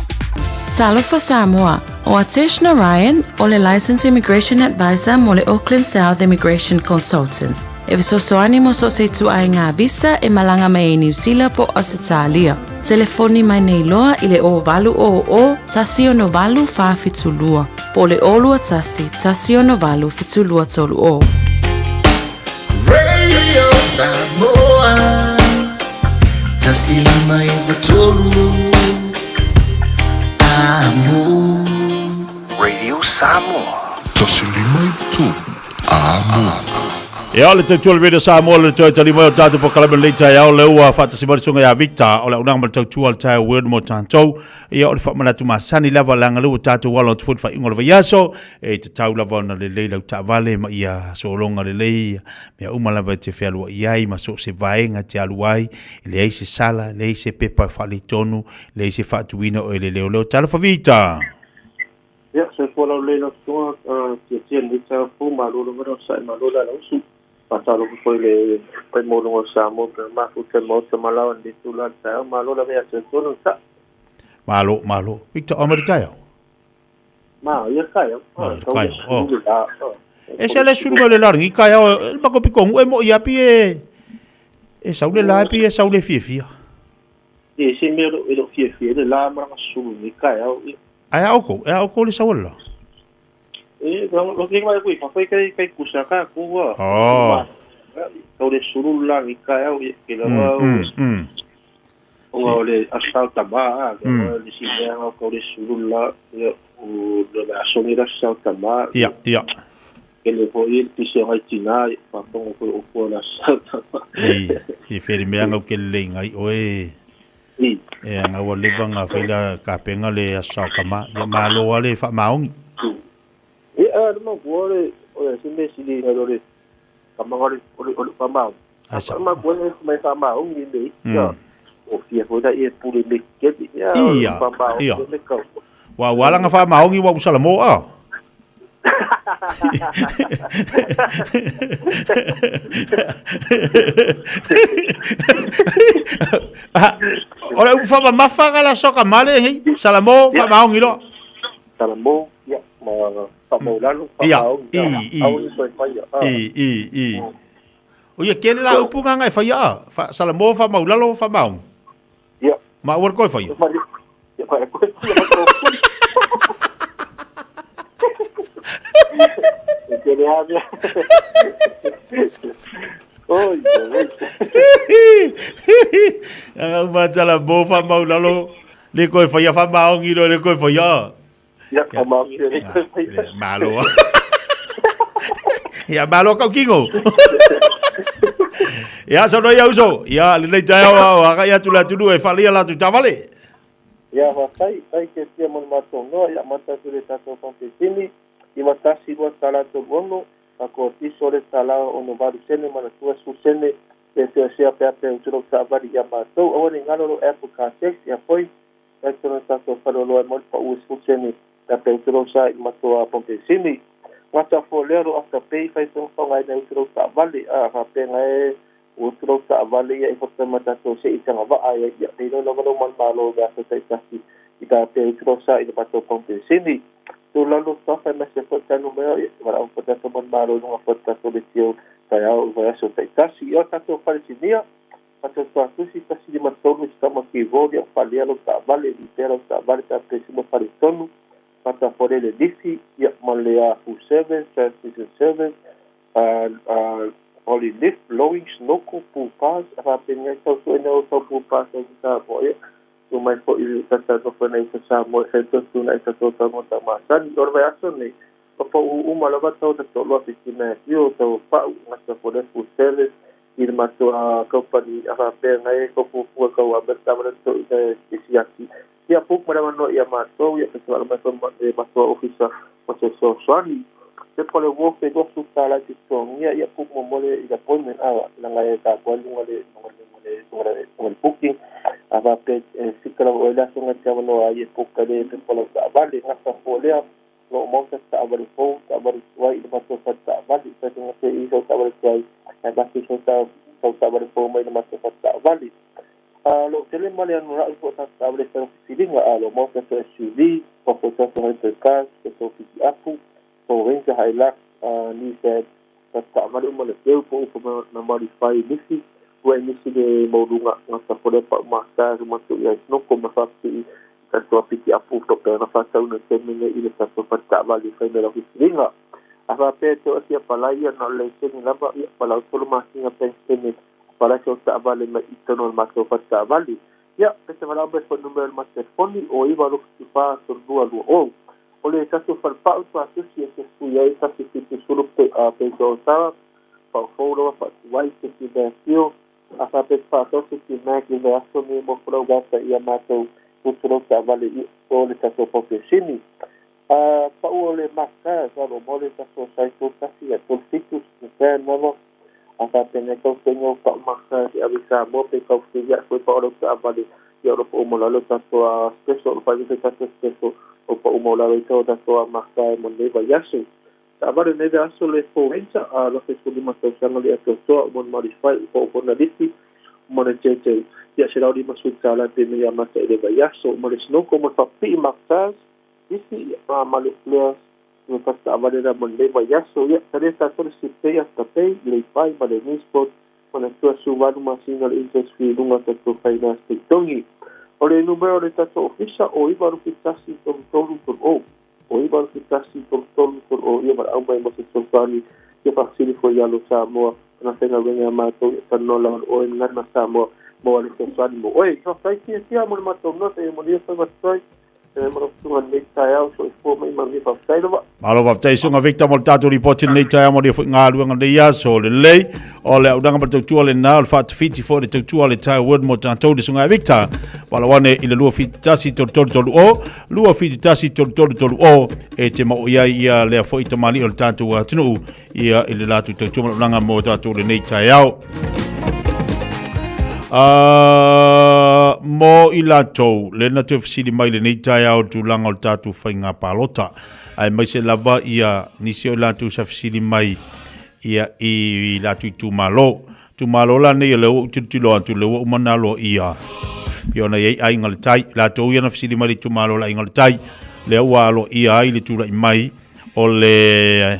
Talofa Samoa, ʻO Atesh Narayan, ʻo le Licensed Immigration Advisor mo le Auckland South Immigration Consultants, e fesoasoani mo so o se ituaiga visa e malaga mai ai Niu Sila po o Ausetalia. Telefoni mai nei loa i le 0800 168 472 po o le 021 168 7230. Radio Samoa 159 Amo. Radio Samoa. 159 Amo. Ia, o le tautua o le Radio Samoa, le toe tali mai o tatou polokalame lenei taeao, lea ua faatasi mai le susuga ia Victor, o le auaunaga ma le tautua o le Taeao Word mo tatou. Ia, o le faamanatu masani lava, leaga lea ua tatou alo atu foi i le faaiuga o le vaiaso, e tatau lava ona lelei lau taavale ma ia sologa lelei mea uma lava e te fealuai ai ma so o se vaega e te alu ai, e leai se sala, leai se pepa e faaletonu, leai se faatuina o e le leoleo. Talofa Victor! Ia, soifua laulelei lau Susuga, tiatia lenei taeao fou, malo lava le onosai, malo le alausu. Faatalofa foi i le paia maualuga o Samoa pei ona mafuta i le Maota ma Laoa i lenei itula o le taeao. Malo lava ia te outou le onosai. Malo, malo. Victor, o mai le taeao? Ma, ia taeao. Ma, ia taeao. Oh. E se le sulu mai le larangi taeao, e le mako piko ngu e mo ia pi e e sau le la pi e sau le fiafia. E se mea e lo fiafia le la ma langa sulu ni taeao. Ae a outou, e a outou le sau o le la? E, lo ke mai kui fa kai kai kusa ka ku wa. Oh. Kau le sulu la ni taeao e ke la wa. Ona o le aso tama, a, le si mea o kau le sulu la, o le aso ni la aso tama. Ia, ia. Ke le foi le pise ngai tina, pa tongo foi o fua la aso tama. I, i feri mea ngau ke le ngai oe. I. E anga ua leva nga fai la kapenga le aso kama, ia malo ale fa maongi. E a le mau le o se me sili ngai le kamanga le o le o le fa maongi. Ai sa. Ma ko e mai fa maongi le. Ya. O fia foi da e pule me ke ya. Ia. Fa maongi Ia. me kau. Wa wa langa fa maongi wa usala mo a. O le upu faamamafa ka la soka male hei. Salamo fa maongi lo. Salamo ya ma fa maulalo fa Ia, maongi. i, i. Au ni koe faia. I i i. O ia kele la upu nganga e faia a. Fa salamo fa maulalo fa maongi. Ia. Ma ua koe faia. Ia fa koe. E kele a mea. Oi, oi. Anga uma salamo fa maulalo le koe faia fa maongi lo le koe faia. Ia, fa maongi le koe faia. Malo. Ia malo kau kingo. Ia sono ia uso. Ia lenei taeao ao agai atu le atunuu e faaleia latou taavale. Ia faafetai, tai ke tia mo le matou noa, ia amata atu le tatou pampesini, 91 2 tala 36, ma ko tiso le tala 68 sene manatua 10 sene pe seasea pe a pe utu lou taavali ia matou. Aua ne i galo lou Apple Car Tax, ia foi tai tonu le tatou faleoloa e mo le pau e 10 sene pe a pe utu lou sa i le matou pampesini. Gata fua lea lou Afterpay fai tonga faaaogaina e utu lou taavale, a faapea e utu lou taavale ia i fota ma tatou se i tagavaa ia ia le iloa lava lou manumalo i le aso taitasi i ta pe utu lou sa i le matou pampesini. Tu lalo tafa e mese foi tanu mea ia te wala o tatou manumalo i luga foi tatou leitio taeao i vaiaso taitasi. Ia o tatou falesinia, tatou tuatusi 153 i tama ki voli o falea lou taavale, lipea lou taavale pe a pe suma faletonu, pata fole le lifi, ia ma le a full service, transmission service, oli lift, blowing, snorkel, pool pass, a faapena ai tau suena o tau pool pass ai ki Samoa ia. Tu mai foi i tata nofo nei sa Samoa e fai tuna i tatou tagata masani. O le vaiaso nei, o pau uma lava tau ta toalua fiti mai io tau pau ngata fole full service i le matou company a faapea ngai e kau fuafua kau Amerika ma le to i le siaki. Ia puk ma le manoa ia matou ia pe mai foi ma le matou ofisa o se fesoasoani. Se po le wofe go su tala ti totogia ia puk mo mo le i appointment a langa e ta kwa lunga le lunga le lunga le lunga le lunga le booking a faapea e fika lava oe le aso nga te avanoa ai e puka le pe pola taavale gata fua lea lo o maota taavale fou taavale tuai i le matou fale taavale faitauga se i sau taavale tuai ae masi sau ta sau taavale fou mai le matou faletaavale. A o lo o tele ma le anoanoai foi o tatou taavale e fai ma filifiliga, a o lo o maua tatou SUV, maua foi tatou hybrid cars, tatou pikiapu, Ford Ranger, Hilux, Nissan, tatou taavale uma le peu po o upu na modify nisi, ua e nisi le maualuga gata foi lea pau mata matou i ai noko ma faapipii tatou pikiapu faapea ona faatauina i le taimi lenei i le tatou faletaavale e fai mai lau filifiliga. A faapea e toe oti apalai ia na o le laisene lava, ia palau tolu masina penisene apalai sau taavale mai i totonu o le matou faletaavale. Ia, pe te valaau mai foi numera o le matou telefoni o 9 2 4 3 2 2 0. O le tatou falepau tuatusi e te sui ai 170 pe peso autara, paufou lava faatuai se ki mea fio, a faapea te faatau se ki mea ki mea aso ni mo folau gata ia matou utu taavale i o le tatou paupesini. A pau o le maka sa lo mo le tatou sai tolu tasi ia tolu fitu se lava a faapea kau fengo pau maka si ave Samoa pe kau fia foi pa o le taavale ia o lo pa uma lalo tatou a special o fai tatou special o pa uma lalo i tau tatou a maka e mo nei vaiaso. Taavale nei aso le Forenza a lo fe sulima tausaga le atoatoa o mon modify o o na lisi mo le JJ ia se lau lima sui tala pe me ia mata i le vaiaso mo le snoko mo faapipii Martaz isi a ma le Flair le taavale la mo le vaiaso ia tale tatou le sipei afterpay le pai ma le Nisport ma le tua su valu masina le interest free lunga tatou finance togi. O le numera o le tatou ofisa o 9 lufi 1 3 3 3 o o 9 lufi 1 3 3 3 o ia valaau mai mo se fesoasoani ia faafesili foi ia lo Samoa na faigaluega ia matou ia talanoa lava oe gagana Samoa mo le fesoasoani mo oe. Faafetai fiafia mo le matou nota ia manuia faiva totoe e ma lau susuga lenei taeao soifua ma ia manuia faafetai lava. Malo faafetai Susuga Victor mo le tatou lipoti lenei taeao mo le foi galuega lenei aso lelei. O le auaunaga ma le tautua lena o le faatafiti foi o le tautua a le Entire World mo tatou le Susuga Victor. Valaau ane i le 271 3330 271 3330 e te mao i ai ia lea foi tamalii o le tatou atunuu ia i le latou tautua ma le auaunaga mo tatou lenei taeao. Mo i latou, le na toe fesili mai lenei taeao i le tulaga o le tatou faiga palota. Aemaise lava ia nisi o i latou sa fesili mai ia i latou itumalo. Itumalo la nei o lea ua ou tilotilo atu, lea ua uma ona aloaia pei ona i ai Aiga i le Tai. Latou ia na fesili mai i le itumalo o le Aiga i le Tai, lea ua aloaia ai le tulai mai o le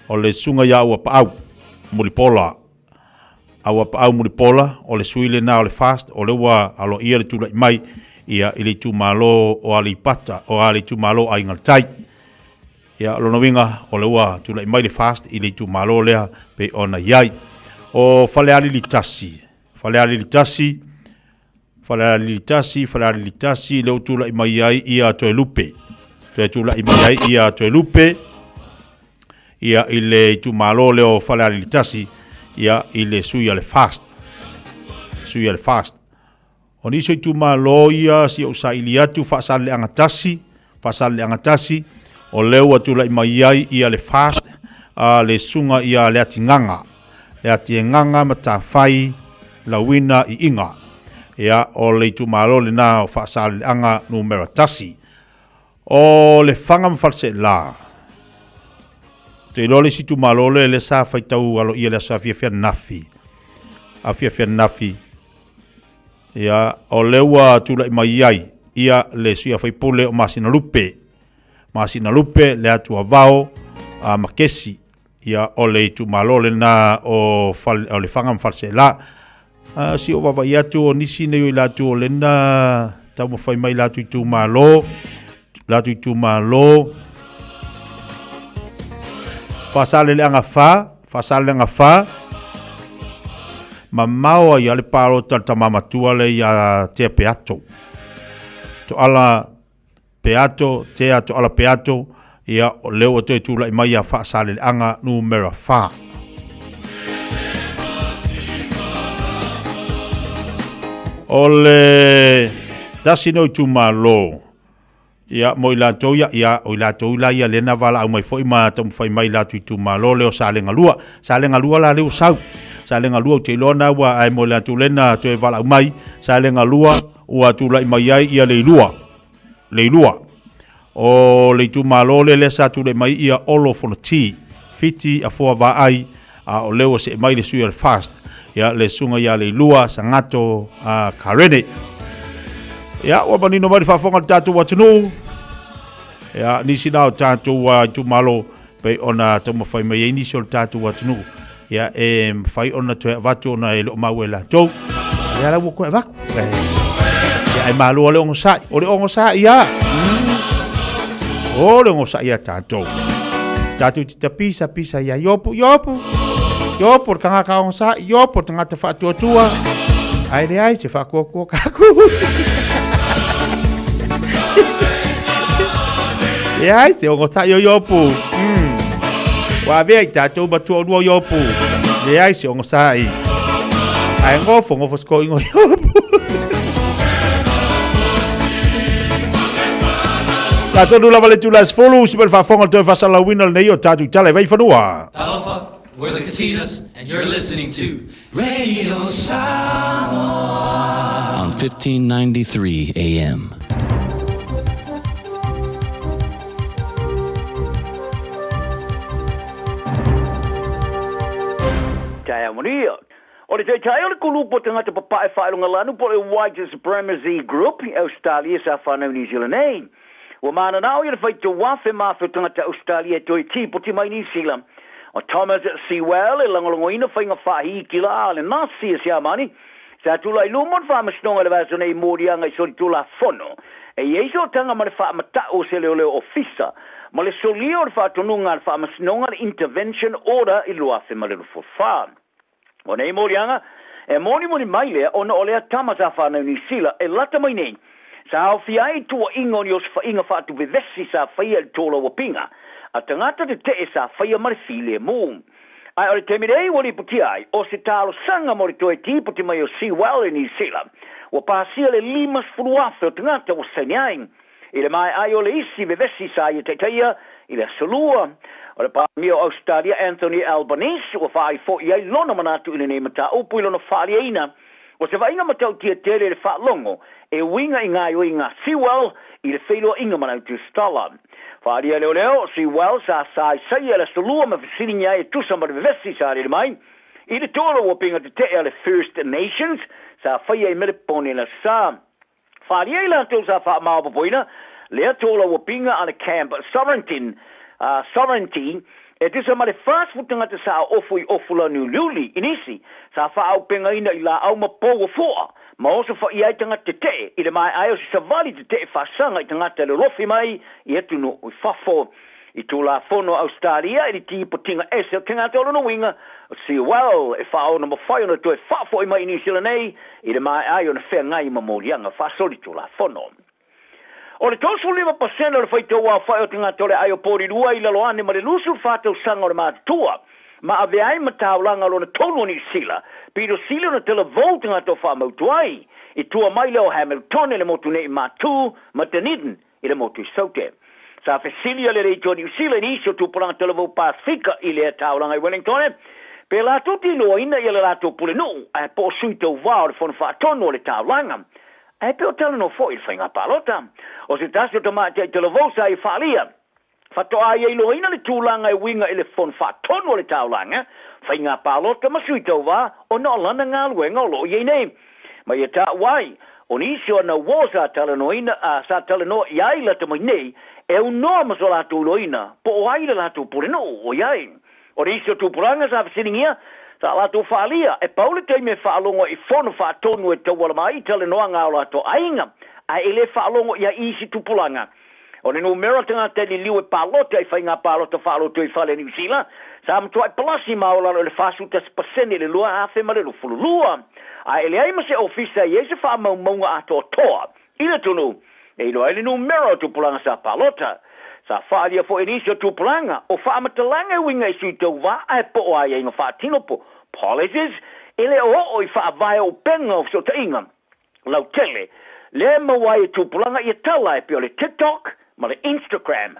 o le susuga ia Auapaau Mulipola. Auapaau Mulipola, o le sui lena o le FAST, o lea ua aloaia le tulai mai ia i le itumalo o Aleipata, o le itumalo o Aiga i le Tai. Ia, o lona uiga, o lea ua tulai mai le FAST i le itumalo lea pei ona i ai. O Falealili 1, Falealili 1, Falealili 1, Falealili 1, lea ua tulai mai ai ia Toelupe. Toe tulai mai ai ia Toelupe ia i le itumalo lea o Falealili 1 ia i le sui a le FAST. Sui a le FAST. O nisi o itumalo ia si ou saili atu Faasaleleaga 1, Faasaleleaga 1, o lea ua tulai mai ai ia le FAST a le susuga ia Leatigaga, Leatigaga Matafai Lauina Iiga. Ia, o le itumalo lena o Faasaleleaga numera 1. O Lefaga ma Faleseela, ou te iloa le isi itumalo lea lea sa faitau aloaia i le aso afiafi ananafi, afiafi ananafi, Ia, o lea ua tulai mai ai ia le sui usufono o Masinalupe, Masinalupe, Leatuavao, a Makesi, ia o le itumalo lena o, fale, o Lefaga ma Faleseela. A, si o vaavaai atu o nisi nei o i latou o lena taumafai mai latou itumalo, latou itumalo, Faasaleleaga 4, Faasaleleaga 4, mamao ai lava le palota a le tama matua lea ia Tea Peato. Toala Peato, Tea Toala Peato, ia o lea ua toe tulai mai ia Faasaleleaga numera 4. O le tasi nei o itumalo Ia, mo i latou ia, ia, o i latou la ia lea na valaau mai foi ma taumafai mai i latou itumalo lea o Salega 2. Salega 2 la lea ua sau. Salega 2 ou te iloa na ua, ae mo i latou lea na toe valaau mai, Salega 2 ua tulai mai ai ia Leilua. Leilua. O le itumalo lea lea sa tulai mai ia Olo Fonoti, Fiti Afoa Vaai, a o lea ua see mai le sui o le FAST, ia, le susuga ia Leilua Sagato Karene. Ia, ua manino mai le faafofoga a le tatou atunuu, ia, nisi na o tatou itumalo pei ona taumafai mai ai nisi o le tatou atunuu, ia, e mafai ona toe avatu ona e le o maua e latou. Ia, la ua toe avatu. Ia, ae malo le onosai. O le onosai ia. O le onosai ia tatou. Tatou te tapisa pisa ia Iopu, Iopu. Iopu le tagata onosai, Iopu le tagata faatuatua. Ae leai se faatuatua kaku. Leai se onosai o Iopu. Ua avea i tatou matua olua o Iopu. Leai se onosai. Ae gofo, gofo sikoiga o Iopu. Tatou lava le itula e 10, usi mai le faafofoga le toe faasalalauina lenei o tatou tala i Vaifanua. Talofa, we're the Katinas, and you're listening to Radio Samoa on 1593 AM. Taeao manuia. O le taitai o le kulupu o tagata papae faailogalanu po o le White Supremacy Group i Ausetalia sa fanau i Niu Sila nei. Ua mananao ia le faitauafe ma afe o tagata Ausetalia e toe tipoti mai Niu Sila. O Thomas Sewell e lagolagoina faiga faahikila a le Nasi a Siamani sa tulai luma o le faamasinoga i le vaiaso nei i moliaga i solitulafono e i ai sootaga ma le faamatau o se leoleo ofisa ma le solia o le faatonuga a le faamasinoga le Intervention Order i le 2024. O nei moliaga, e monimoni mai lea ona o lea tama sa fanau Niu Sila e lata mai nei, sa aofia ai i tuuaiga o ni osofaiga faatuvevesi sa faia i le tolauapiga a tagata tetee sa faia ma le filemu. Ae o le taimi nei ua lipotia ai, o se talosaga mo le toe tipoti mai o Sewell i Niu Sila, ua pasia le 50,000 o tagata ua saini ai. I le maea ai o le isi vevesi sa ia taitaia i le Aso Lua, o le Palemia o Ausetalia Anthony Albanese ua faaali foi ai lona manatu i lenei mataupu i lona faaliaina o se vaaiga matautia tele i le faalogo e uiga i gaoioiga a Sewell i le feiloaiga ma Lautustala. Faaalia leoleo, Sewell sa saaisaia i le Aso Lua ma fesiligia ai e tusa ma le vevesi sa alele mai i le tolo ua pinga tetee a le First Nations sa faia i Melepone i le Aso Sa. Faaalia i latou sa faamaopoopoina lea tolauapiga a le Camp Sovereignty, Sovereignty, e tusa ma le 40 tagata sa ofu i Ofulaniuliuli i nisi sa faaaupegaina i laau ma pou o foa ma osofaia ai tagata tetee i le maeae o se savali tetee faasaga i tagata e lolofi mai i atunuu i fafo. I Tulafono a Ausetalia i le tipotiga ese o tagata o lona uiga, o Sewell e faaona mafai ona toe faafoi mai i Niu Sila nei i le maea ai ona feagai ma moliaga faasolitulafono. O le 35% o le faitauaofai o tagata o le aai o Porirua i lalo ane ma le 24 tausaga o le matutua ma avea ai ma taulaga lona tolu o Niu Sila, pito sili ona talavou tagata o faamautu ai i tua mai lea o Hamilton i le motu nei i Matu ma Dunedin i le motu i Saute. Sa fesili a le Leitio Niu Sila i nisi o tupulaga talavou Pasefika i lea taulaga i Wellingtone, pe latou te iloaina ia le latou pulenuu ae po o sui tauva o le fono faatonu o le taulaga. Ae pe o talanoa foi i le faiga palota. O se tasi o tamaitai talavou sa ia faaalia, faatoa ia iloaina le tulaga e uiga i le fono faatonu o le taulaga, faiga palota ma sui tauva ona o lana galuega o lo o i ai nei. Ma ia taua ai, o nisi o ana uo sa talanoaina, a sa talanoa i ai lata mai nei, e aunoa ma so latou iloaina po o ai le latou pulenuu o i ai. O nisi o tupulaga sa fesiligia, sa latou faaalia, e pau le taimi e faalogo ai i fono faatonu e tauala mai i talanoaga a o latou aiga, ae e le faalogo i ai i isi tupulaga. O le numera tagata e liliu e palota i faiga palota faalotoifale a Niu Sila, sa matuai palasi maualalo i le 41% i le 2022. Ae e leai ma se ofisa e i ai se faamaumauga atoatoa i le atunuu e iloa ai le numera o tupulaga sa palota. Sa faaalia foi e nisi o tupulaga o faamatalaga e uiga i sui tauva ae po o aiaiga faatino po policies e le o oo i faavae o upega o fesootaiga lautele, lea e maua ai e tupulaga ia tala e pei o le TikTok ma le Instagram.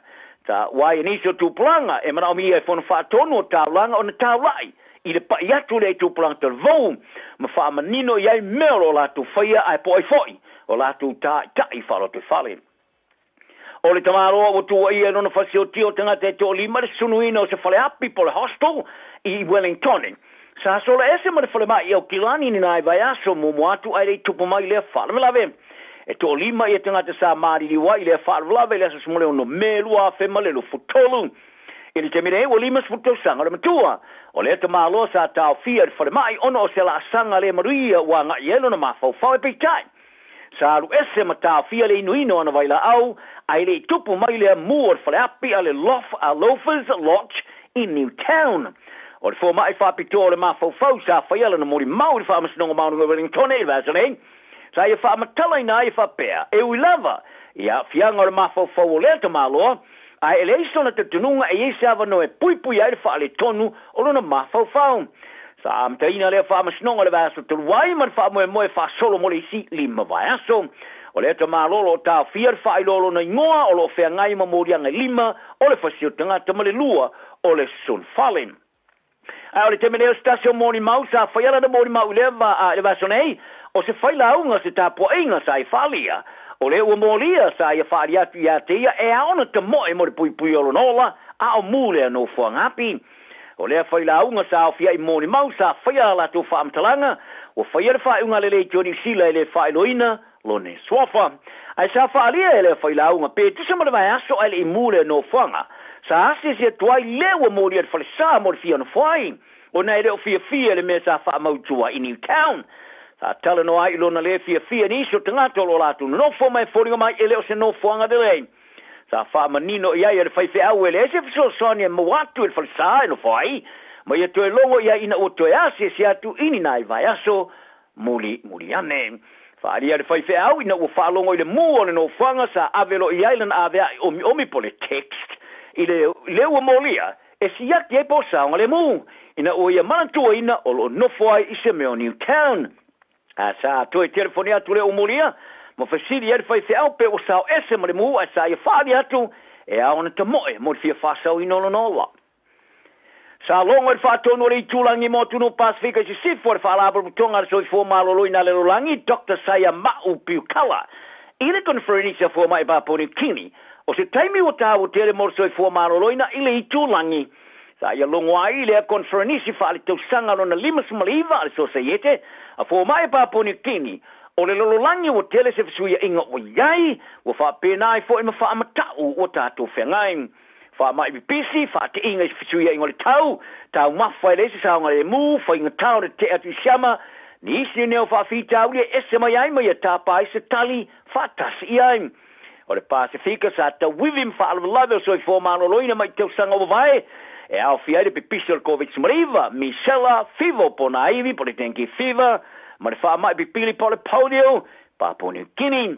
Taua ai e nisi o tupulaga e manaomia e fono faatonu o taulaga ona taulai i le pai atu lea i tupulaga talavou ma faamanino i ai mea o lo o latou faia ae po o ai foi o latou tāitaʻi faalotoifale. O le tamaloa ua tuuaia i lona fasiotia o tagata e toalima le sunuina o se faleapi po o le hostel i Wellingtone. Sa sola ese ma le falemai i Aukilani ni nai vaiaso muamua atu ae le i tupu mai lea faalavelave. E toalima ia tagata sa maliliu ai i lea faalavelave i le aso 16 Me 2023. I le taimi nei ua 50 tausaga le matua o lea tamaloa sa taofia i le falemai ona o se laasaga le manuia ua agai ai lona mafaufau e peitai Sa alu ese ma taofia le inuinu o ana vailaau, ae le i tupu mai lea mu o le faleapi a le Lof a Loafers Lodge i Newtown. O le fomai faapitoa o le mafaufau sa faia lana molimau i le Faamasinoga Maualuga i Wellingtone i le vaiaso nei, sa ia faamatalaina ai e faapea, e ui lava i aafiaga o le mafaufau o lea tamaloa, ae e leai sona talitonuga e i ai se avanoa e puipui ai le faaletonu o lona mafaufau. Sa amataina lea faamasinoga i le vaiaso talu ai ma le faamoemoe e faasolo mo le isi lima vaiaso. O lea tamaloa o lo o taofia le faailoa o lona igoa o lo o feagai ma moliaga e lima o le fasi o tagata ma le lua o le sunfale. Ae o le taimi nei o se tasi o molimau sa faia lana molimau i lea i le vaiaso nei, o se failauga se tapuaiga sa ia faaalia. O lea ua molia sa ia faaalia atu ia te ia e ao ona tamoe mo le puipuia o lona ola, a o mu lea nofoaga api. O lea failauga sa aofia'i molimau sa faia a latou faamatalaga, ua faia le faaiuga a le Leitio Niu Sila e le faailoaina lone suafa. Ae sa faaalia e lea failauga pe tusa ma le vaiaso ae le i mu lea nofoaga. Sa asiasi atu ai le ua molia i le falesa mo le fia nofo ai, ona e le o fiafia i le mea sa faamautu ai i Newtown. Sa talanoa ai i lona le fiafia nisi o tagata o lo o latou nonofo ma e foliga mai e le o se nofoaga lelei. Sa faamanino i ai e le faifeau e leai se fesoasoani e maua atu i le falesa e nofo ai, ma ia toe logo i ai ina ua toe asiasi atu i ni nai vaiaso mulimuli ane. Faaalia le faifeau ina ua faalogo i le mū o le nofoaga sa ave loa i ai lana avea'i omiomi po o le text i le le ua molia e siaki ai po o saogalemu ina ua ia manatuaina o lo o nofo ai i se mea o Newtown. A sa toe telefoni atu le umulia ma fesili ai le faifeau pe ua sao ese ma le mu ae sa ia faaali atu e ao ona tamoe mo le fia faasaoina o lona ola. Sa logo i le faatonu o le Itulagi mo atunuu Pasefika i Sisifo le Faalapotopotoga a le Soifua Maloloina a le Lalolagi, Doctor Saia Ma'u Piukala, i le Koneferenisi a Fomai Papua Niu Kini, o se taimi ua taua tele mo le soifua maloloina i le itulagi. Sa ia logo ai i lea koneferenisi faaletausaga lona 59 a le Sosaiete a Fomai a Papua Niu Kini, o le lalolagi ua tele se fesuiaiga ua i ai, ua faapena ai foi ma faamata'u ua tatou feagai. Faamai pipisi, faateiga i se fesuiaiga o le tau, taumafa e leai se saogalemu, faigata o le tetee atu i siama, nisi nei o faafitauli e ese mai ai ma ia tapa ai se tali faatasi i ai. O le Pasefika sa tauivi ma faalavelave o soifua maloloina mai tausaga ua vae, e aofia ai le pipisi o le Koviti-19, misela, fiva o ponaivi po o le dengue fever, ma le faamai pipili po o le polio, Papua New Guinea.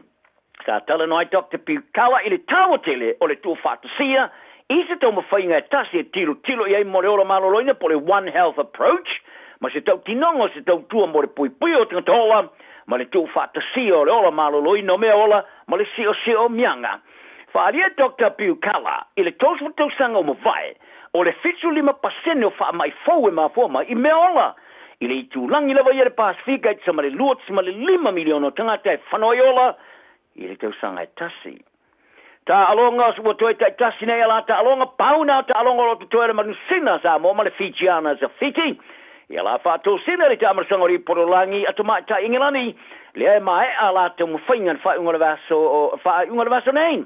Sa talanoa ai Doctor Piukala i le taua tele o le tuufaatasia i se taumafaiga e tasi e tilotilo i ai mo le ola maloloina po o le One Health Approach ma se tautinoga o se tautua mo le puipuia o tagata ola ma le tuufaatasia o le ola maloloina o mea ola ma le siosiomiaga. Faaalia Doctor Piukala i le 30 tausaga ua mavae, o le 75 pasene o faamai fou e mafua mai i mea ola. I le itulagi lava ia le Pasefika e tusa ma le 2.5 miliona o tagata e whano ai ola i le tausaga e tasi. Taaloga ua toe taitasi nei a la taaloga, pau na o taaloga o lo o totoe o le Manusina Samoa ma le Fijiana sa Fiti. Ia la faatosina le taamalasaga o le Ipololagi a tamaitai Ingelani, lea e maea a la taumafaiga i le faaiuga o le vaiaso, faaiuga o le vaiaso nei.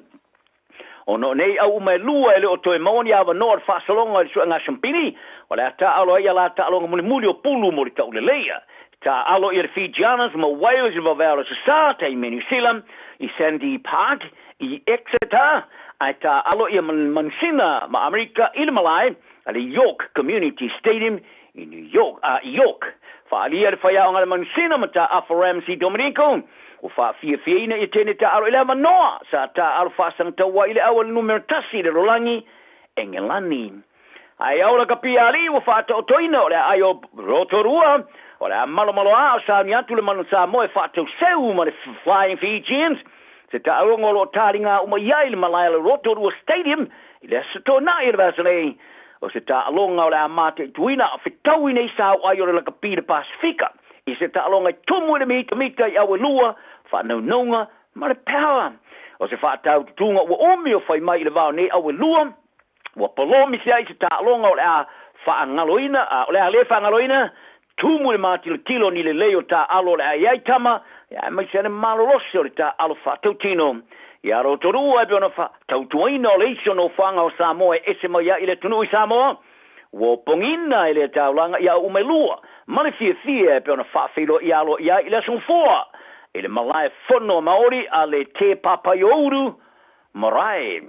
Ona o nei au uma e lua e le o toe maua ni avanoa o le faasologa i le suega siampini, o le a taaalo ai a la taaloga mulimuli o pulu mo le tauleleia. Taaalo ia le Fijianas ma Wales i le vavea o le Aso Sa, taimi e Niu Sila, i Sandy Park i Exeter, ae taaalo ia Manusina ma Amerika i le malae a le York Community Stadium i New York, a i York. Faaalia le faiaoga a le Manusina ma Taafa Ramsey Dominico, ua faafiafiaina ia tene taaalo i le avanoa sa taaalo faasagatau ai i le au a le numera tasi i le lalolagi, Engelani. Ae ao lakapi alii ua faataotoina o le aai o Rotorua, o le a malomaloa o sauni atu le Manu Samoa e faatauseu ma le Flying Fijians, se taaloga o lo o taliga uma i ai le malae o le Rotorua Stadium i le Aso Toonai o le vaiaso nei. O se taaloga o le a mataituina a fetaui nei sauai o le lakapi i le Pasefika i se taaloga e tumu i le mitamita i auelua, faanaunauga ma le power. O se faataututuga ua umi o fai mai i le va o nei au e lua, ua polomisi ai se taaloga o le a faagaloina, a o le a le faagaloina, tumu i le matilotilo ni lelei o taaalo o le a i ai tama, aemaise ai le malolosi o le taaalo faatautino. Ia Rotorua e pei ona faatautuaina o le isi o nofoaga o Samoa e ese mai ai i le atunuu i Samoa, ua opogina e lea taulaga i au uma e lua, ma le fiafia e pei ona faafeiloai aloaia ai i le Aso Gafoa i le malae fono a Maori a le Te Papaiouru Marae.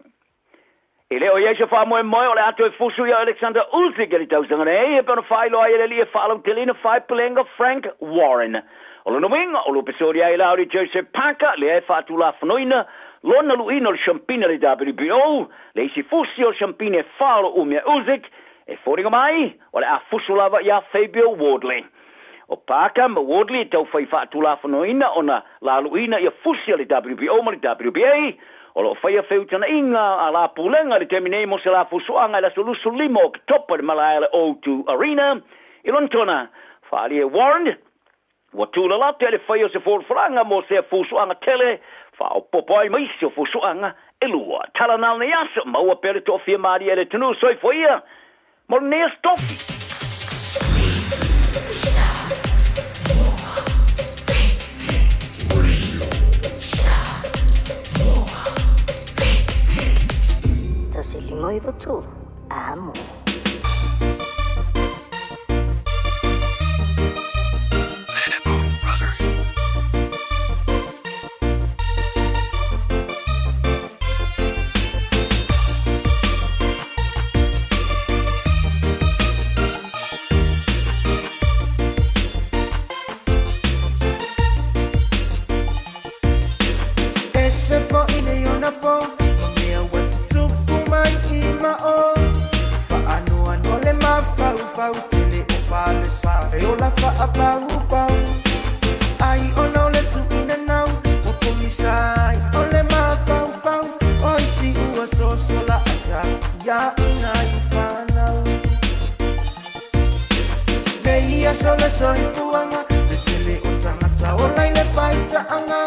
E le o i ai se faamoemoe o le a toe fusu ia Alexander Usyk i le tausaga nei, e pei ona faailoa ai e le alii e faalauteleina faepulega Frank Warren. O lona uiga, o lupe soli ai la o le Joseph Parker, lea e faatulafonoina lona luiina o le Siampina i le WBO, le isi fusi o le Siampina e fa o lo umi a Usyk, e foliga mai, o le a fusu lava ia Fabio Wardley. O Parker ma Wardley e taufai faatulafonoina ona laluina ia fusi a le WBO ma le WBA, o lo o faia feutagaiga a la pulega i le taimi nei mo se la fusuaga i le aso 25 o Oketopa i le malae a le O2 Arena i Lonetona. Faaalia e Warren, ua tulalata i le faia o se folafolaga mo sea fusuaga tele, faaopoopo ai ma isi o fusuaga e lua. Tala na o lenei aso, maua pea le toafia malie e le atunuu. Soifua ia mo lenei aso tofi. 1 5 9 3, amo. Ese foʻi nei ona po Ma mea ua tutupu mai i mao Faanoanoa le mafaufau Tele o falesa e ola faapaupau Ai ona o le tuuina nau Ua pogisa ai o le mafaufau O isi ua sosola ata Ia ina i fanau Nei aso le soifuaga Le tele o tagata ola i le faitaaga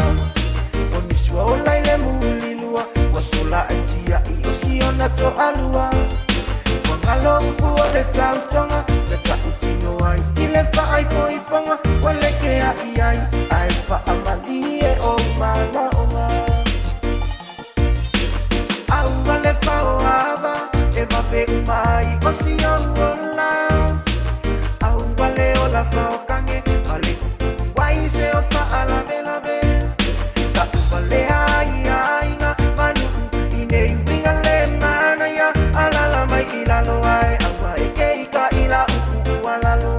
O nisi ua ola i le mulilua Ua sola ai tiai o siona toalua Ua galo upu o le tautoga Na tautino ai i le faaipoipoga Ua lekea'i ai ae faamalie ou manaoga Aua le faoava e vave uma ai o si ou ola Aua le ola faokage ma le kukuku ai se o faalavelave Taʻuvalea ai aiga ma nuu i nei uiga le manaia Alala mai i lalo ae aua e keika i la upu ua lalo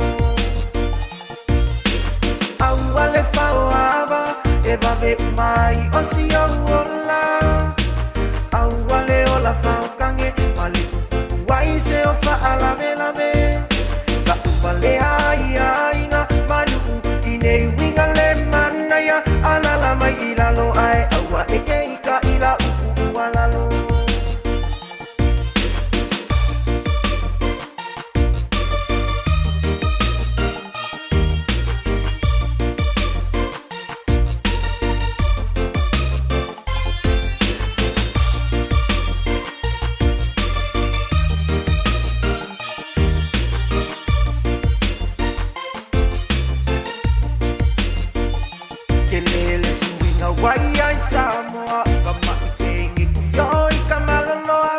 Aua le faoava e vave uma ai o si ou ola Aua le ola faokage ma le kukuku ai se o faalavelave Taʻuvalea ai aiga ma nuu i nei uiga le manaia Alala mai i lalo ae aua e keika i la upu ua lalo. Tele le suiga ua i ai Samoa Ka maʻi kegeki o i ka maloloa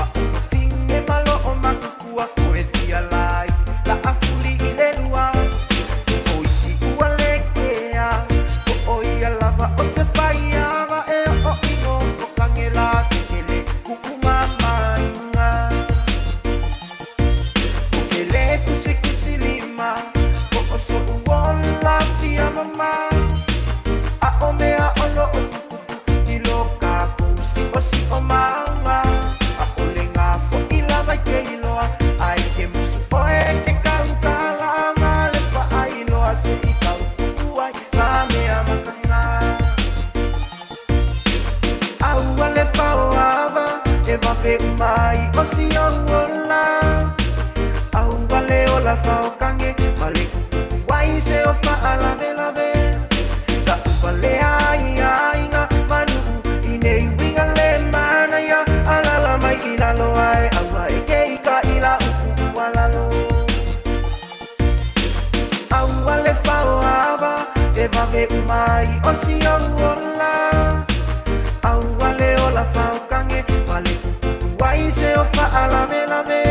A o ka pinge maloʻo makukua Koe fia lai la afuli i le lua O isi ua lekea Ko o ia lava o se faiava E o ino o kage la kekele Kuʻu mamaiga O ke le kusikusi lima Ko o soʻu ola fia mama A o mea o lo o tupupu I lo kākou siʻosiʻo maga A o le ngā foʻi lava i ke iloa Ai ke musu oe ke kaukala Ma le paʻailoa se i kaukuʻu ai Ngā mea makana Aua le faoava e vave uma ai o si ou ola Aua le ola faokage ma le kukuku ai se o faalavelave Taʻuvalea ai aiga ma nuu i nei mai o si ou ola. Aua le ola faokange ma le pupupu ai se o faalavelave.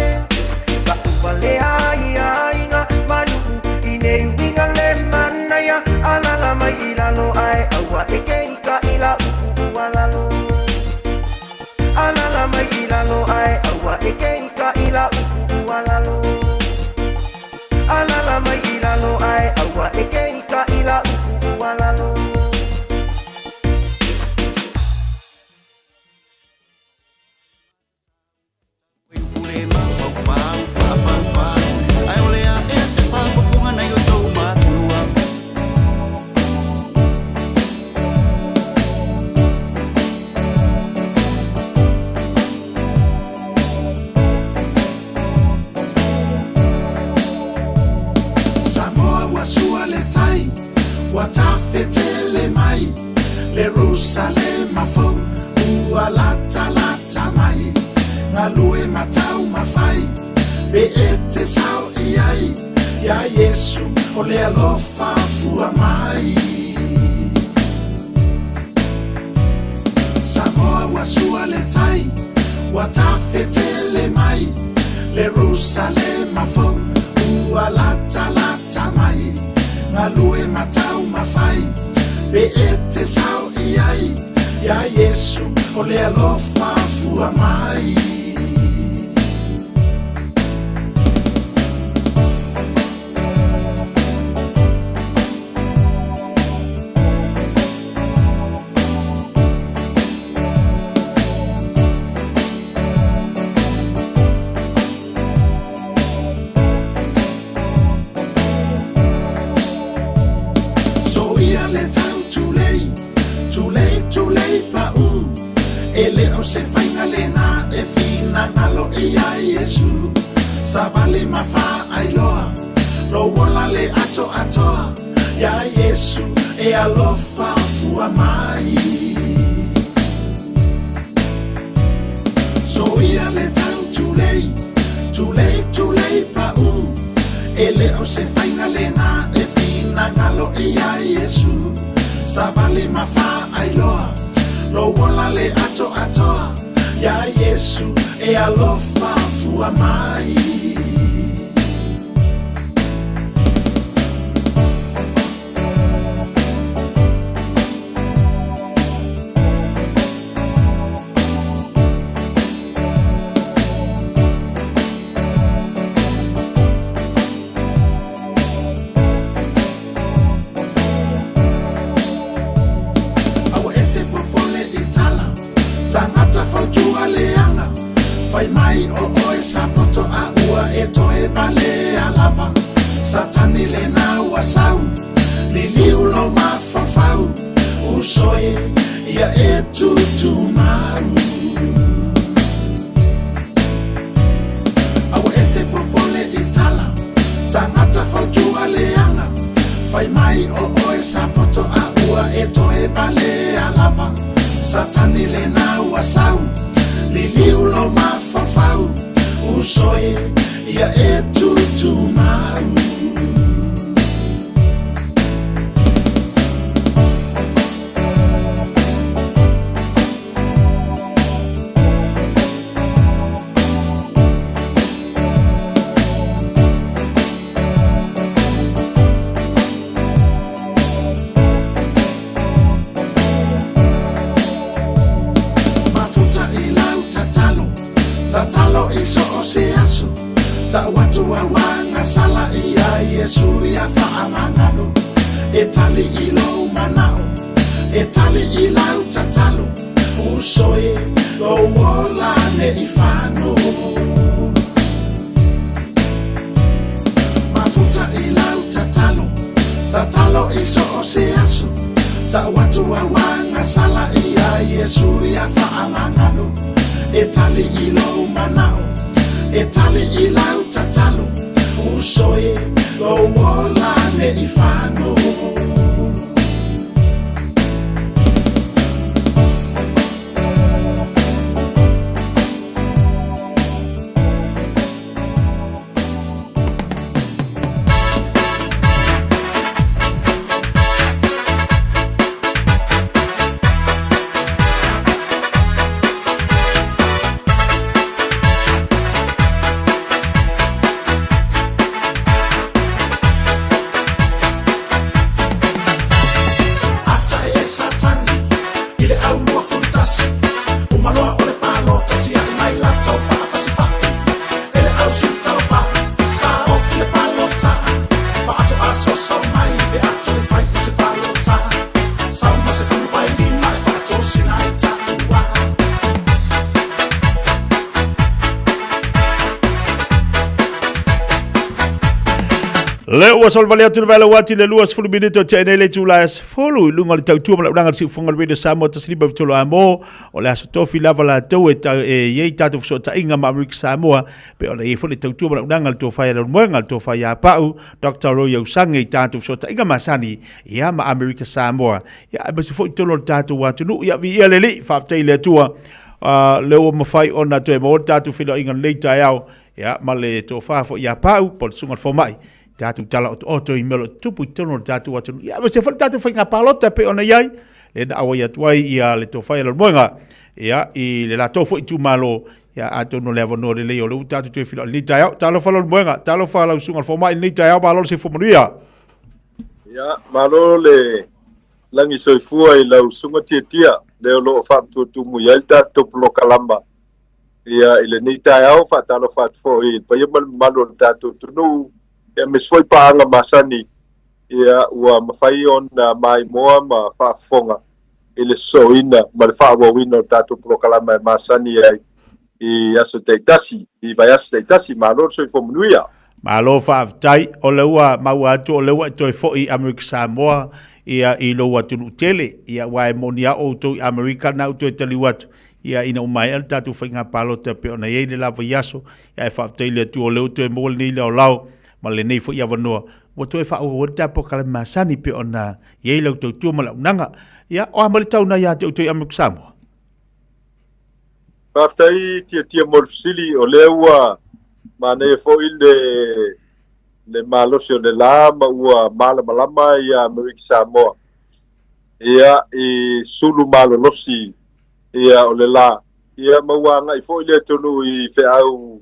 Paʻu ai aiga ma nuu i nei uiga le manaia. Alala mai i lalo ae aua e ke i ka i la upu ua lalo. Alala mai i lalo ae aua e ke i ka i la upu ua lalo. Alala mai i lalo ae aua e ke i ka i la upu ua lalo. Samoa ua sua le tai, ua tafetele mai, Lerusalema fou ua latalata mai, galue matau mafai, pe e te sao i ai, iā Iesu o le alofa fua mai. Samoa ua sua le tai, ua tafetele mai, Lerusalema fou ua latalata mai, galue matau mafai, pe e te sao i ai, iā Iesu o le alofa fua mai. Soia le tau tulei, tulei, tulei paʻu, e le o se faiga lena e finagalo i ai Iesu. Savali ma faailoa, lou ola le atoatoa, iā Iesu e alofa fua mai. Soia le tau tulei, tulei, tulei paʻu, e le o se faiga lena e finagalo i ai Iesu. Savali ma faailoa, lou ola le atoatoa, iā Iesu e alofa fua mai. Aua e te popole i tala, tagata fautua leaga, fai mai o oe sapoto a ua e toe valea lava. Satani lena ua sau, liliu lou mafaufau, uso e, ia e tutumau. Aua e te popole i tala, tagata fautua leaga, fai mai o oe sapoto a ua e toe valea lava. Satani lena ua sau, liliu lou mafaufau, uso e, ia e tutumau. Mafuta i lau tatalo, tatalo i so o se aso, tau atu auagasala iā Iesu ia faamagalo, e tali i lou manao, e tali i lau tatalo, uso e, lou ola ne i fano. Mafuta i lau tatalo, tatalo i so o se aso, tau atu auagasala iā Iesu ia faamagalo, e tali i lou manao, e tali i lau tatalo, uso e, lou ola ne i fano. Le ua solivale atu le vaelau ati le 20 minute o tea nei le itula e 10 i luga o le tautua ma le auaunaga a le siufofoga o le Radio Samoa 153 Amo o le aso tofi lava latou e, ta, e i ai tatou fesootaiga ma Amerika Samoa pe ona i ai foi le tautua ma le auaunaga a le tofa ia Leulumoega le tofa ia Pau Dr. Roy Ausange i tatou fesootaiga masani ia ma Amerika Samoa ia aemaise foi totonu o le tatou atunuu ia viia le Alii faafetai i le Atua uh, le ua mafai ona toe maua le tatou feiloaiga lenei taeao Ia, ma le tofa foi ia Pau, po o le susuga i le fomai, tatou tala otooto i mea o lo o tutupu i totonu o le tatou atunuu. Ia, aemaise foi le tatou faiga palota e pei ona i ai, lea na auai atu ai ia le tofa ia Leulumoega, ia, i le latou foi itumalo, ia, atonu o le avanoa lelei o lea ua tatou toe feiloai i lenei taeao. Talofa Leulumoega, talofa lau susuga i le fomai i lenei taeao, malo le soifua manuia. Ia, malo le lagi soifua i lau susuga Tiatia, lea o lo o faamatuatumu i ai le tatou polokalama. Ia, i lenei taeao, faatalofa atu foi i le paia ma le mamalu o le tatou atunuu, aemaise foi paaga masani, ia, ua mafai ona maimoa ma faafofoga i le sosooina ma le faaauauina o le tatou polokalama e masani ai i aso taitasi, i vaiaso taitasi. Malo le soifua manuia. Malo faafetai, o lea ua maua atu o lea ua e toe foi i Amerika Samoa ia i lou atunuu tele, ia aua e moni lava outou i Amerika na ou toe taliu atu, ia ina ua maea le tatou faiga palota e pei ona i ai le la vaiaso, ia ae faafetai i le Atua o lea ua toe maua lenei laolao ma lenei foi avanoa ua toe faaauau ai le tatou polokalame masani e pei ona i ai lau tautua ma le auaunaga. Ia, o a mai le tau na ia te outou i Amerika Samoa? Faafetai Tiatia mo le fesili, o lea ua manaia foi le le malosi o le la ma ua malamalama ia Amerika Samoa ia i sulu malolosi ia o le la ia ma ua agai foi le atunuu i feau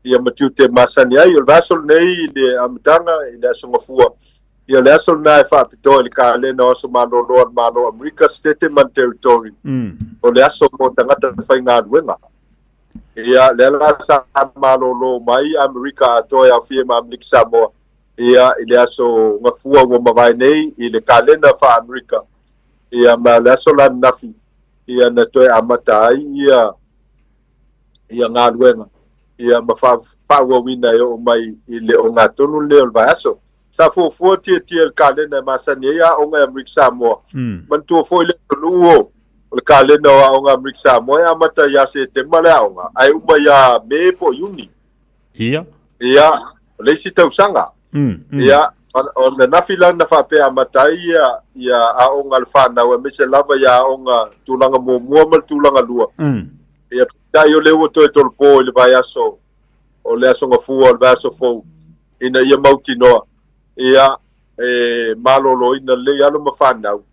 ia ma tiute masani ai. O le vaiaso lenei i le amataga i le Aso Gafua, ia o le aso lena e faapitoa i le kalena o aso malolo a le Malo o Amerika, Setete ma le Territory, o le aso mo tagata faigaluega. Ia, lea la sa malolo mai Amerika atoa e aofia ai ma Amerika Samoa, ia, i le aso Gafua ua mavae nei i le kalena faa-Amerika, ia, ma o le aso la ananafi, ia, na toe amata ai ia, ia galuega, ia, ma faaauauina e oo mai i le ogatotonu lenei o le vaiaso. Sa fuafua tiatia i le kalena e masani ai aoga i Amerika Samoa. Manatua foi le atunuu o le kalena o aoga Amerika Samoa e amata ia Setema le aoga, ae uma ia Me po o Iuni. Ia. Ia, o le isi tausaga. Ia, o ananafi la na faapea amata ai ia, ia aoga a le fanau, aemaise lava ia aoga tulaga muamua ma le tulaga lua. Ia, peitai o lea ua toe tolopo i le vaiaso o le Aso Gafua o le vaiaso fou, ina ia mautinoa, ia, e maloloina lelei alo ma fanau,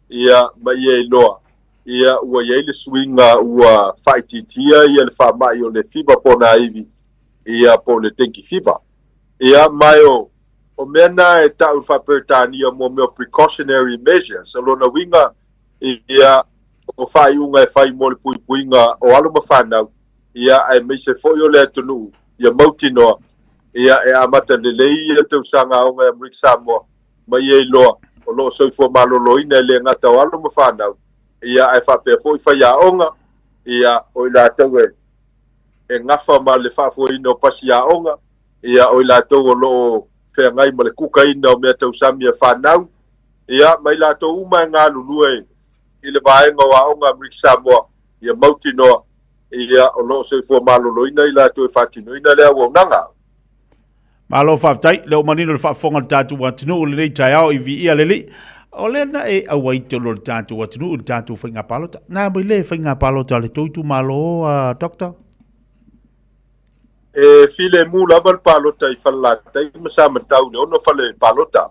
ia, ma ia iloa, ia, ua i ai le suiga ua faaitiitia ia le faamai o le fiva ponaivi, ia, po o le dengue fever. Ia, ma o, o mea na e tau i le faa-Peretania mo mea o precautionary measures, o lona uiga, ia, o faaiuga e fai mo le puipuiga o alo ma fanau, ia aemaise foi o le atunuu ia mautinoa ia e amata lelei ia tausaga aoga i Amerika Samoa ma ia iloa o lo o soifua maloloina e le gata o alo ma fanau ia ae faapea foi faiaoga ia o i latou e e gafa ma le faafoeina o pasi aoga ia o i latou o lo o feagai ma le kukaina o mea tausami a fanau ia ma i latou uma e galulue i le vaega o aoga Amerika Samoa ia mautinoa ia o lo o soifua maloloina i latou e faatinoina le auaunaga. Malo faafetai, lea ua manino le faafofoga a le tatou atunuu i lenei taeao i viia le Alii. O lea na e auai tonu o le tatou atunuu i le tatou faiga palota. Na mai le faiga palota a le tou itumalo, uh, Doctor? E filemu lava le palota i Falelatai ma Samatau i le ono fale palota.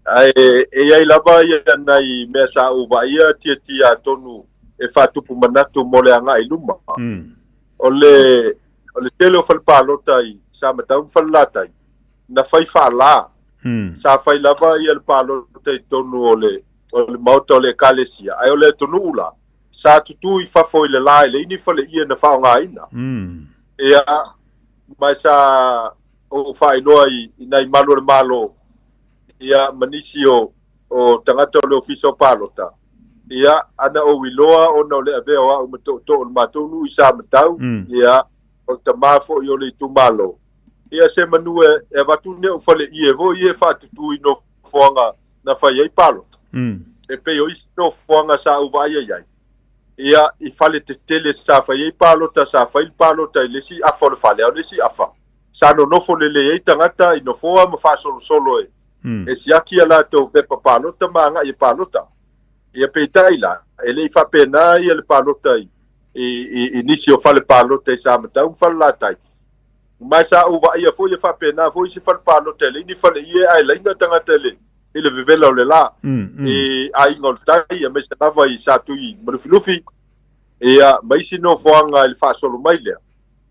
Ae e i ai lava ia nai mea sa ou vaaia tiatia atonu e faatupu manatu mo le agai i luma. O le, o le tele o fale palota i Samatau ma Falelatai, na fai faalā. Sa fai lava ia le palota i totonu o le, o le maota o le Ekalesia, ae o le atunuu la, sa tutū i fafo i le la e leai ni faleie na faaaogaina. Ia, ma sa ou faailoa i, i nai malu o le Malo, ia, ma nisi o, o tagata o le Ofisa o Palota, ia, ana ou iloa ona o le avea o au ma tootoo o le matou nuu i Samatau, ia, o le tama foi o le itumalo. Ia semanu e e avatu ni ou faleie foi ia e faatutū i nofoaga na fai ai palota. E pei o isi nofoaga sa ou vaaia i ai, ia, i fale tetele sa fai ai palota, sa fai le palota i le isi afa o le fale, a o le isi afa, sa nonofo lelei ai tagata i nofoa ma faasolosolo e e siaki a latou pepa palota ma agai e palota. Ia peitai la, e le i faapena ia le palota i i i nisi o fale palota i Samatau ma Falelatai. Ma sa ou vaaia foi e faapena foi isi fale palota e leai ni faleie ae laina tagata i le i le vevela o le la i aiga o le tai aemaise lava i Satui ma Lufilufi ia ma isi nofoaga i le faasolo mai lea.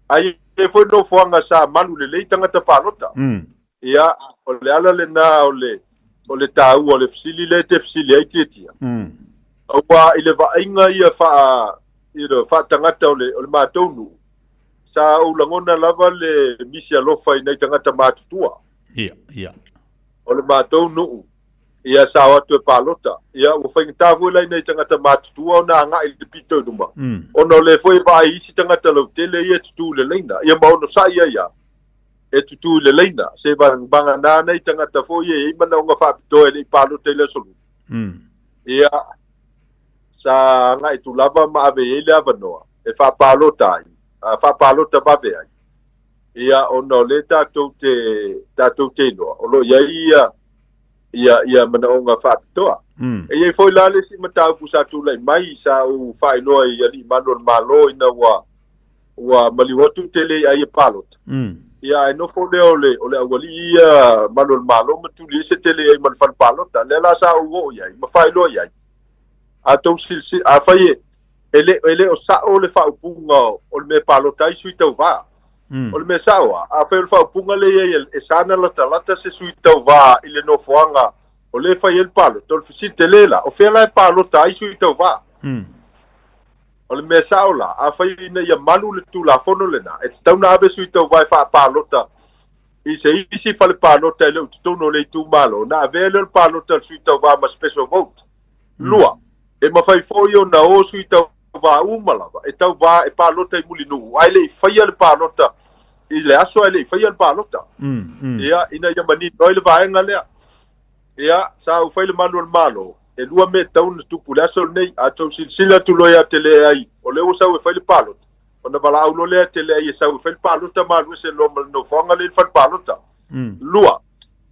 Ae i ai foi nofoaga sa malu lelei tagata palota. Ia, o le ala lena o le o le taua o le fesili lea e te fesili ai Tiatia. Aua i le vaaiga ia faa you know, faatagata o le, o le matou nuu, sa ou lagona lava le misi alofa i nai tagata matutua. Ia, ia. O le matou nuu, ia sa o atu e palota. Ia, ua faigata foi la i nai tagata matutua ona agai i le pito i luma. Ona o lea foi e vaai isi tagata lautele ia e tutū i le laina. Ia ma onosai ai lava e tutū i le laina. Se vagana nai tagata foi ia e i ai manaoga faapitoa e le i palota i le aso Lua. Ia, sa agai atu lava ma ave i ai le avanoa e faapalota ai, faapalota vave ai. Ia, ona o lea tatou te, tatou te iloa, o lo o i ai ia, ia, ia manaoga faapitoa. E i ai foi la le isi mataupu sa tulai mai, sa ou faailoa i alii malu o le Malo ina ua, ua maliu atu te le i ai e palota. Ia, ae nofo lea o le, o le aualii ia malu o le Malo ma tuli ese te le i ai ma le fale palota. Lea la sa ou oo i ai ma faailoa i ai. A tou silasila, afai e, e le, e le o sao le faaupuga o le mea e palota ai sui tauva. O le mea sao lava, afai o le faaupuga lea e i ai e sa ona latalata se sui tauva i le nofoaga o lea e fai ai le palota, o le fesili tele la, o fea la e palota ai sui tauva? O le mea sao la, afai ina ia malu le Tulafono lena, e tatau ona ave sui tauva e faapalota i se isi fale palota e le o i totonu o le itumalo, ona avea lea o le palota a le sui tauva ma special vote. 2, e mafai foi ona o sui tauva uma lava e tauva e palota i Mulinuu ae le i faia le palota i le aso ae le i faia le palota. Ia, ina ia manino ai le vaega lea. Ia, sa ou fai le malu o le Malo, e lua mea e tatau ona tupu i le aso lenei. A tou silasila atu loa ia te leai, o lea ua sau e fai le palota, ona valaau loa lea ia te leai e sau e fai le palota ma alu ese loa ma le nofoaga lea i le fale palota. 2,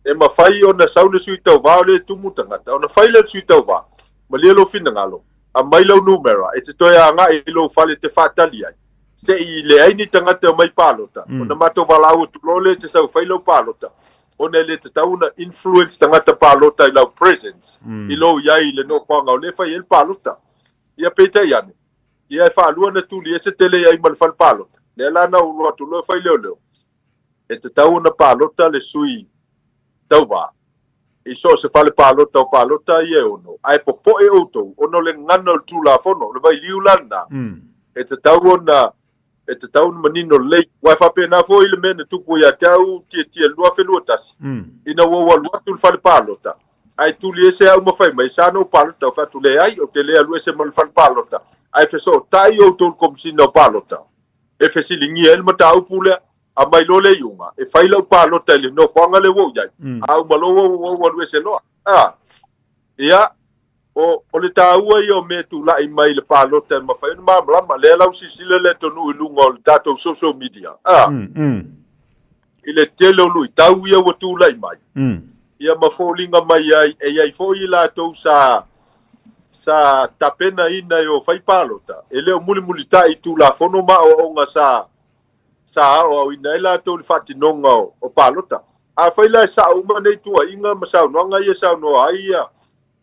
e mafai ona sau le sui tauva o lea e tumu tagata, ona fai lea e le sui tauva, malie lou finagalo, aumai lau numera, e te toe agai i lou fale e te faatali ai, se i leai ni tagata e omai palota, ona matou valaau atu loa lea e te sau e fai lau palota, ona e le tatau ona influence tagata palota i lau presence, i lou i ai i le nofoaga o lea e fai ai le palota. Ia peitai ane, ia e faalua ona tuli ese tele i ai ma le fale palota. Lea la na ou alu atu loa e fai leoleo, e tatau ona palota le sui tauva i so o se fale palota o palota ia e ono, ae popoe outou ona o le gagana o le Tulafono, o le vailiu la lena, e tatau ona e tatau ona manino lelei. Aua e faapena foi le mea na tupu ia te au Tietie i le 2021, ina ua ou alu atu i le fale palota, ae tuli ese au ma fai mai, sa ona ou palota, ou fai atu, leai, ou te le alu ese ma le fale palota, ae fesootai outou i le Komesina o Palota e fesiligia ai le mataupu lea. Aumai loa le iuga, e fai lau palota i le nofoaga lea ua ou i ai, a uma loa ua ou alu ese loa. A, ia, o, o le taua ia o mea e tulai mai i le palota e mafai ona malamalama. Lea la ua silasila le atunuu i luga o le tatou social media, a, i le tele o luitau ia ua tulai mai, ia ma foliga mai ai, e i ai foi i latou sa, sa tapenaina e o fai palota, e le o mulimulitai i Tulafono ma aoaoga sa, sa aoaoina ai latou i le faatinoga o palota. Afai la e sao uma nei tuuaiga ma saunoaga ia e saunoa ai ia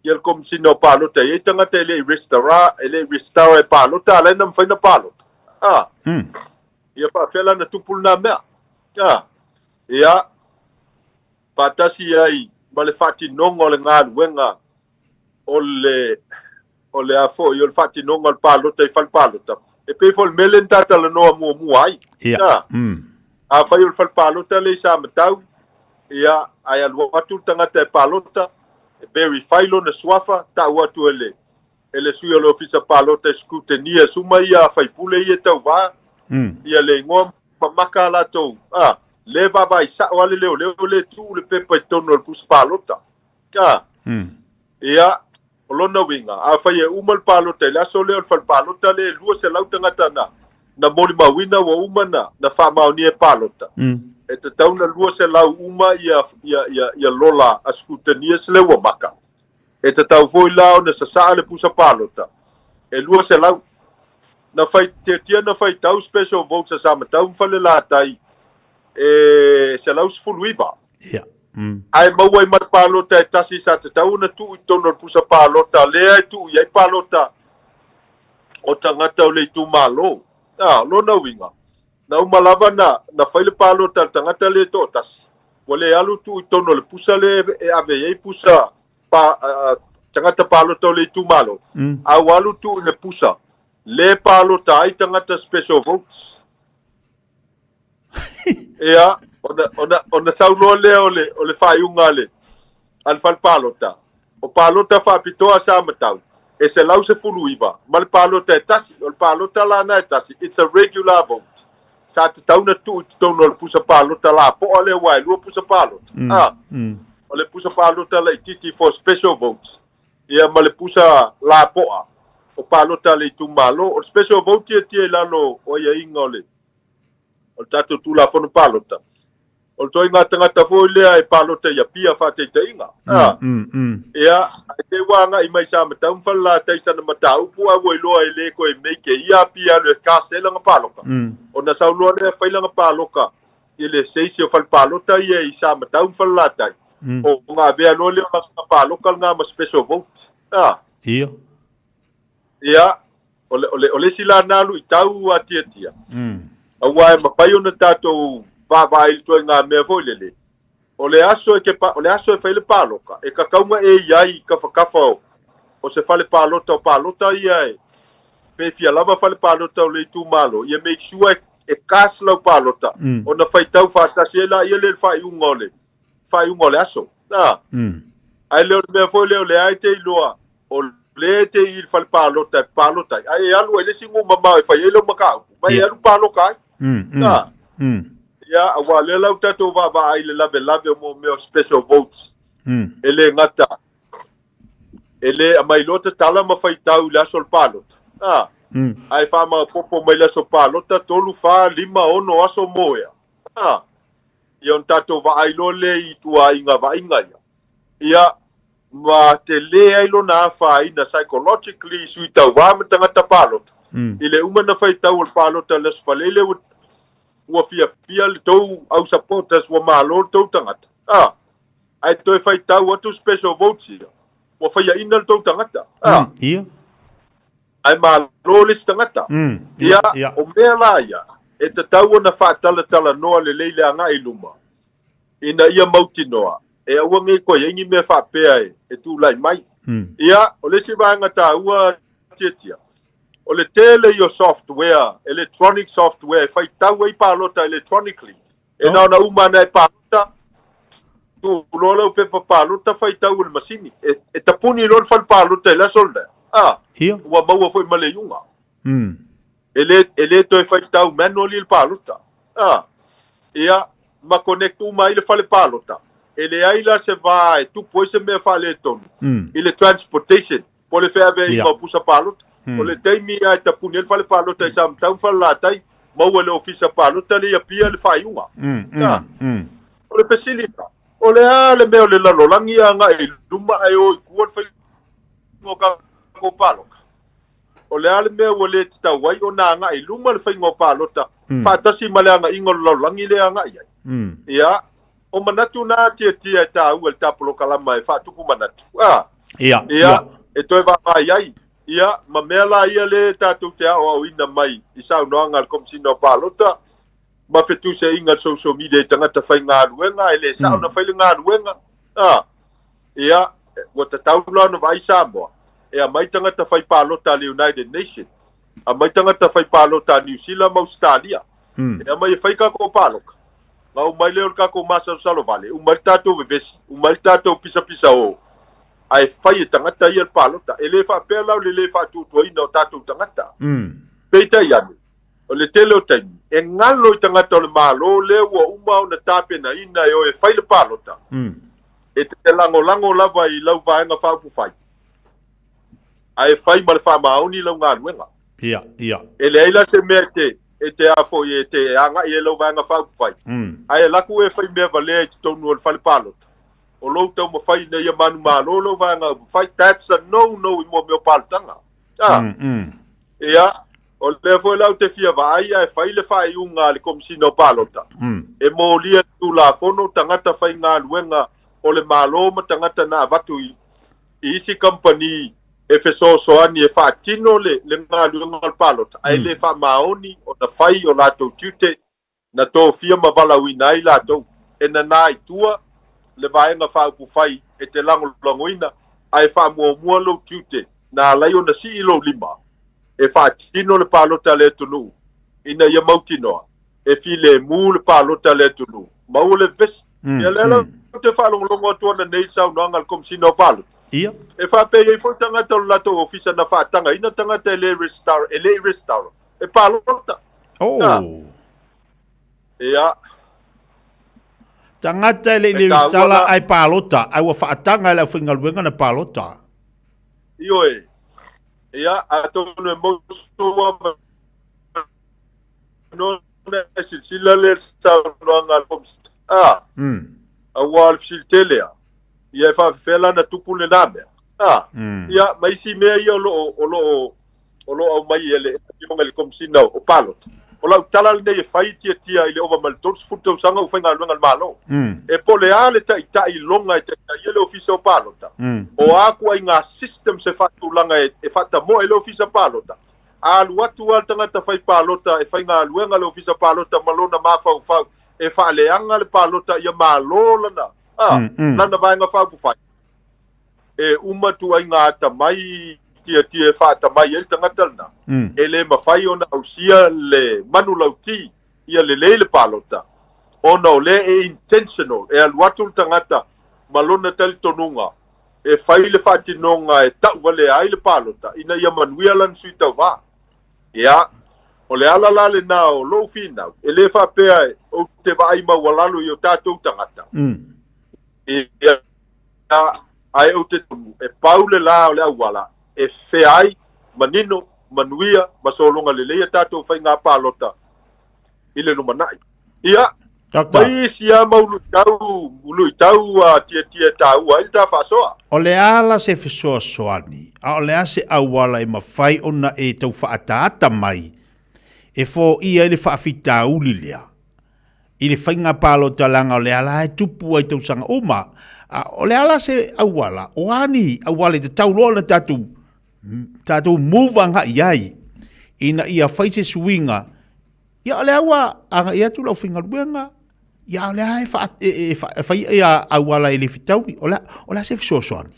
le Komesina o Palota, e i ai tagata e le i restara, e le i resitara e palota, a la e na mafai ona palota. A, ia faafefea la ona tupu lena mea? A, ia, faatasi ai ma le faatinoga o le galuega o le o le a foi o le faatinoga o le palota i fale palota, e pei foi o le mea lea na ta talanoa muamua ai. Ia. Afai o le fale palota lea i Samatau, ia, ae alu atu le tagata e palota, e verify lona suafa, tau atu e le e le sui o le ofisa palota e scrutineer suma ia a faipule ia e tauva, ia le igoa ma maka a latou, a, Le vaavaai sa'o a le leoleo lē tu'u le pepa i totonu o le pusa palota. A. Ia, o lona uiga, afai e uma le palota i le aso lea o le fale palota lea e 200 tagata na na molimauina ua uma na na faamaonia e palota, e tatau ona 200 uma ia ia ia ia lola a scrutineers lea ua maka. E tatau foi la ona sasaa le pusa palota e 200. Na fai tiatia na faitau special votes a Samatau ma Falelatai e 119. Ia. Ae maua ai ma le palota e tasi sa tatau ona tuu i totonu o le pusa palota lea e tuu i ai palota o tagata o le itumalo. A, o lona uiga, na uma lava na, na fai le palota a le tagata lea e toatasi, ua le alu tuu i totonu o le pusa lea e ave i ai pusa pa, tagata palota o le itumalo, a ua alu tuu i le pusa le palota ai tagata special votes. Ia, ona, ona, ona sau loa lea o le, o le faaiuga a le, a le fale palota. O palota faapitoa a Samatau, e 119, ma le palota e tasi. O le palota la na e tasi, it's a regular vote. Sa tatau na tuu i totonu o le pusa palota lapoa lea aua e lua pusa palota. A, o le pusa palota laitiiti for special votes, ia ma le pusa lapoa o palota a le itumalo. O le special vote ia tia i lalo o aiaiga o le o le tatou Tulafono Palota, o le toaiga tagata foi lea e palota i Apia faataitaiga. A, ia, ae te ua agai mai Samatau ma Falelatai sana mataupu a ua iloa e le koe make e ia Apia alu e cast ai lana paloka. Ona sau loa lea fai lana paloka i le seisi o fale palota ia i Samatau ma Falelatai, ona avea loa lea o lana paloka lena ma special vote. A. Ia. Ia, o le, o le, o le isi la na luitau a Tiatia, aua e mafai ona tatou vaavaai i le ituaiga mea foi lele, o le aso e te, o le aso e fai le palota, e tatau ona e i ai i tafatafa o, o se fale palota o palota ia e, pe fia lava fale palota o le itumalo, ia make sure e, e cast lau palota, ona faitau faatasi ai laia lea i le faaiuga o le, faaiuga o le aso. A. Ae le o le mea foi lea o lea e te iloa, o lea e te i le fale palota e palota ai, ae e alu ai le isi nuu mamao e fai ai lau mataupu, ma e alu paloka ai. A. Ia, aua o lea la ua tatou vaavaai i le lavelave o mo mea o special votes, e le gata, e le aumai loa tatala ma faitau i le aso o le palota. A. Ae faamaopoopo mai le aso palota, 3, 4, 5, 6 aso mo ea. A. Ia ona tatou vaai loa lea i ituaiga vaaiga ia. Ia, ma tele ai lona afaina psychologically i sui tauva ma tagata palota. I le uma na faitau o le palota i le Aso Faraile ua, ua fiafia le tou au supporters ua malo le tou tagata. A, ae toe faitau atu special votes ia, ua faiaina le tou tagata. A, Ia. ae malo le isi tagata. Ia, o mea la ia, e tatau ona faatalatalanoa lelei le agai i luma, ina ia mautinoa, e aua nei toe i ai ni mea faapea e tulai mai. Ia, o le isi vaega taua Tiatia, o le tele ia o software, electronic software e faitau ai palota electronically. E na ona uma ana e palota, tuu loa lau pepa palota faitau e le masini. E, e tapuni loa le fale palota i le aso lena. A, Ia. ua maua foi ma le iuga. E le, e le toe faitau manually le palota. A, ia, ma connect uma ai le fale palota. E leai la se va e tupu ai se mea faaletonu i le transportation po o le feaveaiga o pusa palota. O le taimi lava e tapuni ai le fale palota i Samatau ma Falelatai, maua e le Ofisa Palota lea i Apia le faaiuga. A, o le fesili la, o le a le mea o le lalolagi agai i luma ae o i tua le faiga o tatou palota? O le a le mea ua le tatau ai ona agai i luma le faiga o palota faatasi ma le agaiga o le lalolagi lea e agai ai? Ia, o manatu na tiatia e taua i le tapolokalama e faatupu manatu. A, ia, e toe vaavaai ai. Ia, ma mea la ia lea tatou te aoaoina mai i saunoaga a le Komesina o Palota ma fetuseaiga i le social media i tagata faigaluega, e le sao ona fai le galuega. A, ia, ua tatau la ona vaai Samoa, e aumai tagata fai palota a le United Nation, aumai tagata fai palota a Niu Sila ma Ausetalia, e aumai e fai tatou palota. Ona uma ai lea o le tatou masalosalo vale, uma ai le tatou vevesi, uma ai le tatou pisapisao, ae fai e tagata ia le palota. E le faapea la o le le faatuatuaina o tatou tagata. Peitai ane, O le tele o taimi, e galo i tagata o le Malo lea ua uma ona tapenaina e o e fai le palota, e te lagolago lava i lau Vaega Faaupufai, ae fai ma le faamaoni lau galuega. Ia, ia. E leai la se mea e te, e te a foi, e te agai ai lau Vaega Faaupufai, ae alu atu e fai mea valea i totonu o le fale palota, o lou taumafai ina ia manumalo lau Vaega Upufai, that's a no no i mua mea o palotaga. A? Ia, o lea foi la ou te fia vaai ae fai le faaiuga a le Komesina o Palota, e molia le Tulafono tagata faigaluega o le Malo ma tagata na avatu i isi kamupani e fesoasoani e faatino le galuega o le palota, ae le faamaoni ona fai o latou tiute na tofia ma valaauina ai latou. E nanā i tua le Vaega Faaupufai e te lagolagoina, ae faamuamua lou tiute na alai ona sii lou lima e faatino le palota a le atunuu ina ia mautinoa e filemu le palota a le atunuu. Maua le vesi. Ia lea la ou te faalogologo atu ananei i le saunoaga a le Komesina o Palota. Ia. E faapea e i ai foi tagata o le latou ofisa na faatagaina tagata e le resitala, e le i resitala e palota. Oh. Ah. Ia. Tagata e le i E taua resitala la- ae palota, ae ua faataga e le aufaigaluega na palota. Ioe. Ia, atonu e maua sou avanoa ona e silasila lea i le saunoaga a le Komesina. Ah. Aua o le fesili tele lava, ia e faafefea la ona tupu lena mea? Ah. Ia, ma isi mea ia o lo o, o lo o, o lo o aumai e le Afioga i le Komesina o Palota. O lau tala lenei e fai tiatia i le ova ma le 30 tausaga ua faigaluega i le Malo. E po o le a le taitai loga e taitaia le Ofisa o Palota, o a ituaiga systems e faatulaga e faatamoe le Ofisa Palota, a alu atu lava le tagata fai palota e faigaluega le Ofisa Palota ma lona mafaufau e faaleaga le palota ia malo lana, lana Vaega Faaupufai. E uma ituaiga atamai tiatia e faatamai ai le tagata lena, e le mafai ona ausia le manulauti ia lelei le palota, ona o lea e intentional, e alu atu le tagata ma lona talitonuga e fai le faatinoga e tauvalea ai le palota ina ia manuia lana sui tauva. Ia, o le ala la lena o lou finau, e le faapea ou te vaai maualalo i o tatou tagata, Ia, ae ou te tonu, e pau le la o le auala e fea ai, manino, manuia ma sologa lelei a tatou faiga palota i le lumanai. Ia, Doctor. ma isi lava mau luitau, luitau a tiatia e taua ai le ta faasoa. O le a la se fesoasoani, a o le a se auala e mafai ona e tau faaataata mai e foia ai le faafitauli lea? i le faiga palota leaga o le ala e tupu ai tausaga uma. A o le ala se auala, o a ni auala e tatau loa ona tatou, tatou move agai i ai ina ia fai se suiga. Ia o lea ua agai atu le aufaigaluega, ia o lea e, fa, e, e, e fai ia auala e le fetaui. O le, o le a se fesoasoani?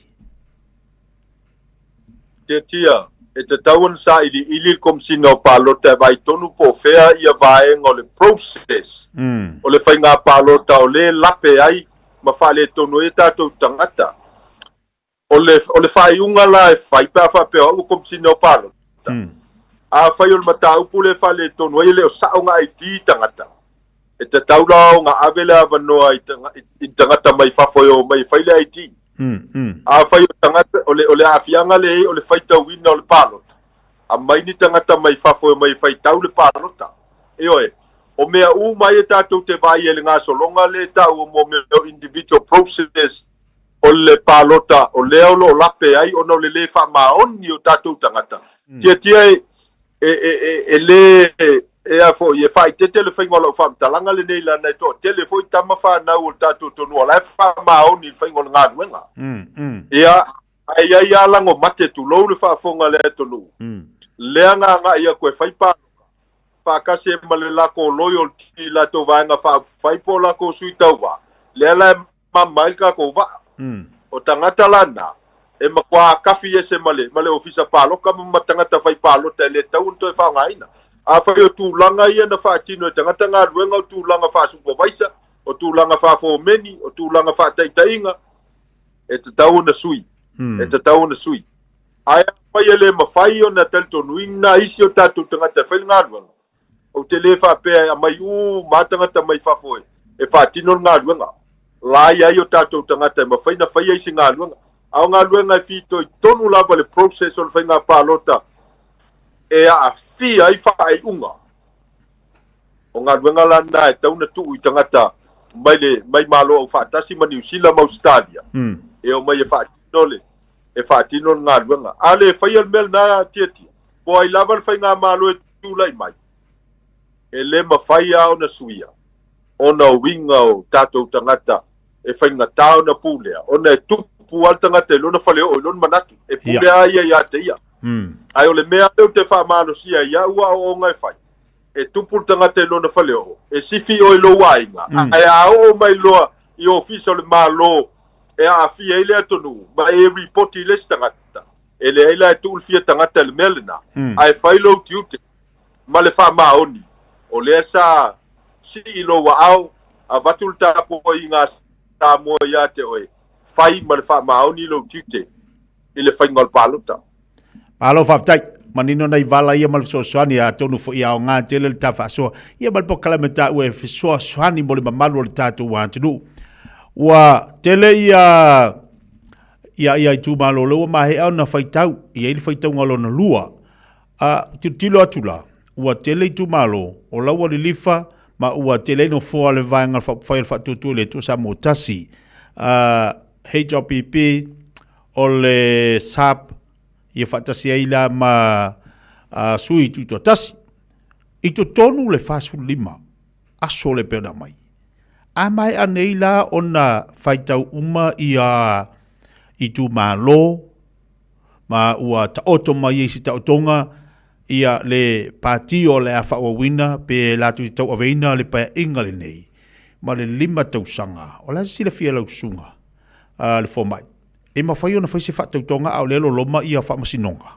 Tiatia, e tatau ona sailiili le Komesina o Palota e vaai tonu po o fea ia vaega o le process o le faiga palota o lea e lape ai ma faaletonu ai o tatou tagata. O le, o le faaiuga la e fai pe a faapea o au o Komesina o Palota, afai o le mataupu lea e faaletonu ai e le o sao ga ID tagata, e tatau la ona ave le avanoa i, i tagata mai fafo e o mai e fai le ID. Afai o tagata, o le, o le aafiaga lea e i ai o le faitauina o le palota, aumai ni tagata mai fafo e omai e faitau le palota. Ioe, o mea uma ia tatou te vaai ai i le gasologa lea e taua mo mea o individual process o le palota, o lea o lo o lape ai ona o le lē faamaoni o tatou tagata. Tiatia e, e, e, e, e lē, e a foi, e faaeteete le faiga o lau faamatalaga lenei leaga e toatele foi tama fanau o le tatou atunuu o la e faamaoni i le faiga o le galuega. Ia, ae i ai lava lago mate, tulou le faafofoga a le atunuu, lea na agai atu e fai palota, faatasi ai ma le latou loyalty i latou vaega faaupufai po o latou sui tauva, lea la e mama ai le tatou vaa. O tagata la na, e matua kafi ese ma le, ma le ofisa palota ma, ma tagata fai palota e le tatau ona toe faaaogaina. Afai o tulaga ia na faatino e tagata galuega o tulaga faa-supervisor, o tulaga faa-fomeni, o tulaga faataitaiga, e tatau ona sui. E tatau ona sui. Ae afai e le mafai ona talitonuina isi o tatou tagata e fai le galuega, Ou te le faapea e aumai uma lava tagata mai fafo e faatino le galuega. La e i ai o tatou tagata e mafai ona faia isi galuega. A o galuega e fitoitonu lava le process o le faiga palota e aafia ai faaiuga. O galuega la na e tatau ona tuu i tagata mai le mai Malo Aufaatasi ma Niu Sila ma Ausetalia e omai e faatino le e faatino le galuega. A le faia le mea lena Tiatia, po o ai lava le faigamalo e tulai mai, e le mafai lava ona suia ona o uiga o tatou tagata e faigata ona pulea, ona e tupu lava le tagata i lona faleoo, i lona manatu, e pule lava ia ia te ia. Ae o le mea lea ou te faamalosia ai i au aoaoga e fai, e tupu le tagata i lona faleoo, e sifi oe i lou aiga, ae a oo mai loa i ofisa o le Malo e aafia ai le atunuu ma e ripoti i le isi tagata, e leai la e tuu le fia tagata i le mea lena, ae fai lou tiute ma le faamaoni, o lea sa sii lou aao, avatu le tapuaiga a Samoa ia te oe, fai ma le faamaoni lou tiute i le faiga o le palota. Malo faafetai. Manino nai vala ia ma le fesoasoani, atonu foi e aoga tele le ta faasoa ia ma le polokalame taua e fesoasoani mo le mamalu o le tatou atunuu. Ua tele ia ia ia itumalo lea ua maea ona faitau, e i ai le faitauga lona lua. A tilotilo atu la, ua tele itumalo o la ua lilifa ma ua tele ai nofoa o le Vaega Faaupufai o le Faatuatua i le Atua Samoa Tasi, HRPP, o le SAP, ia faatasi ai la ma sui tutoatasi. I totonu le 45 aso le pei ona aumai. A maea nei la ona faitau uma ia itumalo ma ua taoto mai ai se taotoga ia le pati o le a faaauauina pe latou te tauaveina le paeaiga lenei ma le 5 tausaga. O le a se silafia e lau susuga le fomai? E mafai ona fai se faatautoga a o lea e loloma ia faamasinoga?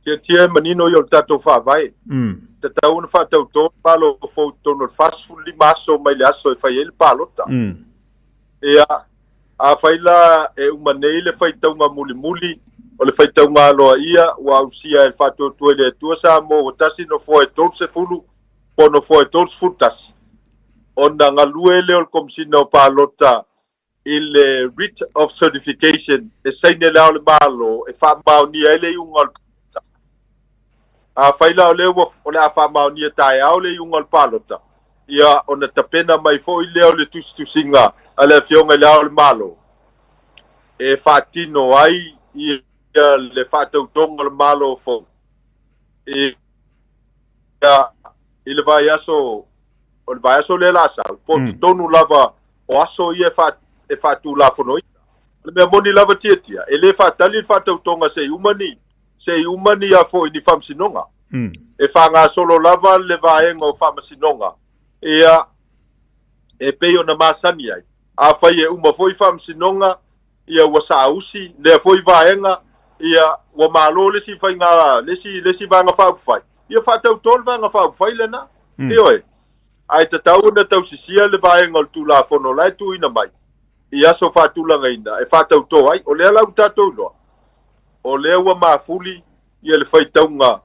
Tiatia e manino ia o le tatou Faavae. Tatau ona faatauto le Malo fou i totonu o le 45 aso mai le aso e fai ai le palota. Ia, afai la e uma nei le faitauga mulimuli, o le faitauga aloaia ua ausia e le Faatuatua i le Atua Samoa ua tasi nofoa e 30 po o nofoa e 31, ona galue lea o le Komesina o Palota i le Writ of Certification e saine Le Ao o le Malo e faamaonia ai le iuga o le palota. Afai la o lea ua, o le a faamaonia taeao le iuga o le palota, ia ona tapena mai foi lea o le tusitusiga a le Afioga i Le Ao o le Malo e faatino ai ia le faatautoga o le Malo fou ia i le vaiaso o le vaiaso lea la sau, po o totonu lava o aso ia e faatulafonoina. O le mea moni lava Tiatia, e le faatali le faatautoga se i uma ni, se i uma ni a foi ni faamasinoga. E faagasolo lava le vaega o faamasinoga, ia, e pei ona masani ai. Afai e uma foi faamasinoga, ia ua saausi lea foi vaega, ia ua malo le isi faiga, le isi, le isi vaega faaupufai, ia faatauto le vaega faaupufai lena. Ioe. Ae tatau ona tausisia le vaega o le Tulafono la e tuuina mai i aso faatulagaina e faatauto ai. O lea la ua tatou iloa, o lea ua mafuli ia le faitauga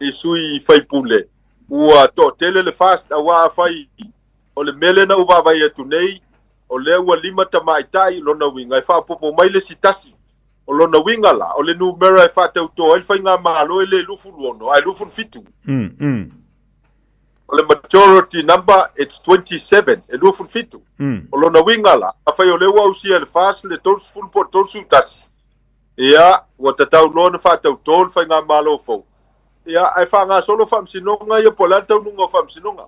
i sui faipule, ua toatele le FAST, aua afai o le mea lea na ou vaavaai atu nei, o lea ua lima tamaitai, lona uiga e faaopoopo mai le isi tasi. O lona uiga la, o le numera e faatauto ai le faigamalo e le 26 ae 27. O le majority number it's 27, e 27. O lona uiga la, afai o lea ua ausia e le FAST le 30 po o le 31, ia, ua tatau loa ona faatauto le faigamalo fou. Ia, ae faagasolo faamasinoga ia po o le a le taunuuga o faamasinoga.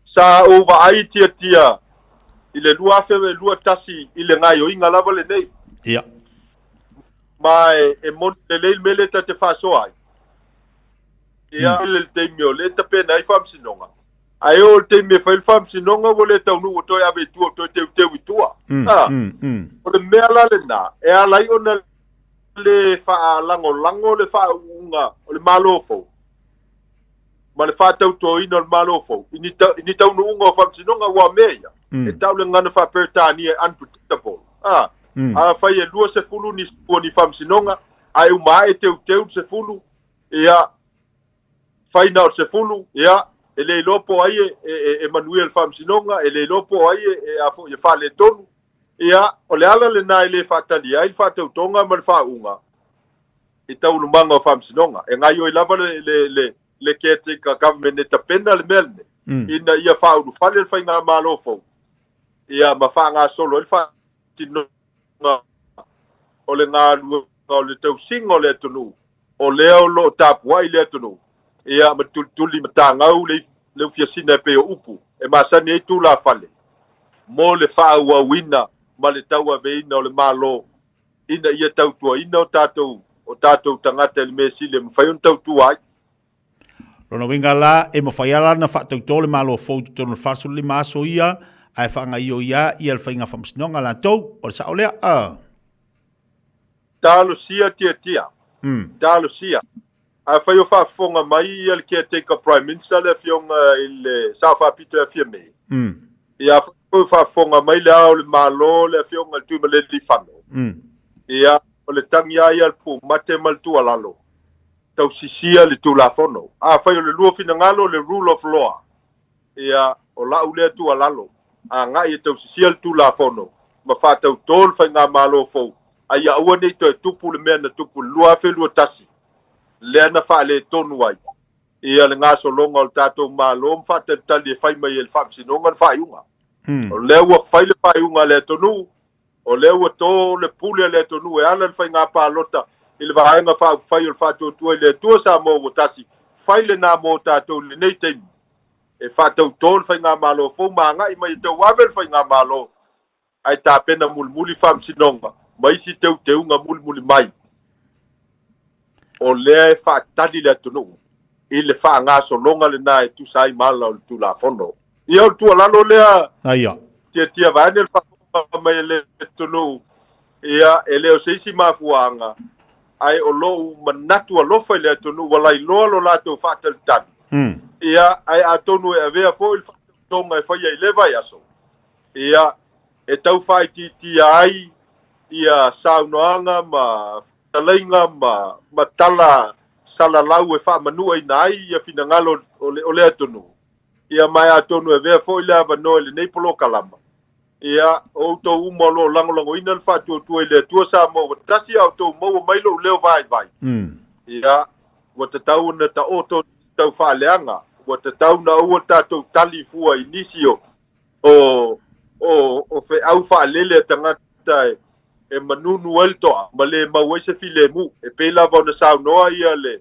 Sa ou vaai tiatia i le 2021 i le gaoioiga lava lenei. Ia. Ma e moni lelei le mea lea ta te faasoa ai. Ia, i le taimi o lea e tapena ai faamasinoga, ae oo i le taimi e fai le faamasinoga ua le taunuu ua toe ave i tua, ua toe teuteu i tua. O le mea la lena e ala ai ona le faalagolago le faauuga o le Malo fou ma le faatautoina o le Malo fou i ni, i ni taunuuga o faamasinoga, aua o mea ia, e tau le gagana faa-Peretania e unpredictable. Afai e 20 ni, ni faamasinoga, ae uma ae teuteu le 10, ia, Fai na o le 10, ia, e le iloa po o ai e, e, e, e manuia i le faamasinoga, e le iloa po o ai e, e, a foi, e faaletonu. Ia, o le ala lena e le faatali ai le faatautoga ma le faauuga i taualumaga o faamasinoga. E gaoioi lava le, le, le, le caretaker government e tapena le mea lenei, ina ia faaulufale le faigamalo fou, ia, ma faagasolo ai le faatinoga o le galuega o le tausiga o le atunuu, o lea o lo o tapuai le atunuu, ia, ma tulituli matagau le, le ufiasina e pei o upu e masani ai tulafale mo le faaauauina ma le tauaveina o le Malo ina ia tautuaina o tatou, o tatou tagata i le mea sili e mafai ona tautua ai. Lona uiga la, e mafai lava la ona faatautō le Malo fou i totonu o le 45 aso ia, ae faagaoioi lava ia le faiga faamasinoga a latou. O le sao lea? A. Talosia tiatia. Talosia. Afai o faafofoga mai ia le caretaker Prime Minister le Afioga i le Sao Faapito ia Fiame, ia afai foi o faafofoga mai le Ao o le Malo le Afioga i le Tuimalealiifano, ia o le tagi lava ia a le pumate ma le tuualalo, tausisia le Tulafono. Afai o le lua finagalo le rule of law, ia o lau lea tuualalo, agai e tausisia le Tulafono ma faatautō le Faigamalo fou, a ia aua ne i toe tupu le mea na tupu i le 2021, lea na faaletonu ai ia le gasologa o le tatou Malo ma faatalitali e fai mai e le Faamasinoga le faaiuga. O lea ua fai le faaiuga a le atunuu, o lea ua to le pule a le atunuu e ala i le faiga palota i le Vaega Faaupufai o le Faatuatua i le Atua Samoa ua tasi, fai lena mo tatou i lenei taimi e faatautō le Faigamalo fou ma agai mai e tauave le Faigamalo ae tapena mulimuli faamasinoga ma isi teuteuga mulimuli mai. O lea e faatali le atunuu i le faagasologa lena e tusa ai ma ala o le Tulafono. Ia o le tuualalo lea. Aia. Tiatia vaeane le faafofoga mai a le atunuu, ia e le o se isi mafuaaga, ae o lou manatu alofa i le atunuu ua lailoa lo latou faatalitali. Ia, ae atonu e avea foi le faatautoga e faia i lea vaiaso, ia, e tau faaitiitia ai ia saunoaga ma fetalaiga ma, ma tala salalau e faamanuaina ai ia finagalo o le, o le atunuu. Ia, ma e atonu e avea foi le avanoa i lenei polokalama, ia, o outou uma o lo o lagolagoina le faatuatua i le Atua Samoa ua tasi a outou maua mai lou leo vaivai, ia, ua tatau ona taoto nisi tau faaleaga, ua tatau ona aua tatou tali fua i nisi o, o, o, o feau faalele a tagata e, e manunu ai le toa ma le mau ai se filemu. E pei lava ona saunoa ia le,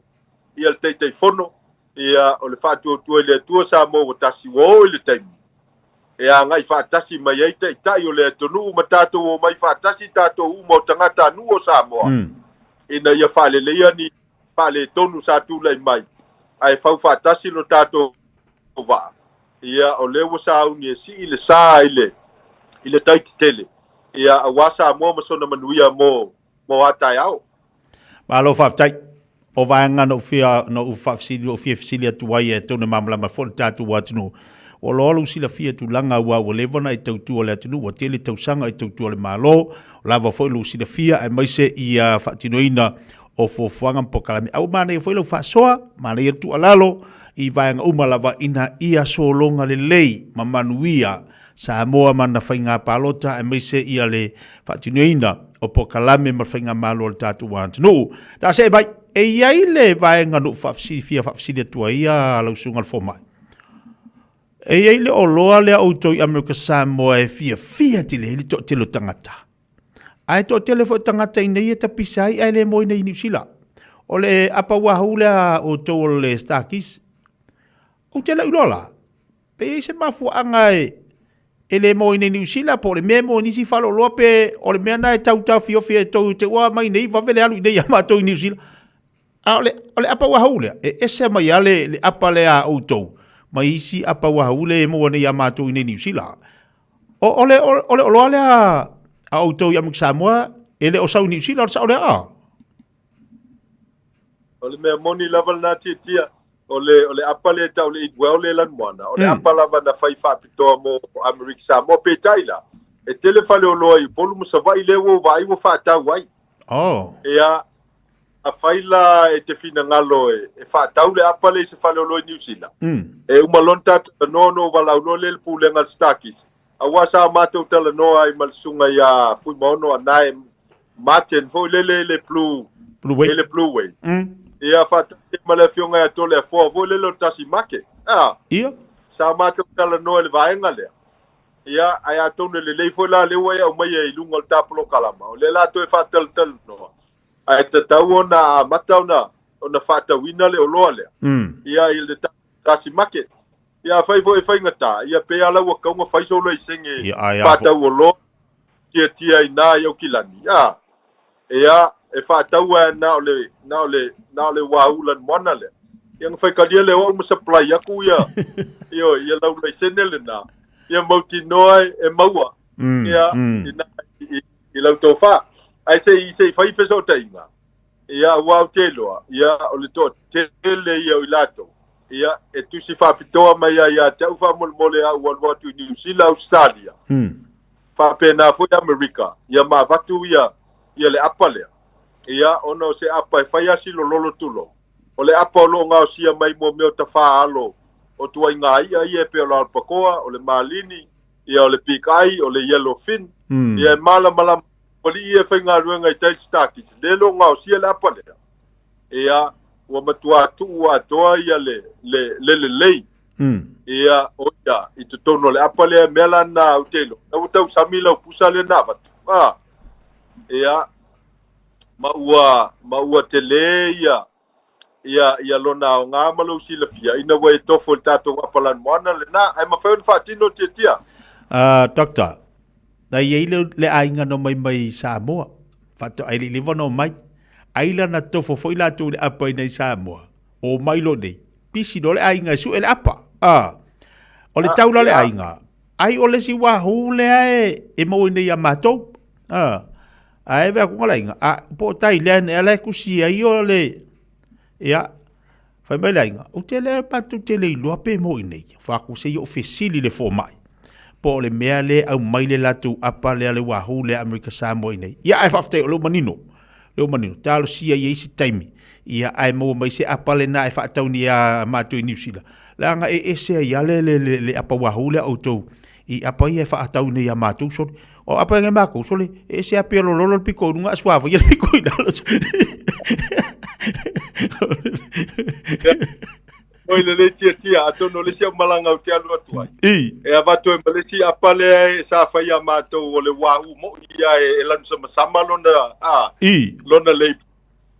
ia le Taitaifono, Ia, o le faatuatua i le Atua Samoa ua tasi, ua oo i le taimi e agai faatasi mai ai Taitai o le atunuu ma tatou omai faatasi tatou uma o tagatanuu o Samoa ina ia faaleleia ni faaletonu sa tulai mai ae fau faatasi lo tatou vaa. Ia, o lea ua sauni e sii le sa i le i le tai tetele, ia, aua Samoa ma sona manuia mo mo a taeao. Malo faafetai. O vaega na ou fia, na ou faafesili, ou fia fesili atu ai e tonu e malamalama foi le tatou atunuu. Ua loa lou silafia tulaga aua ua leva ona e tautua le atunuu, ua tele tausaga e tautua le Malo, lava foi lou silafia aemaise ia faatinoina o fuafuaga ma polokalame. A ua manaia foi lau faasoa, manaia le tuualalo i vaega uma lava ina ia sologa lelei ma manuia Samoa ma ana faiga palota aemaise ia le faatinoina o polokalame ma le faigamalo a le tatou atunuu. Taasee mai, e i ai le vaega na ou faafesili, fia faafesili atu ai ia lau susuga i le fomai. E i ai le oloa lea outou i Amerika Samoa e fiafia tele ai le toatele o tagata. Ae toatele foi o tagata i nei e tapisa ai ae le moe nei i Niu Sila. O le apa wahoo lea outou o le Starkeys. Ou te le iloa la, Pe i ai se mafuaaga e le moe nei Niu Sila, po o le mea e moe nisi faleoloa, pe o le mea na e tau taofiofi e tou te ua mai nei vave le alu i nei a matou i Niu Sila. A o le, o le apa wahoo lea, e ese mai a le, le apa lea a outou, mai isi apa wahoo le e maua nei a matou i nei Niu Sila. O, o le, o, o le oloa lea a outou i Amerika Samoa, e le o sau i Niu Sila, o le sao lea a? O le mea moni lava lena Tiatia, o le, o le apa lea e tau le Eat Well lea e Lanumoana, o le apa lava na fai faapitoa mo Amerika Samoa. Peitai la, e tele faleoloa i Upolu ma Savaii lea ua ou vaai ua faatau ai. Oh. Ia, Afai la e te finagalo e, e faatau le apa lea i se faleoloa i Niu Sila, e uma loa ona ta talanoa ona ou valaau loa lea i le pulega a le Starkist, aua sa matou talanoa ai ma le susuga ia Fuimaono Anae Martin foi lele i le Blue, Blue Way. i le Blue Way. Ia faatasi ai ma le afioga ia Toleafoa foi lele o le Tasi Make. A, Ia. sa matou talanoa i le vaega lea. Ia, ae atonu e lelei foi la lea ua e aumaia i luga o le ta polokalama, o lea la toe faatalatalanoa, ae tatau ona amata ona ona faatauina le oloa lea. Ia i le Tasi Market. Ia afai foi e faigata, ia pei lava la ua tatau ona fai sou laisene Ia, ai a fo. faatau oloa tiatia i ina i Aukilani. A, ia, e faatau lava na o le, na o le, na o le uahu lanumoana lea. Ia ona faitalia lea o au ma supply atu ia, ioe, ia lau laisene lena, ia mautinoa e maua, ia, i ina i, i lau tofa. Ae se i, se i fai fesootaiga, ia, aua ou te iloa, ia, o le toatele ia o i latou, ia, e tusi faapitoa mai lava ia te au faamolemole a ou alu atu i Niu Sila, Ausetalia, faapena foi Amerika, ia ma avatu ia, ia le apa lea. Ia, ona o se apa e fai lava si lololo tulou. O le apa o lo o gaosia mai mo mea o tafāalo o tuaiga i'a ia e pei o le albacore, o le malini, ia o le big eye, o le yellow fin, ia e malamalama alii ia e faigaluega i tai Starkist, lea lo o gaosia le apa lea. Ia, ua matua tuu atoa ia le, le, le lelei. Ia, o ia, i totonu o le apa lea, mea la na ou te iloa. Na ua tausami lau pusa lea na avatu. Ah, ia, ma ua, ma ua tele ia, ia, ia lona aoga ma lou silafia, ina ua e tofo i le tatou apa lanumoana lena, ae mafai ona faatino tiatia. Uh, doctor, na i ai le, le aiga na omai mai Samoa, faatoa ai le i leva ona omai. Ai la na tofo foi latou i le apa i inei Samoa, omai loa nei, pisi loa le aiga e sue le apa. Ah, o le tau la o le aiga, ai o le isi wahoo lea e, e maua i inei ia matou. Ah, ae vea ku le aiga, a, po o tai lea ne ala e kusi ai o le, ia, fai mai le aiga, ou te le matou te le iloa pe mo i nei. Faaku se i ou fesili i le fomai, po o le mea lea e aumai le latou apa lea le wahoo lea Amerika Samoa i nei. Ia ae faafetai o lea ua manino, lea ua manino. Talosia i ai se taimi, ia ae maua mai se apa lena e faatau nei ia matou i Niu Sila. Leaga e ese ai lava le, le, le, le apa wahoo lea a outou i apa ia e faatau nei ia matou sole. O apa ia matou sole, e ese lava pei o lololo le pito i luga ae suavai le pito i lalo. Oi le le tiatia, atonu o le isi au malaga ou te alu atu ai. I. E avatu ai ma le isi apa lea e sa fai ia matou o le wahoo moi ia e, e lanu samasama lona, a, I. lona lei.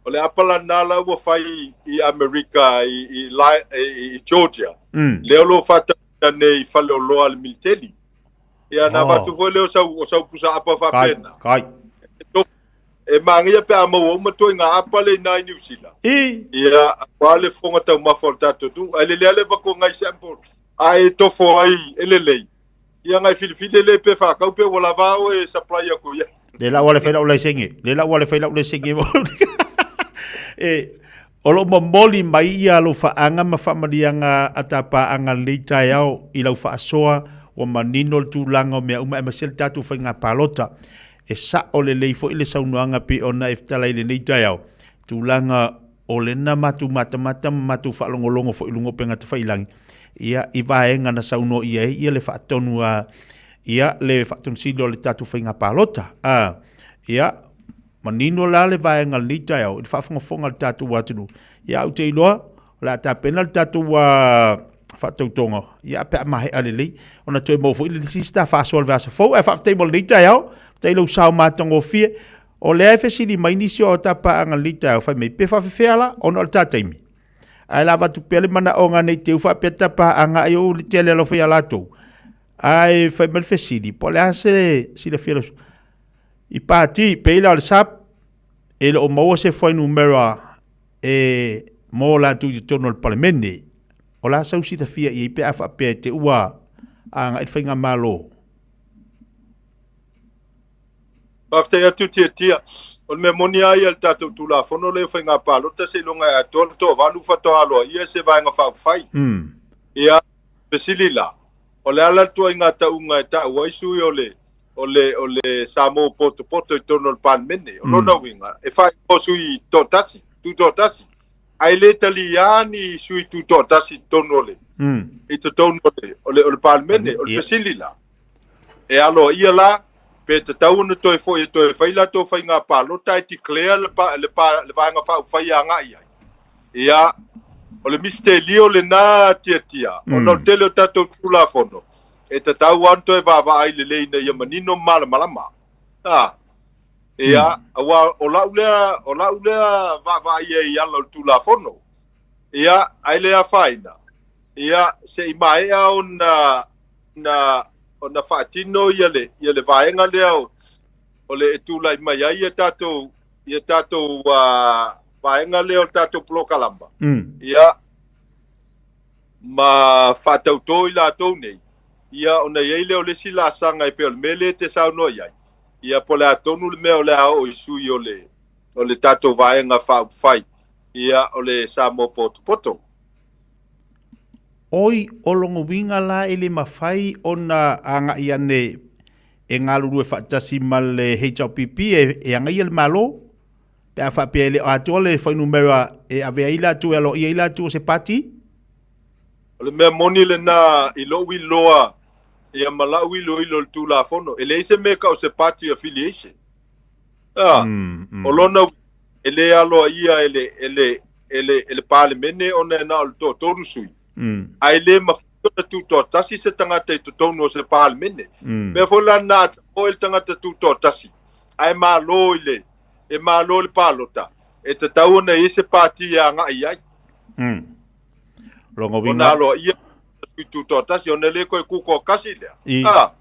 O le apa lana la ua fai i Amerika, i, i, i, i Georgia. Lea o lo o faatauina nei i faleoloa a le militeli. Ia, na avatu foi lea o sau, o sau pusa apa faapena. Kai, kai. E māngia pe a maua uma ituaiga apa lea i ina i Niu Sila. I. Ia, aua le fofoga taumafa o le tatou atunuu. Ae lelei lava le avatu o nai sample a e tofo ai e lelei. Ia ngai filifili lelei pe faatau pe ua lava oe e supply atu i ai. Le la ua le fai lau laisenge. Le la ua le fai lau laisenge. E, o lo o momoli mai ia alofaaga ma faamaliaga a ta paaga lenei taeao i lau faasoa ua manino le tulaga o mea uma aemaise le tatou faiga palota. E sa'o lelei foi le saunoaga pei ona e fetalai i lenei taeao, tulaga o lena matou matamata ma matou faalogologo foi i luga o upega tafailangi, ia, i vaega na saunoa i ai ia le faatonu a, ia, le faatonu sili o le tatou faiga palota. A, ia, manino la le vaega o lenei taeao i le faafogafoga a le tatou atunuu. Ia, ou te iloa, o le a tapena le tatou faatautoga, ia, pe a maea lelei, ona toe maua foi le isi ta faasoa i le vaiaso fou. Ae faafetai mo lenei taeao, faafetai i lou sao matagofie. O lea e fesili mai nisi o ta paaga i lenei taeao, fai mai, pe faafefea la, ona o le ta taimi. Ae la avatu pea le manaoga nei te u faapea ta paaga ai o le tele alofa ia latou. Ae fai mai le fesili, po o le a se silafia lau i pati, pei la o le SAP, e le o maua se fuainumera e mo latou i totonu o le Palemene. O le a sau silafia i ai pe a faapea e te ua agai le faigamalo? Faafetai atu Tiatia. O le mea moni lava ia i le tatou Tulafono lea o Faiga Palota seiloga e atoa le toavalu faatoa aloaia se Vaega Faaupufai. Ia, fesili la, o le a la le ituaiga tauga e tau ai sui o le o le o le Samoa potopoto i totonu o le Palemene? O lona uiga, e faaigoa sui toatasi. Tutoatasi, ae le taliā ni sui tutoatasi i totonu o le, i totonu o le, o le, o le Palemene. O le fesili la, e aloaia la, pe tatau ona toe foi e toe fai latou faiga palota ae declare le, pa, le, pa, le Vaega Faaupufai e agai ai. Ia, o le misitelio lena Tiatia, ona o le tele o tatou Tulafono, e tatau lava ona toe vaavaai lelei ina ia manino ma malamalama. A, ia, aua o lau lea, o lau lea vaavaai ai i ala o le Tulafono. Ia, ae le afaina, ia, se i maea ona, ona, ona faatino ia le, ia le vaega lea o, o le e tulai mai ai ia tatou, ia tatou uh, vaega lea o le tatou polokalama. Ia, ma faatautō i latou nei, ia ona i ai lea o le isi laasaga e pei o le mea lea e te saunoa i ai, ia po o le a tonu le mea o le a oo i sui o le, o le tatou Vaega Faaupufai, ia o le Samoa Potopoto. Oi, o lona uiga la e le mafai ona agai ane e galulue faatasi ma le HRPP e, e agaia le Malo, pe a faapea e le o atoa le fuainumera e ave ai latou e aloaia ai latou o se pati? O le mea moni lena i lou iloa ia ma lau iloilo i le Tulafono, e leai se mea e tau o se party affiliation. A, o lona uiga, e le aloaia e le, e le, e le, e le Palemene ona e na o le toatolu sui, ae le mafai ona tutoatasi se tagata i totonu o se Palemene. Mea foi la lena a tamoe le tagata tutoatasi, ae malo i le, e malo i le palota, e tatau ona i ai se pati e agai i ai. Lona uiga. Ona aloaia sui tutoatasi, ona le toe tutoatasi lea. I. A,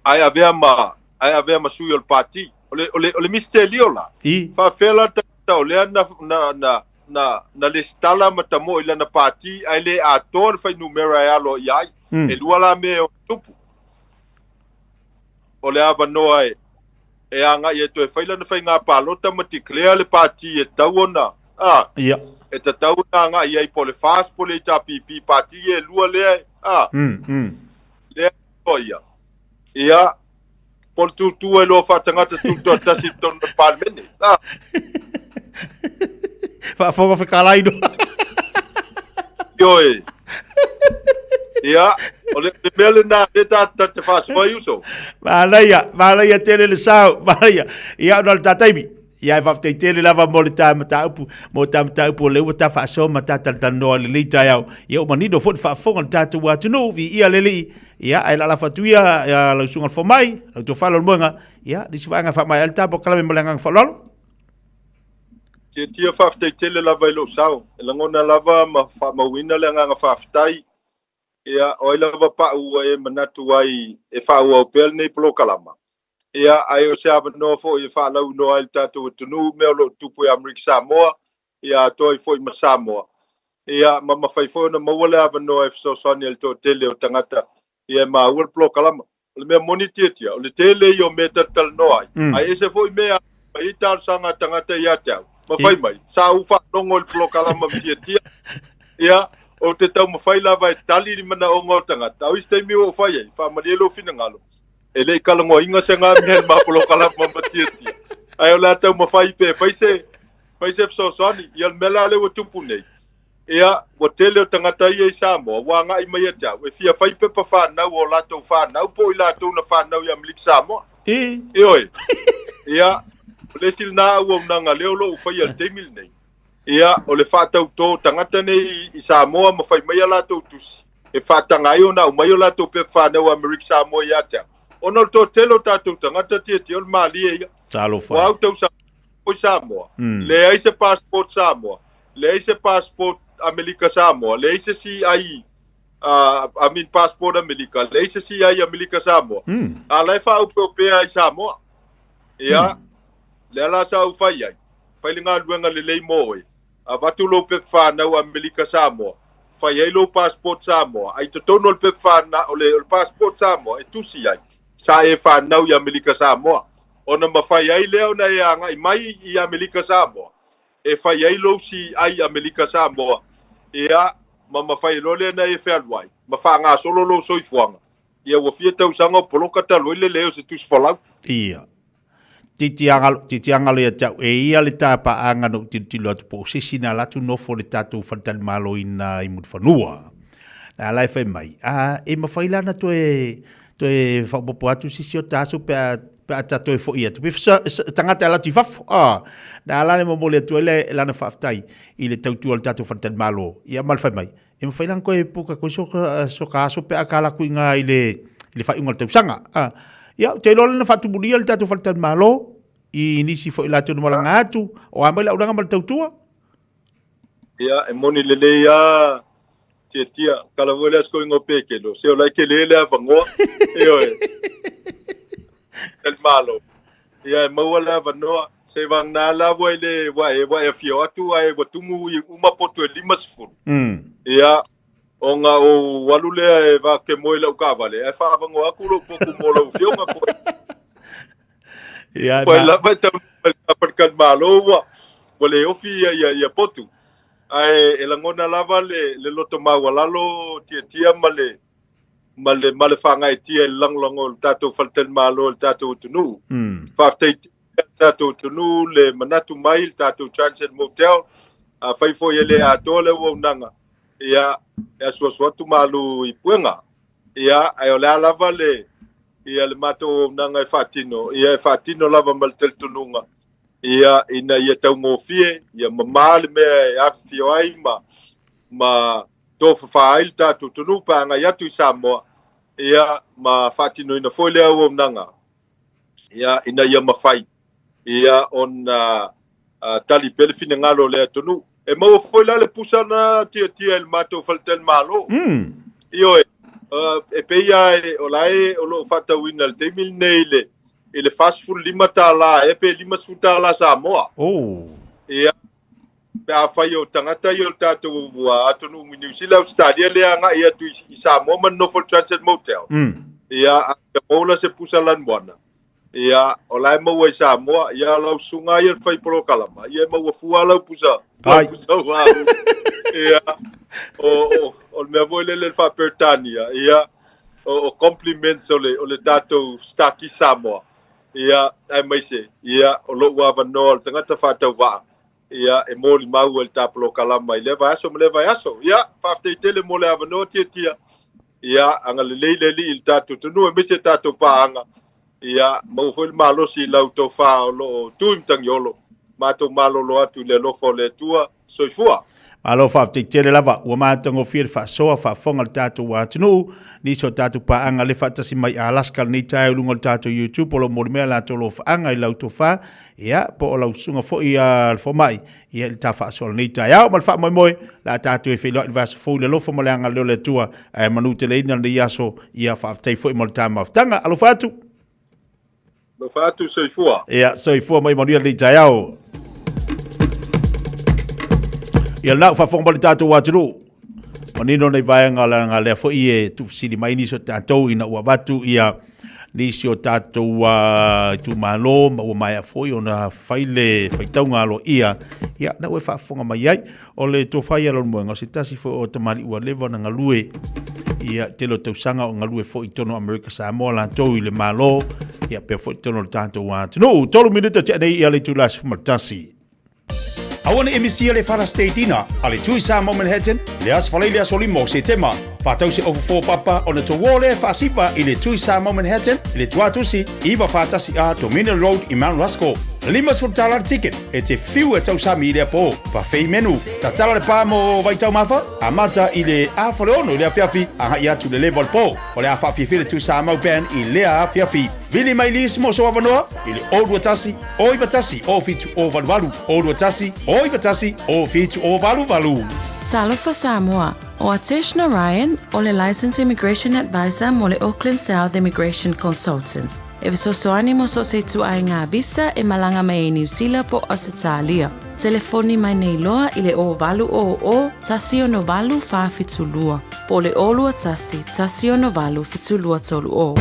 ae avea ma, ae avea ma sui o le pati. O le, o le, o le misitelio la. I. Faafefea la le tagata o lea na, na, na, na, na lesitala ma tamoe i lana pati, ae le atoa le fuainumera e aloaia ai. E lua la mea e ono tupu. O le avanoa e, e agai e toe fai lana faiga palota ma declare le pati e tatau ona, a, Ia. e tatau ona agai ai po o le FAST po o le HRPP, pati e lua lea e, a, lea e ia. Ia, po o le tūtū ai loa faatagata tutoatasi i totonu o le Palemene. A. Faafofoga fekalai noa. Ioe. Ia, o le mea lena lea ta ta te faasoa ai uso. Manaia, manaia tele le sao, manaia. Ia, ona o le ta taimi. Ia, e faafetai tele lava mo le ta mataupu, mo ta mataupu o lea ua ta faasoa ma ta talatalanoa i lenei taeao. Ia, ua manino foi le faafofoga a le tatou atunuu, viia le Alii. Ia, ae lalafo atu ia, ia lau susuga i le fomai, lau tofa Leulumoega. Ia, nisi vaega e faamaea ai le ta polokalame ma le agaga faaaloalo. Tiatia faafetai tele lava i lou sao. E lagona lava ma faamauina le agaga faafetai. Ia, o ai lava pau ua e manatu ai e faaauau pea lenei polokalama. Ia, ae o se avanoa foi e faalauiloa ai le tatou atunuu mea o lo o tupu i Amerika Samoa, ia atoa ai foi ma Samoa. Ia, ma mafai foi ona maua le avanoa e fesoasoani ai i le toatele o tagata ia e maua le polokalama. O le mea moni Tiatia, o le tele ia o mea e talatalanoa ai, ae ese foi mea e aumai ai talosaga a tagata ia te au, ma fai mai, sa ou faalogo i le polokalama ma Tiatia, ia, ou te taumafai lava e tali i manaoga o tagata. A o isi taimi ua ou fai ai, faamalie lou finagalo, e le i talanoaina se ga mea i le ma polokalama ma Tiatia, ae o le a taumafai pe fai se, fai se fesoasoani. Ia o le mea la lea ua tupu nei, Ia, ua tele o tagata ia i Samoa ua agai mai ia te au e fia fai pepa fanau o latou fanau po o i latou na fanau i Amerika Samoa. I. Ioe. Ia, o le isi lena auaunaga lea o lo o faia i le taimi lenei. Ia, o le faatautō o tagata nei i Samoa ma fai mai a latou tusi e faataga ai ona aumai o latou pepa fanau a Amerika Samoa ia te au. Ona o le toatele o tatou tagata Tiatia o le malie ia. Talofa. Ua au tausaga i Samoa, leai se passport Samoa, leai se passport Amelika Samoa, leai se CI, I mean passport Amelika, leai se CI Amelika Samoa. A la e faaopeopea i Samoa. Ia, lea la sa ou fai ai, fai le galuega lelei mo oe, avatu lou pepa fanau Amelika Samoa, fai ai lou passport Samoa, a i totonu o le pepa fanau, o le passport Samoa e tusi ai, sa e fanau i Amelika Samoa, ona mafai ai lea ona e agai mai i Amelika Samoa, e fai ai lou CI Amelika Samoa, ia, ma mafai loa lea ona e fealuai, ma faagasolo lou soifuaga, ia ua fia tausaga o poloka talu ai le leai o se tusi folau. Ia. Titiagalo, titiagalo ia te au, e ia le tāpaaga na ou tilotilo atu po o se isi na alu atu nofo le tatou faletalimalo ina i Mulifanua. Na ala e fai mai, a, e mafai la na toe, toe faaopoopo atu se isi o ta aso pe a, pe a ta toe foi atu. Pe tagata e alu atu i fafo, a. Na ala le momoli atu ai le, lana faafetai i le tautua o le tatou faletalimalo. Ia ma le fai mai, e mafai la na toe puka koe so ka aso pe a ka alu atu i ina i le, i le faaiuga o le tausaga. A, ia, ou te iloa lea na faatumulia le tatou faletalimalo i nisi foi latou na malaga atu, o a mai le aulaga ma le tautua. Ia, e moni lelei lava Tiatia, kala foi le aso koinga o Pekelo, se o la e tele le avanoa, ioe, talimalo. Ia, e maua le avanoa, se vagana la ua i le, ua e, ua e afio atu ae ua tumu i uma potu e 50. Ia, ona ou alu lea e vake moe i lau taavale, ae faaavanoa atu lou potu mo lau afioga koe. Ia, Pai lava e taunuu mai le faletalimalo ua, ua le ofi ia, ia, ia potu. Ae e lagona lava le, le loto maualalo tiatia ma le, ma le, ma le faagaeetia i le lagolago o le tatou faletalimalo i le tatou atunuu. Faafetai tele le tatou atunuu le manatu mai i le tatou Transit Motel. Afai foi e le atoa le auaunaga, ia, e asuasu atu malu i puega. Ia, ae o le a lava le, ia, le matou auaunaga e faatino, ia, e faatino lava ma le talitonuga, ia, ina ia taugofie, ia mamā le mea e afifio ai ma, ma tofafa ai le tatou atunuu pe a agai atu i Samoa, ia, ma faatinoina foi le auaunaga, ia, ina ia mafai, ia, ona tali pea le finagalo o le atunuu. E maua foi la le pusa na tiatia i le matou faletalimalo. Ioe, e pei lava o la e o lo o faatauina i le taimi lenei i le i le $45 ea pe $50 Samoa. Oh. Ia, pe afai o tagata ia o le tatou atunuu i Niu Sila, Ausetalia lea agai atu i Samoa ma nonofo i le Transit Motel. Ia, a fia maua la se pusa lanumoana, ia, o la e maua i Samoa, ia, o lau susuga ia e fai polokalama, ia e maua fua lau pusa, lau pusa ua Ia, o, o, o le mea foi lele le faa-Peretania, ia, o, o compliments o le, o le tatou Starkey Samoa, ia, aemaise, ia, o lou avanoa o le tagata faatauvaa, ia, e molimau ai le ta polokalama i lea vaiaso ma lea vaiaso. Ia, faafetai tele mo le avanoa Tiatia. Ia, agalelei le Alii i le tatou atunuu aemaise tatou paaga. Ia, maua foi le malosi i lau tofa o lo o tu i Matagiolo. Matou malolo atu i le alofa o le Atua. Soifua. Malo faafetai tele lava, ua matagofie le faasoa faafofoga le tatou atunuu, nisi o tatou paaga le faatasi mai Alaska lenei taeao i luga o le tatou YouTube o lo o molimea latou alofaaga i lau tofa, ia po o lau susuga foi a le fomai, ia i le ta faasoa lenei taeao ma le faamoemoe le a tatou e feiloai i le vaiaso fou i le alofa ma le agalelei o le Atua ae manuteleina lenei aso, ia faafetai foi mo le ta mafutaga. Alofa atu. Alofa atu, soifua. Ia, soifua mai manuia lenei taeao. Ia lena ua faafofoga mai le tatou atunuu. Manino nei vaega leaga lea foi e tuufesili mai nisi o tatou ina ua avatu ia nisi o tatou itumalo ma ua maea foi ona fai le faitauga aloaia, ia na ua e faafofoga mai ai. O le tofa ia Leulumoega, o se tasi foi o tamalii ua leva ona galue ia tele o tausaga o galue foi i totonu o Amerika Samoa latou i le Malo, ia pea foi i totonu o le tatou atunuu. 3 minute tea nei ia le itula 11. Aua ne i misia le Father's Day Dinner a le Tui Samoa Manhattan i le Aso Faraile aso 5 o Setema. Faatau se ofofo papa ona tou lea faasiva i le Tui Samoa Manhattan i le Tuatusi 941A Dominion Road i Mount Ruskell. $50 le ticket e te fiu e tausami i lea po. Buffet menu, tatala le pa mo vaitaumafa, amata i le 5:30 i le afiafi agai atu i le leva o le po. O le a faafiafia le Tui Samoa Band i lea afiafi. Vili mai lisi mo sou avanoa i le 021 091 0788 021 091 0788. Talofa Samoa, o Atesh Narayan o le Licensed Immigration Advisor mo le Auckland South Immigration Consultants. E fesoasoani mo so o se ituaiga visa e malaga mai ai Niu Sila po o Ausetalia. Telefoni mai nei loa i le 0800 168 472 po o le 021 168 7230.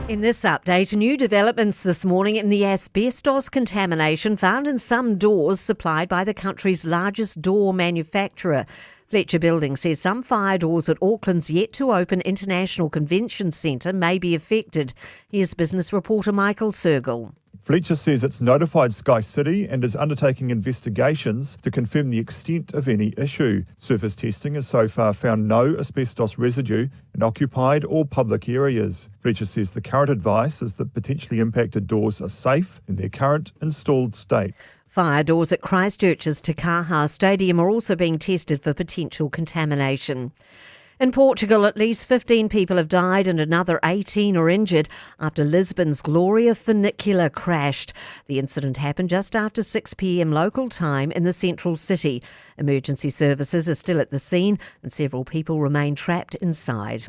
In this update, new developments this morning in the asbestos contamination found in some doors supplied by the country's largest door manufacturer. Fletcher Building says some fire doors at Auckland's yet to open International Convention Centre may be affected. Here's business reporter Michael Sergel. Fletcher says it's notified SkyCity and is undertaking investigations to confirm the extent of any issue. Surface testing has so far found no asbestos residue in occupied or public areas. Fletcher says the current advice is that potentially impacted doors are safe in their current installed state. Fire doors at Christchurch's Te Kaha Stadium are also being tested for potential contamination. In Portugal, at least 15 people have died and another 18 are injured after Lisbon's Gloria funicular crashed. The incident happened just after 6 p.m. local time in the central city. Emergency services are still at the scene and several people remain trapped inside.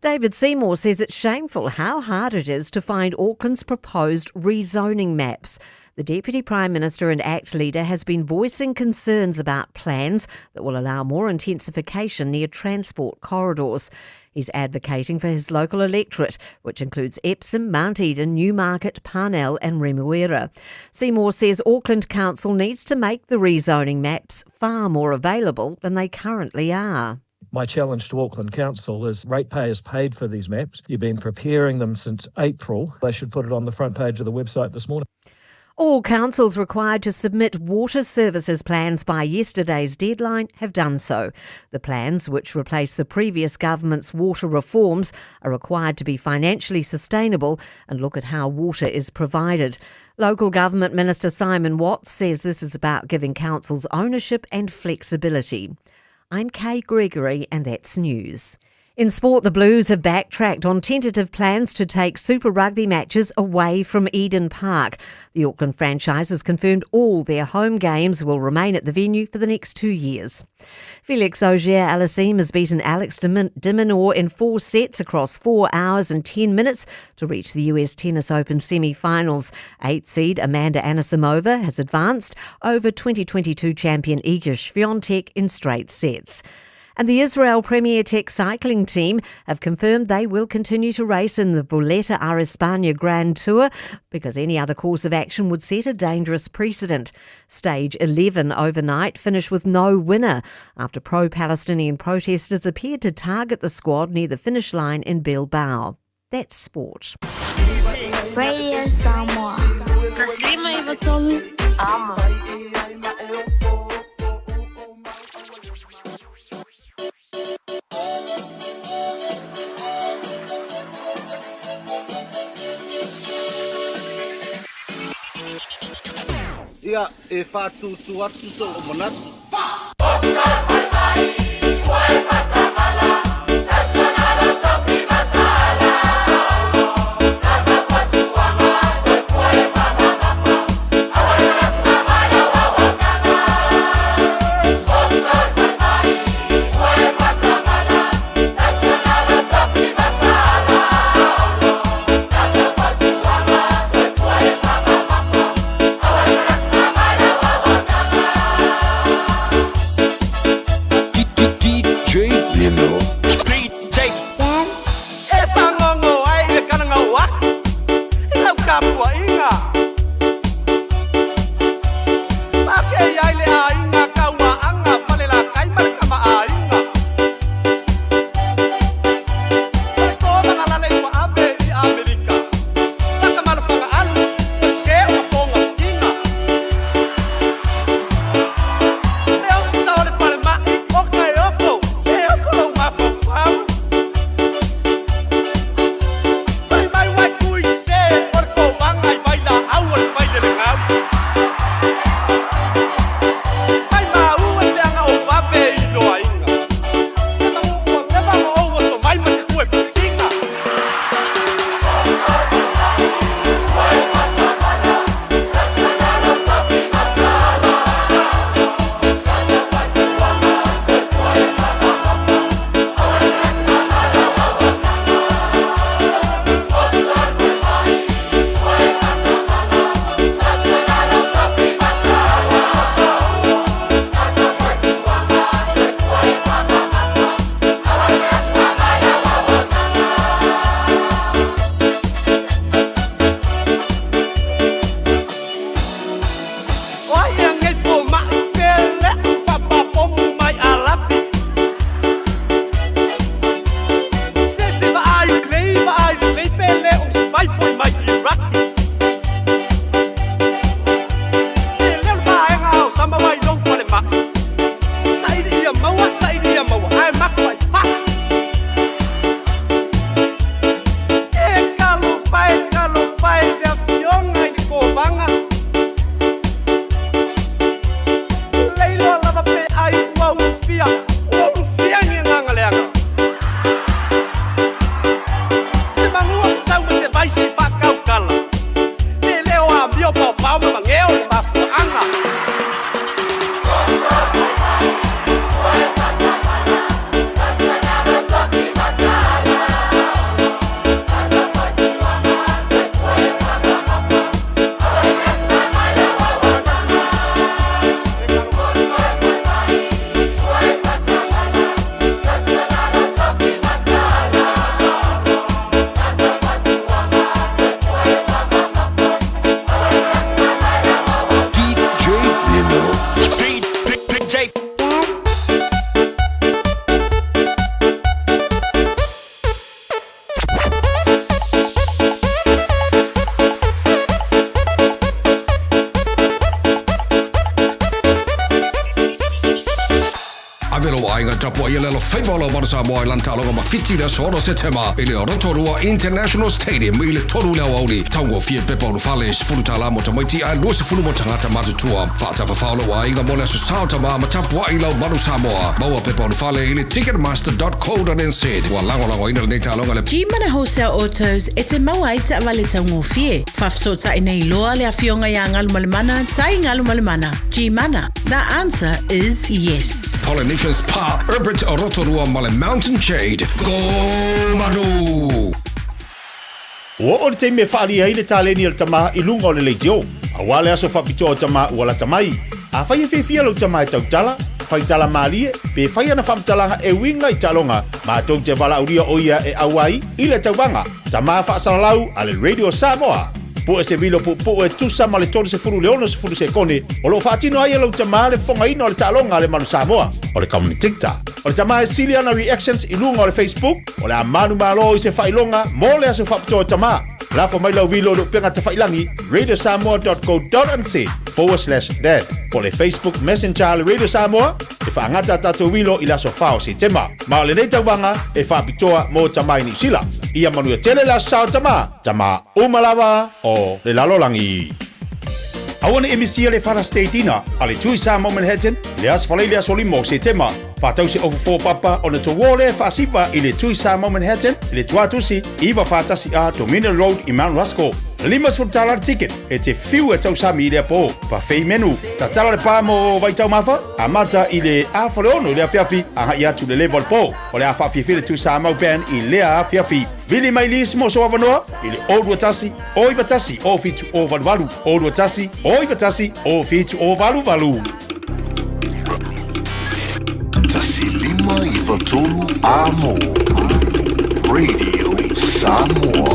David Seymour says it's shameful how hard it is to find Auckland's proposed rezoning maps. The Deputy Prime Minister and ACT leader has been voicing concerns about plans that will allow more intensification near transport corridors. He's advocating for his local electorate, which includes Epsom, Mount Eden, Newmarket, Parnell and Remuera. Seymour says Auckland Council needs to make the rezoning maps far more available than they currently are. My challenge to Auckland Council is ratepayers paid for these maps. You've been preparing them since April. They should put it on the front page of the website this morning. All councils required to submit water services plans by yesterday's deadline have done so. The plans, which replace the previous government's water reforms, are required to be financially sustainable and look at how water is provided. Local Government Minister Simon Watts says this is about giving councils ownership and flexibility. I'm Kay Gregory, and that's news. In sport, the Blues have backtracked on tentative plans to take Super Rugby matches away from Eden Park. The Auckland franchise has confirmed all their home games will remain at the venue for the next 2 years. Felix Auger-Aliassime has beaten Alex de Minaur in 4 sets across 4 hours and 10 minutes to reach the US Tennis Open semi-finals. 8 seed Amanda Anisimova has advanced over 2022 champion Iga Swiatek in straight sets. And the Israel Premier Tech cycling team have confirmed they will continue to race in the Vuelta a España Grand Tour because any other course of action would set a dangerous precedent. Stage 11 overnight finished with no winner after pro-Palestinian protesters appeared to target the squad near the finish line in Bilbao. That's sport. Radio Samoa. Taslima Ivatolu. Amo. Ia, e whātūtū atu tō manatu. Ave lou aiga tapuaia le alofaiva o lau Manu Samoa i lana taaloga ma Fiti i le aso 6 Setema i le Rotorua International Stadium i le 3 i le aoauli. Taugofie pepa ulufale, $10 mo tamaiti ae $20 mo tagata matutua. Faatafafao lou aiga mo le Aso Sa o Tama ma tapuai lau Manu Samoa. Maua pepa ulufale i le ticketmaster.co.nz. Ua lagolagoina lenei taaloga e le. Gmana Wholesale Autos e te maua ai taavale taugofie. Faafesootai nei loa le Afioga ia Galumalemana Tai Galumalemana. Gmana, the answer is yes. Polynesian Spa, Herbert Rotorua ma le Mountain Jade. Go Manu! Ua oo le taimi e faaalia ai le taleni a le tama i luga o le leitio. Aua le aso faapitoa o tama ua lata mai. Afai e fiafia lou tama e tautala, fai tala malie, pe fai ana faamatalaga e uiga i taaloga, matou te valaaulia o ia e auai i le tauvaga Tama Faasalalau a le Radio Samoa. Pue se vilo puupuu e tusa ma le 30 i le 60 sekone o lo o faatino ai e lou tama le fofogaina o le taaloga a le Manu Samoa, o le commentator. O le tama e sili ana reactions i luga o le Facebook, o le a manumalo i se faailoga mo le aso faapitoa o tama. Lafo mai lau vilo i le upega tafailangi radiosamoa.co.nz/dad po o le Facebook Messenger a le Radio Samoa e faagata a tatou vilo i le aso 4 o Setema. Ma o lenei tauvaga e faapitoa mo tama i Niu Sila. Ia manuia tele le Aso Sa o Tama, tama uma lava o le lalolagi. Aua ne i misia le Father's Day Dinner a le Tui Samoa Manhattan i le Aso Faraile le aso 5 o Setema. Faatau se ofofo papa ona touo lea faasiva i le Tui Samoa Manhattan i le Tuatusi 941A Dominion Road i Mount Roskill. $50 le ticket e te whiu e tausami i lea po. Buffet menu. Tatala le pa mo Vaitaumafa, amata i le afa o le ono i le afiafi, agai atu i le leva o le po. O le a faafiafia le Tui Samoa Band i lea afiafi. Vili mai lisi mo sou avanoa i le 021 091 0788 021 091 0788. 1 5 9 3 Amo Radio Samoa.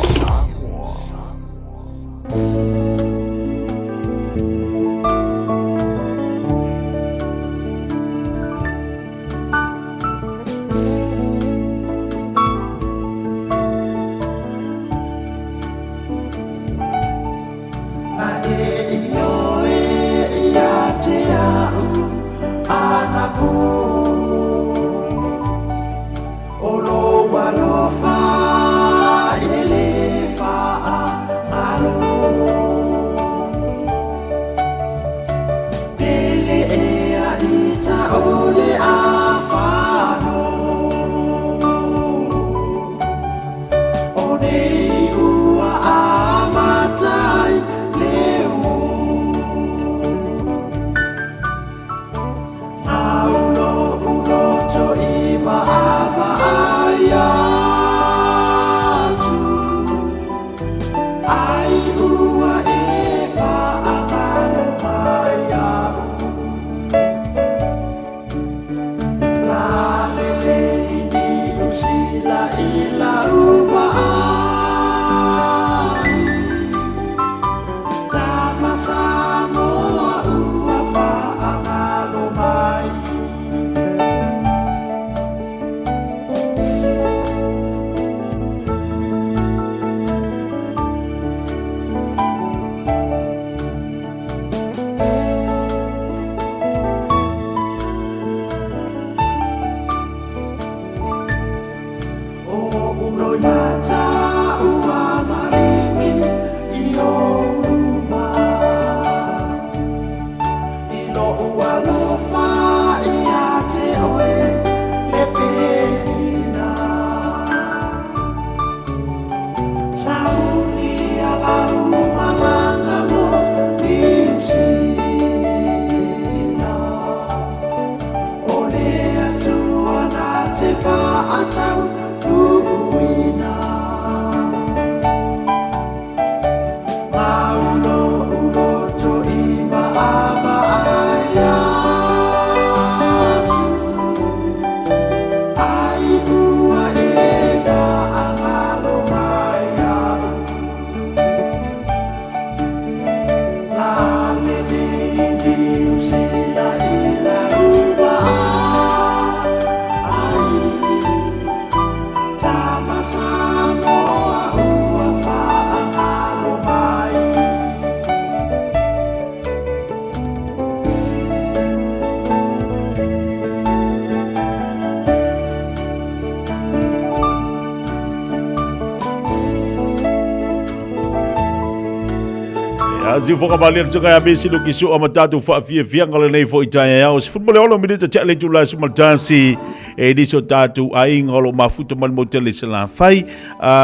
Ia, siufoga malie le suka ia misi luki sua ma tātou whaafiafianga le nei foi taeao. 16 minute te le tula sumaltasi e nisi o tātou aiga o lo mafuta mai le motele i Salafai.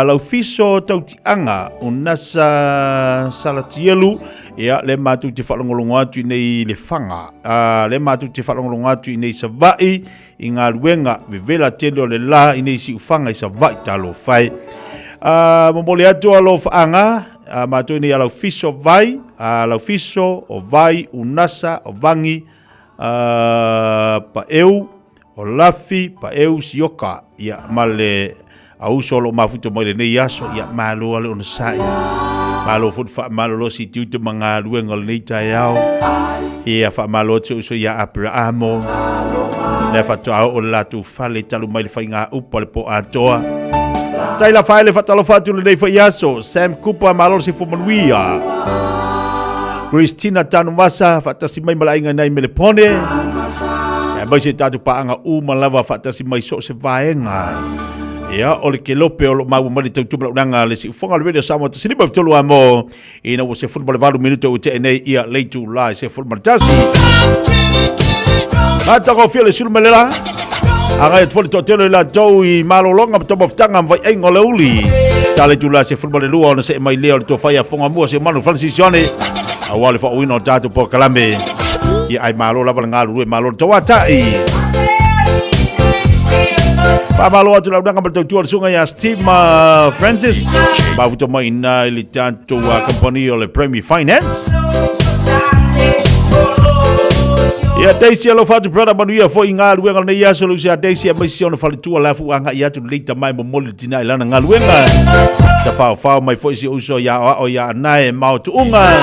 Lau fiso tautiaga o Nasa Salatielu, ia le matou te whaalongolongo atu i nei le whanga. Le matou te whaalongolongo atu i nei Sava'i i galuega vevela tele o le la i nei siufaga i Sava'i talofa e. Momoli atu alofaaga matou i nei alaufiso vai, alaufiso o vai, unasa, o vangi, paeu, o lafi, paeu, sioka, ia, ma le auso o lo o mafuta mai lenei aso, ia, malo lava le onosai. Malo foi le faamalolosi i tiute ma galuega o lenei taeao. Ia, faamalo atu si ou uso ia Aperahamo, lea faatoa oo le latou fale talu mai le faiga upu a le po atoa. Taila Faele faatalofa atu lenei foi aso. Sam Cooper, malo le soifua manuia. Christina Tanuvasa, faatasi mai ma le aiga i nai Melepone. Aemaise tatou paaga uma lava faatasi mai so o se vaega. Ia, o le kelope o lo o maua mai le tautua malaunaga a le Siufoga o le Radio Samoa 153 a mo ina ua 18 minute ua tea nei ia le itula e 11. Matagofie le sulu melela. Agai atu foi le toatele o i latou i malologa ma taumafataga ma vaiaiga o le uli. Ta le itula e 12 ona see mai lea o le tofa ia Fogamua si o Manu Francis Sione. Aua le faauuina o tatou polokalame. Ia ai malo lava le galulue malo le tauatai. Faamalo atu lau ma le tautua o le susuga ia Steve ma Francis. Mafuta mai ina i le tatou company o le Premier Finance. Ia Daisy alofa atu brother manuia foi i galuega o lenei aso le uso ia Daisy aemaise ona faletua la fu agai atu lelei tama e momoli le tina i lana galuega. Tafaofao mai foi si uso ia Aoao ia Anae ma o Tuuga.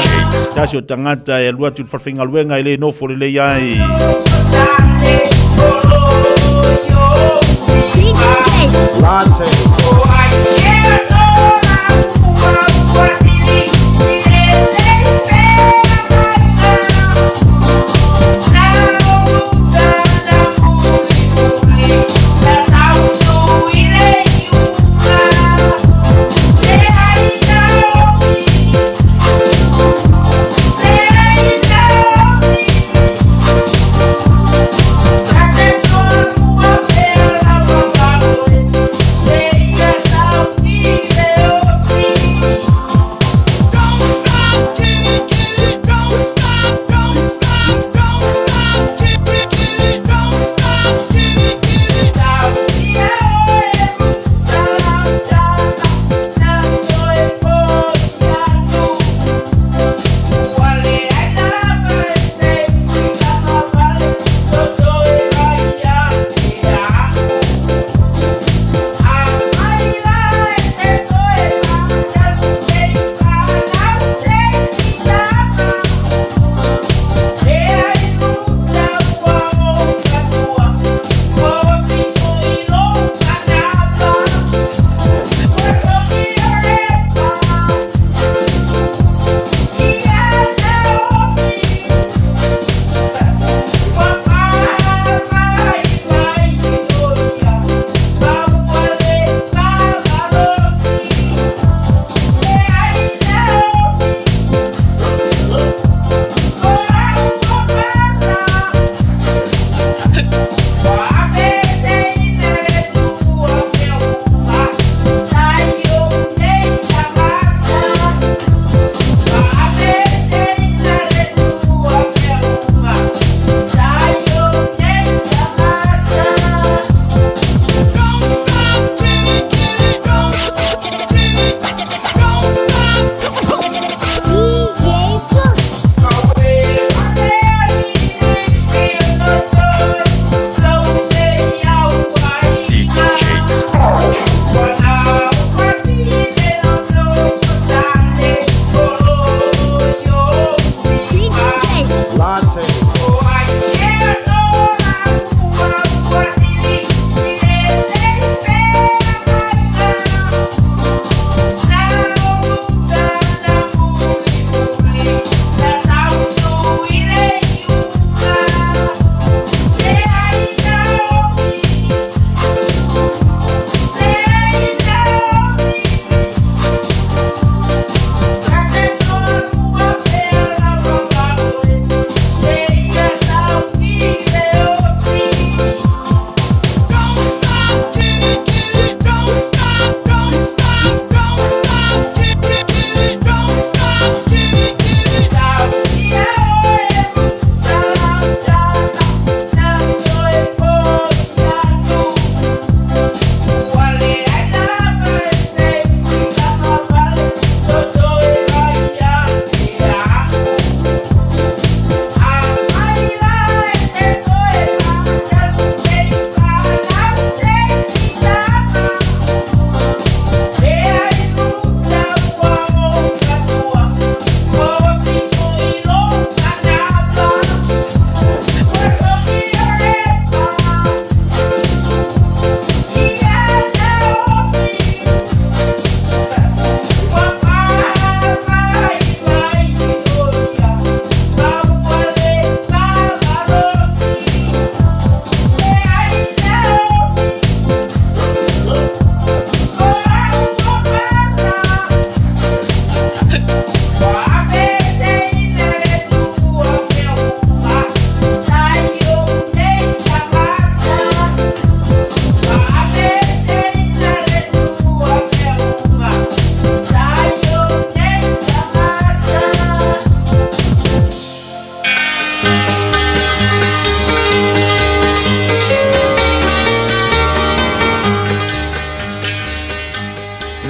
Tasi o tagata e alu atu i le falefaigaluega e le nofo lelei ai. Latte.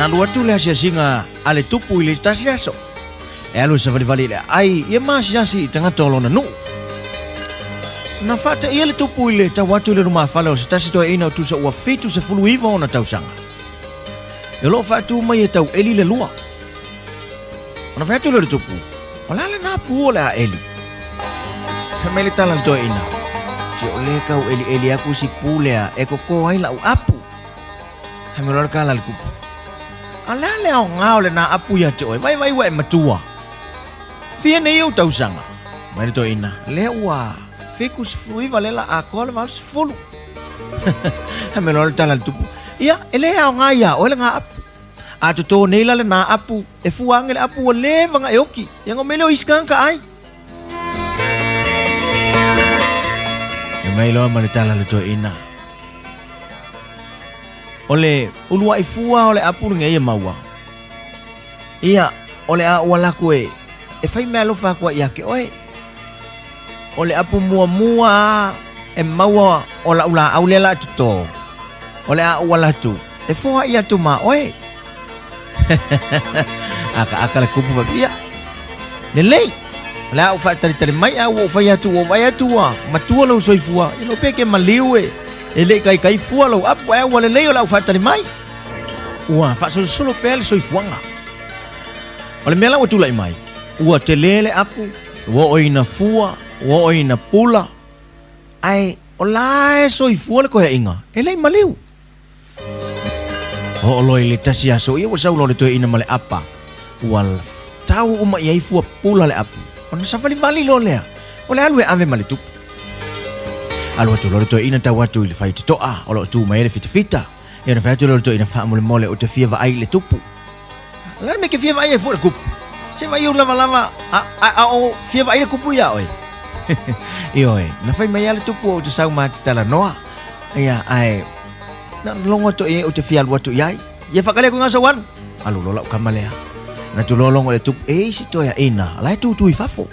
alu atu le asiasiga a le tupu i le tasi aso, e alu e savalivali i le aai ia ma asiasi i tagata o lona nuu. Na faateia le tupu i le tau atu i le lumafale o se tasi toeaina o tusa ua 79 ona tausaga. E o lo o faatu mai e tau eli le lua. Ona fai atu lea o le tupu, O le a lena pu o le a eli? Fai mai le tala a le toeaina, Se o lea tau elieli aku si pu lea e koko ai lau apu. Fai mai loa le tala a le tupu, A o le a le aoga o lena apu ia te oe, vaivai ua e matua. Fia nei ou tausaga? Fai mai le toeaina, Lea ua 79 lea la atoa le 80. Fai mai loa le tala a le tupu, Ia, e le aoga iā oe lena apu. A totō nei la lenā apu, e fua ange le apu ua leva na e oki, ia ngo mele o isi tagata ai. E mai loa ma le tala le toeaina. O le uluai fua o le apu lenei e maua. Ia, o le a ua laku e, e fai mea alofa atu ai ia te oe. O le apu muamua a e maua o la'u laau lea la totō, o le a ou ala atu e foaʻi atu ma oe. Akaaka le kupu faapea, Ia, lelei, o le a ou faatalitali mai a ua ou fai atu, ua ou vaai atu ua matua lou soifua, ia lou pea ke maliu e, e le i kaikai fua lou apu, ae ua lelei o le a ou faatali mai. Ua faasolosolo pea le soifuaga. O le mea la ua tulai mai, ua tele le apu, ua oo ina fua, ua oo ina pula, ae o la e soifua le koeaiga, e le i maliu. Oo loa i le tasi aso ia ua sau loa le toeaina ma le apa, ua tau uma i ai fua pula le apu, ona savalivali loa lea, o le alu e ave ma le tupu. Alu atu loa le toeaina tau atu i le faitotoa o lo o tu mai ai le fitafita, ia ona fai atu lea o le toeaina faamolemole ou te fia vaai i le tupu. O le a le mea e te fia vaai ai fua i le kupu? Se vaai ou lavalava a, a, a o fia vaai le kupu iā oe. Ioe, na fai mai lava le tupu ou te sau ma te talanoa. Ia, ae, na ona logo atu i ai ou te fia alu atu i ai. Ia whakale aku i ngā sau alu. Alu loa lau kama lea. Na tu loa logo i le tupu, e i si toeaina, la e tūtū i fafo.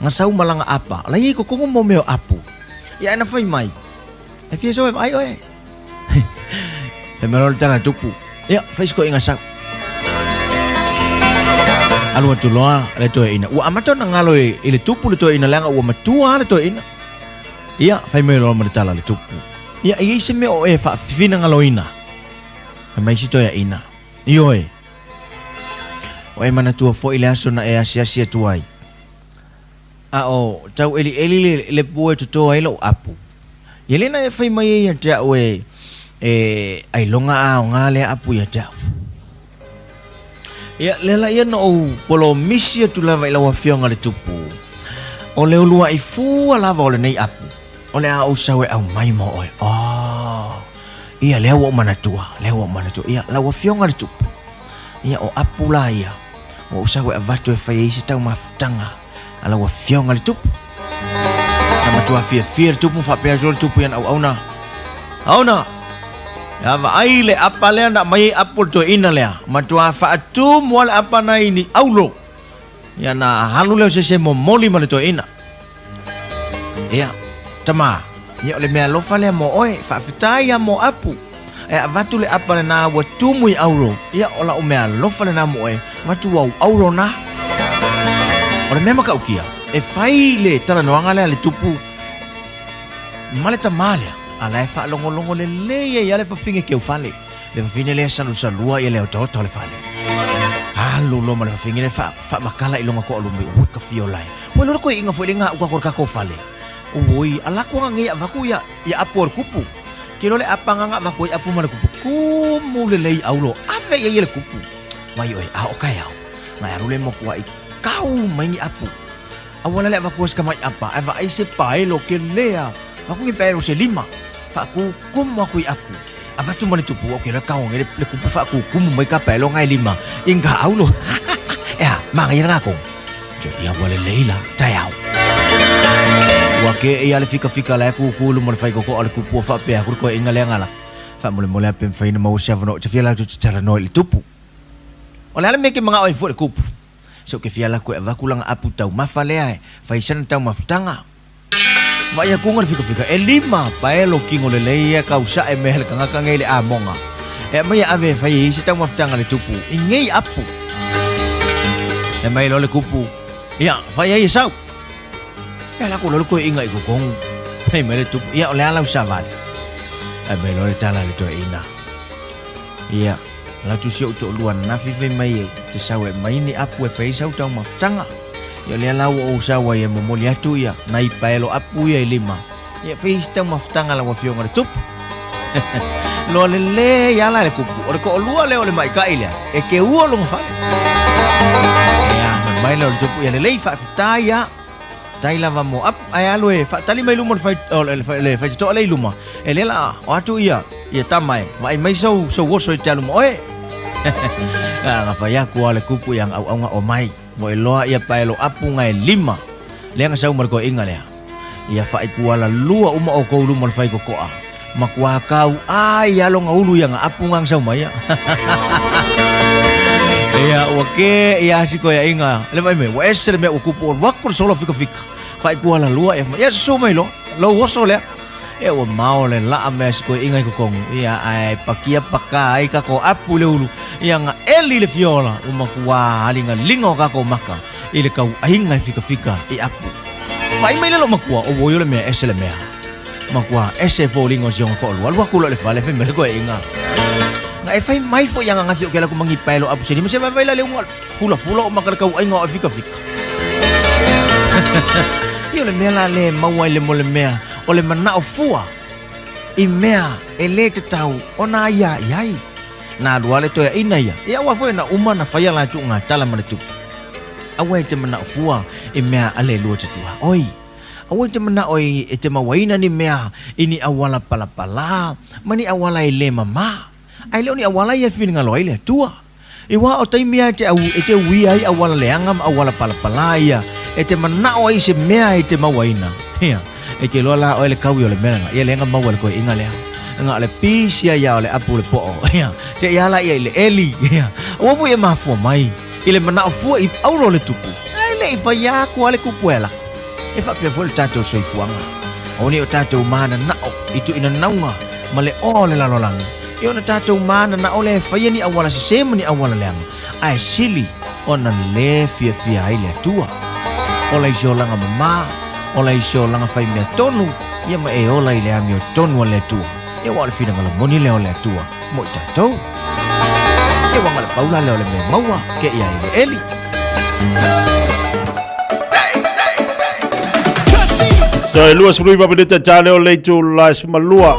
Nga sau ma langa apa, la i kokongo mo mea o apu. Ia, ae na fai mai, e fia sau e vaai oe. He mea loa le tala tupu. Ia, fai si koʻiga sau. Alu atu loa le toeaina. Ua amata ona galo i, i le tupu le toeaina leaga ua matua le toeaina. Ia, fai mai loa ma le tala le tupu. Ia, e i ai se mea o e faafinagaloina. Fai mai si toeaina. Ioe. O e manatua foi le aso na e asiasi atu ai. A o tauʻeliʻeli le, le pua e totō ai loʻu apu. Ia lea na e fai mai ai ia te aʻu e, e ailoga a aoga lea apu ia te aʻu. Ia, lea la ia na ou polomisi atu lava i lau afioga le tupu, o le uluaʻi fua lava o lenei apu, o le a ou sau e aumai mo oe. Oh, ia lea ua ou manatua, lea ua ou manatua. Ia, lau afioga le tupu, ia o apu la ia, Ua ou sau e avatu e fai ai se taumafataga a lau afioga le tupu. Na matua fiafia le tupu ma faapea atu le tupu i ana auauna, Auna! Ia vaai le apa lea na aumai ai apu o le toeaina lea, matua faatumu lava le apa na i ni aulo. Ia na halu lea o se isi e momoli ma le toeaina. Ia, tama, ia o le mea alofa lea mo oe, faafetai ia mo apu. E avatu le apa lena ua tumu i auro, ia o lau mea alofa lena mo oe, avatu au auro na. O le mea matautia, e fai le talanoaga lea a le tupu ma le tama lea, a la e faalogologo lelei ai lava le fafine keufale. Le fafine lea e salusalua ia le otaota o le fale. Alu loa ma le fafine lea faamatala i lona toaluma, ui ka fia o lae. Ua iloa le toeaina foi lea na uka atu i le tatou fale. Oi, ala atu ana nei avatu ia, ia apu o le kupu. Ke iloa le apa na avatu ai apu ma le kupu. Tumu lelei aulo, ave i ai e le kupu. Mai oe, a o kaeao. Na e alu le moku ai, kau mai ni apu. Aua la le avatua se tamai apa, ae vaai se paelo ke lea. Avatu ni paelo se lima, faakukumu atu i apu. Avatu ma le tupu, ok, le kao nge le kupu faakukumu mai ka paelo ngai lima. Inga aulo. Ea, manaia lena tonu. Ia ua lelei la, taeao. Ua ke ia le fikafika la e kūkū i luma o le faikoko a le kupu ua faapea atu le toeaiina lea gala. Faamolemole a pe mafai ona maua se avanoa ou te fia alu atu ou te talanoa i le tupu. O le a le mea e te manao ai fua i le kupu? Se ou te fia alu atu e avatu lana apu taumafa lea e fai sana taumafataga. Vaai atu le fikafika, e lima paelo kino lelei ia e tausae mea le tagata nei i le amoga. E aumai e ave e fai ai se taumafataga a le tupu i nei apu. Fai mai loa le kupu, Ia, fai ai e sau. Ia lako loa le toeaina i totonu. Fai mai le tupu, Ia, o le a lau savali? Fai mai loa le tala a le toeaina, Ia, alu atu si ou toalua ananafi fai mai ou te sau e aumai ni apu e fai ai sau taumafataga. Ia, o lea la ua ou sau ai e momoli atu ia nai paelo apu ia e lima. Ia, fai ai se taumafataga a lau afioga i le tupu. Loa lelei lava la e le kupu, o le toalua lea o le maita'i lea, e keua lona fale. Ia, fai mai lea o le tupu, ia lelei faafetai lava. Tai lava mo apu, ae alu e faatali mai luma o le fai, o le, le, le faitotoa lea i luma, e lea la o atu ia, ia tama e, vaai mai sou, sou oso e te alu ma oe. Na fai aku a le kupu ia auaunga o mai, mo e loa ia paelo apu nga e lima, lea nga sau ma le toeaina lea. Ia faikuala lua uma oukou luma o le faikokoa, ma kuakau ai ia longa ulu ia nga apu nga sau mai ia. Ia ua ke ia si koeainga, le vai mai, ua ese le mea ua kupu o luaku le solo fikafika. Faikuala lua ia, ia susu mai loa, lou oso lea. Ia ua mao le laa mea si koeainga i kokongu, ia ae pakia paka ai kako apu i le ulu, ia nga eli le fiola, ua makuā ligalinga o kako maka i le kauaiga e fikafika i apu. Vaai mai le lou makua, o oi o le mea ese le mea. Makua ese e foliga o si ona toalua, alu atu loa i le fale fai mai le toeaiga. Na e fai mai foi ia gagafi o ke ala ku mangi pae lo apu se lima se vaivai la le unga fulafula o maka le kauaiga o e fikafika. Ia o le mea la le maua ai le mo le mea o le manao fua i mea e lē tatau ona aia i ai. Na alu lava le toeaina ia, ia aua foi na uma na faia la tuuga tala ma le tupu. Aua e te manao fua i mea a le lua te tuaoi. Aua e te manao e te mauaina ni mea i ni auala palapalā ma ni auala e lē mamā. A e le o ni auala ia e finagalo ai le Atua. I wā o taimi a e te au, e te uia ai auala leaga ma auala palapalā ia e te manao ai i se mea e te mauaina. Ia, e te iloa la oe le kaui o le mea lena, ia lea na maua e le toeaiga lea. Nga o le pisi a ia o le apu le po'o. Ia, te ia la ia i le eli. Ia, ua foi e mafua mai i le manao fua i aulo le tupu. Ae le i fai aku a le kupu e ala. E faapea foi le tatou soifuaga. Aua ne i o tatou mananao i tuuina nauga ma le oa o le lalolagi, e ona tatou mananao lea e faia ni auala sesē ma ni auala leaga, ae sili ona lē fiafia ai le Atua. Ola i se olaga mamā, ola i se olaga fai mea tonu, ia ma e ola i le amiotonu a le Atua. Ia aua o le finagalo moni lea o le Atua mo i tatou. Ia ua gala paula lea o le mea maua ke ia i le eli. So e 29 minute tale o le itula e 12.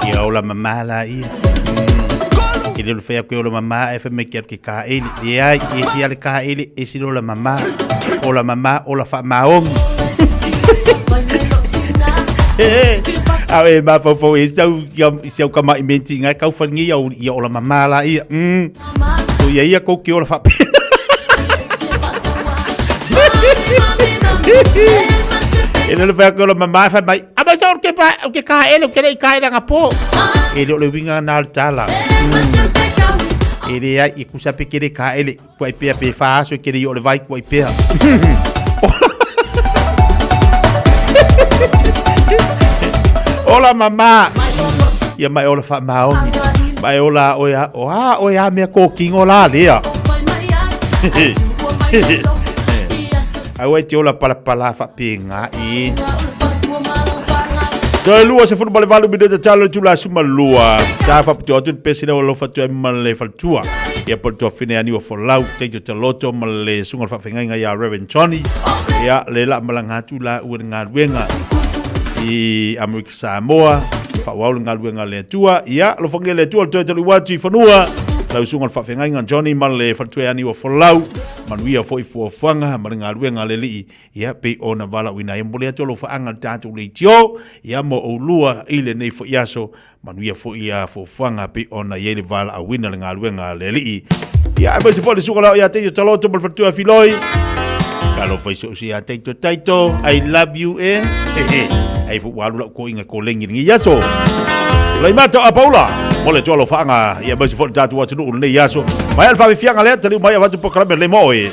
Ia ola mamā la ia. I le whea koe ola mamā e whai mai ki ke ka eli. E ai, e si ale ka eli, e si ola mamā. Ola mamā, ola wha maongi. Au e mafaufau e sau i si au kama'i menti ngai kau whangi ia ia ola mamā la ia. So ia ia kou ke ola whape. E lele whea ke ola mamā whai mai. A mai sa o ke pa o ke ka ele o ke lei ka ele nga po. E le o le winga nā le tala. E le ai i kusa pe kere ka ele. Kua i pea pe wha aso i kere i o le vai kua i pea. Ola mama. Ia mai ola wha maongi. Mai ola oe a o a oe a mea kōkingo la lea. Aua e te ola palapala whapenga i. Toe lua se fulu ma le valu minute talo le tula suma lua. Ta whapito atu le pesi leo alofa atu ai ma le faletua. Ia po le tuafine ani o folau teito te loto ma le sunga le whaawhengainga ia Reverend Johnny. Ia le la malanga atu la ua le ngaluenga i Amerika Samoa. Whaawau le ngaluenga le atua. Ia alofangia le atua le toe talu atu i whanua. Lau sunga le whaawhengainga Johnny ma le faletua ani o folau. Manuia foi fuafuaga ma le galuega a le Alii, ia, pei ona valaauina ai. E momoli atu alofaaga i le tatou leitio, ia, mo oulua i lenei foi aso. Manuia foi ia fuafuaga pei ona i ai le valaauina le galuega a le Alii. Ia, aemaise foi le susuga lea ia Taito Taloto ma le faletua Filoi. Talofa i soo se ia Taito Taito, I love you e. Ai foi ua alu lau koiga ko lengi i lenei aso. Laimata o Apaula, mo le tua alofaaga, ia aemaise foi le tatou atunuu i lenei aso. Mai a le faafiafiaga lea, taliu mai avatu polokalame lenei mo oe.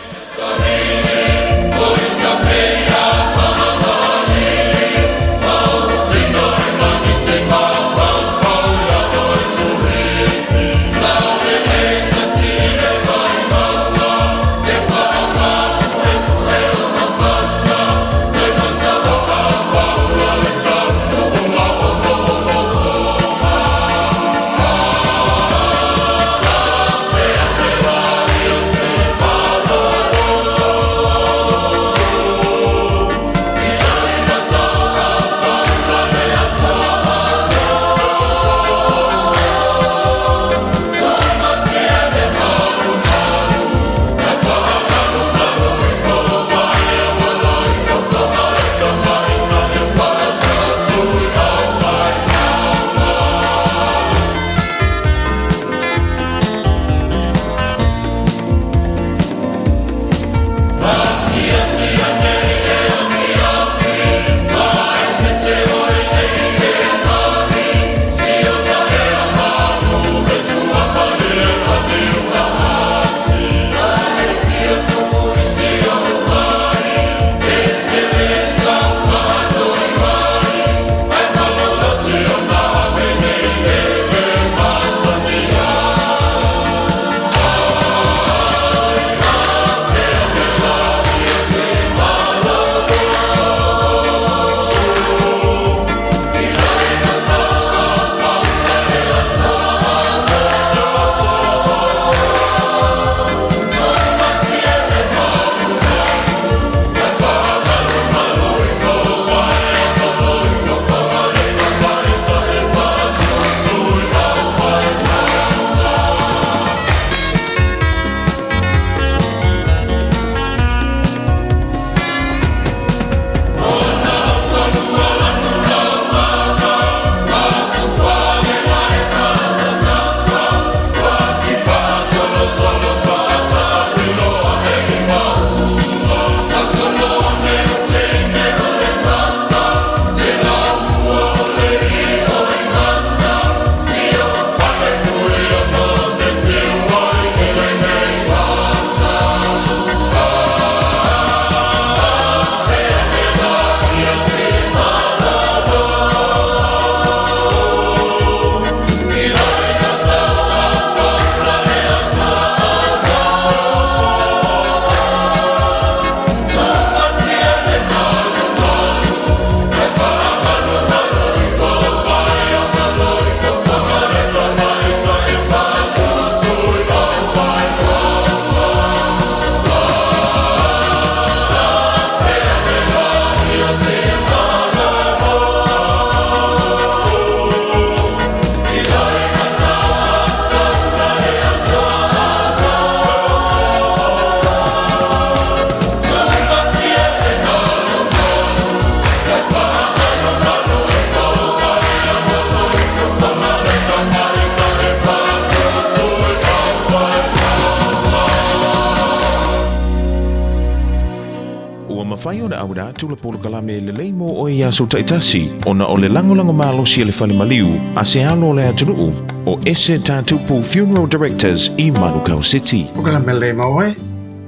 mafai ona auina atu le polokalame lelei mo oe i aso taitasi ona o le lagolago malosi a le Fale Maliu a se alo o le atunuu o Ese Tatupu Funeral Directors i Manukau City. Polokalame lelei mo oe,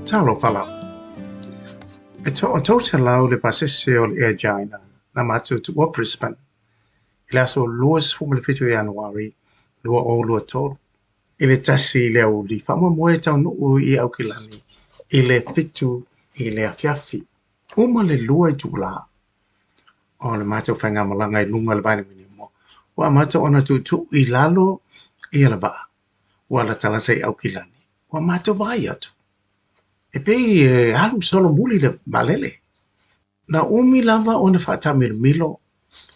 talofa lava. E 300 le pasese o le Air China na matou tuua Brisbane i le aso 27 o Ianuari 2023 i le 1 i le aoauli faamoemoe e taunuu i Aukilani i le 7 i le afiafi. Uma le 2 itula o le matou faigamalaga i luga o le vailimanimo, ua amata ona tuutuu i lalo ia le vaa ua latalata i Aukilani. Ua matou vaai atu, e pei e alu solomuli le vaalele. Na umi lava ona faataamilomilo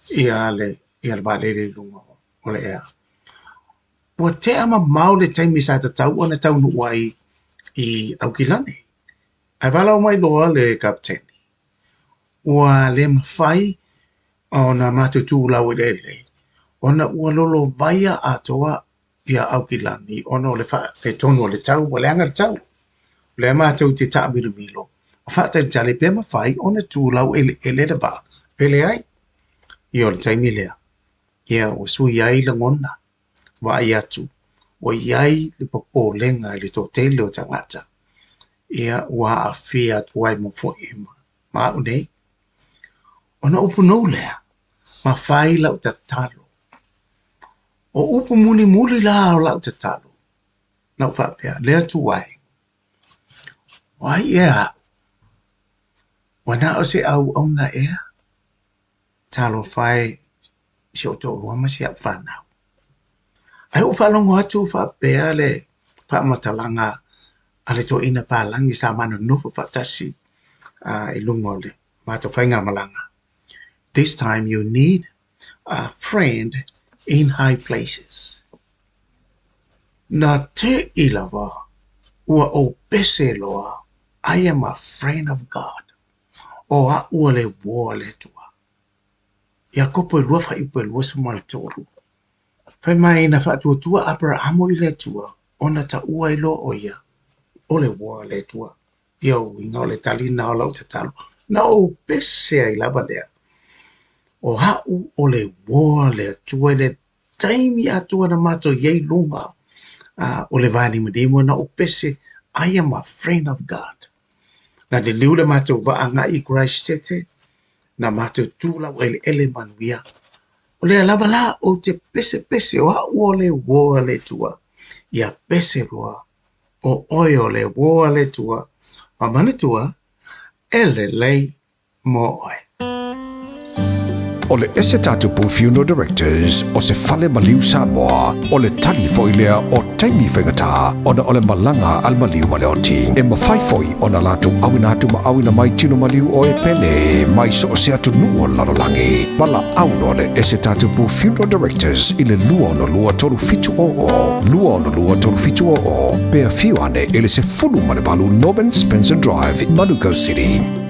ia le ia le vaalele i luga o le ea. Ua tea mamao le taimi sa tatau ona taunuu ai i Aukilani. Ae valaau mai loa le kapeteni, ua le mafai ona matou tu laueleele ona ua lolovaia atoa ia Aukilani ona o le faaletonu o le tau, ua leaga le tau. O lea matou te taamilomilo ma faatalitali pe mafai ona tu laueleele le vaa pe leai. Ia o le taimi lea, ia ua sui ai lagona, vaai atu, ua i ai le popolega i le toatele o tagata, ia ua aafia atu ai ma foi ma au nei. Ona upu nou lea, ma fai lau tatalo. O upu mulimuli la o lau tatalo, na ou faapea, Le Atua e, o ai ea aʻu? Ua na o se auauna ea? Talofa e i si ou toalua ma si au fanau. Ae ou faalogo atu faapea le faamatalaga a le toeaina palagi sa ma nonofo faatasi i luga o le matou faigamalaga, This time you need a friend in high places. Na teʻi lava ua ou pese loa, I am a friend of God. O aʻu o le uō a le Atua. Iakopo e lua fuaiupu e 23. Fai mai na faatuatua Aperahamo i le Atua, ona taua ai loa ʻo ia o le uō a le Atua. Ia uiga o le tali lena o lau tatalo, na ou pese ai lava lea. O aʻu o le uō a le Atua i le taimi atoa na matou i ai i luga o le vanimonimo, na ou pese, I am a friend of God. Na liliu le matou vaa agai i Christchurch, na matou tu laueleele manuia. O lea lava la ou te pesepese o aʻu o le uō a le Atua, ia pese loa o ʻoe o le uō a le Atua, ma manatua, e lelei mo ʻoe. O le Ese Tatupu Funeral Directors o se fale maliu Samoa, o le tali foi lea o taimi faigata ona o le malaga a le maliu ma le oti. E mafai foi ona latou auina atu ma auina mai tino maliu o e pele mai so o se atunuu o le lalolagi. Valaau loa le Ese Tatupu Funeral Directors i le 262 3700, 262 3700, pe afio ane i le 18 Norman Spencer Drive, Manukau City.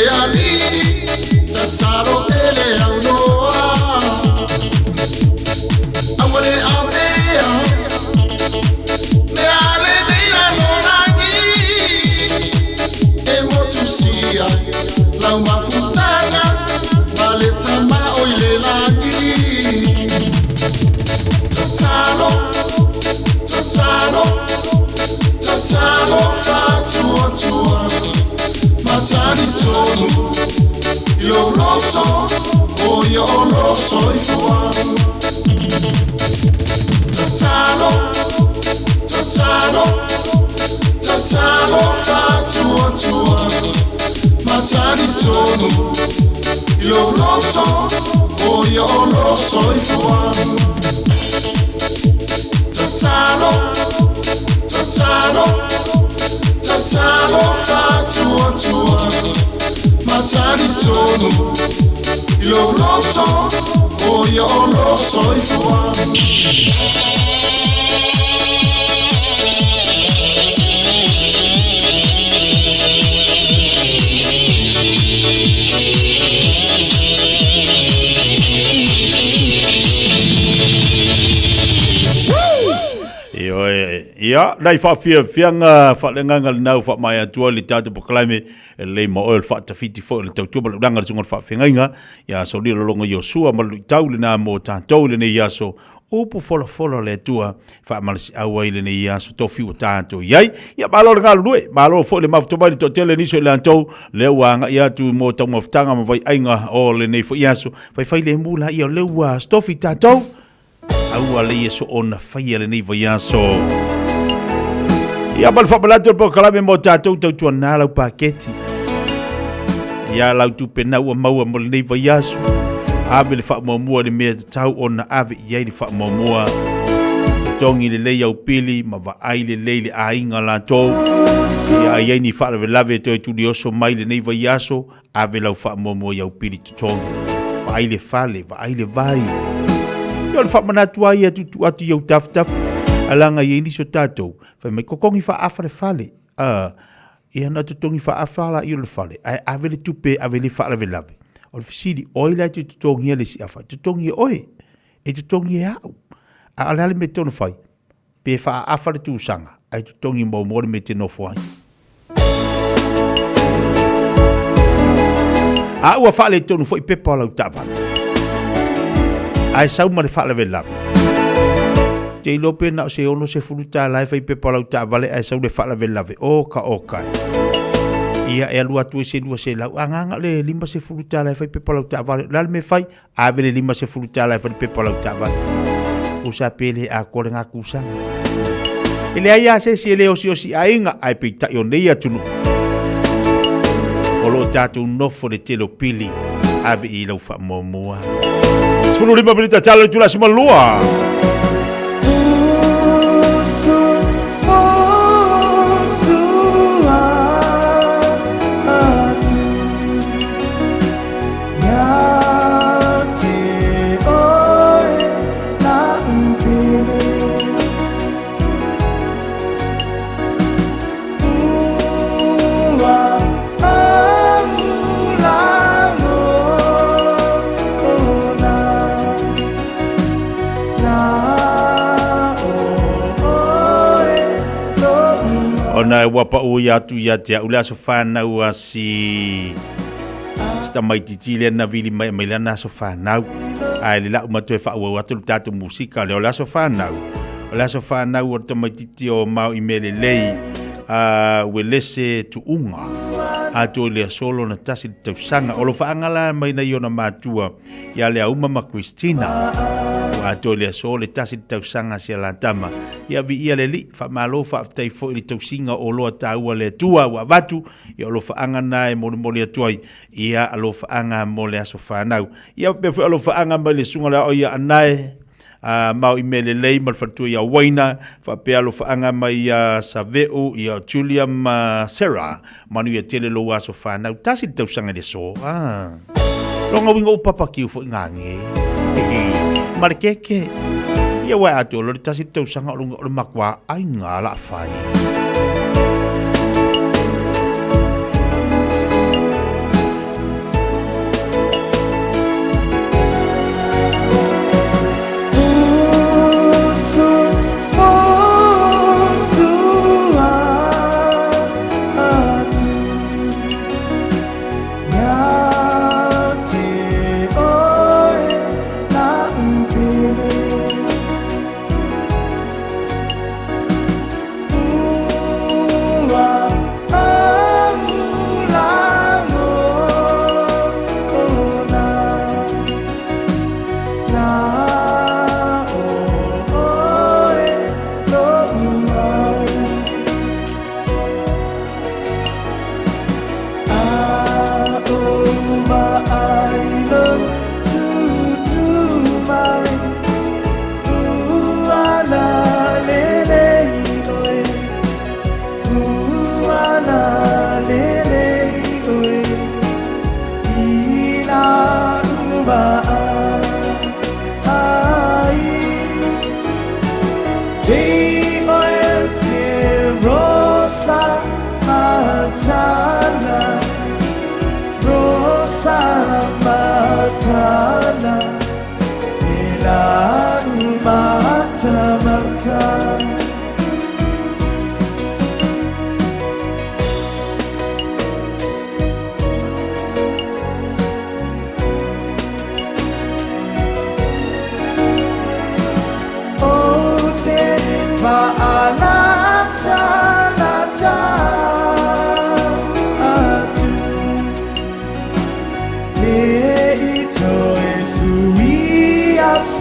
alii Tatalo e le aunoa Aua le avea Mea a lenei lalolagi E motusia lau mafutaga Ma le Tama o i le lagi Tatalo, tatalo, tatalo faatuatua Ma talitonu i lou loto o ia o lou soifua Tatalo, tatalo, tatalo faatuatua Ma talitonu i lou loto o ia o lou soifua Tatalo, tatalo, tatalo faatuatua Ma talitonu i lou loto o ia o lou soifua. Ioe, ia, nai faafiafiaga faaleagaga lena ua faamaea atu ai le tatou polokalame e lelei ma oe o le faatafiti foi o le tautua ma le ulaga o le susuga o le faafeagaiga ia Solia Lologa Iosua ma le luitau lena mo tatou i lenei aso upu folafola o le Atua e faamalosiau ai lenei aso tofi ua tatou i ai. Ia malo le galulue, malo foi le mafuta mai le toatele nisi o i latou lea ua agai atu mo taumafataga ma vaiaiga o lenei foi aso. Faifai lemu laia o lea ua tofi tatou. Aua le ia soona faia lenei vaiaso. Ia ma le faamanatu o le polokalame mo tatou tautuana lau paketi. Ia lau tupe na ua maua mo lenei vaiaso. Ave le faamuamua i le mea e tatau ona ave i ai le faamuamua. Totogi lelei au pili ma vaai lelei le aiga latou. Ia a i ai ni faalavelave e toe tulioso mai lenei vaiaso, Ave lau faamuamua i au pili totogi. Vaai le fale, vaai le vai. Ia o le faamanatu lava ia tuutuu atu i ou tafatafa. Alaga i ai nisi o tatou, fai mai, totogi faaafa le fale. A, ia na totogi faaafa laia o le fale, ae ave le tupe e ave i le faalavelave. O le fesili, o ai la e toe totogia le isi afa? E totogi e oe. E totogi e au. A o le a le mea e tatau ona fai? Pe faaafa le tusaga, ae totogi muamua le mea e te nofo ai. A ua faaletonu foi pepa o lau taavale, ae sau ma le faalavelave, te iloa pe na o se $60 e fai pepa o lau taavale ae sau le faalavelave, oka oka e. Ia e alu atu ai se 200, agaga le $50 e fai pepa o lau taavale. O le a le mea e fai? Ave le $50 e fai le pepa o lau taavale. Usa pe le atoa lena tausaga. E leai lava se isi e le osiosi aiga, ae peitai o nei atunuu o lo o tatou nofo i le tele o pili, ave i lau faamuamua. 15 minita tala le itula 12. Ona e ua pau ia atu ia te au le aso whanau a si Si tamaitiiti lea na vili mai mai lana aso fanau. Ae le lau matua e faaauau atu le tatou musika lea o le aso fanau. O le aso fanau o le tamaitiiti o Mao i mea lelei a Uelese Tuuga. Atoa i le aso lona tasi le tausaga. O lo faagala mai nai ona matua ia Leauma ma Christina. Ua atoa i le aso le tasi le tausaga si a la tama. Ia viia le Alii, faamalo faafetai foi i le tausiga o oloa taua a le Atua ua avatu. Ia o alofaaga na e molimoli atu ai, ia alofaaga mo le aso fanau. Ia faapea foi alofaaga mai le susuga le ao ia Anae, a mao i mea lelei ma le faletua ia Waina, faapea alofaaga mai ia Saveu, ia Julia ma Sarah. Manuia tele lou aso fanau. Tasi le tausaga i le aso. Ah. Longa uiga u papakiu foi ngā nge. Ma le keke. Ia ua atoa loa le tasi le tausaga o luga o le makua aiga la fai.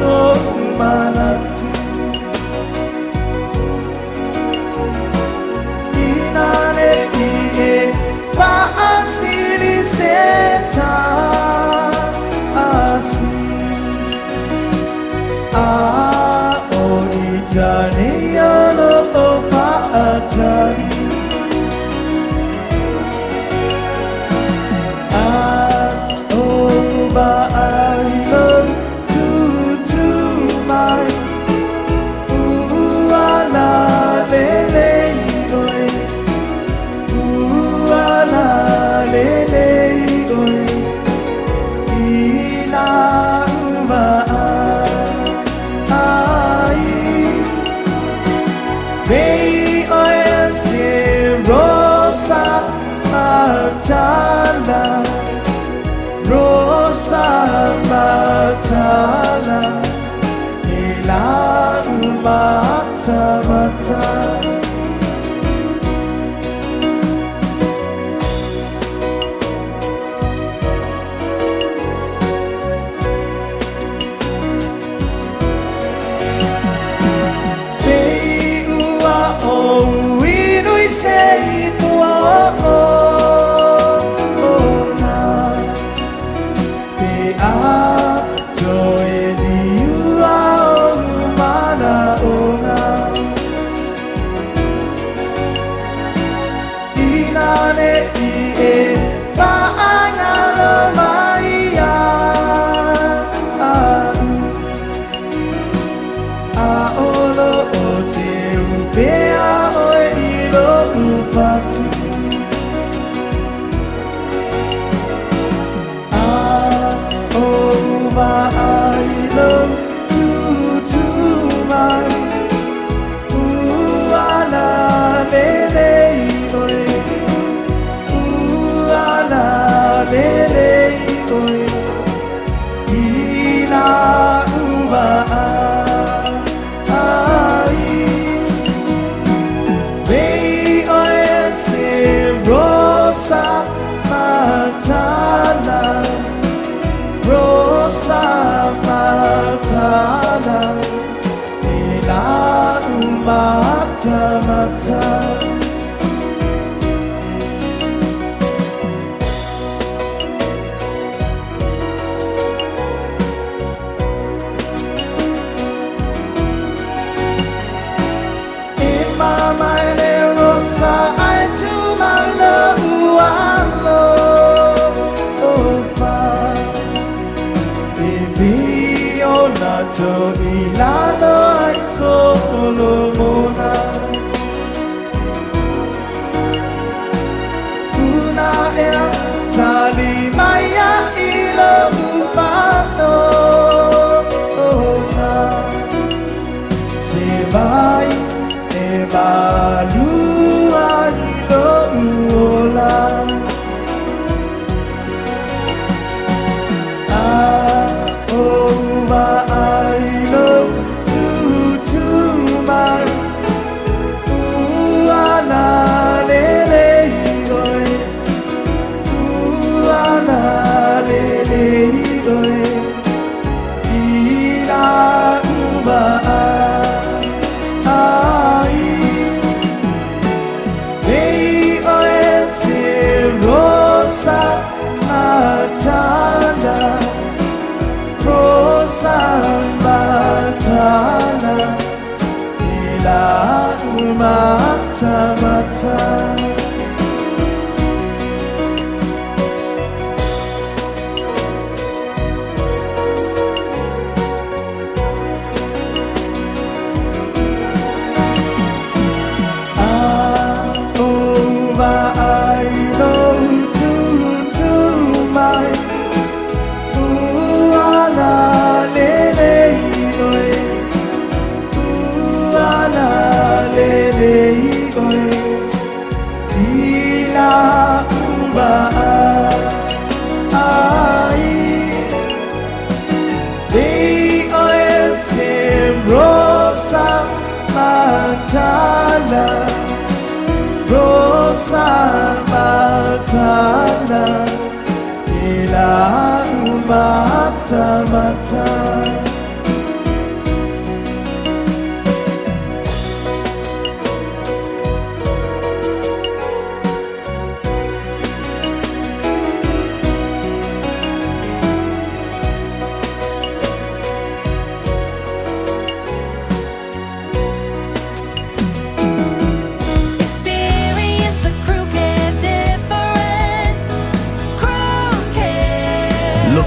so'u manatu. Ina ne'i e fa'asili se tasi, a o i tane o lo'o fa'atali. A o va'ai lou tūtū mai, ua lalelei oe, ua lalelei oe, i la'u va'ai. Pei oe se rosa matala, rosa matala, i la'u matamata. Pei ua ou inu i se itoa ona, pe a toe liua ou manaʻoga. Ina ne'i e fa'agalo mai iaʻu, a o lo'o teu pea oe i lo'u fatu. A o va'ai lou tūtū mai, ua lalelei oe, ua lalelei oe, i la'u va'ai. Pei oe se rosa matala, rosa matala, i la'u matamata. E mama e le rosa ae tumau lo'u alofa, e pei ona to'ilalo ai Solomona. Funa ea tali mai ia i lo'u fanoga, se vai e malu ai lo'u ola. A o va'ai lou tūtū mai, ua lalelei oe, ua lalelei oe, i la'u va'ai. Pei oe se rosa matala, rosa matala, i la'u matamata. A o va'ai lou tūtū mai, ua lalelei oe, ua lalelei oe, i la'u va'ai. Pei oe se rosa matala, rosa matala, i la'u matamata.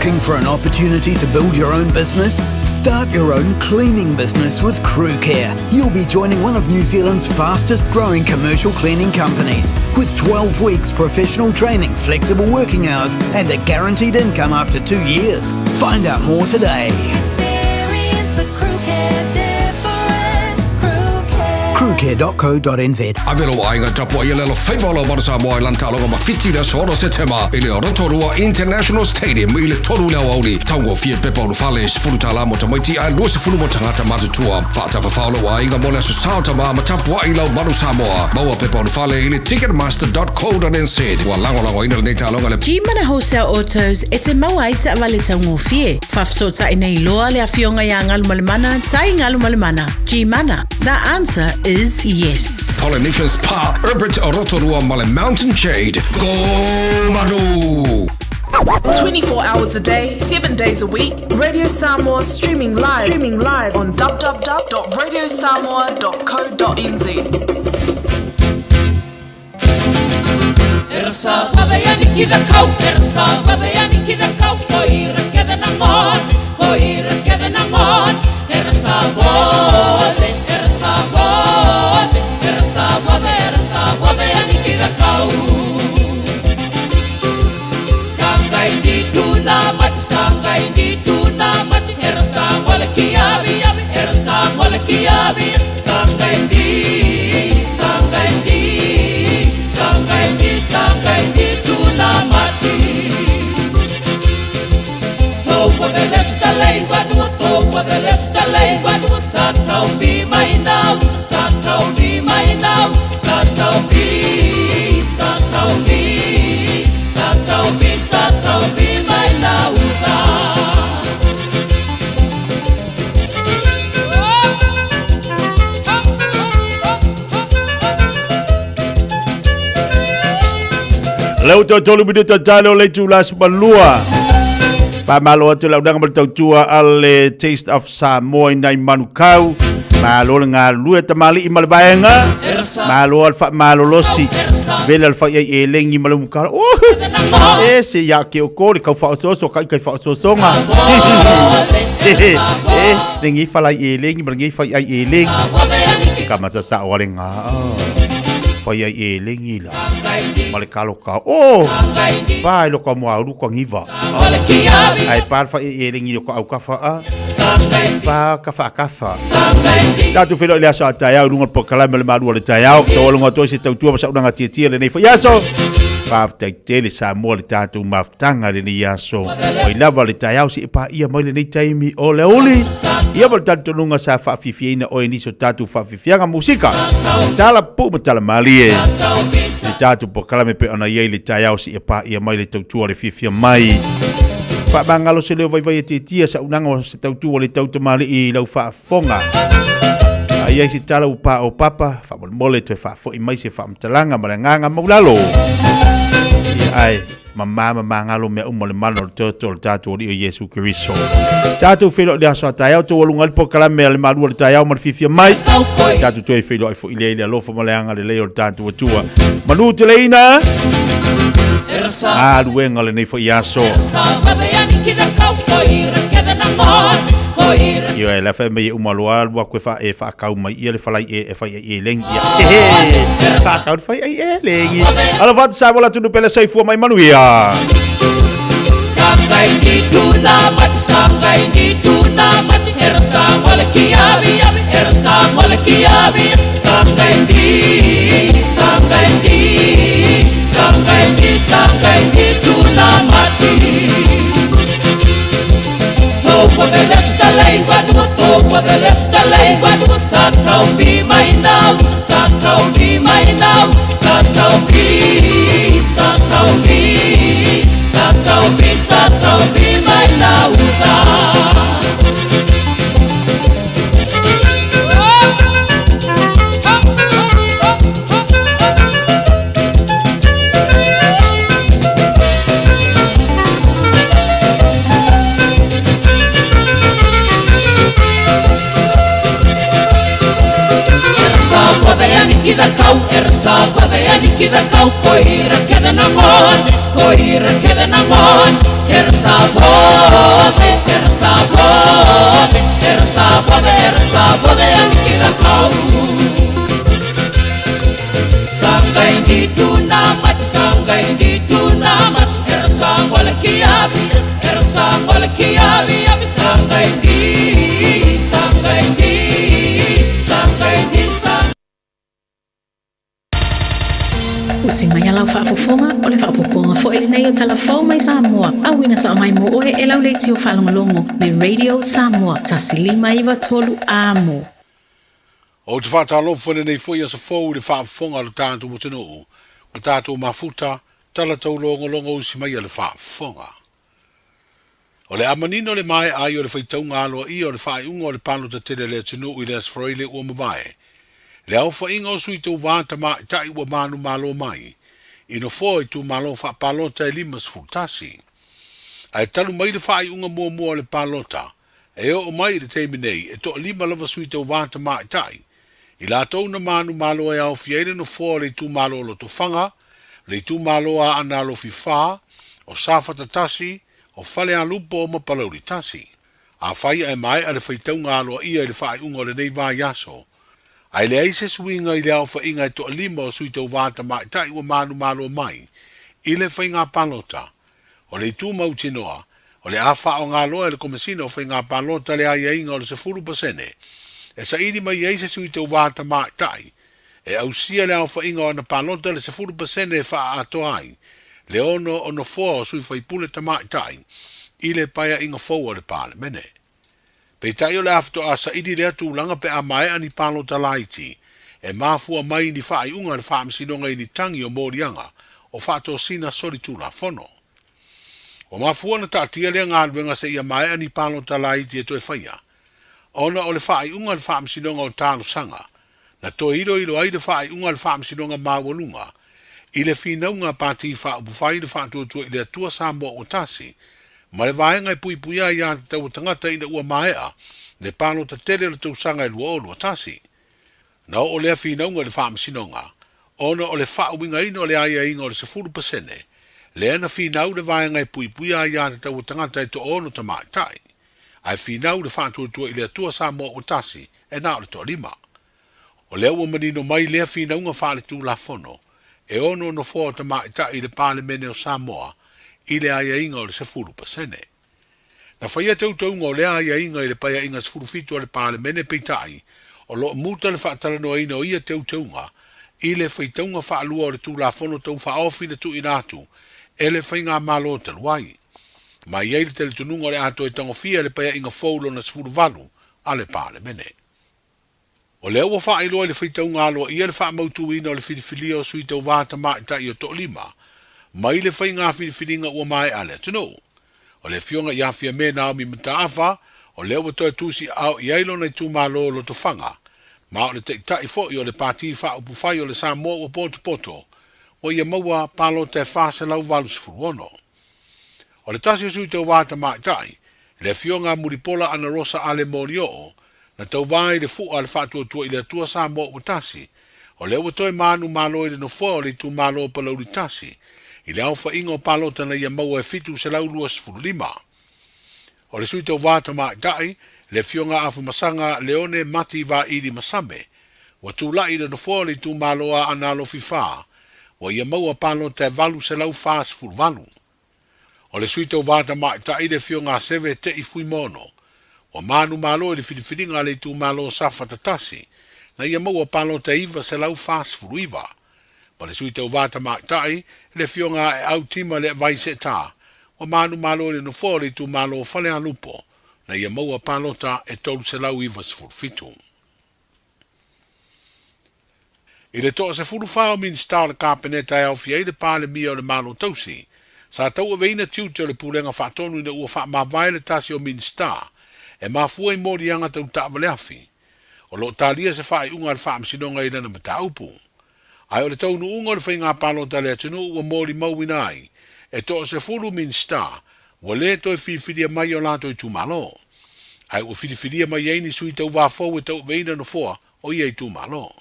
Looking for an opportunity to build your own business? Start your own cleaning business with Crewcare. You'll be joining one of New Zealand's fastest growing commercial cleaning companies with 12 weeks professional training, flexible working hours, and a guaranteed income after two years. Find out more today. Experience the crew care difference. Crew care. Crewcare.co.nz. Ave lou aiga tapuai le alofaiva o lau Manu Samoa i lana taaloga ma Fiti i le aso 6 Setema i le Rotorua International Stadium i le 3 i le aoauli. Taugofie pepa ulufale, $10 mo tamaiti ae $20 mo tagata matutua. Faatafafao lou aiga mo le Aso Sa o Tama ma tapuai i lau Manu Samoa. Maua pepa ulufale i le ticketmaster.co.nz. Ua lagolagoina lenei taaloga e le. Gmana Wholesale Autos e te maua ai taavale taugofie. Faafesootai nei loa le Afioga ia Galumalemana Tai Galumalemana. Gmana, the answer is yes. Polynesian Spa, Herbert Rotorua ma le Mountain Jade. Go Manu! 24 hours a day, 7 days a week, Radio Samoa streaming live, streaming live on www.radiosamoa.co.nz. Lea ua toe tolu minute o tale o le itula 12. Faamalo atu i le aunaga ma le tautua a le Taste of Samoa i nai Manukau. Malo le galulue tamalii ma le vaega. Malo le faamalolosi. Vela le fai ai elegi ma le mukala. Oh! E se ia ke o ko le kau whaososo, kai kai whaososoga. E, le ngi falai elegi ma le ngi fai ai elegi. Ka masa sa o le ngā. Fai ai elegi la. Ma le kalo ka. Oh! Pa i lo ka mua uru ka ngiva. Ai pa le fai ai elegi o ka au kafa a. Pa ka wha kafa. Tātou whenua i le aso a taeao, runga le polokalame o le malu o le taeao. Taualunga atu ai se tautua ma saunaga tietie lenei foi aso. Faafetai tele Samoa le tatou mafutaga lenei aso. Mai lava le taeao seia paia mai lenei taimi o le aoauli. Ia ma le talitonuga sa faafiafiaina oe i nisi o tatou faafiafiaga musika. Tala pupuu ma tala malie. Le tatou polokalame pei ona i ai le taeao seia paia mai le tautua o le fiafia mai. Faamagalo se leo vaivai e tietia saunaga o se tautua o le tau tamalii i lau faafofoga. A i ai se tala ua pa o papa, faamolemole toe faafoi mai se faamatalaga ma le agaga maulalo. Ia ae, mama ma magalo mea uma o le mana o le toto o le tatou Alii o Iesu Keriso. Tatou feiloai i le aso a taeao, taualuga ai le polokalame a le malu o le taeao ma le fiafia mai. Tatou toe feiloai foi lea i le alofa ma le agalelei o le tatou Atua. Manu teleina! Galuega o lenei foi aso. Ioe, la fai mai e uma loa alu aku e wha, e whaakau mai ia le whalai e, e whai ai e lengi ia. Hehe, whaakau le whai ai e lengi. Alo whatu sa wala tunu pele soifua mai manuia. Usi mai a lau faafofoga, o le faaopoopoga foi lenei o Tala Fou mai Samoa, auina sao mai mo oe e lau leitio faalogologo, le Radio Samoa, 1 5 9 3 Amo. Ou te faatalofa i lenei foi aso fou i le faafofoga a lo tatou atunuu, ua tatou mafuta, tala taulogologo usi mai a le faafofoga. O le a manino le maea ai o le faitauga aloaia o le faaiuga o le palota tele a le atunuu i le Aso Faraile ua mavae, le aofaiga o sui tauva tamaitai ua manumalo mai i nofoa o itumalo faapalota e 51. Ae talu mai le faaiuga muamua o le palota, e oo mai i le taimi nei e toalima lava sui tauva tamaitai i latou na manumalo e aofia ai le nofoa o le itumalo o Lotofaga, le itumalo a Aana Alofi 4, o Safata 1, o Falealupo ma Palauli 1. Afai ae maea le faitauga aloaia i le faaiuga o lenei vaiaso, ae leai se suiga i le aofaiga e toalima o sui tauva tamaitai ua manumalo mai i le faiga palota, o le itu mautinoa, o le a faaaoga loa e le Komesina o Faiga Palota le aiaiga o le 10% e saili mai ai se sui tauva tamaitai e ausia le aofaiga o ana palota i le 10% e faaatoa ai le ono o nofoa o sui faipule tamaitai i le paeaiga fou a le Palemene. Peitai o le a faatoa saili lea tulaga pe a maea ni palota laiti e mafua mai ni faaiuga a le Faamasinoga i ni tagi o moliaga o faatosina solitulafono. Ua mafua ona taatia lea galuega seia maea ni palota laiti e toe faia, ona o le faaiuga a le Faamasinoga o Talosaga na toe iloilo ai le faaiuga a le Faamasinoga Maualuga i le finauga a Pati Faaupufai le Faatuatua i le Atua Samoa Ua Tasi ma le Vaega e Puipuia Aiatatau a Tagata ina ua maea le palota tele o le tausaga e 2021. Na oo lea finauga i le Faamasinoga ona o le faauigaina o le aiaiga o le 10% lea na finau le Vaega e Puipuia Aiatatau a Tagata e toaono tamaitai, ae finau le Faatuatua i le Atua Samoa Ua Tasi e na o le toalima. O lea ua manino mai lea finauga faaletulafono e ono nofoa o tamaitai i le Palemene o Samoa i le aiaiga o le 10%. Na faia teuteuga o lea aiaiga i le Paeaiga 17 a le Palemene peitai o lo o muta le faatalanoaina o ia teuteuga i le faitauga faalua o le Tulafono Tau Faaofi na tuuina atu e le Faigamalo talu ai. Ma e i ai le talitonuga o le a toe tagofia e le Paeaiga fou lona 18 a le Palemene. O lea ua faailoa i le faitauga aloaia le faamautuina o le filifilia o sui tauva tamaitai o toalima mai le faiga filifiliga ua maea a le atunuu. O le afioga ia Fiame Naomi Mataafa, o lea ua toe tusiaao i ai lona itumalo o Lotofaga, ma o le taitai foi o le Pati Faaupufai o le Samoa Ua Potopoto, ua ia maua palota e 486. O le tasi o sui tauva tamaitai, le afioga a Mulipola Anarosa Ale Molioo, na tauva ai le fua a le Faatuatua i le Atua Samoa Ua Tasi, o lea ua toe manumalo i le nofoa o le itumalo o Palauli Tasi, i le aofaiga o palota na ia maua e 725. O le sui tauva tamaitai, le afioga a Afamasaga Leone Mati Vaili Masame, ua tulai i le nofoa o le itumalo a Aana Alofi 4, ua ia maua palota e 848. O le sui tauva tamaitai le afioga a Seve Te'i Fuimaono, ua manumalo i le filifiliga a le itumalo o Safata 1, na ia maua palota e 949. Ma le sui tauva tamaitai le afioga a Aeau Tima Leavai Seeta, ua manumalo i le nofoa o le itumalo o Falealupo, na ia maua palota e 397. I le toasefulufa o Minisita o le Kapeneta e aofia ai le Palemia o le Malo Tausi, sa tauaveina tiute o le Pulega Faatonu ina ua faamavae le tasi o Minisita e mafua i moliaga tau taavaleafi. O lo o talia se faaiuga a le Faamasinoga i lana mataupu. Ae o le taunuuga o le faiga palota a le atunuu ua molimauina ai e toasefulu Minisita ua le toe filifilia mai i o latou itumalo. Ae ua filifilia mai ai ni sui tauva fou e tauaveina nofoa o ia itumalo.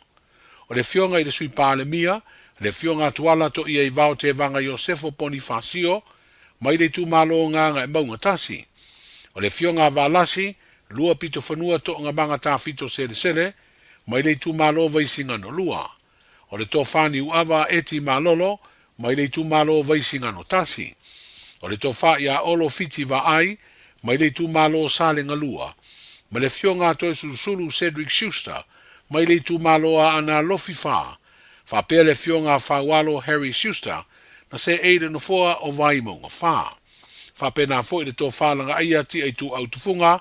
O le Afioga i le Sui Palemia, le Afioga a Tuala Toiaivao Tevaga Iosefo Ponifasio, mai le itumalo o Gagaemauga 1. O le Afioga a Valasi, 2.fanua toagamaga tafito selesele, mai le itumalo o Vaisigano 2. O le Tofa Niuava Eti Malolo, mai le itumalo o Vaisigano 1. O le Tofa ia Olo Fiti Vaai, mai le itumalo o Salega 2, ma le Afioga a Toesulusulu Cedric Schuster, mai le itumalo o Aana Alofi 4, faapea le Afioga a Faualo Harry Schuster, na seei i le nofoa o Vaimauga 4. Faapena foi le Tofa Lagaaia Tia Ituau Tufuga,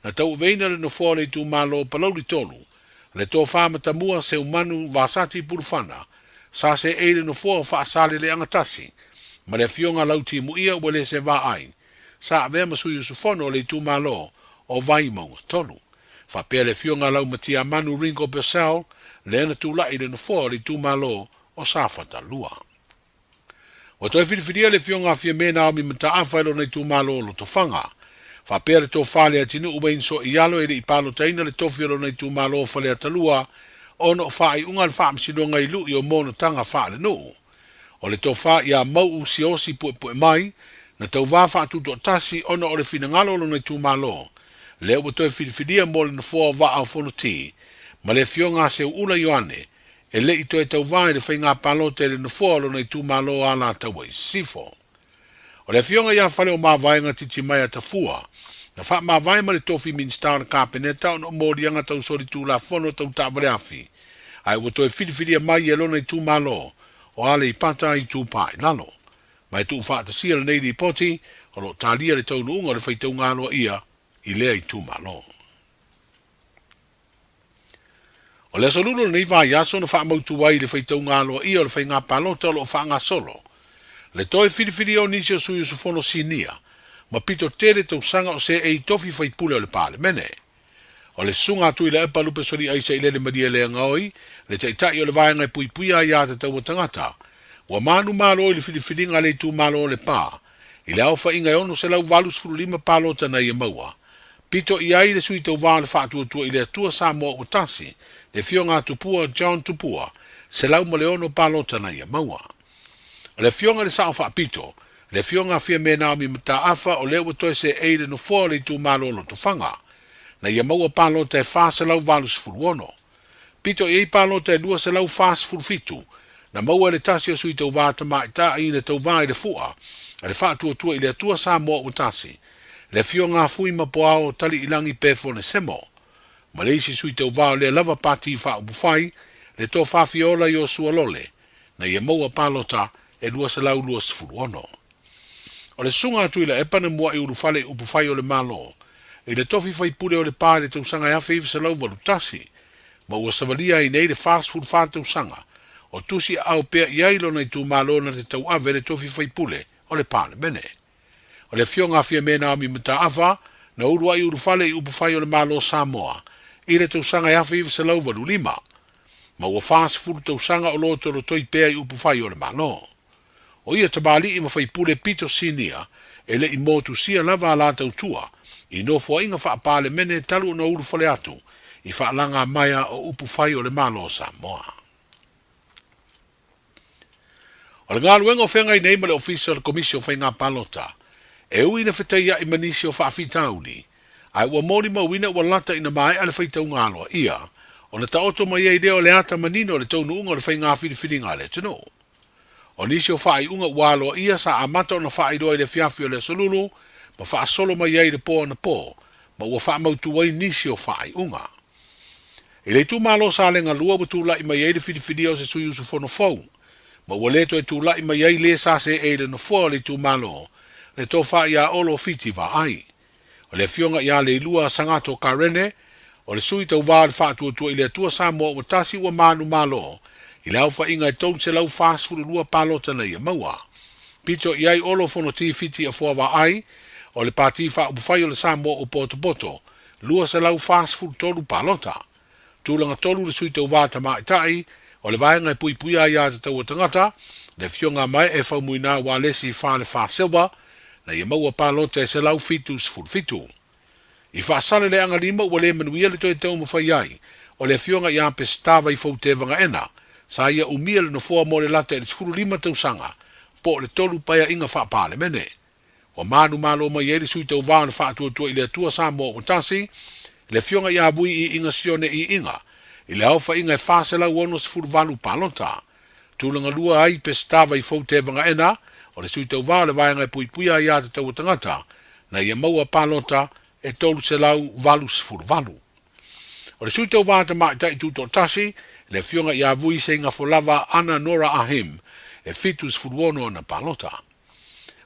na tauaveina le nofoa o le itumalo o Palauli 3, le Tofa Matamua Seumanu Vasati Pulufana, sa seei i le nofoa o Faasaleleaga 1, ma le Afioga Lauti Muia Uelese Vaai, sa avea ma sui usufono o le itumalo o Vaimauga 3. Faapea le Afioga Laumatiamanu Ringo Purcell, lea na tulai i le nofoa o le itumalo o Safata 2. Ua toe filifilia le Afioga a Fiame Naomi Mataafa e lona itumalo o Lotofaga. Faapea le tofa Leatinuu Wayne Soialo e le i palotaina le tofi o lona itumalo o Faleata 2 ona o faaiuga a le Faamasinoga i lui o monotaga faalenuu. O le tofa ia Mau'u Siaosi Puepuemai na tauvā faatutoatasi ona o le finagalo o lona itumalo, lea ua toe filifilia mo le nofoa o Vaa o Fonoti ma le Afioga a Seuula Ioane e le i toe tauvā i le faiga palota i le nofoa o lona itumalo o Alataua i Sisifo. O le Afioga ia Faleomavaega Titimaea Tafua, na faamavae ma le tofi Minisita o le Kapeneta ona o moliaga tau solitulafono tau taavaleafi, ae ua toe filifilia mai e lona itumalo o Aleipata Itupa i Lalo. Ma e tuufaatasia lenei lipoti, o lo o talia le taunuuga o le faitauga aloaia i lea itumalo. O le aso Lulu o lenei vaiaso na faamautu ai i le faitauga aloaia o le faiga palota o lo o faagasolo le toe filifilia o nisi o sui usufono sinia ma pito tele tausaga o seei tofi faipule o le Palemene. O le Susuga a Tuilaepa Lupe Soliaisa i Lele Malielegaoi, le Taitai o le Vaega e Puipuia Aia Tatau a Tagata, ua manumalo i le filifiliga a le itumalo o Lepa i le aofaiga e 685 palota na ia maua. Pito i ai le sui tauva o le Faatuatua i le Atua Samoa ua tasi, le Afioga a Tupua John Tupua, 106 palota na ia maua. O le Afioga i le Sao Faapito, le Afioga a Fiame Naomi Mataafa o lea ua toe seei i le nofoa o le itumalo o Lotofaga, na ia maua palota e 486. Pito i ai palota e 247, na maua e le tasi o sui tauva tamaitai na tauva i le fua a le Faatuatua i le Atua Samoa ua tasi, le Afioga a Fui ma Poao Taliilangi Pefone Semo, ma le isi sui tauva o lea lava pati faaupufai, le Tofa Fiola Iosua Lole, na ia maua palota e 226. O le susuga a Tuilaepa na mua'i ulufale i upufai o le Malo i le tofi faipule o Lepa i le tausaga e 1981, ma ua savalia ai nei le 44 tausaga o tusi aao pea i ai lona itumalo na te tauave le tofi faipule o le Palemene. O le Afioga a Fiame Naomi Mataafa na ulua'i ulufale i upufai o le Malo o Samoa i le tausaga e 1985, ma ua 40 tausaga o lotolotoi pea i upufai o le Malo. O ia tamalii ma faipule pito sinia e le i motusia lava a la tautua i nofoaiga faa-Palemene talu ona ulufale atu i faalagamaea o upufai o le Malo o Samoa. O le galuega o feagai nei ma le Ofisa o le Komisi o Faiga Palota, e ui ina fetaia'i ma nisi o faafitauli, ae ua molimauina ua lata ina maea le faitauga aloaia, ona taoto mai ai lea o le ata manino o le taunuuga o le faiga filifiliga a le atunuu. O nisi o faaiuga ua aloaia sa amata ona faailoa i le afiafi o le Aso Lulu ma faasolo mai ai i le po anapō, ma ua faamautu ai nisi o faaiuga. I le itumalo o Salega 2 ua tulai mai ai le filifilia o se sui usufono fou, ma ua le toe tulai mai ai le sa seei i le nofoa o le itumalo, le Tofa ia Olo Fiti Vaai. O le Afioga ia Leilua Sagato Karene, o le sui tauva o le Faatuatua i le Atua Samoa ua tasi ua manumalo i le aofaiga e 342 palota na ia maua. Pito i ai Olo Fonoti Fiti Afoa Vaai, o le Pati Faaupufai o le Samoa ua potopoto, 243 palota. Tulaga tolu le sui tauva tamaitai o le vaega e puipuia ai aiatatau a tagata, le Afioga a Mae'e Faumuina Ualesi Falefa Silva, na ia maua palota e 177. I Faasaleleaga 5 ua le manuia le toe taumafai ai o le Afioga ia Peseta Vaifou Tevaga-ena, sa ia umia le nofoa mo le lata i le 15 tausaga po o le tolu paeaiga faa-Palemene. Ua manumalo mai ai le sui tauva o le Faatuatua i le Atua Samoa ua tasi, Le Afioga ia Vui Iiga Sione Iiga, i le aofaiga e 468 palota. Tulaga lua ai Peseta Vaifou Tevaga-ena, o le sui tauva o le Vaega e Puipuia Aiā Tatau a Tagata, na ia maua palota e 388. O le sui tauva tamaitai tutoatasi, le Afioga ia Vui Seigafolava Ana Nora Ahim, e 76 ana palota.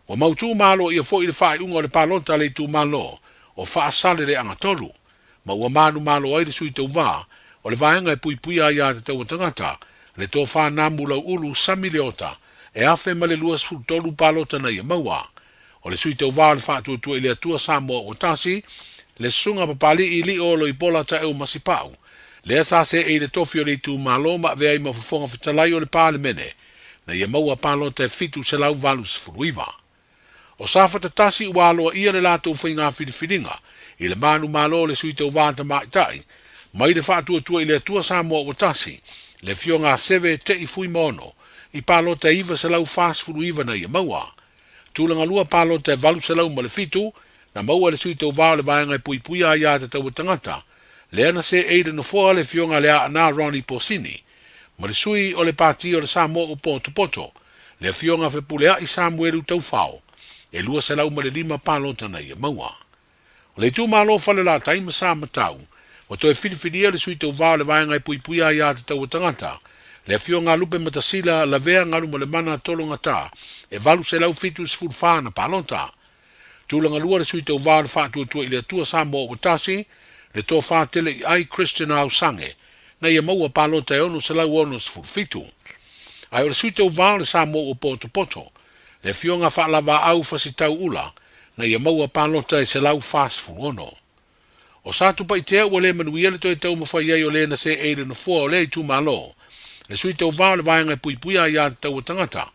Ua mautū maloia foi le faaiuga o le palota a le itumalo o Faasaleleaga 3, ma ua manumalo ai le sui tauva o le Vaega e Puipuia Aiatatau a Tagata, le Tofa Namu Lauulu Sami Leota, e 1023 palota na ia maua. O le sui tauva o le Faatuatua i le Atua Samoa ua tasi, le Susuga Papali'i Lio Loipola Taeu Masipau, lea sa seei i le tofi o le itumalo ma avea ai ma Fofoga Fetalai o le Palemene, na ia maua palota e 789. O Safata tasi ua aloaia le latou faiga filifiliga i le manumalo o le Sui Tauva Tamaitai mai le Faatuatua i le Atua Samoa ua tasi, le Afioga a Seve Te'i Fuimaono, i palota e 949 na ia maua. Tulaga lua palota e 807 na maua e le Sui Tauva o le Vaega e Puipuia Aia Tatau a Tagata, lea na seei i le nofoa le Afioga Leaana Ronnie Posini, ma le sui o le Pati o le Samoa ua potopoto, le Afioga Fepulea'i Samuelu Taufao, e 205 palota na ia maua. O le itumalo o Falelatai ma Samatau, ua toe filifilia le sui tauva o le Vaega e Puipuia Aiā Tatau a Tagata, le Afioga Lupe Matasila Lavea Galumalemana Tologata, e 874 ana palota. Tulaga lua le sui tauva o le Faatuatua i le Atua Samoa ua tasi, le Tofa Tele'iai Christian Ausange, na ia maua palota e 667. Ae o le sui tauva o le Samoa ua potopoto, le Afioga Faalavaau Fasitau Ula, na ia maua palota e 146. O Satupaitea ua le manuia le toe taumafai ai o le na seei i le nofoa o lea itumalo, le sui tauva o le Vaega e Puipuia Aiā Tatau a Tagata,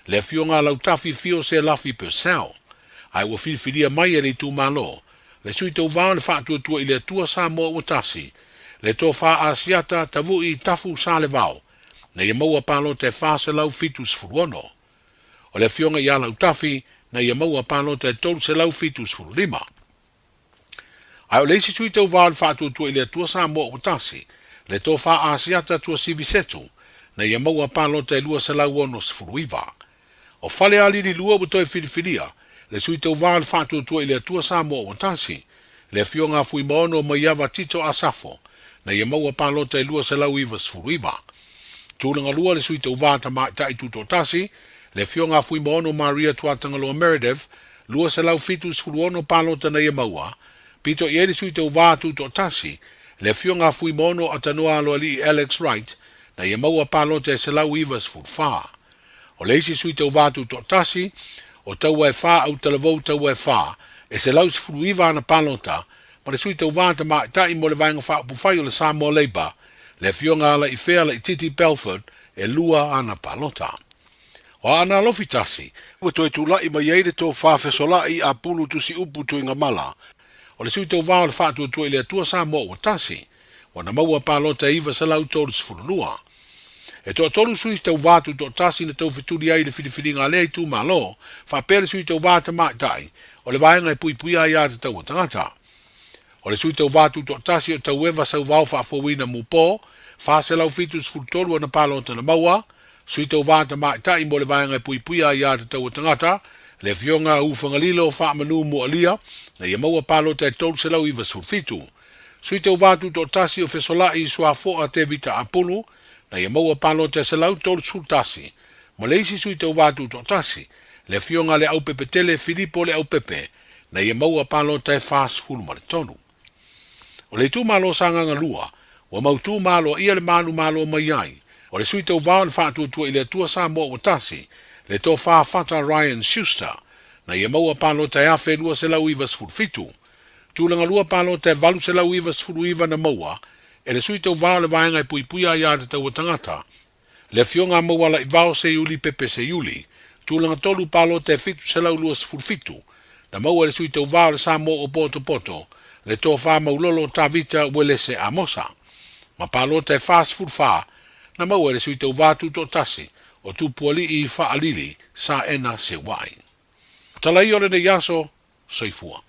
le Afioga a Lautafi Fio Selafi Purcell, ae ua filifilia mai e le itumalo, le sui tauva o le Faatuatua i le Atua Samoa ua tasi, le Tofa Asiata Tavu'i Tafu Salevao, na ia maua palota e 476. O le Afioga ia Lautafi, na ia maua palota e 375. Ae o le isi sui tauva o le Faatuatua i le Atua Samoa ua tasi, le Tofa Asiata Tuasivi Setu, na ia maua palota e 269. O Falealili 2 ua toe filifilia, le sui tauva o le Faatuatua i le Atua Samoa ua tasi, le Afioga a Fuimaono Maiava Tito Asafo, na ia maua palota e 299. Tulaga lua le sui tauva tamaitai tutoatasi, le Afioga a Fuimaono Maria Tuatagaloa Meredith, 276 palota na ia maua, pito i ai le sui tauva tutoatasi, le Afioga a Fuimaono Atanoa Aloalii Alex Wright, na ia maua palota e 194. O le isi sui tauva tutoatasi, o Taua e Fa Autalavou Taua e Fa, e 119 ana palota, ma le sui tauva tamaitai mo le Vaega Faaupufai o le Samoa Labour, le Afioga Alaifea Laititi Belford, e lua ana palota. O Aana Alofi tasi. Ua toe tula'i mai ai le tofa fesola'i a Pulu Tusiupu Tuigamala. O le sui tauva o le Faatuatua i le Atua Samoa ua tasi, ua na maua palota e 932. E toatolu sui tauva tutoatasi na taufetuli ai i le filifiliga a lea itumalo, faapea le sui tauva tamaitai o le Vaega e Puipuia Aiā Tatau a Tagata. O le sui tauva tutoatasi o Taueva Sauvao Faafouina Mupo, 473 ana palota na maua, Sui Tauva Tamaitai mo le Vaega e Puipuia Aiā Tatau a Tagata, le Afioga Ufagalilo Faamanu Mualia, na ia maua palota e 397. Sui Tauva Tutoatasi o Fesola'i Suafo'a Tevita Apulu, na ia maua palota e 131. Ma le isi Sui Tauva Tutoatasi, le Afioga Leaupepetele Filipo Leaupepe, na ia maua palota e 43. O le itumalo o Sagaga 2, ua mautū ma aloaia le manumalo mai ai o le sui tauva o le Faatuatua i le Atua Samoa ua tasi, le Tofa Fata Ryan Schuster, na ia maua palota e 1,297. Tulaga lua palota e 899 na maua e le sui tauva o le Vaega e Puipuia Aiā Tatau a Tagata, le Afioga a Maualaivao Seiuli Pepe Seiuli, tulaga tolu palota e 727, na maua e le sui tauva o le Samoa ua potopoto, le Tofa Maulolo Tavita Uelese Amosa. Ma palota e 44, na maua e le sui tauva tutoatasi o Tupualii Faalili Saena Seuai. O tala ia o lenei aso, soifua.